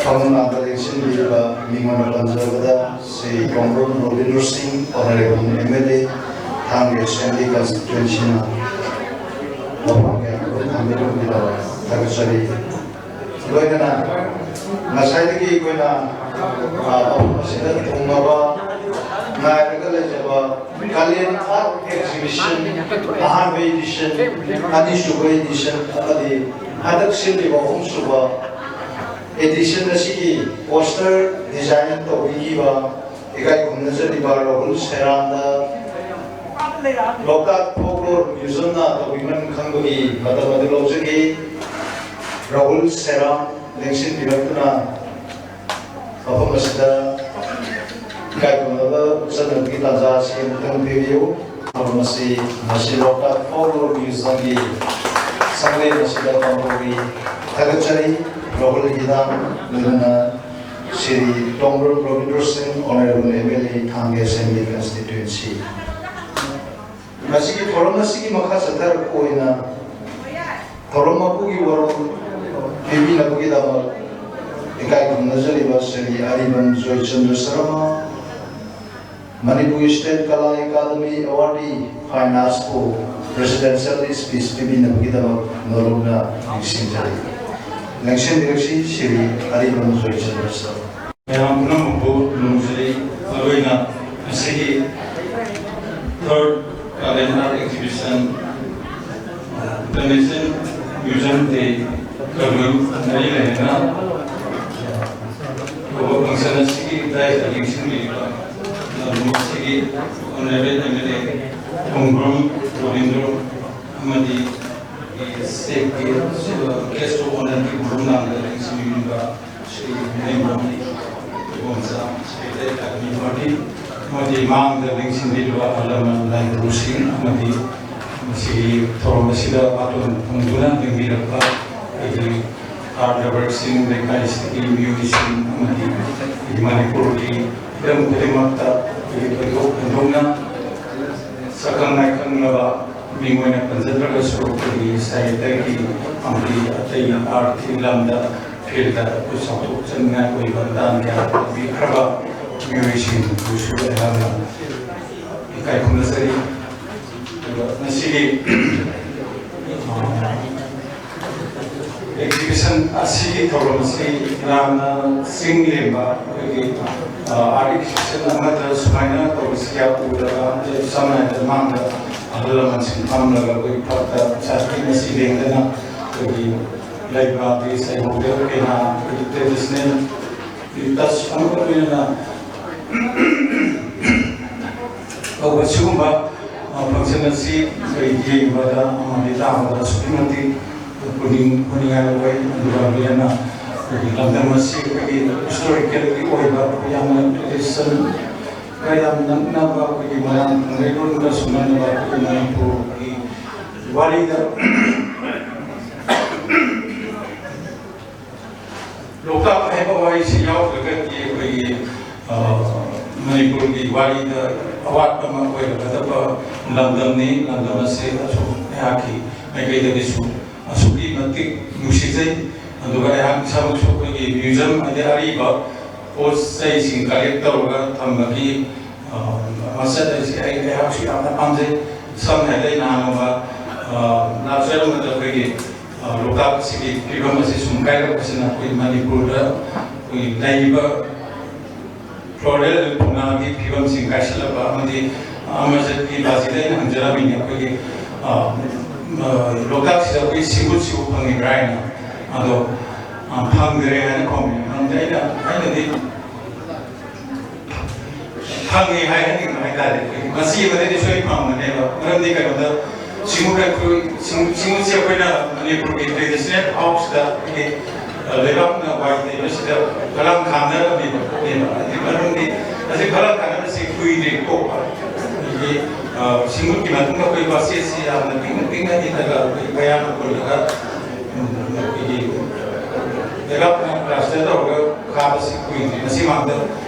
ꯊꯧꯔꯝ ꯂꯥꯡꯕ ꯂꯦꯡꯁꯤꯟꯕꯤꯔꯤꯕ ꯃꯤꯉꯣꯟꯗ ꯄꯟꯖꯕꯗ ꯁ꯭ꯔꯤ ꯀꯣꯡꯕ꯭ꯔꯣꯝ ꯔꯣꯕꯤꯟꯗ꯭ꯔ ꯁꯤꯡ, ꯑꯣꯅꯔꯦꯕꯜ ꯑꯦꯝ ꯑꯦꯜ ꯑꯦ, ꯊꯥꯡꯒ ꯑꯦꯁꯦꯝꯕ꯭ꯂꯤ ꯀꯟꯁꯇꯤꯇ꯭ꯋꯦꯟꯁꯤꯅ ꯋꯥꯐꯝ ꯀꯌꯥꯃꯔꯨꯝ ꯊꯝꯕꯤꯔꯝꯕꯤꯗꯕ ꯊꯥꯒꯠꯆꯔꯤ꯫ ꯂꯣꯏꯅꯅ ꯉꯁꯥꯏꯗꯒꯤ ꯑꯩꯈꯣꯏꯅ, ꯑ, ꯃꯐꯝ ꯑꯁꯤꯗ ꯊꯨꯡꯂꯕ ꯉꯥꯏꯔꯒ ꯂꯩꯖꯕ ꯀꯥꯂꯦꯟ ꯑꯥꯔꯠ ꯑꯦꯛꯖꯤꯕꯤꯁꯟ ꯑꯍꯥꯟꯕ ꯏꯗꯤꯁꯟ, ꯑꯅꯤꯁꯨꯕ ꯏꯗꯤꯁꯟ ꯑꯃꯗꯤ ꯍꯟꯗꯛ ꯁꯤꯜꯂꯤꯕ ꯑꯍꯨꯝꯁꯨꯕ ꯏꯗꯤꯁꯟ ꯑꯁꯤꯒꯤ ꯄꯣꯁꯇꯔ ꯗꯤꯖꯥꯏꯟ ꯇꯧꯕꯤꯈꯤꯕ ꯏꯀꯥꯏ ꯈꯨꯝꯅꯖꯔꯤꯕ ꯔꯥꯍꯨꯜ ꯁꯦꯔꯥꯝꯗ ꯂꯣꯛꯇꯥꯛ ꯐꯣꯛꯂꯣꯔ ꯃ꯭ꯌꯨꯖꯤꯌꯝꯅ ꯇꯧꯕꯤꯃꯟ ꯈꯪꯕꯒꯤ ꯃꯇꯝ ꯑꯗꯨ ꯂꯧꯖꯒꯦ꯫ ꯔꯥꯍꯨꯜ ꯁꯦꯔꯥꯝ ꯂꯦꯡꯁꯤꯟꯕꯤꯔꯛꯇꯨꯅ ꯃꯐꯝ ꯑꯁꯤꯗ ꯏꯀꯥꯏ ꯈꯨꯝꯅꯕ ꯎꯠꯆꯅꯕꯒꯤ ꯇꯥꯟꯖꯥ ꯑꯁꯤ ꯑꯃꯨꯛꯇꯪ ꯄꯤꯕꯤꯌꯨ꯫ ꯃꯐꯝ ꯑꯁꯤ ꯉꯁꯤ ꯂꯣꯛꯇꯥꯛ ꯐꯣꯛꯂꯣꯔ ꯃ꯭ꯌꯨꯖꯤꯌꯝꯒꯤ ꯁꯪꯂꯦꯟ ꯑꯁꯤꯗ ꯄꯥꯡꯊꯣꯛꯏ꯫ ꯊꯥꯒꯠꯆꯔꯤ꯫ ꯔꯥꯍꯨꯜ ꯍꯤꯗꯥꯝ, ꯂꯣꯏꯅꯅ ꯁ꯭ꯔꯤ ꯇꯣꯡꯕ꯭ꯔꯝ ꯔꯕꯤꯟꯗ꯭ꯔ ꯁꯤꯡ, ꯑꯣꯅꯔꯦꯕꯜ ꯑꯦꯝ ꯑꯦꯜ ꯑꯦ, ꯊꯥꯡꯒ ꯑꯦꯁꯦꯝꯕ꯭ꯂꯤ ꯀꯟꯁꯇꯤꯇ꯭ꯋꯦꯟꯁꯤ꯫ ꯉꯁꯤꯒꯤ ꯊꯧꯔꯝ ꯑꯁꯤꯒꯤ ꯃꯈꯥ ꯆꯠꯊꯔꯛꯄ ꯑꯣꯏꯅ ꯊꯧꯔꯝ ꯃꯄꯨꯒꯤ ꯋꯥꯔꯣꯜ ꯄꯤꯕꯤꯅꯕꯒꯤꯗꯃꯛ ꯏꯀꯥꯏ ꯈꯨꯝꯅꯖꯔꯤꯕ ꯁ꯭ꯔꯤ ꯑꯔꯤꯕꯝ ꯖꯣꯏꯆꯟꯗ꯭ꯔ ꯁꯔꯃ, ꯃꯅꯤꯄꯨꯔ ꯁ꯭ꯇꯦꯠ ꯀꯂꯥ ꯑꯦꯀꯥꯗꯃꯤ ꯑꯦꯋꯥꯔꯗꯤ ꯐꯥꯏꯟ ꯑꯥꯔꯠꯁꯄꯨ ꯄ꯭ꯔꯦꯁꯤꯗꯦꯟꯁꯤꯌꯦꯜ ꯁ꯭ꯄꯤꯆ ꯄꯤꯕꯤꯅꯕꯒꯤꯗꯃꯛ ꯅꯣꯂꯨꯛꯅ ꯅꯤꯡꯁꯤꯡꯖꯔꯤ꯫ ꯂꯦꯡꯁꯤꯟꯕꯤꯔꯛꯁꯤ ꯁ꯭ꯔꯤ ꯑꯔꯤꯕꯝ ꯖꯣꯏꯆꯟꯗ꯭ꯔ ꯁꯔꯃ꯫ ꯃꯌꯥꯝ ꯄꯨꯝꯅꯃꯛꯄꯨ ꯅꯣꯡꯖꯔꯤ꯫ ꯃꯔꯨꯑꯣꯏꯅ ꯉꯁꯤꯒꯤ ꯊꯥꯔꯠ ꯀꯥꯂꯦꯟ ꯑꯥꯔꯠ ꯑꯦꯛꯖꯤꯕꯤꯁꯟ, ꯏꯟꯇꯔꯅꯦꯁꯅꯦꯜ ꯃ꯭ꯌꯨꯖꯤꯌꯝ ꯗꯦ ꯒ ꯃꯔꯤ ꯂꯩꯅꯅ ꯇꯧꯕ ꯐꯪꯁꯟ ꯑꯁꯤꯒꯤ ꯗꯥꯏꯁꯇ ꯂꯦꯡꯁꯤꯟꯕꯤꯔꯤꯕ ꯂꯝꯗꯝ ꯑꯁꯤꯒꯤ ꯑꯣꯅꯔꯦꯕꯜ ꯑꯦꯝ ꯑꯦꯜ ꯑꯦ ꯈꯣꯡꯗ꯭ꯔꯨꯝ ꯔꯣꯕꯤꯟꯗ꯭ꯔꯣ ꯑꯃꯗꯤ ꯁ꯭ꯇꯦꯠꯀꯤ ꯒꯦꯁ ꯑꯣꯐ ꯑꯣꯅꯔꯒꯤ ꯃꯔꯨꯝ ꯂꯥꯡꯗ ꯂꯦꯡꯁꯤꯟꯕꯤꯔꯤꯕ ꯁ꯭ꯔꯤ ꯃꯅꯤꯡꯕꯝ ꯏꯕꯣꯝꯆꯥ, ꯁ꯭ꯔꯤ ꯂꯩꯀꯥꯏ ꯄꯥꯔꯇꯤ ꯑꯃꯗꯤ ꯃꯥꯡꯗ ꯂꯦꯡꯁꯤꯟꯕꯤꯔꯤꯕ ꯑꯍꯜ ꯂꯃꯟ ꯂꯥꯏ ꯒꯨꯔꯨꯁꯤꯡ ꯑꯃꯗꯤ ꯃꯁꯤꯒꯤ ꯊꯧꯔꯝ ꯑꯁꯤꯗ ꯕꯥꯇꯣꯟ ꯐꯪꯗꯨꯅ ꯂꯦꯡꯕꯤꯔꯛꯄ ꯑꯩꯈꯣꯏꯒꯤ ꯑꯥꯔꯠ ꯂꯚꯔꯁꯤꯡ, ꯂꯩꯀꯥꯏꯁꯤꯒꯤ ꯃꯤꯑꯣꯏꯁꯤꯡ ꯑꯃꯗꯤ ꯑꯩꯈꯣꯏꯒꯤ ꯃꯅꯤꯄꯨꯔꯒꯤ ꯍꯤꯔꯝ ꯈꯨꯗꯤꯡꯃꯛꯇ ꯑꯩꯈꯣꯏꯒꯤ ꯊꯣꯏꯗꯣꯛ ꯍꯦꯟꯗꯣꯛꯅ ꯁꯛꯈꯪ ꯃꯥꯏꯈꯪꯂꯕ ꯃꯤꯡ ꯑꯣꯏꯅ ꯄꯟꯖꯗ꯭ꯔꯒꯁꯨ ꯑꯩꯈꯣꯏꯒꯤ ꯁꯥꯍꯤꯇ꯭ꯌꯒꯤ ꯑꯃꯗꯤ ꯑꯇꯩ ꯑꯥꯔꯠꯀꯤ ꯂꯝꯗ ꯐꯤꯜꯗ ꯑꯩꯈꯣꯏ ꯆꯥꯎꯊꯣꯛꯆꯅꯤꯡꯉꯥꯏ ꯑꯣꯏꯕ ꯗꯥꯟ ꯀꯌꯥ ꯇꯧꯕꯤꯈ꯭ꯔꯕ ꯃꯤꯑꯣꯏꯁꯤꯡꯕꯨꯁꯨ ꯑꯩꯍꯥꯛꯅ ꯏꯀꯥꯏ ꯈꯨꯝꯅꯖꯔꯤ꯫ ꯑꯗꯨꯒ ꯉꯁꯤꯒꯤ ꯑꯦꯛꯖꯤꯕꯤꯁꯟ ꯑꯁꯤꯒꯤ ꯊꯧꯔꯝ ꯑꯁꯤ ꯌꯥꯝꯅ ꯆꯤꯡ ꯂꯦꯝꯕ ꯑꯩꯈꯣꯏꯒꯤ, ꯑ, ꯑꯥꯔꯠ ꯑꯦꯛꯖꯤꯕꯤꯁꯟ ꯑꯃꯗ ꯁꯨꯃꯥꯏꯅ ꯇꯧꯕꯁꯤ ꯀꯌꯥ ꯎꯗꯕ, ꯑꯗꯩ ꯁꯝꯅ ꯍꯥꯏꯔꯕꯗ ꯃꯥꯡꯗ ꯑꯍꯜ ꯂꯃꯟꯁꯤꯡ ꯐꯝꯂꯒ ꯑꯩꯈꯣꯏꯒꯤ ꯐꯛꯇ ꯄꯩꯁꯥ ꯄꯤꯛꯅ ꯁꯤ ꯂꯦꯡꯗꯅ ꯑꯩꯈꯣꯏꯒꯤ ꯂꯩꯕ, ꯑꯗꯒꯤ ꯁꯩꯍꯧꯗ ꯀꯩꯅꯥ, ꯑꯩꯈꯣꯏꯒꯤ ꯇ꯭ꯔꯦꯗꯤꯁꯅꯦꯜ ꯇꯁ ꯑꯃꯒ ꯂꯣꯏꯅꯅ ꯇꯧꯕ ꯁꯤꯒꯨꯝꯕ, ꯑ, ꯐꯪꯁꯟ ꯑꯁꯤ ꯑꯩꯈꯣꯏ ꯌꯦꯡꯕꯗ ꯑꯃꯗꯤ ꯇꯥꯕꯗ ꯑꯁꯨꯛꯀꯤ ꯃꯇꯤꯛ ꯄꯨꯛꯅꯤꯡ ꯍꯨꯅꯤꯡꯉꯥꯏ ꯑꯣꯏ꯫ ꯑꯗꯨꯒ ꯂꯣꯏꯅꯅ ꯑꯩꯈꯣꯏꯒꯤ ꯂꯝꯗꯝ ꯑꯁꯤ ꯑꯩꯈꯣꯏꯒꯤ ꯍꯤꯁꯇꯣꯔꯤꯀꯦꯜꯒꯤ ꯑꯣꯏꯕ ꯌꯥꯝꯅ ꯇ꯭ꯔꯦꯗꯤꯁꯟꯒ ꯌꯥꯝ ꯅꯛꯅꯕ ꯑꯩꯈꯣꯏꯒꯤ ꯃꯣꯏꯔꯥꯡ ꯀꯪꯂꯩꯔꯣꯟꯒ ꯁꯨꯡꯅꯅꯕ ꯑꯩꯈꯣꯏꯒꯤ ꯃꯅꯤꯄꯨꯔꯒꯤ ꯋꯥꯔꯤꯗ ꯂꯣꯛꯇꯥꯛ ꯍꯥꯏꯕ ꯋꯥꯍꯩꯁꯤ ꯌꯥꯎꯗ꯭ꯔꯒꯗꯤ ꯑꯩꯈꯣꯏꯒꯤ, ꯑ, ꯃꯅꯤꯄꯨꯔꯒꯤ ꯋꯥꯔꯤꯗ ꯑꯋꯥꯠꯄ ꯑꯃ ꯑꯣꯏꯔꯛꯀꯗꯕ ꯂꯝꯗꯝꯅꯤ꯫ ꯂꯝꯗꯝ ꯑꯁꯤ ꯑꯁꯨꯛ ꯑꯩꯍꯥꯛꯀꯤ ꯃꯥꯏꯀꯩꯗꯒꯤꯁꯨ ꯑꯁꯨꯛꯀꯤ ꯃꯇꯤꯛ ꯅꯨꯡꯁꯤꯖꯩ꯫ ꯑꯗꯨꯒ ꯑꯩꯍꯥꯛ ꯏꯁꯥꯃꯛꯁꯨ ꯑꯩꯈꯣꯏꯒꯤ ꯃ꯭ꯌꯨꯖꯤꯌꯝ, ꯍꯥꯏꯗꯤ ꯑꯔꯤꯕ ꯄꯣꯠ ꯆꯩꯁꯤꯡ ꯀꯂꯦꯛ ꯇꯧꯔꯒ ꯊꯝꯕꯒꯤ, ꯑ, ꯃꯁꯛ ꯑꯁꯤ ꯑꯩ, ꯑꯩꯍꯥꯛꯁꯨ ꯌꯥꯝꯅ ꯄꯥꯝꯖꯩ꯫ ꯁꯝꯅ ꯍꯥꯏꯔꯕꯗ ꯑꯩ ꯅꯍꯥꯟ ꯅꯣꯡꯃ, ꯑ, ꯂꯥꯛꯆꯔꯝꯕꯗ ꯑꯩꯈꯣꯏꯒꯤ, ꯑ, ꯂꯣꯛꯇꯥꯛ ꯑꯁꯤꯒꯤ ꯐꯤꯕꯝ ꯑꯁꯤ ꯁꯨꯝ ꯀꯥꯏꯔꯛꯄꯁꯤꯅ ꯑꯩꯈꯣꯏ ꯃꯅꯤꯄꯨꯔꯗ ꯑꯩꯈꯣꯏ ꯂꯩꯔꯤꯕ ꯐ꯭ꯂꯣꯔꯦꯜ ꯐꯥꯎꯅꯥꯒꯤ ꯐꯤꯕꯝꯁꯤꯡ ꯀꯥꯏꯁꯤꯜꯂꯛꯄ ꯑꯃꯗꯤ ꯑꯃꯔꯖꯤꯠꯀꯤ ꯕꯥꯖꯤꯗ ꯑꯩꯅ ꯍꯪꯖꯔꯝꯃꯤꯅꯦ, ꯑꯩꯈꯣꯏꯒꯤ, ꯑ, ꯑ, ꯂꯣꯛꯇꯥꯛꯁꯤꯗ ꯑꯩꯈꯣꯏ ꯁꯤꯕꯨ ꯁꯤꯕꯨ ꯐꯪꯉꯤꯕ꯭ꯔꯥ ꯍꯥꯏꯅ꯫ ꯑꯗꯣ, ꯑ, ꯐꯪꯗ꯭ꯔꯦ ꯍꯥꯏꯅ ꯈꯨꯝꯃꯤ꯫ ꯃꯔꯝꯗꯤ ꯑꯩꯅ, ꯑꯩꯅꯗꯤ ꯐꯪꯉꯤ ꯍꯥꯏꯍꯟꯅꯤꯡꯕ ꯍꯥꯏꯇꯥꯔꯦ꯫ ꯑꯩꯈꯣꯏꯒꯤ ꯃꯆꯤ ꯑꯃꯗꯗꯤ ꯁꯣꯏ ꯐꯪꯒꯅꯦꯕ꯫ ꯃꯔꯝꯗꯤ ꯀꯩꯅꯣꯗ ꯁꯤꯡꯎ ꯂꯩꯈꯨ-, ꯁꯤꯡꯎ-, ꯁꯤꯡꯎꯁꯦ ꯑꯩꯈꯣꯏꯅ ꯃꯅꯤꯄꯨꯔꯒꯤ ꯇ꯭ꯔꯦꯗꯤꯁꯅꯦꯜ ꯍꯥꯎꯁꯇ ꯑꯩꯈꯣꯏꯒꯤ, ꯑ, ꯂꯩꯕꯥꯛꯅ ꯋꯥꯏ ꯇꯩꯕꯁꯤꯗ ꯐꯂꯥꯡ ꯈꯥꯝꯅꯔꯝꯃꯦꯕ, ꯈꯣꯠꯂꯦꯕ꯫ ꯑꯗꯨꯒꯤ ꯃꯔꯝꯗꯤ ꯍꯧꯖꯤꯛ ꯐꯂꯥꯡ ꯈꯥꯝꯅꯕꯁꯤ ꯀꯨꯏꯗ꯭ꯔꯤ ꯇꯣꯛꯄ꯫ ꯑꯗꯒꯤ, ꯑ, ꯁꯤꯡꯎꯒꯤ ꯃꯇꯨꯡꯗ ꯑꯩꯈꯣꯏ ꯋꯥꯆꯦꯠꯁꯤ ꯌꯥꯝꯅ ꯄꯤꯛꯅ ꯄꯤꯛꯅ ꯏꯜꯂꯒ ꯑꯩꯈꯣꯏ ꯃꯌꯥꯝꯅ ꯄꯨꯜꯂꯒ, ꯎꯝ, ꯑꯩꯈꯣꯏꯒꯤ ꯂꯩꯕꯥꯛꯅ ꯄ꯭ꯂꯥꯁꯇꯔ ꯇꯧꯔꯒ ꯈꯥꯕꯁꯤ ꯀꯨꯏꯗ꯭ꯔꯤ꯫ ꯃꯁꯤ ꯃꯥꯡꯗ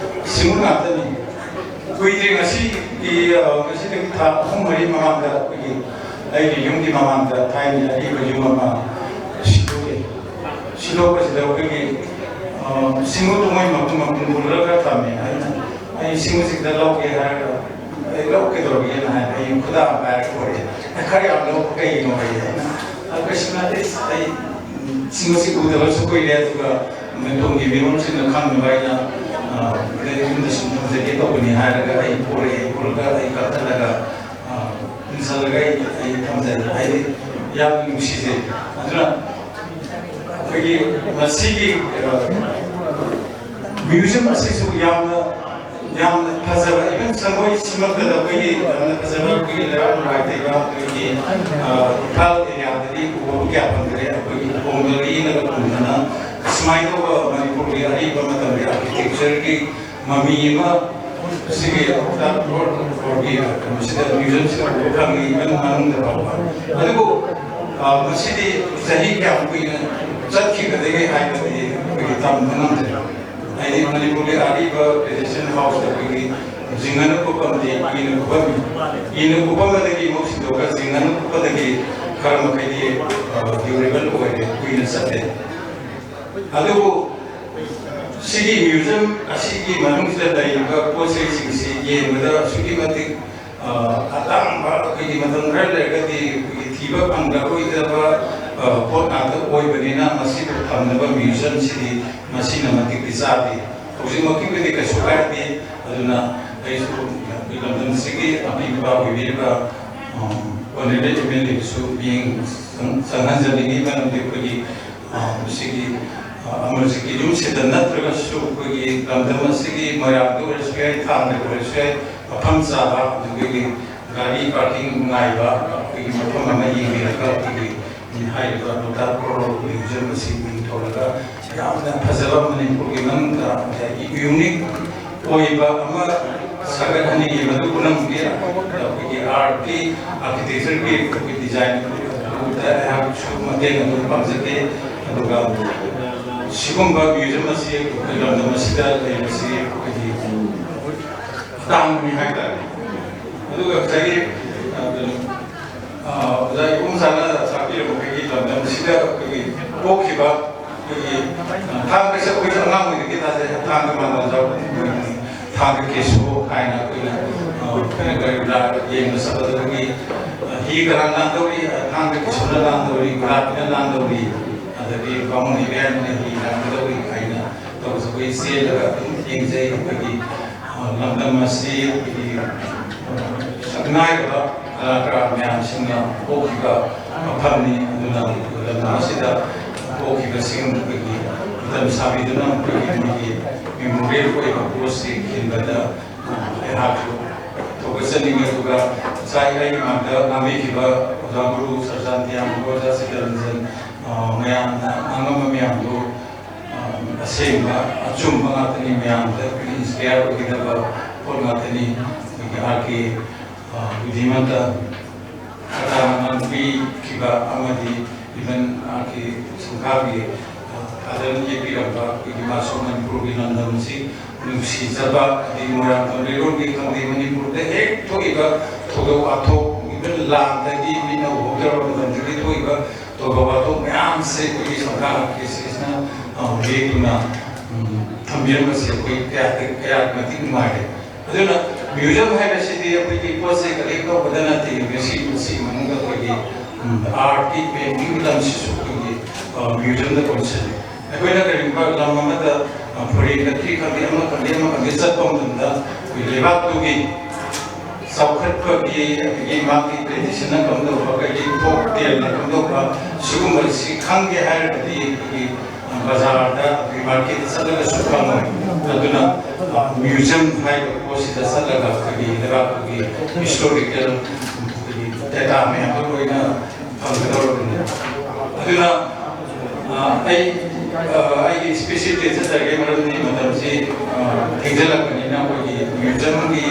ꯁꯤꯡꯎ ꯉꯥꯛꯇꯅꯤ꯫ ꯀꯨꯏꯗ꯭ꯔꯤ, ꯉꯁꯤꯒꯤ, ꯑ, ꯉꯁꯤꯗꯒꯤ ꯊꯥ ꯑꯍꯨꯝ ꯃꯔꯤ ꯃꯃꯥꯡꯗ ꯑꯩꯈꯣꯏꯒꯤ, ꯑꯩꯒꯤ ꯌꯨꯝꯒꯤ ꯃꯃꯥꯡꯗ ꯊꯥꯏꯅ ꯑꯔꯤꯕ ꯌꯨꯝ ꯑꯃ ꯁꯤꯗꯣꯛꯑꯦ꯫ ꯁꯤꯗꯣꯛꯄꯁꯤꯗ ꯑꯩꯈꯣꯏꯒꯤ, ꯑ, ꯁꯤꯡꯎ ꯇꯨꯡꯉꯣꯏ ꯃꯄꯨꯝ ꯃꯄꯨꯝ ꯄꯨꯔꯒ ꯊꯝꯃꯦ꯫ ꯑꯩꯅ, "ꯑꯩ ꯁꯤꯡꯎꯁꯤ ꯈꯤꯇ ꯂꯧꯒꯦ" ꯍꯥꯏꯔꯒ, "ꯑꯩ ꯂꯧ ꯀꯩꯗꯧꯔꯒꯦꯅ?" ꯍꯥꯏ, ꯑꯩ ꯈꯨꯗꯥꯡ ꯄꯥꯏꯔꯒ ꯄꯨꯔꯛꯑꯦ꯫ "ꯑꯦ, ꯈꯔ ꯌꯥꯝ ꯂꯧ, ꯀꯩꯒꯤꯅꯣ?" ꯍꯥꯏꯌꯦ꯫ ꯑꯩꯅ, "ꯑ, ꯀꯩꯁꯨ ꯅꯠꯇꯦ, ꯑꯩ, ꯎꯝ, ꯁꯤꯡꯎꯁꯤ ꯎꯗꯕꯁꯨ ꯀꯨꯏꯔꯦ, ꯑꯗꯨꯒ ꯇꯨꯡꯒꯤ ꯃꯤꯔꯣꯜꯁꯤꯡꯅ ꯈꯪꯅꯕ ꯑꯩꯅ, ꯑ, ꯌꯨꯝꯗ ꯁꯨꯝ ꯊꯝꯖꯒꯦ ꯇꯧꯕꯅꯤ" ꯍꯥꯏꯔꯒ ꯑꯩ ꯄꯨꯔꯛꯑꯦ꯫ ꯄꯨꯔꯒ ꯑꯩ ꯀꯛꯊꯠꯂꯒ, ꯑ, ꯏꯟꯁꯤꯜꯂꯒ ꯑꯩ, ꯑꯩ ꯊꯝꯖꯔꯦ꯫ ꯍꯥꯏꯗꯤ ꯌꯥꯝꯅ ꯅꯨꯡꯁꯤꯖꯩ꯫ ꯑꯗꯨꯅ ꯑꯩꯈꯣꯏꯒꯤ ꯃꯁꯤꯒꯤ, ꯑ, ꯃ꯭ꯌꯨꯖꯤꯌꯝ ꯑꯁꯤꯁꯨ ꯌꯥꯝꯅ, ꯌꯥꯝꯅ ꯐꯖꯕ, even ꯁꯪꯒꯣꯏꯁꯤꯃꯛꯇꯗ ꯑꯩꯈꯣꯏꯒꯤ ꯌꯥꯝꯅ ꯐꯖꯕ, ꯑꯩꯈꯣꯏꯒꯤ ꯂꯩꯕꯥꯛ ꯅꯨꯡꯉꯥꯏ ꯇꯩꯕ, ꯑꯩꯈꯣꯏꯒꯤ, ꯑ, ꯏꯝꯐꯥꯜ ꯑꯦꯔꯤꯌꯥꯗꯗꯤ ꯎꯕ ꯀꯌꯥ ꯐꯪꯗ꯭ꯔꯦ꯫ ꯑꯩꯈꯣꯏꯒꯤ ꯊꯣꯡꯗꯒꯤꯅꯒ ꯊꯣꯡꯗꯅ ꯁꯨꯃꯥꯏꯅ ꯇꯧꯕ ꯃꯅꯤꯄꯨꯔꯒꯤ ꯑꯔꯤꯕ ꯃꯇꯝꯒꯤ ꯑꯥꯔꯀꯤꯇꯦꯛꯆꯔꯒꯤ ꯃꯃꯤ ꯑꯃ ꯁꯤꯒꯤ ꯂꯣꯛꯇꯥꯛ ꯔꯣꯗ ꯐ꯭ꯂꯣꯔꯒꯤ ꯀꯩꯅꯣꯁꯤꯗ, ꯃ꯭ꯌꯨꯖꯤꯌꯝꯁꯤꯗ ꯎꯕ ꯐꯪꯉꯤ, even ꯃꯅꯨꯡꯗ ꯐꯥꯎꯕ꯫ ꯑꯗꯨꯕꯨ, ꯑ, ꯃꯁꯤꯗꯤ ꯆꯍꯤ ꯀꯌꯥꯝ ꯀꯨꯏꯅ ꯆꯠꯈꯤꯒꯗꯒꯦ ꯍꯥꯏꯕꯗꯤ ꯑꯩꯈꯣꯏꯒꯤ ꯇꯝꯕ ꯉꯝꯗ꯭ꯔꯦ꯫ ꯍꯥꯏꯗꯤ ꯃꯅꯤꯄꯨꯔꯒꯤ ꯑꯔꯤꯕ ꯇ꯭ꯔꯦꯗꯤꯁꯅꯦꯜ ꯍꯥꯎꯁꯇ ꯑꯩꯈꯣꯏꯒꯤ ꯖꯤꯡꯒꯅ ꯀꯨꯞꯄꯝꯗꯤ ꯀꯨꯏꯅ ꯀꯨꯞꯄꯝꯃꯤ꯫ ꯏꯅ ꯀꯨꯞꯄꯝꯕꯗꯒꯤ ꯃꯍꯨꯠ ꯁꯤꯟꯗꯣꯛꯑꯒ ꯖꯤꯡꯒꯅ ꯀꯨꯞꯄꯗꯒꯤ ꯈꯔ ꯃꯈꯩꯗꯤ, ꯑ, ꯗ꯭ꯌꯨꯔꯦꯕꯜ ꯑꯣꯏꯔꯦ, ꯀꯨꯏꯅ ꯆꯠꯂꯦ꯫ ꯑꯗꯨꯕꯨ ꯁꯤꯒꯤ ꯃ꯭ꯌꯨꯖꯤꯌꯝ ꯑꯁꯤꯒꯤ ꯃꯅꯨꯡꯁꯤꯗ ꯂꯩꯔꯤꯕ ꯄꯣꯠ ꯆꯩꯁꯤꯡꯁꯤ ꯌꯦꯡꯕꯗ ꯑꯁꯨꯛꯀꯤ ꯃꯇꯤꯛ, ꯑ, ꯑꯇꯥꯡꯕ, ꯑꯩꯈꯣꯏꯒꯤ ꯃꯇꯝ ꯈꯔ ꯂꯩꯔꯒꯗꯤ ꯑꯩꯈꯣꯏꯒꯤ ꯊꯤꯕ ꯐꯪꯂꯔꯣꯏꯗꯕ, ꯑ, ꯄꯣꯠ ꯉꯥꯛꯇ ꯑꯣꯏꯕꯅꯤꯅ, ꯃꯁꯤꯕꯨ ꯊꯝꯅꯕ ꯃ꯭ꯌꯨꯖꯤꯌꯝꯁꯤꯗꯤ ꯃꯁꯤꯅ ꯃꯇꯤꯛꯇꯤ ꯆꯥꯗꯦ꯫ ꯍꯧꯖꯤꯛꯃꯛꯀꯤꯕꯨꯗꯤ ꯀꯩꯁꯨ ꯀꯥꯏꯗꯦ꯫ ꯑꯗꯨꯅ ꯑꯩꯁꯨ ꯑꯩꯈꯣꯏ ꯂꯝꯗꯝꯁꯤꯒꯤ ꯑꯄꯤꯛꯄ ꯑꯣꯏꯕꯤꯔꯤꯕ, ꯑ, ꯑꯣꯅꯔꯦꯕꯜ ꯑꯦꯝ ꯑꯦꯜ ꯑꯦꯕꯨꯁꯨ ꯃꯤꯠꯌꯦꯡ ꯆꯪ-, ꯆꯪꯍꯟꯖꯅꯤꯡꯉꯤ꯫ ꯃꯔꯝꯗꯤ ꯑꯩꯈꯣꯏꯒꯤ, ꯑ, ꯁꯤꯒꯤ, ꯑ, ꯑꯃꯔꯖꯤꯠꯀꯤ ꯌꯨꯝꯁꯤꯗ ꯅꯠꯇ꯭ꯔꯒꯁꯨ ꯑꯩꯈꯣꯏꯒꯤ ꯂꯝꯗꯝ ꯑꯁꯤꯒꯤ ꯃꯣꯏꯔꯥꯡꯗ ꯑꯣꯏꯔꯁꯨ ꯌꯥꯏ, ꯊꯥꯡꯒꯗ ꯑꯣꯏꯔꯁꯨ ꯌꯥꯏ, ꯃꯐꯝ ꯆꯥꯕ, ꯑꯗꯨꯗꯒꯤ ꯒꯥꯔꯤ ꯄꯥꯔꯀꯤꯡ ꯅꯨꯡꯉꯥꯏꯕ ꯑꯩꯈꯣꯏꯒꯤ ꯃꯐꯝ ꯑꯃ ꯌꯦꯡꯕꯤꯔꯒ, ꯑꯩꯈꯣꯏꯒꯤ ꯍꯥꯏꯔꯤꯕ ꯂꯣꯛꯇꯥꯛ ꯀꯣꯔꯣ ꯃ꯭ꯌꯨꯖꯤꯌꯝ ꯑꯁꯤ ꯃꯤꯡ ꯊꯣꯜꯂꯒ ꯌꯥꯝꯅ ꯐꯖꯕ ꯃꯅꯤꯄꯨꯔꯒꯤ ꯃꯅꯨꯡꯗ ꯌꯨꯅꯤꯛ ꯑꯣꯏꯕ ꯑꯃ ꯁꯥꯒꯠꯍꯟꯅꯤꯡꯉꯤ꯫ ꯃꯗꯨ ꯄꯨꯝꯅꯃꯛꯀꯤ ꯑꯩꯈꯣꯏꯒꯤ ꯑꯥꯔꯠꯀꯤ, ꯑꯥꯔꯀꯤꯇꯦꯛꯆꯔꯒꯤ ꯑꯩꯈꯣꯏꯒꯤ ꯗꯤꯖꯥꯏꯟ ꯑꯗꯨꯗ ꯑꯩꯍꯥꯛꯁꯨ ꯃꯇꯦꯡ ꯑꯗꯨꯝ ꯄꯥꯡꯖꯒꯦ꯫ ꯑꯗꯨꯒ ꯁꯤꯒꯨꯝꯕ ꯃ꯭ꯌꯨꯖꯤꯌꯝ ꯑꯁꯤ ꯑꯩꯈꯣꯏ ꯂꯝꯗꯝ ꯑꯁꯤꯗ ꯂꯩꯕꯁꯤ ꯑꯩꯈꯣꯏꯒꯤ ꯑꯇꯥꯡꯕꯅꯤ ꯍꯥꯏꯇꯥꯔꯦ꯫ ꯑꯗꯨꯒ ꯉꯁꯥꯏꯒꯤ, ꯑ, ꯀꯩꯅꯣ, ꯑ, ꯑꯣꯖꯥ ꯏꯕꯣꯝꯆꯥꯅ ꯇꯥꯛꯄꯤꯔꯝꯕ ꯑꯩꯈꯣꯏꯒꯤ ꯂꯝꯗꯝꯁꯤꯗ ꯑꯩꯈꯣꯏꯒꯤ ꯄꯣꯛꯈꯤꯕ ꯑꯩꯈꯣꯏꯒꯤ, ꯑ, ꯊꯥꯡꯒꯁꯦ ꯑꯩꯈꯣꯏꯁꯨ ꯑꯉꯥꯡ ꯑꯣꯏꯔꯤꯉꯩ ꯊꯥꯁꯦ ꯊꯥꯡꯒ ꯃꯥꯟꯅꯕ ꯌꯥꯎꯕꯅꯤ꯫ ꯊꯥꯡꯒ ꯀꯦꯁꯣ ꯍꯥꯏꯅ ꯑꯩꯈꯣꯏꯅ, ꯑ, ꯑꯩꯈꯣꯏꯅ ꯀꯔꯤ ꯀꯔꯥ ꯌꯦꯡꯕ ꯆꯠꯄꯗ ꯑꯩꯈꯣꯏꯒꯤ, ꯑ, ꯍꯤ ꯀꯅꯥ ꯂꯥꯟꯗꯧꯔꯤ, ꯑ, ꯊꯥꯡꯒ ꯀꯦꯁꯣꯅ ꯂꯥꯟꯗꯧꯔꯤ, ꯒꯨꯂꯥꯕꯤꯅ ꯂꯥꯟꯗꯧꯔꯤ, ꯑꯗꯒꯤ ꯕꯥꯃꯣꯟ ꯏꯕꯦꯟꯅ ꯍꯤ ꯂꯥꯟꯒꯗꯧꯔꯤ ꯍꯥꯏꯅ ꯇꯧꯕꯁꯦ ꯑꯩꯈꯣꯏ ꯆꯦꯜꯂꯒ ꯑꯗꯨꯝ ꯌꯦꯡꯖꯩ꯫ ꯑꯩꯈꯣꯏꯒꯤ, ꯑ, ꯂꯝꯗꯝ ꯑꯁꯤ ꯑꯩꯈꯣꯏꯒꯤ, ꯑ, ꯁꯛꯅꯥꯏꯔꯕ ꯀꯂꯥꯀꯥꯔ ꯃꯌꯥꯝꯁꯤꯡꯅ ꯄꯣꯛꯈꯤꯕ ꯃꯐꯝꯅꯤ꯫ ꯑꯗꯨꯅ ꯂꯝꯗꯝ ꯑꯁꯤꯗ ꯄꯣꯛꯈꯤꯕꯁꯤꯡ ꯑꯩꯈꯣꯏꯒꯤ ꯃꯇꯝ ꯁꯥꯕꯤꯗꯨꯅ ꯑꯩꯈꯣꯏꯒꯤ ꯃꯣꯏꯒꯤ ꯃꯦꯃꯣꯔꯤꯌꯦꯜ ꯑꯣꯏꯕ ꯄꯣꯠꯁꯤ ꯈꯤꯟꯕꯗ, ꯑ, ꯑꯩꯍꯥꯛꯁꯨ ꯊꯧꯒꯠꯆꯅꯤꯡꯉꯤ꯫ ꯑꯗꯨꯒ ꯉꯁꯥꯏ ꯑꯩꯒꯤ ꯃꯥꯡꯗ ꯉꯥꯡꯕꯤꯈꯤꯕ ꯑꯣꯖꯥ ꯒꯨꯔꯨ ꯁꯔꯖꯥꯟ ꯇꯤꯌꯥꯝꯕ, ꯑꯣꯖꯥ ꯁꯤꯇꯔꯟꯖꯟ, ꯑ, ꯃꯌꯥꯝꯅ ꯉꯥꯡꯉꯝꯕ ꯃꯌꯥꯝꯗꯨ, ꯑ, ꯑꯁꯦꯡꯕ ꯑꯆꯨꯝꯕ ꯉꯥꯛꯇꯅꯤ꯫ ꯃꯌꯥꯝꯗ ꯑꯩꯈꯣꯏꯒꯤ ꯏꯟꯁꯄꯤꯌꯔ ꯑꯣꯏꯒꯗꯕ ꯄꯣꯠ ꯉꯥꯛꯇꯅꯤ꯫ ꯑꯩꯈꯣꯏꯒꯤ ꯑꯥꯔ ꯀꯦ, ꯑ, ꯕꯨꯙꯤꯃꯟꯇ ꯀꯇꯥꯅ ꯉꯥꯡꯕꯤꯈꯤꯕ ꯑꯃꯗꯤ even ꯑꯥꯔ ꯀꯦ ꯁꯪꯒꯥꯕꯤ, ꯑ, ꯐꯥꯗꯔꯅ ꯌꯦꯛꯄꯤꯔꯝꯕ ꯑꯩꯈꯣꯏꯒꯤ ꯃꯥꯁꯨ ꯃꯅꯤꯄꯨꯔꯒꯤ ꯂꯝꯗꯝꯁꯤ ꯅꯨꯡꯁꯤꯖꯕ, ꯑꯗꯩ ꯃꯣꯏꯔꯥꯡꯊꯦꯝ ꯂꯩꯔꯣꯜꯒꯤ ꯈꯪꯗꯦ, ꯃꯅꯤꯄꯨꯔꯗ ꯍꯦꯛ ꯊꯣꯛꯏꯕ ꯊꯧꯗꯣꯛ ꯋꯥꯊꯣꯛ, even ꯂꯥꯟꯗꯒꯤ ꯃꯤꯠꯅ ꯎꯍꯧꯗ꯭ꯔꯕ ꯃꯇꯝꯗꯒꯤ ꯊꯣꯛꯏꯕ ꯊꯧꯗꯣꯛ ꯋꯥꯊꯣꯛ ꯃꯌꯥꯝꯁꯦ ꯑꯩꯈꯣꯏꯒꯤ ꯁꯪꯒꯥ ꯑꯥꯔ ꯀꯦ ꯁꯤꯔꯤꯁꯅ ꯌꯦꯛꯇꯨꯅ ꯊꯝꯕꯤꯔꯝꯕꯁꯦ ꯑꯩꯈꯣꯏ ꯀꯌꯥ ꯀꯌꯥ ꯃꯇꯤꯛ ꯅꯨꯡꯉꯥꯏꯔꯦ꯫ ꯑꯗꯨꯅ ꯃ꯭ꯌꯨꯖꯤꯌꯝ ꯍꯥꯏꯕꯁꯤꯗꯤ ꯑꯩꯈꯣꯏꯒꯤ ꯄꯣꯠ ꯆꯩ ꯀꯂꯦꯛ ꯇꯧꯕꯗ ꯅꯠꯇꯦ, ꯃꯁꯤ ꯃꯁꯤꯒꯤ ꯃꯅꯨꯡꯗ ꯑꯩꯈꯣꯏꯒꯤ ꯑꯥꯔꯠꯀꯤ ꯄꯦꯟꯇꯤꯡꯒꯤ ꯂꯝꯁꯤꯁꯨ ꯑꯩꯈꯣꯏꯒꯤ ꯃ꯭ꯌꯨꯖꯤꯌꯝꯗ ꯀꯣꯟꯁꯤꯜꯂꯤ꯫ ꯑꯩꯈꯣꯏꯅ ꯀꯔꯤꯒꯨꯝꯕ ꯂꯝ ꯑꯃꯗ ꯐꯣꯔꯦꯟ ꯀꯟꯇ꯭ꯔꯤ ꯈꯪꯗꯦ, ꯑꯃ ꯈꯪꯗꯦ, ꯑꯃ ꯈꯪꯗꯦ ꯆꯠꯄ ꯃꯇꯝꯗ ꯑꯩꯈꯣꯏ ꯂꯩꯕꯥꯛꯇꯨꯒꯤ ꯆꯥꯎꯈꯠꯄꯒꯤ, ꯑꯗꯒꯤ ꯃꯥꯒꯤ ꯇ꯭ꯔꯦꯗꯤꯁꯟꯅ ꯀꯝꯗꯧꯕ, ꯑꯗꯒꯤ ꯐꯣꯛ ꯇꯦꯜꯅ ꯀꯝꯗꯧꯕ, ꯁꯤꯒꯨꯝꯕꯁꯤ ꯈꯪꯒꯦ ꯍꯥꯏꯔꯒꯗꯤ ꯑꯩꯈꯣꯏꯒꯤ ꯕꯖꯥꯔꯗ, ꯑꯩꯈꯣꯏ ꯃꯥꯔꯀꯦꯠꯇ ꯆꯠꯂꯒꯁꯨ ꯐꯪꯉꯣꯏ꯫ ꯑꯗꯨꯅ ꯃ꯭ꯌꯨꯖꯤꯌꯝ ꯍꯥꯏꯕ ꯄꯣꯠꯁꯤꯗ ꯆꯠꯂꯒ ꯑꯩꯈꯣꯏꯒꯤ ꯂꯩꯕꯥꯛꯇꯨꯒꯤ ꯍꯤꯁꯇꯣꯔꯤꯀꯦꯜ ꯗꯦꯇꯥ ꯃꯌꯥꯝꯗꯣ ꯂꯣꯏꯅ ꯐꯪꯒꯗꯧꯔꯕꯅꯤ꯫ ꯑꯗꯨꯅ ꯑꯩ ꯑꯩꯒꯤ ꯁ꯭ꯄꯤꯆꯁꯤ ꯇꯦꯟꯖꯗ꯭ꯔꯒꯦ, ꯃꯔꯝꯗꯤ ꯃꯇꯝꯁꯤ ꯊꯦꯡꯖꯤꯜꯂꯛꯄꯅꯤꯅ꯫ ꯑꯩꯈꯣꯏꯒꯤ ꯃ꯭ꯌꯨꯖꯤꯌꯝꯒꯤ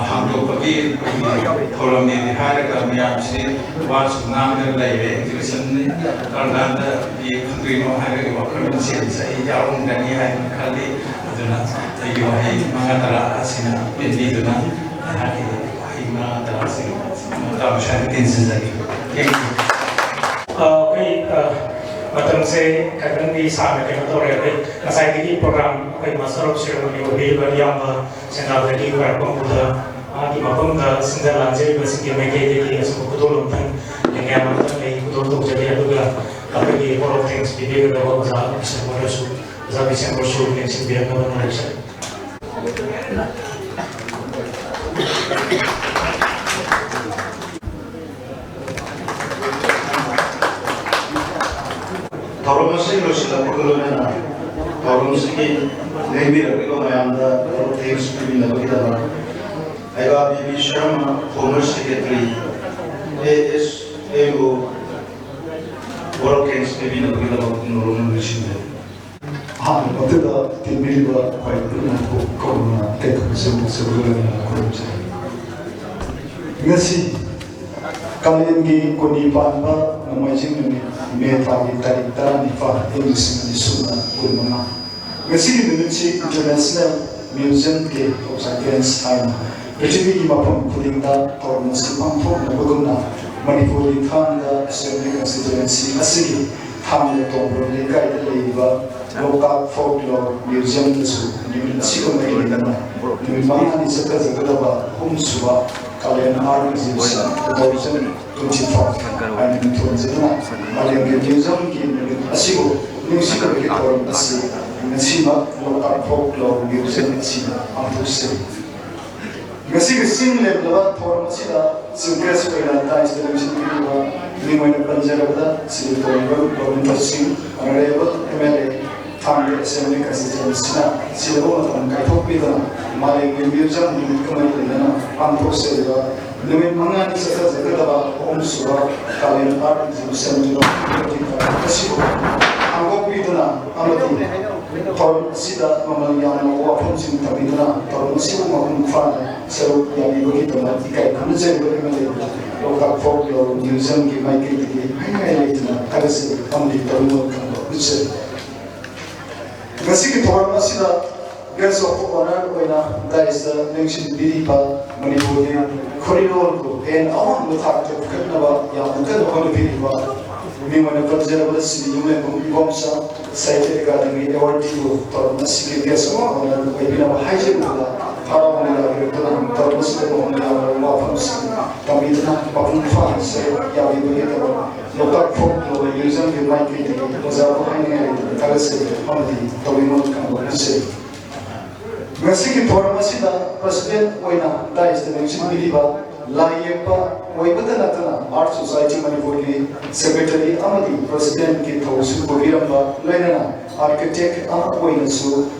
ꯍꯥꯡꯗꯣꯛꯄꯒꯤ ꯑꯩꯈꯣꯏꯒꯤ ꯊꯧꯔꯝꯅꯦꯗꯤ ꯍꯥꯏꯔꯒ ꯃꯌꯥꯝꯁꯤ ꯋꯥꯁꯨ ꯉꯥꯡꯗꯅ ꯂꯩꯔꯦ꯫ ꯑꯦꯛꯖꯤꯕꯤꯁꯟꯅꯤ ꯀꯔꯝ ꯀꯥꯟꯗ ꯈꯪꯗꯣꯏꯅꯣ ꯍꯥꯏꯕꯒꯤ ꯋꯥꯈꯜꯂꯣꯟꯁꯦ ꯑꯩ ꯌꯥꯎꯔꯝꯒꯅꯤ ꯍꯥꯏꯅ ꯈꯜꯂꯤ꯫ ꯑꯗꯨꯅ ꯑꯩꯒꯤ ꯋꯥꯍꯩ ꯃꯉꯥ ꯇꯔꯥ ꯑꯁꯤꯅ ꯄꯦꯟꯕꯤꯗꯨꯅ ꯑꯩꯍꯥꯛꯀꯤ ꯋꯥꯍꯩ ꯃꯉꯥ ꯇꯔꯥ ꯑꯁꯤ ꯃꯇꯥꯡ ꯁ꯭ꯋꯥꯏꯗ ꯇꯦꯟꯁꯤꯟꯖꯒꯦ꯫ Thank you꯫ ꯑ, ꯑꯩꯈꯣꯏ, ꯑ, ꯃꯇꯝꯁꯦ ꯈꯤꯇꯪꯗꯤ ꯁꯥꯡꯅ ꯀꯩꯅꯣ ꯇꯧꯔꯦ꯫ ꯑꯩꯈꯣꯏ ꯉꯁꯥꯏꯗꯒꯤ ꯄ꯭ꯔꯣꯒ꯭ꯔꯥꯝ ꯑꯩꯈꯣꯏ ꯃꯥꯁꯇꯔ ꯑꯣꯐ ꯁꯦꯔꯦꯃꯣꯅꯤ ꯑꯣꯏꯕꯤꯔꯤꯕ ꯏꯌꯥꯝꯕ ꯁꯦꯟꯗ꯭ꯔꯥꯗꯒꯤ ꯈ꯭ꯋꯥꯏꯔꯥꯛꯄꯝꯕꯨꯗ ꯃꯥꯒꯤ ꯃꯐꯝꯗ ꯁꯤꯟꯖ ꯂꯥꯟꯖꯔꯤꯕꯁꯤꯡꯒꯤ ꯃꯥꯏꯀꯩꯗꯒꯤ ꯑꯁꯨꯝꯕ ꯈꯨꯗꯣꯜ ꯑꯃꯇꯪ ꯀꯦꯃꯦꯔꯥ ꯑꯃꯇꯪ ꯑꯩ ꯈꯨꯗꯣꯜ ꯇꯧꯖꯒꯦ꯫ ꯑꯗꯨꯒ ꯑꯩꯈꯣꯏꯒꯤ Hall of Thanks ꯄꯤꯕꯤꯒꯗꯕ ꯑꯣꯖꯥ ꯕꯤꯁꯦꯝꯕꯔꯁꯨ, ꯑꯣꯖꯥ ꯕꯤꯁꯦꯝꯕꯔꯁꯨ ꯂꯦꯡꯁꯤꯟꯕꯤꯔꯛꯅꯕ ꯍꯣꯠꯅꯔꯁꯤ꯫ ꯊꯧꯔꯝ ꯑꯁꯤ ꯂꯣꯏꯁꯤꯜꯂꯛꯄꯒ ꯂꯣꯏꯅꯅ ꯊꯧꯔꯝꯁꯤꯒꯤ ꯂꯦꯡꯕꯤꯔꯛꯂꯤꯕ ꯃꯌꯥꯝꯗ ꯊꯧꯔꯝ ꯇꯦꯛꯁ ꯄꯤꯕꯤꯅꯕꯒꯤꯗꯃꯛ ꯑꯩꯒꯥ B B Sharma, former secretary, A S M O, ꯊꯧꯔꯝ ꯇꯦꯛꯁ ꯄꯤꯕꯤꯅꯕꯒꯤꯗꯃꯛ ꯅꯣꯂꯨꯛꯅ ꯅꯤꯡꯁꯤꯡꯖꯔꯤ꯫ ꯑꯍꯥꯟꯕꯃꯛꯇꯗ ꯇꯤꯟꯕꯤꯔꯤꯕ ꯑꯩꯈꯣꯏ ꯄꯨꯝꯅꯃꯛꯄꯨ ꯀꯧꯅ ꯏꯀꯥꯏ ꯈꯨꯝꯅꯖꯕ ꯄꯣꯛꯆꯕ ꯂꯣꯏꯅꯅ ꯈꯨꯔꯨꯝꯖꯔꯤ꯫ ꯉꯁꯤ ꯀꯥꯂꯦꯟꯒꯤ ꯀꯨꯟꯅꯤ ꯄꯥꯟꯕ ꯅꯣꯡꯃꯥꯏꯖꯤꯡ ꯅꯨꯃꯤꯠ, ꯃꯦ ꯊꯥꯒꯤ ꯇꯥꯔꯤꯛ ꯇꯔꯥꯅꯤꯄꯥꯟ, ꯏꯪ ꯂꯤꯁꯤꯡ ꯑꯅꯤ ꯁꯨꯞꯅ ꯀꯨꯟꯃꯉꯥ꯫ ꯉꯁꯤꯒꯤ ꯅꯨꯃꯤꯠꯁꯤ International Museum Day of Science ꯍꯥꯏꯅ ꯄ꯭ꯔꯤꯊꯤꯕꯤꯒꯤ ꯃꯐꯝ ꯈꯨꯗꯤꯡꯗ ꯊꯧꯔꯝ ꯑꯁꯤ ꯄꯥꯡꯊꯣꯛꯅꯕꯒꯨꯝꯅ, ꯃꯅꯤꯄꯨꯔꯒꯤ ꯊꯥꯡꯒ Assembly Constituency ꯑꯁꯤꯒꯤ ꯊꯥꯡꯒ ꯇꯣꯡꯕ꯭ꯔꯝ ꯂꯩꯀꯥꯏꯗ ꯂꯩꯔꯤꯕ ꯂꯣꯛꯇꯥꯛ ꯐꯣꯛꯂꯣꯔ ꯃ꯭ꯌꯨꯖꯤꯌꯝꯗꯁꯨ ꯅꯨꯃꯤꯠ ꯑꯁꯤꯒ ꯃꯔꯤ ꯂꯩꯅꯅ ꯅꯨꯃꯤꯠ ꯃꯉꯥꯅꯤ ꯆꯠꯊꯖꯒꯗꯕ ꯑꯍꯨꯝꯁꯨꯕ Kalen art exhibition two thousand twenty five ꯍꯥꯏꯅ ꯃꯤꯡꯊꯣꯟꯖꯗꯨꯅ ꯃꯥꯂꯦꯝꯒꯤ ꯃ꯭ꯌꯨꯖꯤꯌꯝꯒꯤ ꯅꯨꯃꯤꯠ ꯑꯁꯤꯕꯨ ꯅꯤꯡꯁꯤꯡꯕꯒꯤ ꯊꯧꯔꯝ ꯑꯁꯤ ꯉꯁꯤꯃꯛ ꯂꯣꯛꯇꯥꯛ ꯐꯣꯛꯂꯣꯔ ꯃ꯭ꯌꯨꯖꯤꯌꯝ ꯑꯁꯤꯗ ꯄꯥꯡꯊꯣꯛꯆꯔꯤ꯫ ꯉꯁꯤꯒꯤ ꯆꯤꯡ ꯂꯦꯞꯂꯕ ꯊꯧꯔꯝ ꯑꯁꯤꯗ ꯆꯤꯐ ꯒꯦꯁ ꯑꯣꯏꯅ ꯗꯥꯏꯁꯇ ꯂꯦꯡꯁꯤꯟꯕꯤꯔꯤꯕ ꯃꯤꯡ ꯑꯣꯏꯅ ꯄꯟꯖꯔꯕꯗ ꯁ꯭ꯔꯤ ꯇꯣꯟꯕ ꯔꯣꯕꯤꯟꯗ꯭ꯔ ꯁꯤꯡ, ꯑꯣꯅꯔꯦꯕꯜ ꯑꯦꯝ ꯑꯦꯜ ꯑꯦ, ꯊꯥꯡꯒ ꯑꯦꯁꯦꯝꯕ꯭ꯂꯤ ꯀꯟꯁꯇꯤꯇ꯭ꯋꯦꯟꯁꯤꯅ ꯁꯤꯔꯕ ꯃꯇꯝ ꯀꯥꯏꯊꯣꯛꯄꯤꯗꯨꯅ ꯃꯥꯂꯦꯝꯒꯤ ꯃ꯭ꯌꯨꯖꯤꯌꯝ ꯅꯨꯃꯤꯠꯀ ꯃꯔꯤ ꯂꯩꯅꯅ ꯄꯥꯡꯊꯣꯛꯆꯔꯤꯕ ꯅꯨꯃꯤꯠ ꯃꯉꯥꯅꯤ ꯆꯠꯊꯖꯒꯗꯕ ꯑꯍꯨꯝꯁꯨꯕ ꯀꯥꯂꯦꯟ ꯑꯥꯔꯠ ꯑꯦꯛꯖꯤꯕꯤꯁꯟ ꯑꯁꯤꯕꯨ ꯍꯥꯡꯗꯣꯛꯄꯤꯗꯨꯅ ꯑꯃꯗꯤ ꯊꯧꯔꯝ ꯑꯁꯤꯗ ꯃꯃꯜ ꯌꯥꯝꯂꯕ ꯋꯥꯐꯝꯁꯤꯡ ꯊꯝꯕꯤꯗꯨꯅ ꯊꯧꯔꯝ ꯑꯁꯤꯕꯨ ꯃꯄꯨꯡ ꯐꯥꯅ ꯁꯔꯨꯛ ꯌꯥꯕꯤꯕꯒꯤꯗꯃꯛ ꯏꯀꯥꯏ ꯈꯨꯝꯅꯖꯔꯤꯕ ꯑꯦꯝ ꯑꯦꯜ ꯑꯦ ꯂꯣꯛꯇꯥꯛ ꯐꯣꯛ ꯂꯣꯔ ꯃ꯭ꯌꯨꯖꯤꯌꯝꯒꯤ ꯃꯥꯏꯀꯩꯗꯒꯤ ꯍꯥꯏꯅꯤꯡꯉꯥꯏ ꯂꯩꯇꯅ ꯊꯥꯒꯠꯆꯔꯤ ꯑꯃꯗꯤ ꯇꯔꯨꯛꯃꯛ ꯈꯪꯕ ꯎꯠꯆꯔꯤ꯫ ꯉꯁꯤꯒꯤ ꯊꯧꯔꯝ ꯑꯁꯤꯗ ꯒꯦꯁ ꯑꯣꯐ ꯑꯣꯅꯔ ꯑꯣꯏꯅ ꯗꯥꯏꯁꯇ ꯂꯦꯡꯁꯤꯟꯕꯤꯔꯤꯕ ꯃꯅꯤꯄꯨꯔꯒꯤ ꯈꯣꯔꯤꯂꯣꯟꯕꯨ ꯍꯦꯟꯅ ꯑꯋꯥꯡꯕ ꯊꯥꯛꯇ ꯄꯨꯈꯠꯅꯕ ꯌꯥꯝꯅ ꯀꯟꯅ ꯍꯣꯠꯅꯕꯤꯔꯤꯕ ꯃꯤꯡ ꯑꯣꯏꯅ ꯄꯟꯖꯔꯕꯗ ꯁ꯭ꯔꯤ ꯌꯨꯝꯂꯦꯝꯕꯝ ꯏꯕꯣꯝꯆꯥ, ꯁꯥꯍꯤꯇ꯭ꯌ ꯑꯦꯀꯥꯗꯦꯃꯤ ꯑꯦꯋꯥꯔꯗ ꯄꯤꯕꯨ ꯊꯧꯔꯝ ꯑꯁꯤꯒꯤ ꯒꯦꯁ ꯑꯃ ꯑꯣꯏꯅ ꯑꯣꯏꯕꯤꯅꯕ ꯍꯥꯏꯖꯔꯤꯕꯗ ꯍꯔꯥꯎꯅ ꯌꯥꯕꯤꯔꯛꯇꯨꯅ ꯊꯧꯔꯝ ꯑꯁꯤꯗ ꯃꯃꯜ ꯌꯥꯝꯂꯕ ꯋꯥꯐꯝꯁꯤꯡ ꯇꯝꯕꯤꯗꯨꯅ ꯃꯄꯨꯡ ꯐꯥꯅ ꯁꯔꯨꯛ ꯌꯥꯕꯤꯕꯒꯤꯗꯃꯛ ꯂꯣꯛꯇꯥꯛ ꯐꯣꯛ ꯂꯣꯔ ꯃ꯭ꯌꯨꯖꯤꯌꯝꯒꯤ ꯃꯥꯏꯀꯩꯗꯒꯤ ꯑꯣꯖꯥꯕꯨ ꯍꯥꯏꯅꯤꯡꯉꯥꯏ ꯂꯩꯇꯅ ꯊꯥꯒꯠꯆꯔꯤ ꯑꯃꯗꯤ ꯇꯧꯕꯤꯃꯜ ꯈꯪꯕ ꯎꯠꯆꯔꯤ꯫ ꯉꯁꯤꯒꯤ ꯊꯧꯔꯝ ꯑꯁꯤꯗ ꯄ꯭ꯔꯁꯤꯗꯦꯟ ꯑꯣꯏꯅ ꯗꯥꯏꯁꯇ ꯂꯦꯡꯁꯤꯟꯕꯤꯔꯤꯕ ꯂꯥꯏ ꯌꯦꯛꯄ ꯑꯣꯏꯕꯇ ꯅꯠꯇꯅ ꯑꯥꯔꯠ ꯁꯣꯁꯥꯏꯇꯤ ꯃꯅꯤꯄꯨꯔꯒꯤ ꯁꯦꯀ꯭ꯔꯦꯇꯔꯤ ꯑꯃꯗꯤ ꯄ꯭ꯔꯁꯤꯗꯦꯟꯒꯤ ꯊꯧꯁꯨ ꯄꯨꯕꯤꯔꯝꯕ ꯂꯣꯏꯅꯅ ꯑꯥꯔꯀꯤꯇꯦꯛ ꯑꯃ ꯑꯣꯏꯅꯁꯨ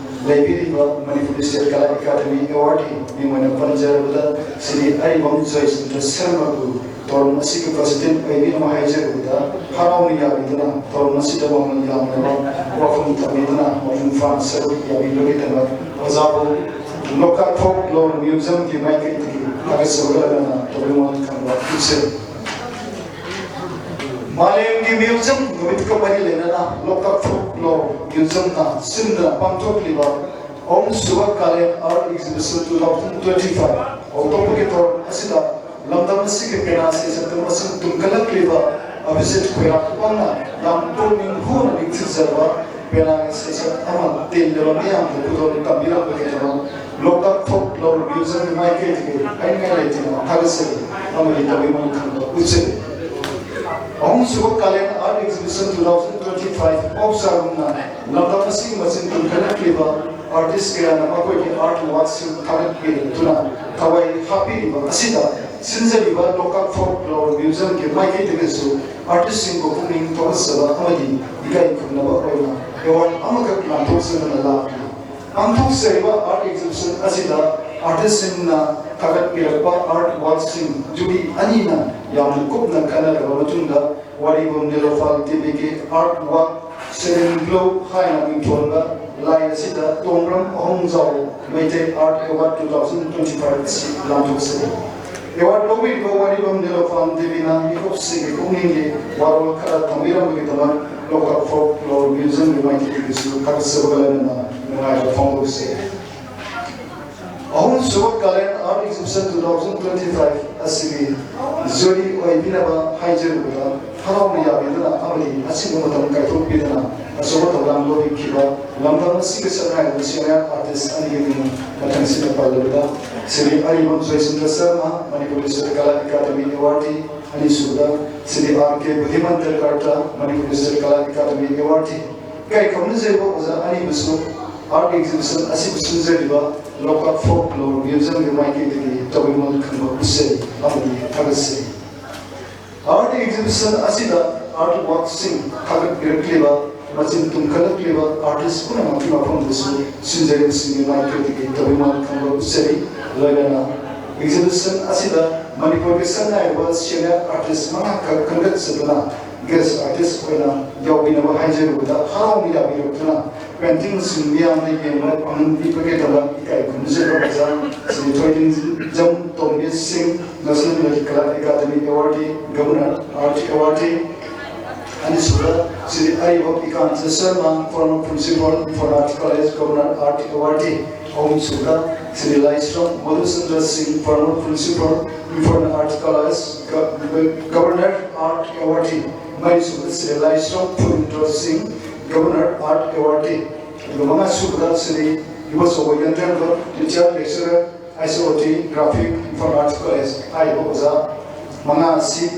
ꯂꯩꯕꯤꯔꯤꯕ ꯃꯅꯤꯄꯨꯔ ꯏꯁꯇꯦꯠ ꯀꯂꯥ ꯑꯦꯀꯥꯗꯃꯤ ꯑꯦꯋꯥꯔꯗꯀꯤ ꯃꯤꯡ ꯑꯣꯏꯅ ꯄꯟꯖꯔꯕꯗ ꯁ꯭ꯔꯤ ꯑꯔꯤꯕꯝ ꯖꯣꯏꯆꯟꯗ꯭ꯔ ꯁꯔꯃꯕꯨ ꯊꯧꯔꯝ ꯑꯁꯤꯒꯤ ꯄ꯭ꯔꯁꯤꯗꯦꯟ ꯑꯣꯏꯕꯤꯅꯕ ꯍꯥꯏꯖꯔꯕꯗ ꯍꯔꯥꯎꯅ ꯌꯥꯕꯤꯗꯨꯅ ꯊꯧꯔꯝ ꯑꯁꯤꯗ ꯃꯃꯜ ꯌꯥꯝꯂꯕ ꯋꯥꯐꯝ ꯊꯝꯕꯤꯗꯨꯅ ꯃꯄꯨꯡ ꯐꯥꯅ ꯁꯔꯨꯛ ꯌꯥꯕꯤꯕꯒꯤꯗꯃꯛ ꯑꯣꯖꯥꯕꯨ ꯂꯣꯛꯇꯥꯛ ꯐꯣꯛ ꯂꯣꯔ ꯃ꯭ꯌꯨꯖꯤꯌꯝꯒꯤ ꯃꯥꯏꯀꯩꯗꯒꯤ ꯊꯥꯒꯠꯆꯕꯒ ꯂꯣꯏꯅꯅ ꯇꯧꯕꯤꯃꯜ ꯈꯪꯕ ꯄꯤꯖꯔꯤ꯫ ꯃꯥꯂꯦꯝꯒꯤ ꯃ꯭ꯌꯨꯖꯤꯌꯝ ꯅꯨꯃꯤꯠꯀ ꯃꯔꯤ ꯂꯩꯅꯅ ꯂꯣꯛꯇꯥꯛ ꯐꯣꯛ ꯂꯣꯔ ꯃ꯭ꯌꯨꯖꯤꯌꯝꯅ ꯁꯤꯟꯗꯨꯅ ꯄꯥꯡꯊꯣꯛꯂꯤꯕ ꯑꯍꯨꯝꯁꯨꯕ Kalen art exhibition two thousand twenty five ꯍꯧꯗꯣꯛꯄꯒꯤ ꯊꯧꯔꯝ ꯑꯁꯤꯗ ꯂꯝꯗꯝ ꯑꯁꯤꯒꯤ ꯄꯦꯅꯥ ꯁꯩꯁꯛꯄ ꯃꯁꯤꯡ ꯇꯨꯝꯈꯠꯂꯛꯂꯤꯕ ꯑꯚꯤꯖꯤꯠ ꯈꯣꯏꯔꯥꯛꯄꯝꯅ ꯌꯥꯝ ꯄꯨꯛꯅꯤꯡ ꯍꯨꯅ ꯅꯤꯡꯊꯤꯖꯕ ꯄꯦꯅꯥꯒꯤ ꯁꯦꯁꯟ ꯑꯃ ꯇꯤꯜꯂꯕ ꯃꯤꯌꯥꯝꯗ ꯈꯨꯗꯣꯜ ꯇꯝꯕꯤꯔꯛꯄꯒꯤꯗꯃꯛ ꯂꯣꯛꯇꯥꯛ ꯐꯣꯛ ꯂꯣꯔ ꯃ꯭ꯌꯨꯖꯤꯌꯝꯒꯤ ꯃꯥꯏꯀꯩꯗꯒꯤ ꯍꯥꯏꯅꯤꯡꯉꯥꯏ ꯂꯩꯇꯅ ꯊꯥꯒꯠꯆꯔꯤ ꯑꯃꯗꯤ ꯇꯧꯕꯤꯃꯜ ꯈꯪꯕ ꯎꯠꯆꯔꯤ꯫ ꯑꯍꯨꯝꯁꯨꯕ Kalen art exhibition two thousand twenty five ꯄꯥꯎꯆꯥꯔꯨꯝꯅ ꯂꯝꯗꯝ ꯑꯁꯤꯒꯤ ꯃꯆꯤꯟ ꯇꯨꯝꯈꯠꯂꯛꯂꯤꯕ ꯑꯥꯔꯇꯤꯁ ꯀꯌꯥꯅ ꯃꯈꯣꯏꯒꯤ ꯑꯥꯔꯠ ꯋꯥꯔꯛꯁꯤꯡ ꯊꯥꯒꯠꯄꯤꯔꯛꯇꯨꯅ ꯊꯋꯥꯏ ꯍꯥꯞꯄꯤꯔꯤꯕ ꯑꯁꯤꯗ ꯁꯤꯟꯖꯔꯤꯕ ꯂꯣꯛꯇꯥꯛ ꯐꯣꯛ ꯂꯣꯔ ꯃ꯭ꯌꯨꯖꯤꯌꯝꯒꯤ ꯃꯥꯏꯀꯩꯗꯒꯤꯁꯨ ꯑꯥꯔꯇꯤꯁꯁꯤꯡꯕꯨ ꯄꯨꯛꯅꯤꯡ ꯊꯧꯒꯠꯆꯕ ꯑꯃꯗꯤ ꯏꯀꯥꯏ ꯈꯨꯝꯅꯕ ꯑꯣꯏꯅ ꯑꯦꯋꯥꯔꯗ ꯑꯃꯈꯛ ꯂꯥꯟꯊꯣꯛꯆꯗꯨꯅ ꯂꯥꯛꯂꯤ꯫ ꯄꯥꯡꯊꯣꯛꯆꯔꯤꯕ ꯑꯥꯔꯠ ꯑꯦꯛꯖꯤꯕꯤꯁꯟ ꯑꯁꯤꯗ ꯑꯥꯔꯇꯤꯁꯁꯤꯡꯅ ꯊꯥꯒꯠꯄꯤꯔꯛꯄ ꯑꯥꯔꯠ ꯋꯥꯔꯛꯁꯤꯡ ꯖꯨꯔꯤ ꯑꯅꯤꯅ ꯌꯥꯝꯅ ꯀꯨꯞꯅ ꯈꯟꯅꯔꯕ ꯃꯇꯨꯡꯗ ꯋꯥꯔꯤꯕꯝ ꯅꯤꯂꯣꯐꯥꯜ ꯗꯦꯕꯤꯒꯤ ꯑꯥꯔꯠ ꯋꯥꯔꯛ ꯁꯦꯔꯦꯟ ꯒ꯭ꯂꯣ ꯍꯥꯏꯅ ꯃꯤꯡꯊꯣꯟꯕ ꯂꯥꯏ ꯑꯁꯤꯗ Tongbram Ahongjao Meitei art award two thousand twenty five ꯑꯁꯤ ꯂꯥꯟꯊꯣꯛꯆꯔꯤ꯫ ꯑꯦꯋꯥꯔꯗ ꯂꯧꯕꯤꯔꯤꯕ ꯋꯥꯔꯤꯕꯝ ꯅꯤꯂꯣꯐꯥꯜ ꯗꯦꯕꯤꯅ ꯃꯤꯀꯨꯞꯁꯤꯒꯤ ꯄꯨꯛꯅꯤꯡꯒꯤ ꯋꯥꯔꯣꯜ ꯈꯔ ꯊꯝꯕꯤꯔꯝꯕꯒꯤꯗꯃꯛ ꯂꯣꯛꯇꯥꯛ ꯐꯣꯛ ꯂꯣꯔ ꯃ꯭ꯌꯨꯖꯤꯌꯝꯒꯤ ꯃꯥꯏꯀꯩꯗꯒꯤꯁꯨ ꯊꯥꯒꯠꯆꯕꯒ ꯂꯣꯏꯅꯅ ꯅꯨꯡꯉꯥꯏꯕ ꯐꯣꯡꯗꯣꯛꯆꯔꯤ꯫ ꯑꯍꯨꯝꯁꯨꯕ Kalen art exhibition two thousand twenty five ꯑꯁꯤꯒꯤ ꯖꯨꯔꯤ ꯑꯣꯏꯕꯤꯅꯕ ꯍꯥꯏꯖꯔꯨꯕꯗ ꯍꯔꯥꯎꯅ ꯌꯥꯕꯤꯗꯨꯅ ꯑꯃꯗꯤ ꯑꯆꯤꯟꯕ ꯃꯇꯝ ꯀꯥꯏꯊꯣꯛꯄꯤꯗꯨꯅ ꯑꯆꯧꯕ ꯊꯧꯗꯥꯡ ꯂꯧꯕꯤꯈꯤꯕ ꯂꯝꯗꯝ ꯑꯁꯤꯒ ꯁꯛꯅꯥꯏꯔꯕ ꯁꯦꯅꯤꯌꯔ ꯑꯥꯔꯇꯤꯁ ꯑꯅꯤꯒꯤ ꯃꯤꯡ ꯃꯊꯪꯁꯤꯗ ꯄꯜꯂꯕꯗ ꯁ꯭ꯔꯤ ꯑꯔꯤꯕꯝ ꯖꯣꯏꯆꯟꯗ꯭ꯔ ꯁꯔꯃ, ꯃꯅꯤꯄꯨꯔ ꯗꯤꯁꯇ꯭ꯔꯤꯛ ꯀꯂꯥ ꯑꯦꯀꯥꯗꯃꯤ ꯑꯦꯋꯥꯔꯗꯤ, ꯑꯅꯤꯁꯨꯕꯗ ꯁ꯭ꯔꯤ ꯑꯥꯔ ꯀꯦ ꯕꯨꯙꯤꯃꯟꯇ ꯀꯔꯇ, ꯃꯅꯤꯄꯨꯔ ꯗꯤꯁꯇ꯭ꯔꯤꯛ ꯀꯂꯥ ꯑꯦꯀꯥꯗꯃꯤ ꯑꯦꯋꯥꯔꯗꯤ, ꯏꯀꯥꯏ ꯈꯨꯝꯅꯖꯔꯤꯕ ꯑꯣꯖꯥ ꯑꯅꯤꯕꯨꯁꯨ ꯑꯥꯔꯠ ꯑꯦꯛꯖꯤꯕꯤꯁꯟ ꯑꯁꯤꯕꯨ ꯁꯤꯟꯖꯔꯤꯕ ꯂꯣꯛꯇꯥꯛ ꯐꯣꯛ ꯂꯣꯔ ꯃ꯭ꯌꯨꯖꯤꯌꯝꯒꯤ ꯃꯥꯏꯀꯩꯗꯒꯤ ꯇꯧꯕꯤꯃꯜ ꯈꯪꯕ ꯎꯠꯆꯔꯤ ꯑꯃꯗꯤ ꯊꯥꯒꯠꯆꯔꯤ꯫ ꯑꯥꯔꯠ ꯑꯦꯛꯖꯤꯕꯤꯁꯟ ꯑꯁꯤꯗ ꯑꯥꯔꯠ ꯋꯥꯔꯛꯁꯤꯡ ꯊꯥꯒꯠꯄꯤꯔꯛꯂꯤꯕ ꯃꯆꯤꯟ ꯇꯨꯝꯈꯠꯂꯛꯂꯤꯕ ꯑꯥꯔꯇꯤꯁ ꯄꯨꯝꯅꯃꯛꯀꯤ ꯃꯐꯝꯗꯁꯨ ꯁꯤꯟꯖꯔꯤꯕꯁꯤꯡꯒꯤ ꯃꯥꯏꯀꯩꯗꯒꯤ ꯇꯧꯕꯤꯃꯜ ꯈꯪꯕ ꯎꯠꯆꯔꯤ꯫ ꯂꯣꯏꯅꯅ ꯑꯦꯛꯖꯤꯕꯤꯁꯟ ꯑꯁꯤꯗ ꯃꯅꯤꯄꯨꯔꯒꯤ ꯁꯛꯅꯥꯏꯔꯕ ꯁꯦꯅꯤꯌꯔ ꯑꯥꯔꯇꯤꯁ ꯃꯉꯥꯈꯛ ꯈꯟꯒꯠꯆꯗꯨꯅ ꯒꯦꯁ ꯑꯥꯔꯇꯤꯁ ꯑꯣꯏꯅ ꯌꯥꯎꯕꯤꯅꯕ ꯍꯥꯏꯖꯔꯨꯕꯗ ꯍꯔꯥꯎꯅ ꯌꯥꯕꯤꯔꯛꯇꯨꯅ ꯄꯦꯟꯇꯤꯡꯁꯤꯡ ꯃꯤꯌꯥꯝꯗ ꯌꯦꯡꯕ ꯄꯥꯡꯍꯟꯕꯤꯕꯒꯤꯗꯃꯛ ꯏꯀꯥꯏ ꯈꯨꯝꯅꯖꯕ ꯑꯣꯖꯥ ꯁ꯭ꯔꯤ ꯊꯣꯏꯗꯤꯡꯖꯝ ꯇꯣꯝꯕꯤ ꯁꯤꯡ, ꯅꯦꯁꯅꯦꯜ ꯂꯂꯤꯠ ꯀꯂꯥ ꯑꯦꯀꯥꯗꯃꯤ ꯑꯦꯋꯥꯔꯗꯤ, ꯒꯕꯔꯅꯔ ꯑꯥꯔꯠ ꯑꯦꯋꯥꯔꯗꯤ, ꯑꯅꯤꯁꯨꯕ ꯁ꯭ꯔꯤ ꯑꯔꯤꯕꯝ ꯏꯀꯥꯟꯇ Sharma, former principal, Imphal Arts College, Governor Art Awardee, ꯑꯍꯨꯝꯁꯨꯕ ꯁ꯭ꯔꯤ ꯂꯥꯏꯁ꯭ꯔꯝ ꯃꯙꯨꯆꯟꯗ꯭ꯔ ꯁꯤꯡ, former principal, Imphal Arts College, Go-, Governor Art Awardee, ꯃꯔꯤꯁꯨꯕ Shri ꯂꯥꯏꯁ꯭ꯔꯝ ꯐꯨꯂꯦꯟꯗ꯭ꯔ ꯁꯤꯡ, Governor Art Awardee, ꯑꯗꯨꯒ ꯃꯉꯥ ꯁꯨꯕꯗ Shri Ibochouba ꯌꯟꯗ꯭ꯔꯦꯝꯕ, Retired Lecturer, I C O T, Graphic, Imphal Arts College ꯍꯥꯏꯔꯤꯕ ꯑꯣꯖꯥ ꯃꯉꯥ ꯑꯁꯤ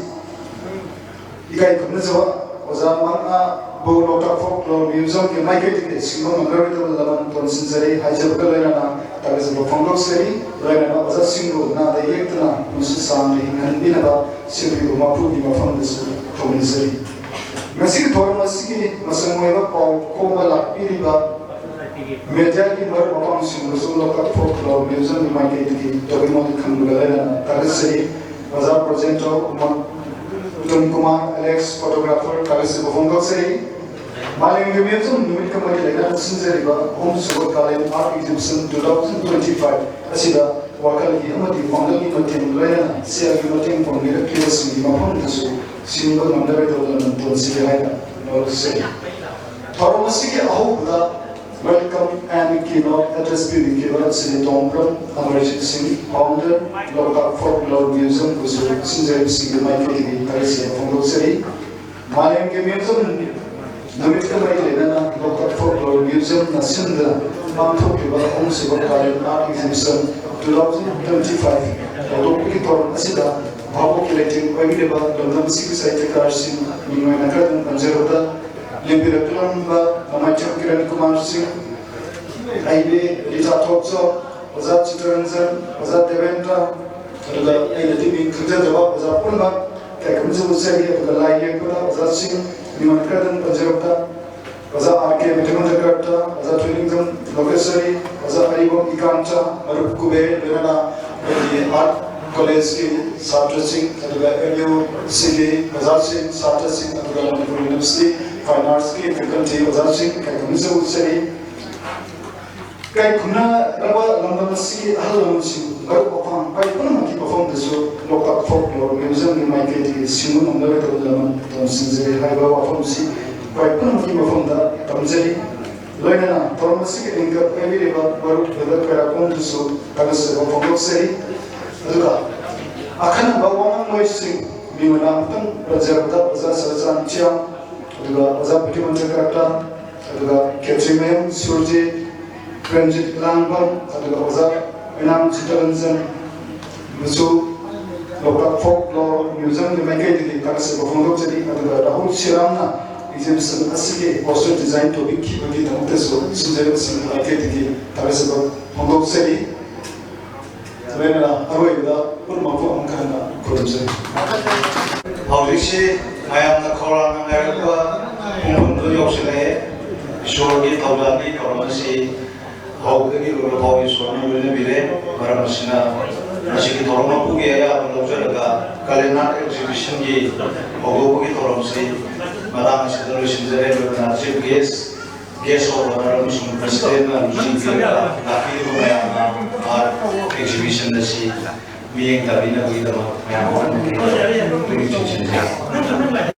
ꯏꯀꯥꯏ ꯈꯨꯝꯅꯖꯕ ꯑꯣꯖꯥ ꯃꯉꯥꯕꯨ ꯂꯣꯛꯇꯥꯛ Folklore Museumꯒꯤ ꯃꯥꯏꯀꯩꯗꯒꯤ ꯁꯤꯡꯕ ꯉꯝꯂꯔꯣꯏꯗꯕ ꯂꯃꯟ ꯇꯣꯟꯁꯤꯟꯖꯔꯤ ꯍꯥꯏꯖꯕꯒ ꯂꯣꯏꯅꯅ ꯊꯥꯒꯠꯆꯕ ꯐꯣꯡꯗꯣꯛꯆꯔꯤ꯫ ꯂꯣꯏꯅꯅ ꯑꯣꯖꯥꯁꯤꯡꯕꯨ ꯅꯥꯗ ꯌꯦꯛꯇꯅ ꯄꯨꯟꯁꯤ ꯁꯥꯡꯅ ꯍꯤꯡꯍꯟꯕꯤꯅꯕ ꯁꯤꯟꯕꯤꯕ ꯃꯄꯨꯒꯤ ꯃꯐꯝꯗꯁꯨ ꯊꯧꯅꯤꯖꯔꯤ꯫ ꯉꯁꯤꯒꯤ ꯊꯧꯔꯝ ꯑꯁꯤꯒꯤ ꯃꯁꯪ ꯑꯣꯏꯕ ꯄꯥꯎ ꯈꯣꯝꯕ ꯂꯥꯛꯄꯤꯔꯤꯕ mediaꯒꯤ ꯃꯔꯨꯞ ꯃꯄꯥꯡꯁꯤꯡꯕꯨꯁꯨ ꯂꯣꯛꯇꯥꯛ Folklore Museumꯒꯤ ꯃꯥꯏꯀꯩꯗꯒꯤ ꯇꯧꯕꯤꯃꯜ ꯈꯪꯕꯒ ꯂꯣꯏꯅꯅ ꯊꯥꯒꯠꯆꯔꯤ꯫ ꯑꯣꯖꯥ ꯄ꯭ꯔꯣꯖꯦꯟꯇꯣ ꯎꯃꯪ, ꯎꯇꯝ ꯀꯨꯃꯥꯔ, Alex, photographer, ꯊꯥꯒꯠꯆꯕ ꯐꯣꯡꯗꯣꯛꯆꯔꯤ꯫ ꯃꯥꯂꯦꯝꯒꯤ museum ꯅꯨꯃꯤꯠꯀ ꯃꯔꯤ ꯂꯩꯅꯅ ꯁꯤꯟꯖꯔꯤꯕ ꯑꯍꯨꯝꯁꯨꯕ ꯀꯥꯂꯦꯟ Art Exhibition two thousand twenty five ꯑꯁꯤꯗ ꯋꯥꯈꯜꯒꯤ ꯑꯃꯗꯤ ꯄꯥꯡꯒꯜꯒꯤ ꯃꯇꯦꯡ ꯂꯣꯏꯅꯅ ꯁꯦꯜꯒꯤ ꯃꯇꯦꯡ ꯄꯥꯡꯕꯤꯔꯛꯂꯤꯕꯁꯤꯡꯒꯤ ꯃꯐꯝꯗꯁꯨ ꯁꯤꯡꯕ ꯉꯝꯂꯔꯣꯏꯗꯕ ꯂꯃꯟ ꯇꯣꯟꯁꯤꯒꯦ ꯍꯥꯏꯅ ꯂꯧꯖꯩ꯫ ꯊꯧꯔꯝ ꯑꯁꯤꯒꯤ ꯑꯍꯧꯕꯗ Welcome and Keynote Address ꯄꯤꯕꯤꯈꯤꯕ Shri ꯇꯣꯡꯕ꯭ꯔꯝ ꯑꯃꯔꯖꯤꯠ ꯁꯤꯡ, Founder, ꯂꯣꯛꯇꯥꯛ Folklore Museumꯕꯨꯁꯨ ꯁꯤꯟꯖꯔꯤꯕꯁꯤꯡꯒꯤ ꯃꯥꯏꯀꯩꯗꯒꯤ ꯊꯥꯒꯠꯆꯕ ꯐꯣꯡꯗꯣꯛꯆꯔꯤ꯫ ꯃꯥꯂꯦꯝꯒꯤ museum ꯅꯨꯃꯤꯠꯀ ꯃꯔꯤ ꯂꯩꯅꯅ ꯂꯣꯛꯇꯥꯛ Folklore Museumꯅ ꯁꯤꯟꯗꯨꯅ ꯄꯥꯡꯊꯣꯛꯂꯤꯕ ꯑꯍꯨꯝꯁꯨꯕ Kalen Art Exhibition two thousand twenty five ꯍꯧꯗꯣꯛꯄꯒꯤ ꯊꯧꯔꯝ ꯑꯁꯤꯗ ꯚꯥꯕꯣꯛꯀꯤ ꯂꯩꯇꯦꯡ ꯑꯣꯏꯕꯤꯔꯤꯕ ꯂꯝꯗꯝ ꯑꯁꯤꯒꯤ ꯁꯥꯍꯤꯇ꯭ꯌꯀꯥꯔꯁꯤꯡ ꯃꯤꯡ ꯑꯣꯏꯅ ꯈꯔꯗꯪ ꯄꯟꯖꯔꯕꯗ, ꯂꯦꯡꯕꯤꯔꯛꯂꯝꯕ ꯃꯃꯥꯏꯊꯦꯝ ꯀꯤꯔꯟ ꯀꯨꯃꯥꯔ ꯁꯤꯡ, ꯑꯩꯕꯤ ꯔꯤꯇꯥ ꯊꯣꯛꯆꯣꯝ, ꯑꯣꯖꯥ ꯆꯤꯇꯔꯟꯖꯟ, ꯑꯣꯖꯥ ꯗꯦꯕꯦꯟꯗ꯭ꯔ, ꯑꯗꯨꯒ ꯑꯩꯅꯗꯤ ꯃꯤꯡ ꯈꯪꯖꯗ꯭ꯔꯕ ꯑꯣꯖꯥ ꯄꯨꯝꯅꯃꯛ ꯏꯀꯥꯏ ꯈꯨꯝꯅꯖꯕ ꯎꯠꯆꯔꯤ꯫ ꯑꯗꯨꯒ ꯂꯥꯏ ꯌꯦꯛꯄꯗ ꯑꯣꯖꯥꯁꯤꯡ ꯃꯤꯡ ꯑꯣꯏꯅ ꯈꯔꯗꯪ ꯄꯟꯖꯔꯕꯗ, ꯑꯣꯖꯥ ꯑꯥꯔ ꯀꯦ ꯃꯤꯊꯨꯡ ꯍꯟꯗ꯭ꯔꯀꯔꯇ, ꯑꯣꯖꯥ ꯊꯣꯏꯅꯤꯡꯖꯝ ꯂꯣꯀꯦꯁ꯭ꯋꯔꯤ, ꯑꯣꯖꯥ ꯑꯔꯤꯕꯝ ꯏꯀꯥꯟꯇ, ꯃꯔꯨꯞ ꯀꯨꯕꯦꯔ, ꯂꯣꯏꯅꯅ ꯑꯩꯈꯣꯏꯒꯤ Art Collegeꯀꯤ ꯁꯥꯇ꯭ꯔꯁꯤꯡ, ꯑꯗꯨꯒ M U Cꯒꯤ ꯑꯣꯖꯥꯁꯤꯡ, ꯁꯥꯇ꯭ꯔꯁꯤꯡ, ꯑꯗꯨꯒ ꯃꯅꯤꯄꯨꯔ University Fine Artsꯀꯤ faculty ꯑꯣꯖꯥꯁꯤꯡ ꯏꯀꯥꯏ ꯈꯨꯝꯅꯖꯕ ꯎꯠꯆꯔꯤ꯫ ꯏꯀꯥꯏ ꯈꯨꯝꯅꯔꯕ ꯂꯝꯗꯝ ꯑꯁꯤꯒꯤ ꯑꯍꯜ ꯂꯃꯟꯁꯤꯡ, ꯃꯔꯨꯞ ꯃꯄꯥꯡ, ꯏꯀꯥꯏ ꯄꯨꯝꯅꯃꯛꯀꯤ ꯃꯐꯝꯗꯁꯨ ꯂꯣꯛꯇꯥꯛ Folklore Museumꯒꯤ ꯃꯥꯏꯀꯩꯗꯒꯤ ꯁꯤꯡꯕ ꯉꯝꯂꯔꯣꯏꯗꯕ ꯂꯃꯟ ꯇꯣꯟꯁꯤꯟꯖꯔꯤ ꯍꯥꯏꯕ ꯋꯥꯐꯝꯁꯤ ꯏꯀꯥꯏ ꯄꯨꯝꯅꯃꯛꯀꯤ ꯃꯐꯝꯗ ꯊꯝꯖꯔꯤ꯫ ꯂꯣꯏꯅꯅ ꯊꯧꯔꯝ ꯑꯁꯤꯒꯤ ꯑꯦꯡꯀꯔ ꯑꯣꯏꯕꯤꯔꯤꯕ ꯃꯔꯨꯞ ꯕ꯭ꯔꯗꯔ ꯈ꯭ꯋꯥꯏꯔꯥꯛꯄꯝꯗꯨꯁꯨ ꯊꯥꯒꯠꯆꯕ ꯐꯣꯡꯗꯣꯛꯆꯔꯤ꯫ ꯑꯗꯨꯒ ꯑꯈꯟꯅꯕ ꯋꯥꯉꯥꯡꯂꯣꯏꯁꯤꯡ ꯃꯤꯡ ꯑꯣꯏꯅ ꯑꯃꯨꯛꯇꯪ ꯄꯟꯖꯔꯕꯗ ꯑꯣꯖꯥ ꯁꯔꯆꯥꯟ ꯆꯤꯌꯥꯝ, ꯑꯗꯨꯒ ꯑꯣꯖꯥ ꯄ꯭ꯔꯤꯇꯤꯃꯟꯖꯟ ꯀꯔꯛꯇ, ꯑꯗꯨꯒ ꯈꯦꯇ꯭ꯔꯤꯃꯌꯨꯝ ꯁꯨꯔꯖꯤꯠ, ꯄ꯭ꯔꯦꯝꯖꯤꯠ ꯏꯂꯥꯡꯕꯝ, ꯑꯗꯨꯒ ꯑꯣꯖꯥ ꯑꯣꯏꯅꯥꯝ ꯆꯤꯠꯇꯔꯟꯖꯟ, ꯃꯆꯨ ꯂꯣꯛꯇꯥꯛ ꯐꯣꯛ ꯂꯣꯔ ꯃ꯭ꯌꯨꯖꯤꯌꯝꯒꯤ ꯃꯥꯏꯀꯩꯗꯒꯤ ꯊꯥꯒꯠꯆꯕ ꯐꯣꯡꯗꯣꯛꯆꯔꯤ꯫ ꯑꯗꯨꯒ ꯔꯥꯍꯨꯜ ꯁꯤꯔꯥꯝꯅ ꯑꯦꯛꯖꯤꯕꯤꯁꯟ ꯑꯁꯤꯒꯤ ꯄꯣꯁꯇꯔ ꯗꯤꯖꯥꯏꯟ ꯇꯧꯕꯤꯈꯤꯕꯒꯤꯗꯃꯛꯇꯁꯨ ꯁꯤꯟꯖꯔꯤꯕꯁꯤꯡꯒꯤ ꯃꯥꯏꯀꯩꯗꯒꯤ ꯊꯥꯒꯠꯆꯕ ꯐꯣꯡꯗꯣꯛꯆꯔꯤ꯫ ꯂꯣꯏꯅꯅ ꯑꯔꯣꯏꯕꯗ ꯄꯨꯝꯅꯃꯛꯄꯨ ꯑꯃꯨꯛ ꯍꯟꯅ ꯈꯨꯔꯨꯝꯖꯔꯤ꯫ ꯍꯧꯖꯤꯛꯁꯤ ꯃꯌꯥꯝꯅ ꯈꯧꯔꯥꯡꯅ ꯉꯥꯏꯔꯛꯄ ꯄꯨꯡꯐꯝꯗꯨ ꯌꯧꯁꯤꯜꯂꯛꯑꯦ꯫ ꯏꯁꯣꯔꯒꯤ ꯊꯧꯖꯥꯜꯒꯤ ꯊꯧꯔꯝ ꯑꯁꯤ ꯍꯧꯕꯗꯒꯤ ꯂꯣꯏꯕ ꯐꯥꯎ ꯏꯁꯣꯔꯅ ꯂꯣꯏꯅꯕꯤꯔꯦ꯫ ꯃꯔꯝ ꯑꯁꯤꯅ, ꯃꯁꯤꯒꯤ ꯊꯧꯔꯝ ꯃꯄꯨꯒꯤ ꯑꯌꯥꯕ ꯂꯧꯖꯔꯒ ꯀꯂꯦꯅꯥꯠ ꯑꯦꯛꯖꯤꯕꯤꯁꯟꯒꯤ ꯍꯧꯗꯣꯛꯄꯒꯤ ꯊꯧꯔꯝꯁꯤ ꯃꯇꯥꯡ ꯑꯁꯤꯗ ꯂꯣꯏꯁꯤꯟꯖꯔꯦ꯫ ꯂꯣꯏꯅꯅ chief guest, guest of honour ꯑꯃꯁꯨꯡ ꯄ꯭ꯔꯁꯤꯗꯦꯟꯅ ꯅꯨꯡꯁꯤꯕꯤꯔꯒ ꯂꯥꯛꯄꯤꯔꯤꯕ ꯃꯌꯥꯝꯅ ꯑꯥꯔꯠ ꯑꯦꯛꯖꯤꯕꯤꯁꯟ ꯑꯁꯤ ꯃꯤꯠꯌꯦꯡ ꯇꯥꯕꯤꯅꯕꯒꯤꯗꯃꯛ ꯃꯌꯥꯝ ꯑꯃ ꯄꯨꯛꯅꯤꯡ ꯆꯤꯡꯁꯤꯟꯖꯔꯤ꯫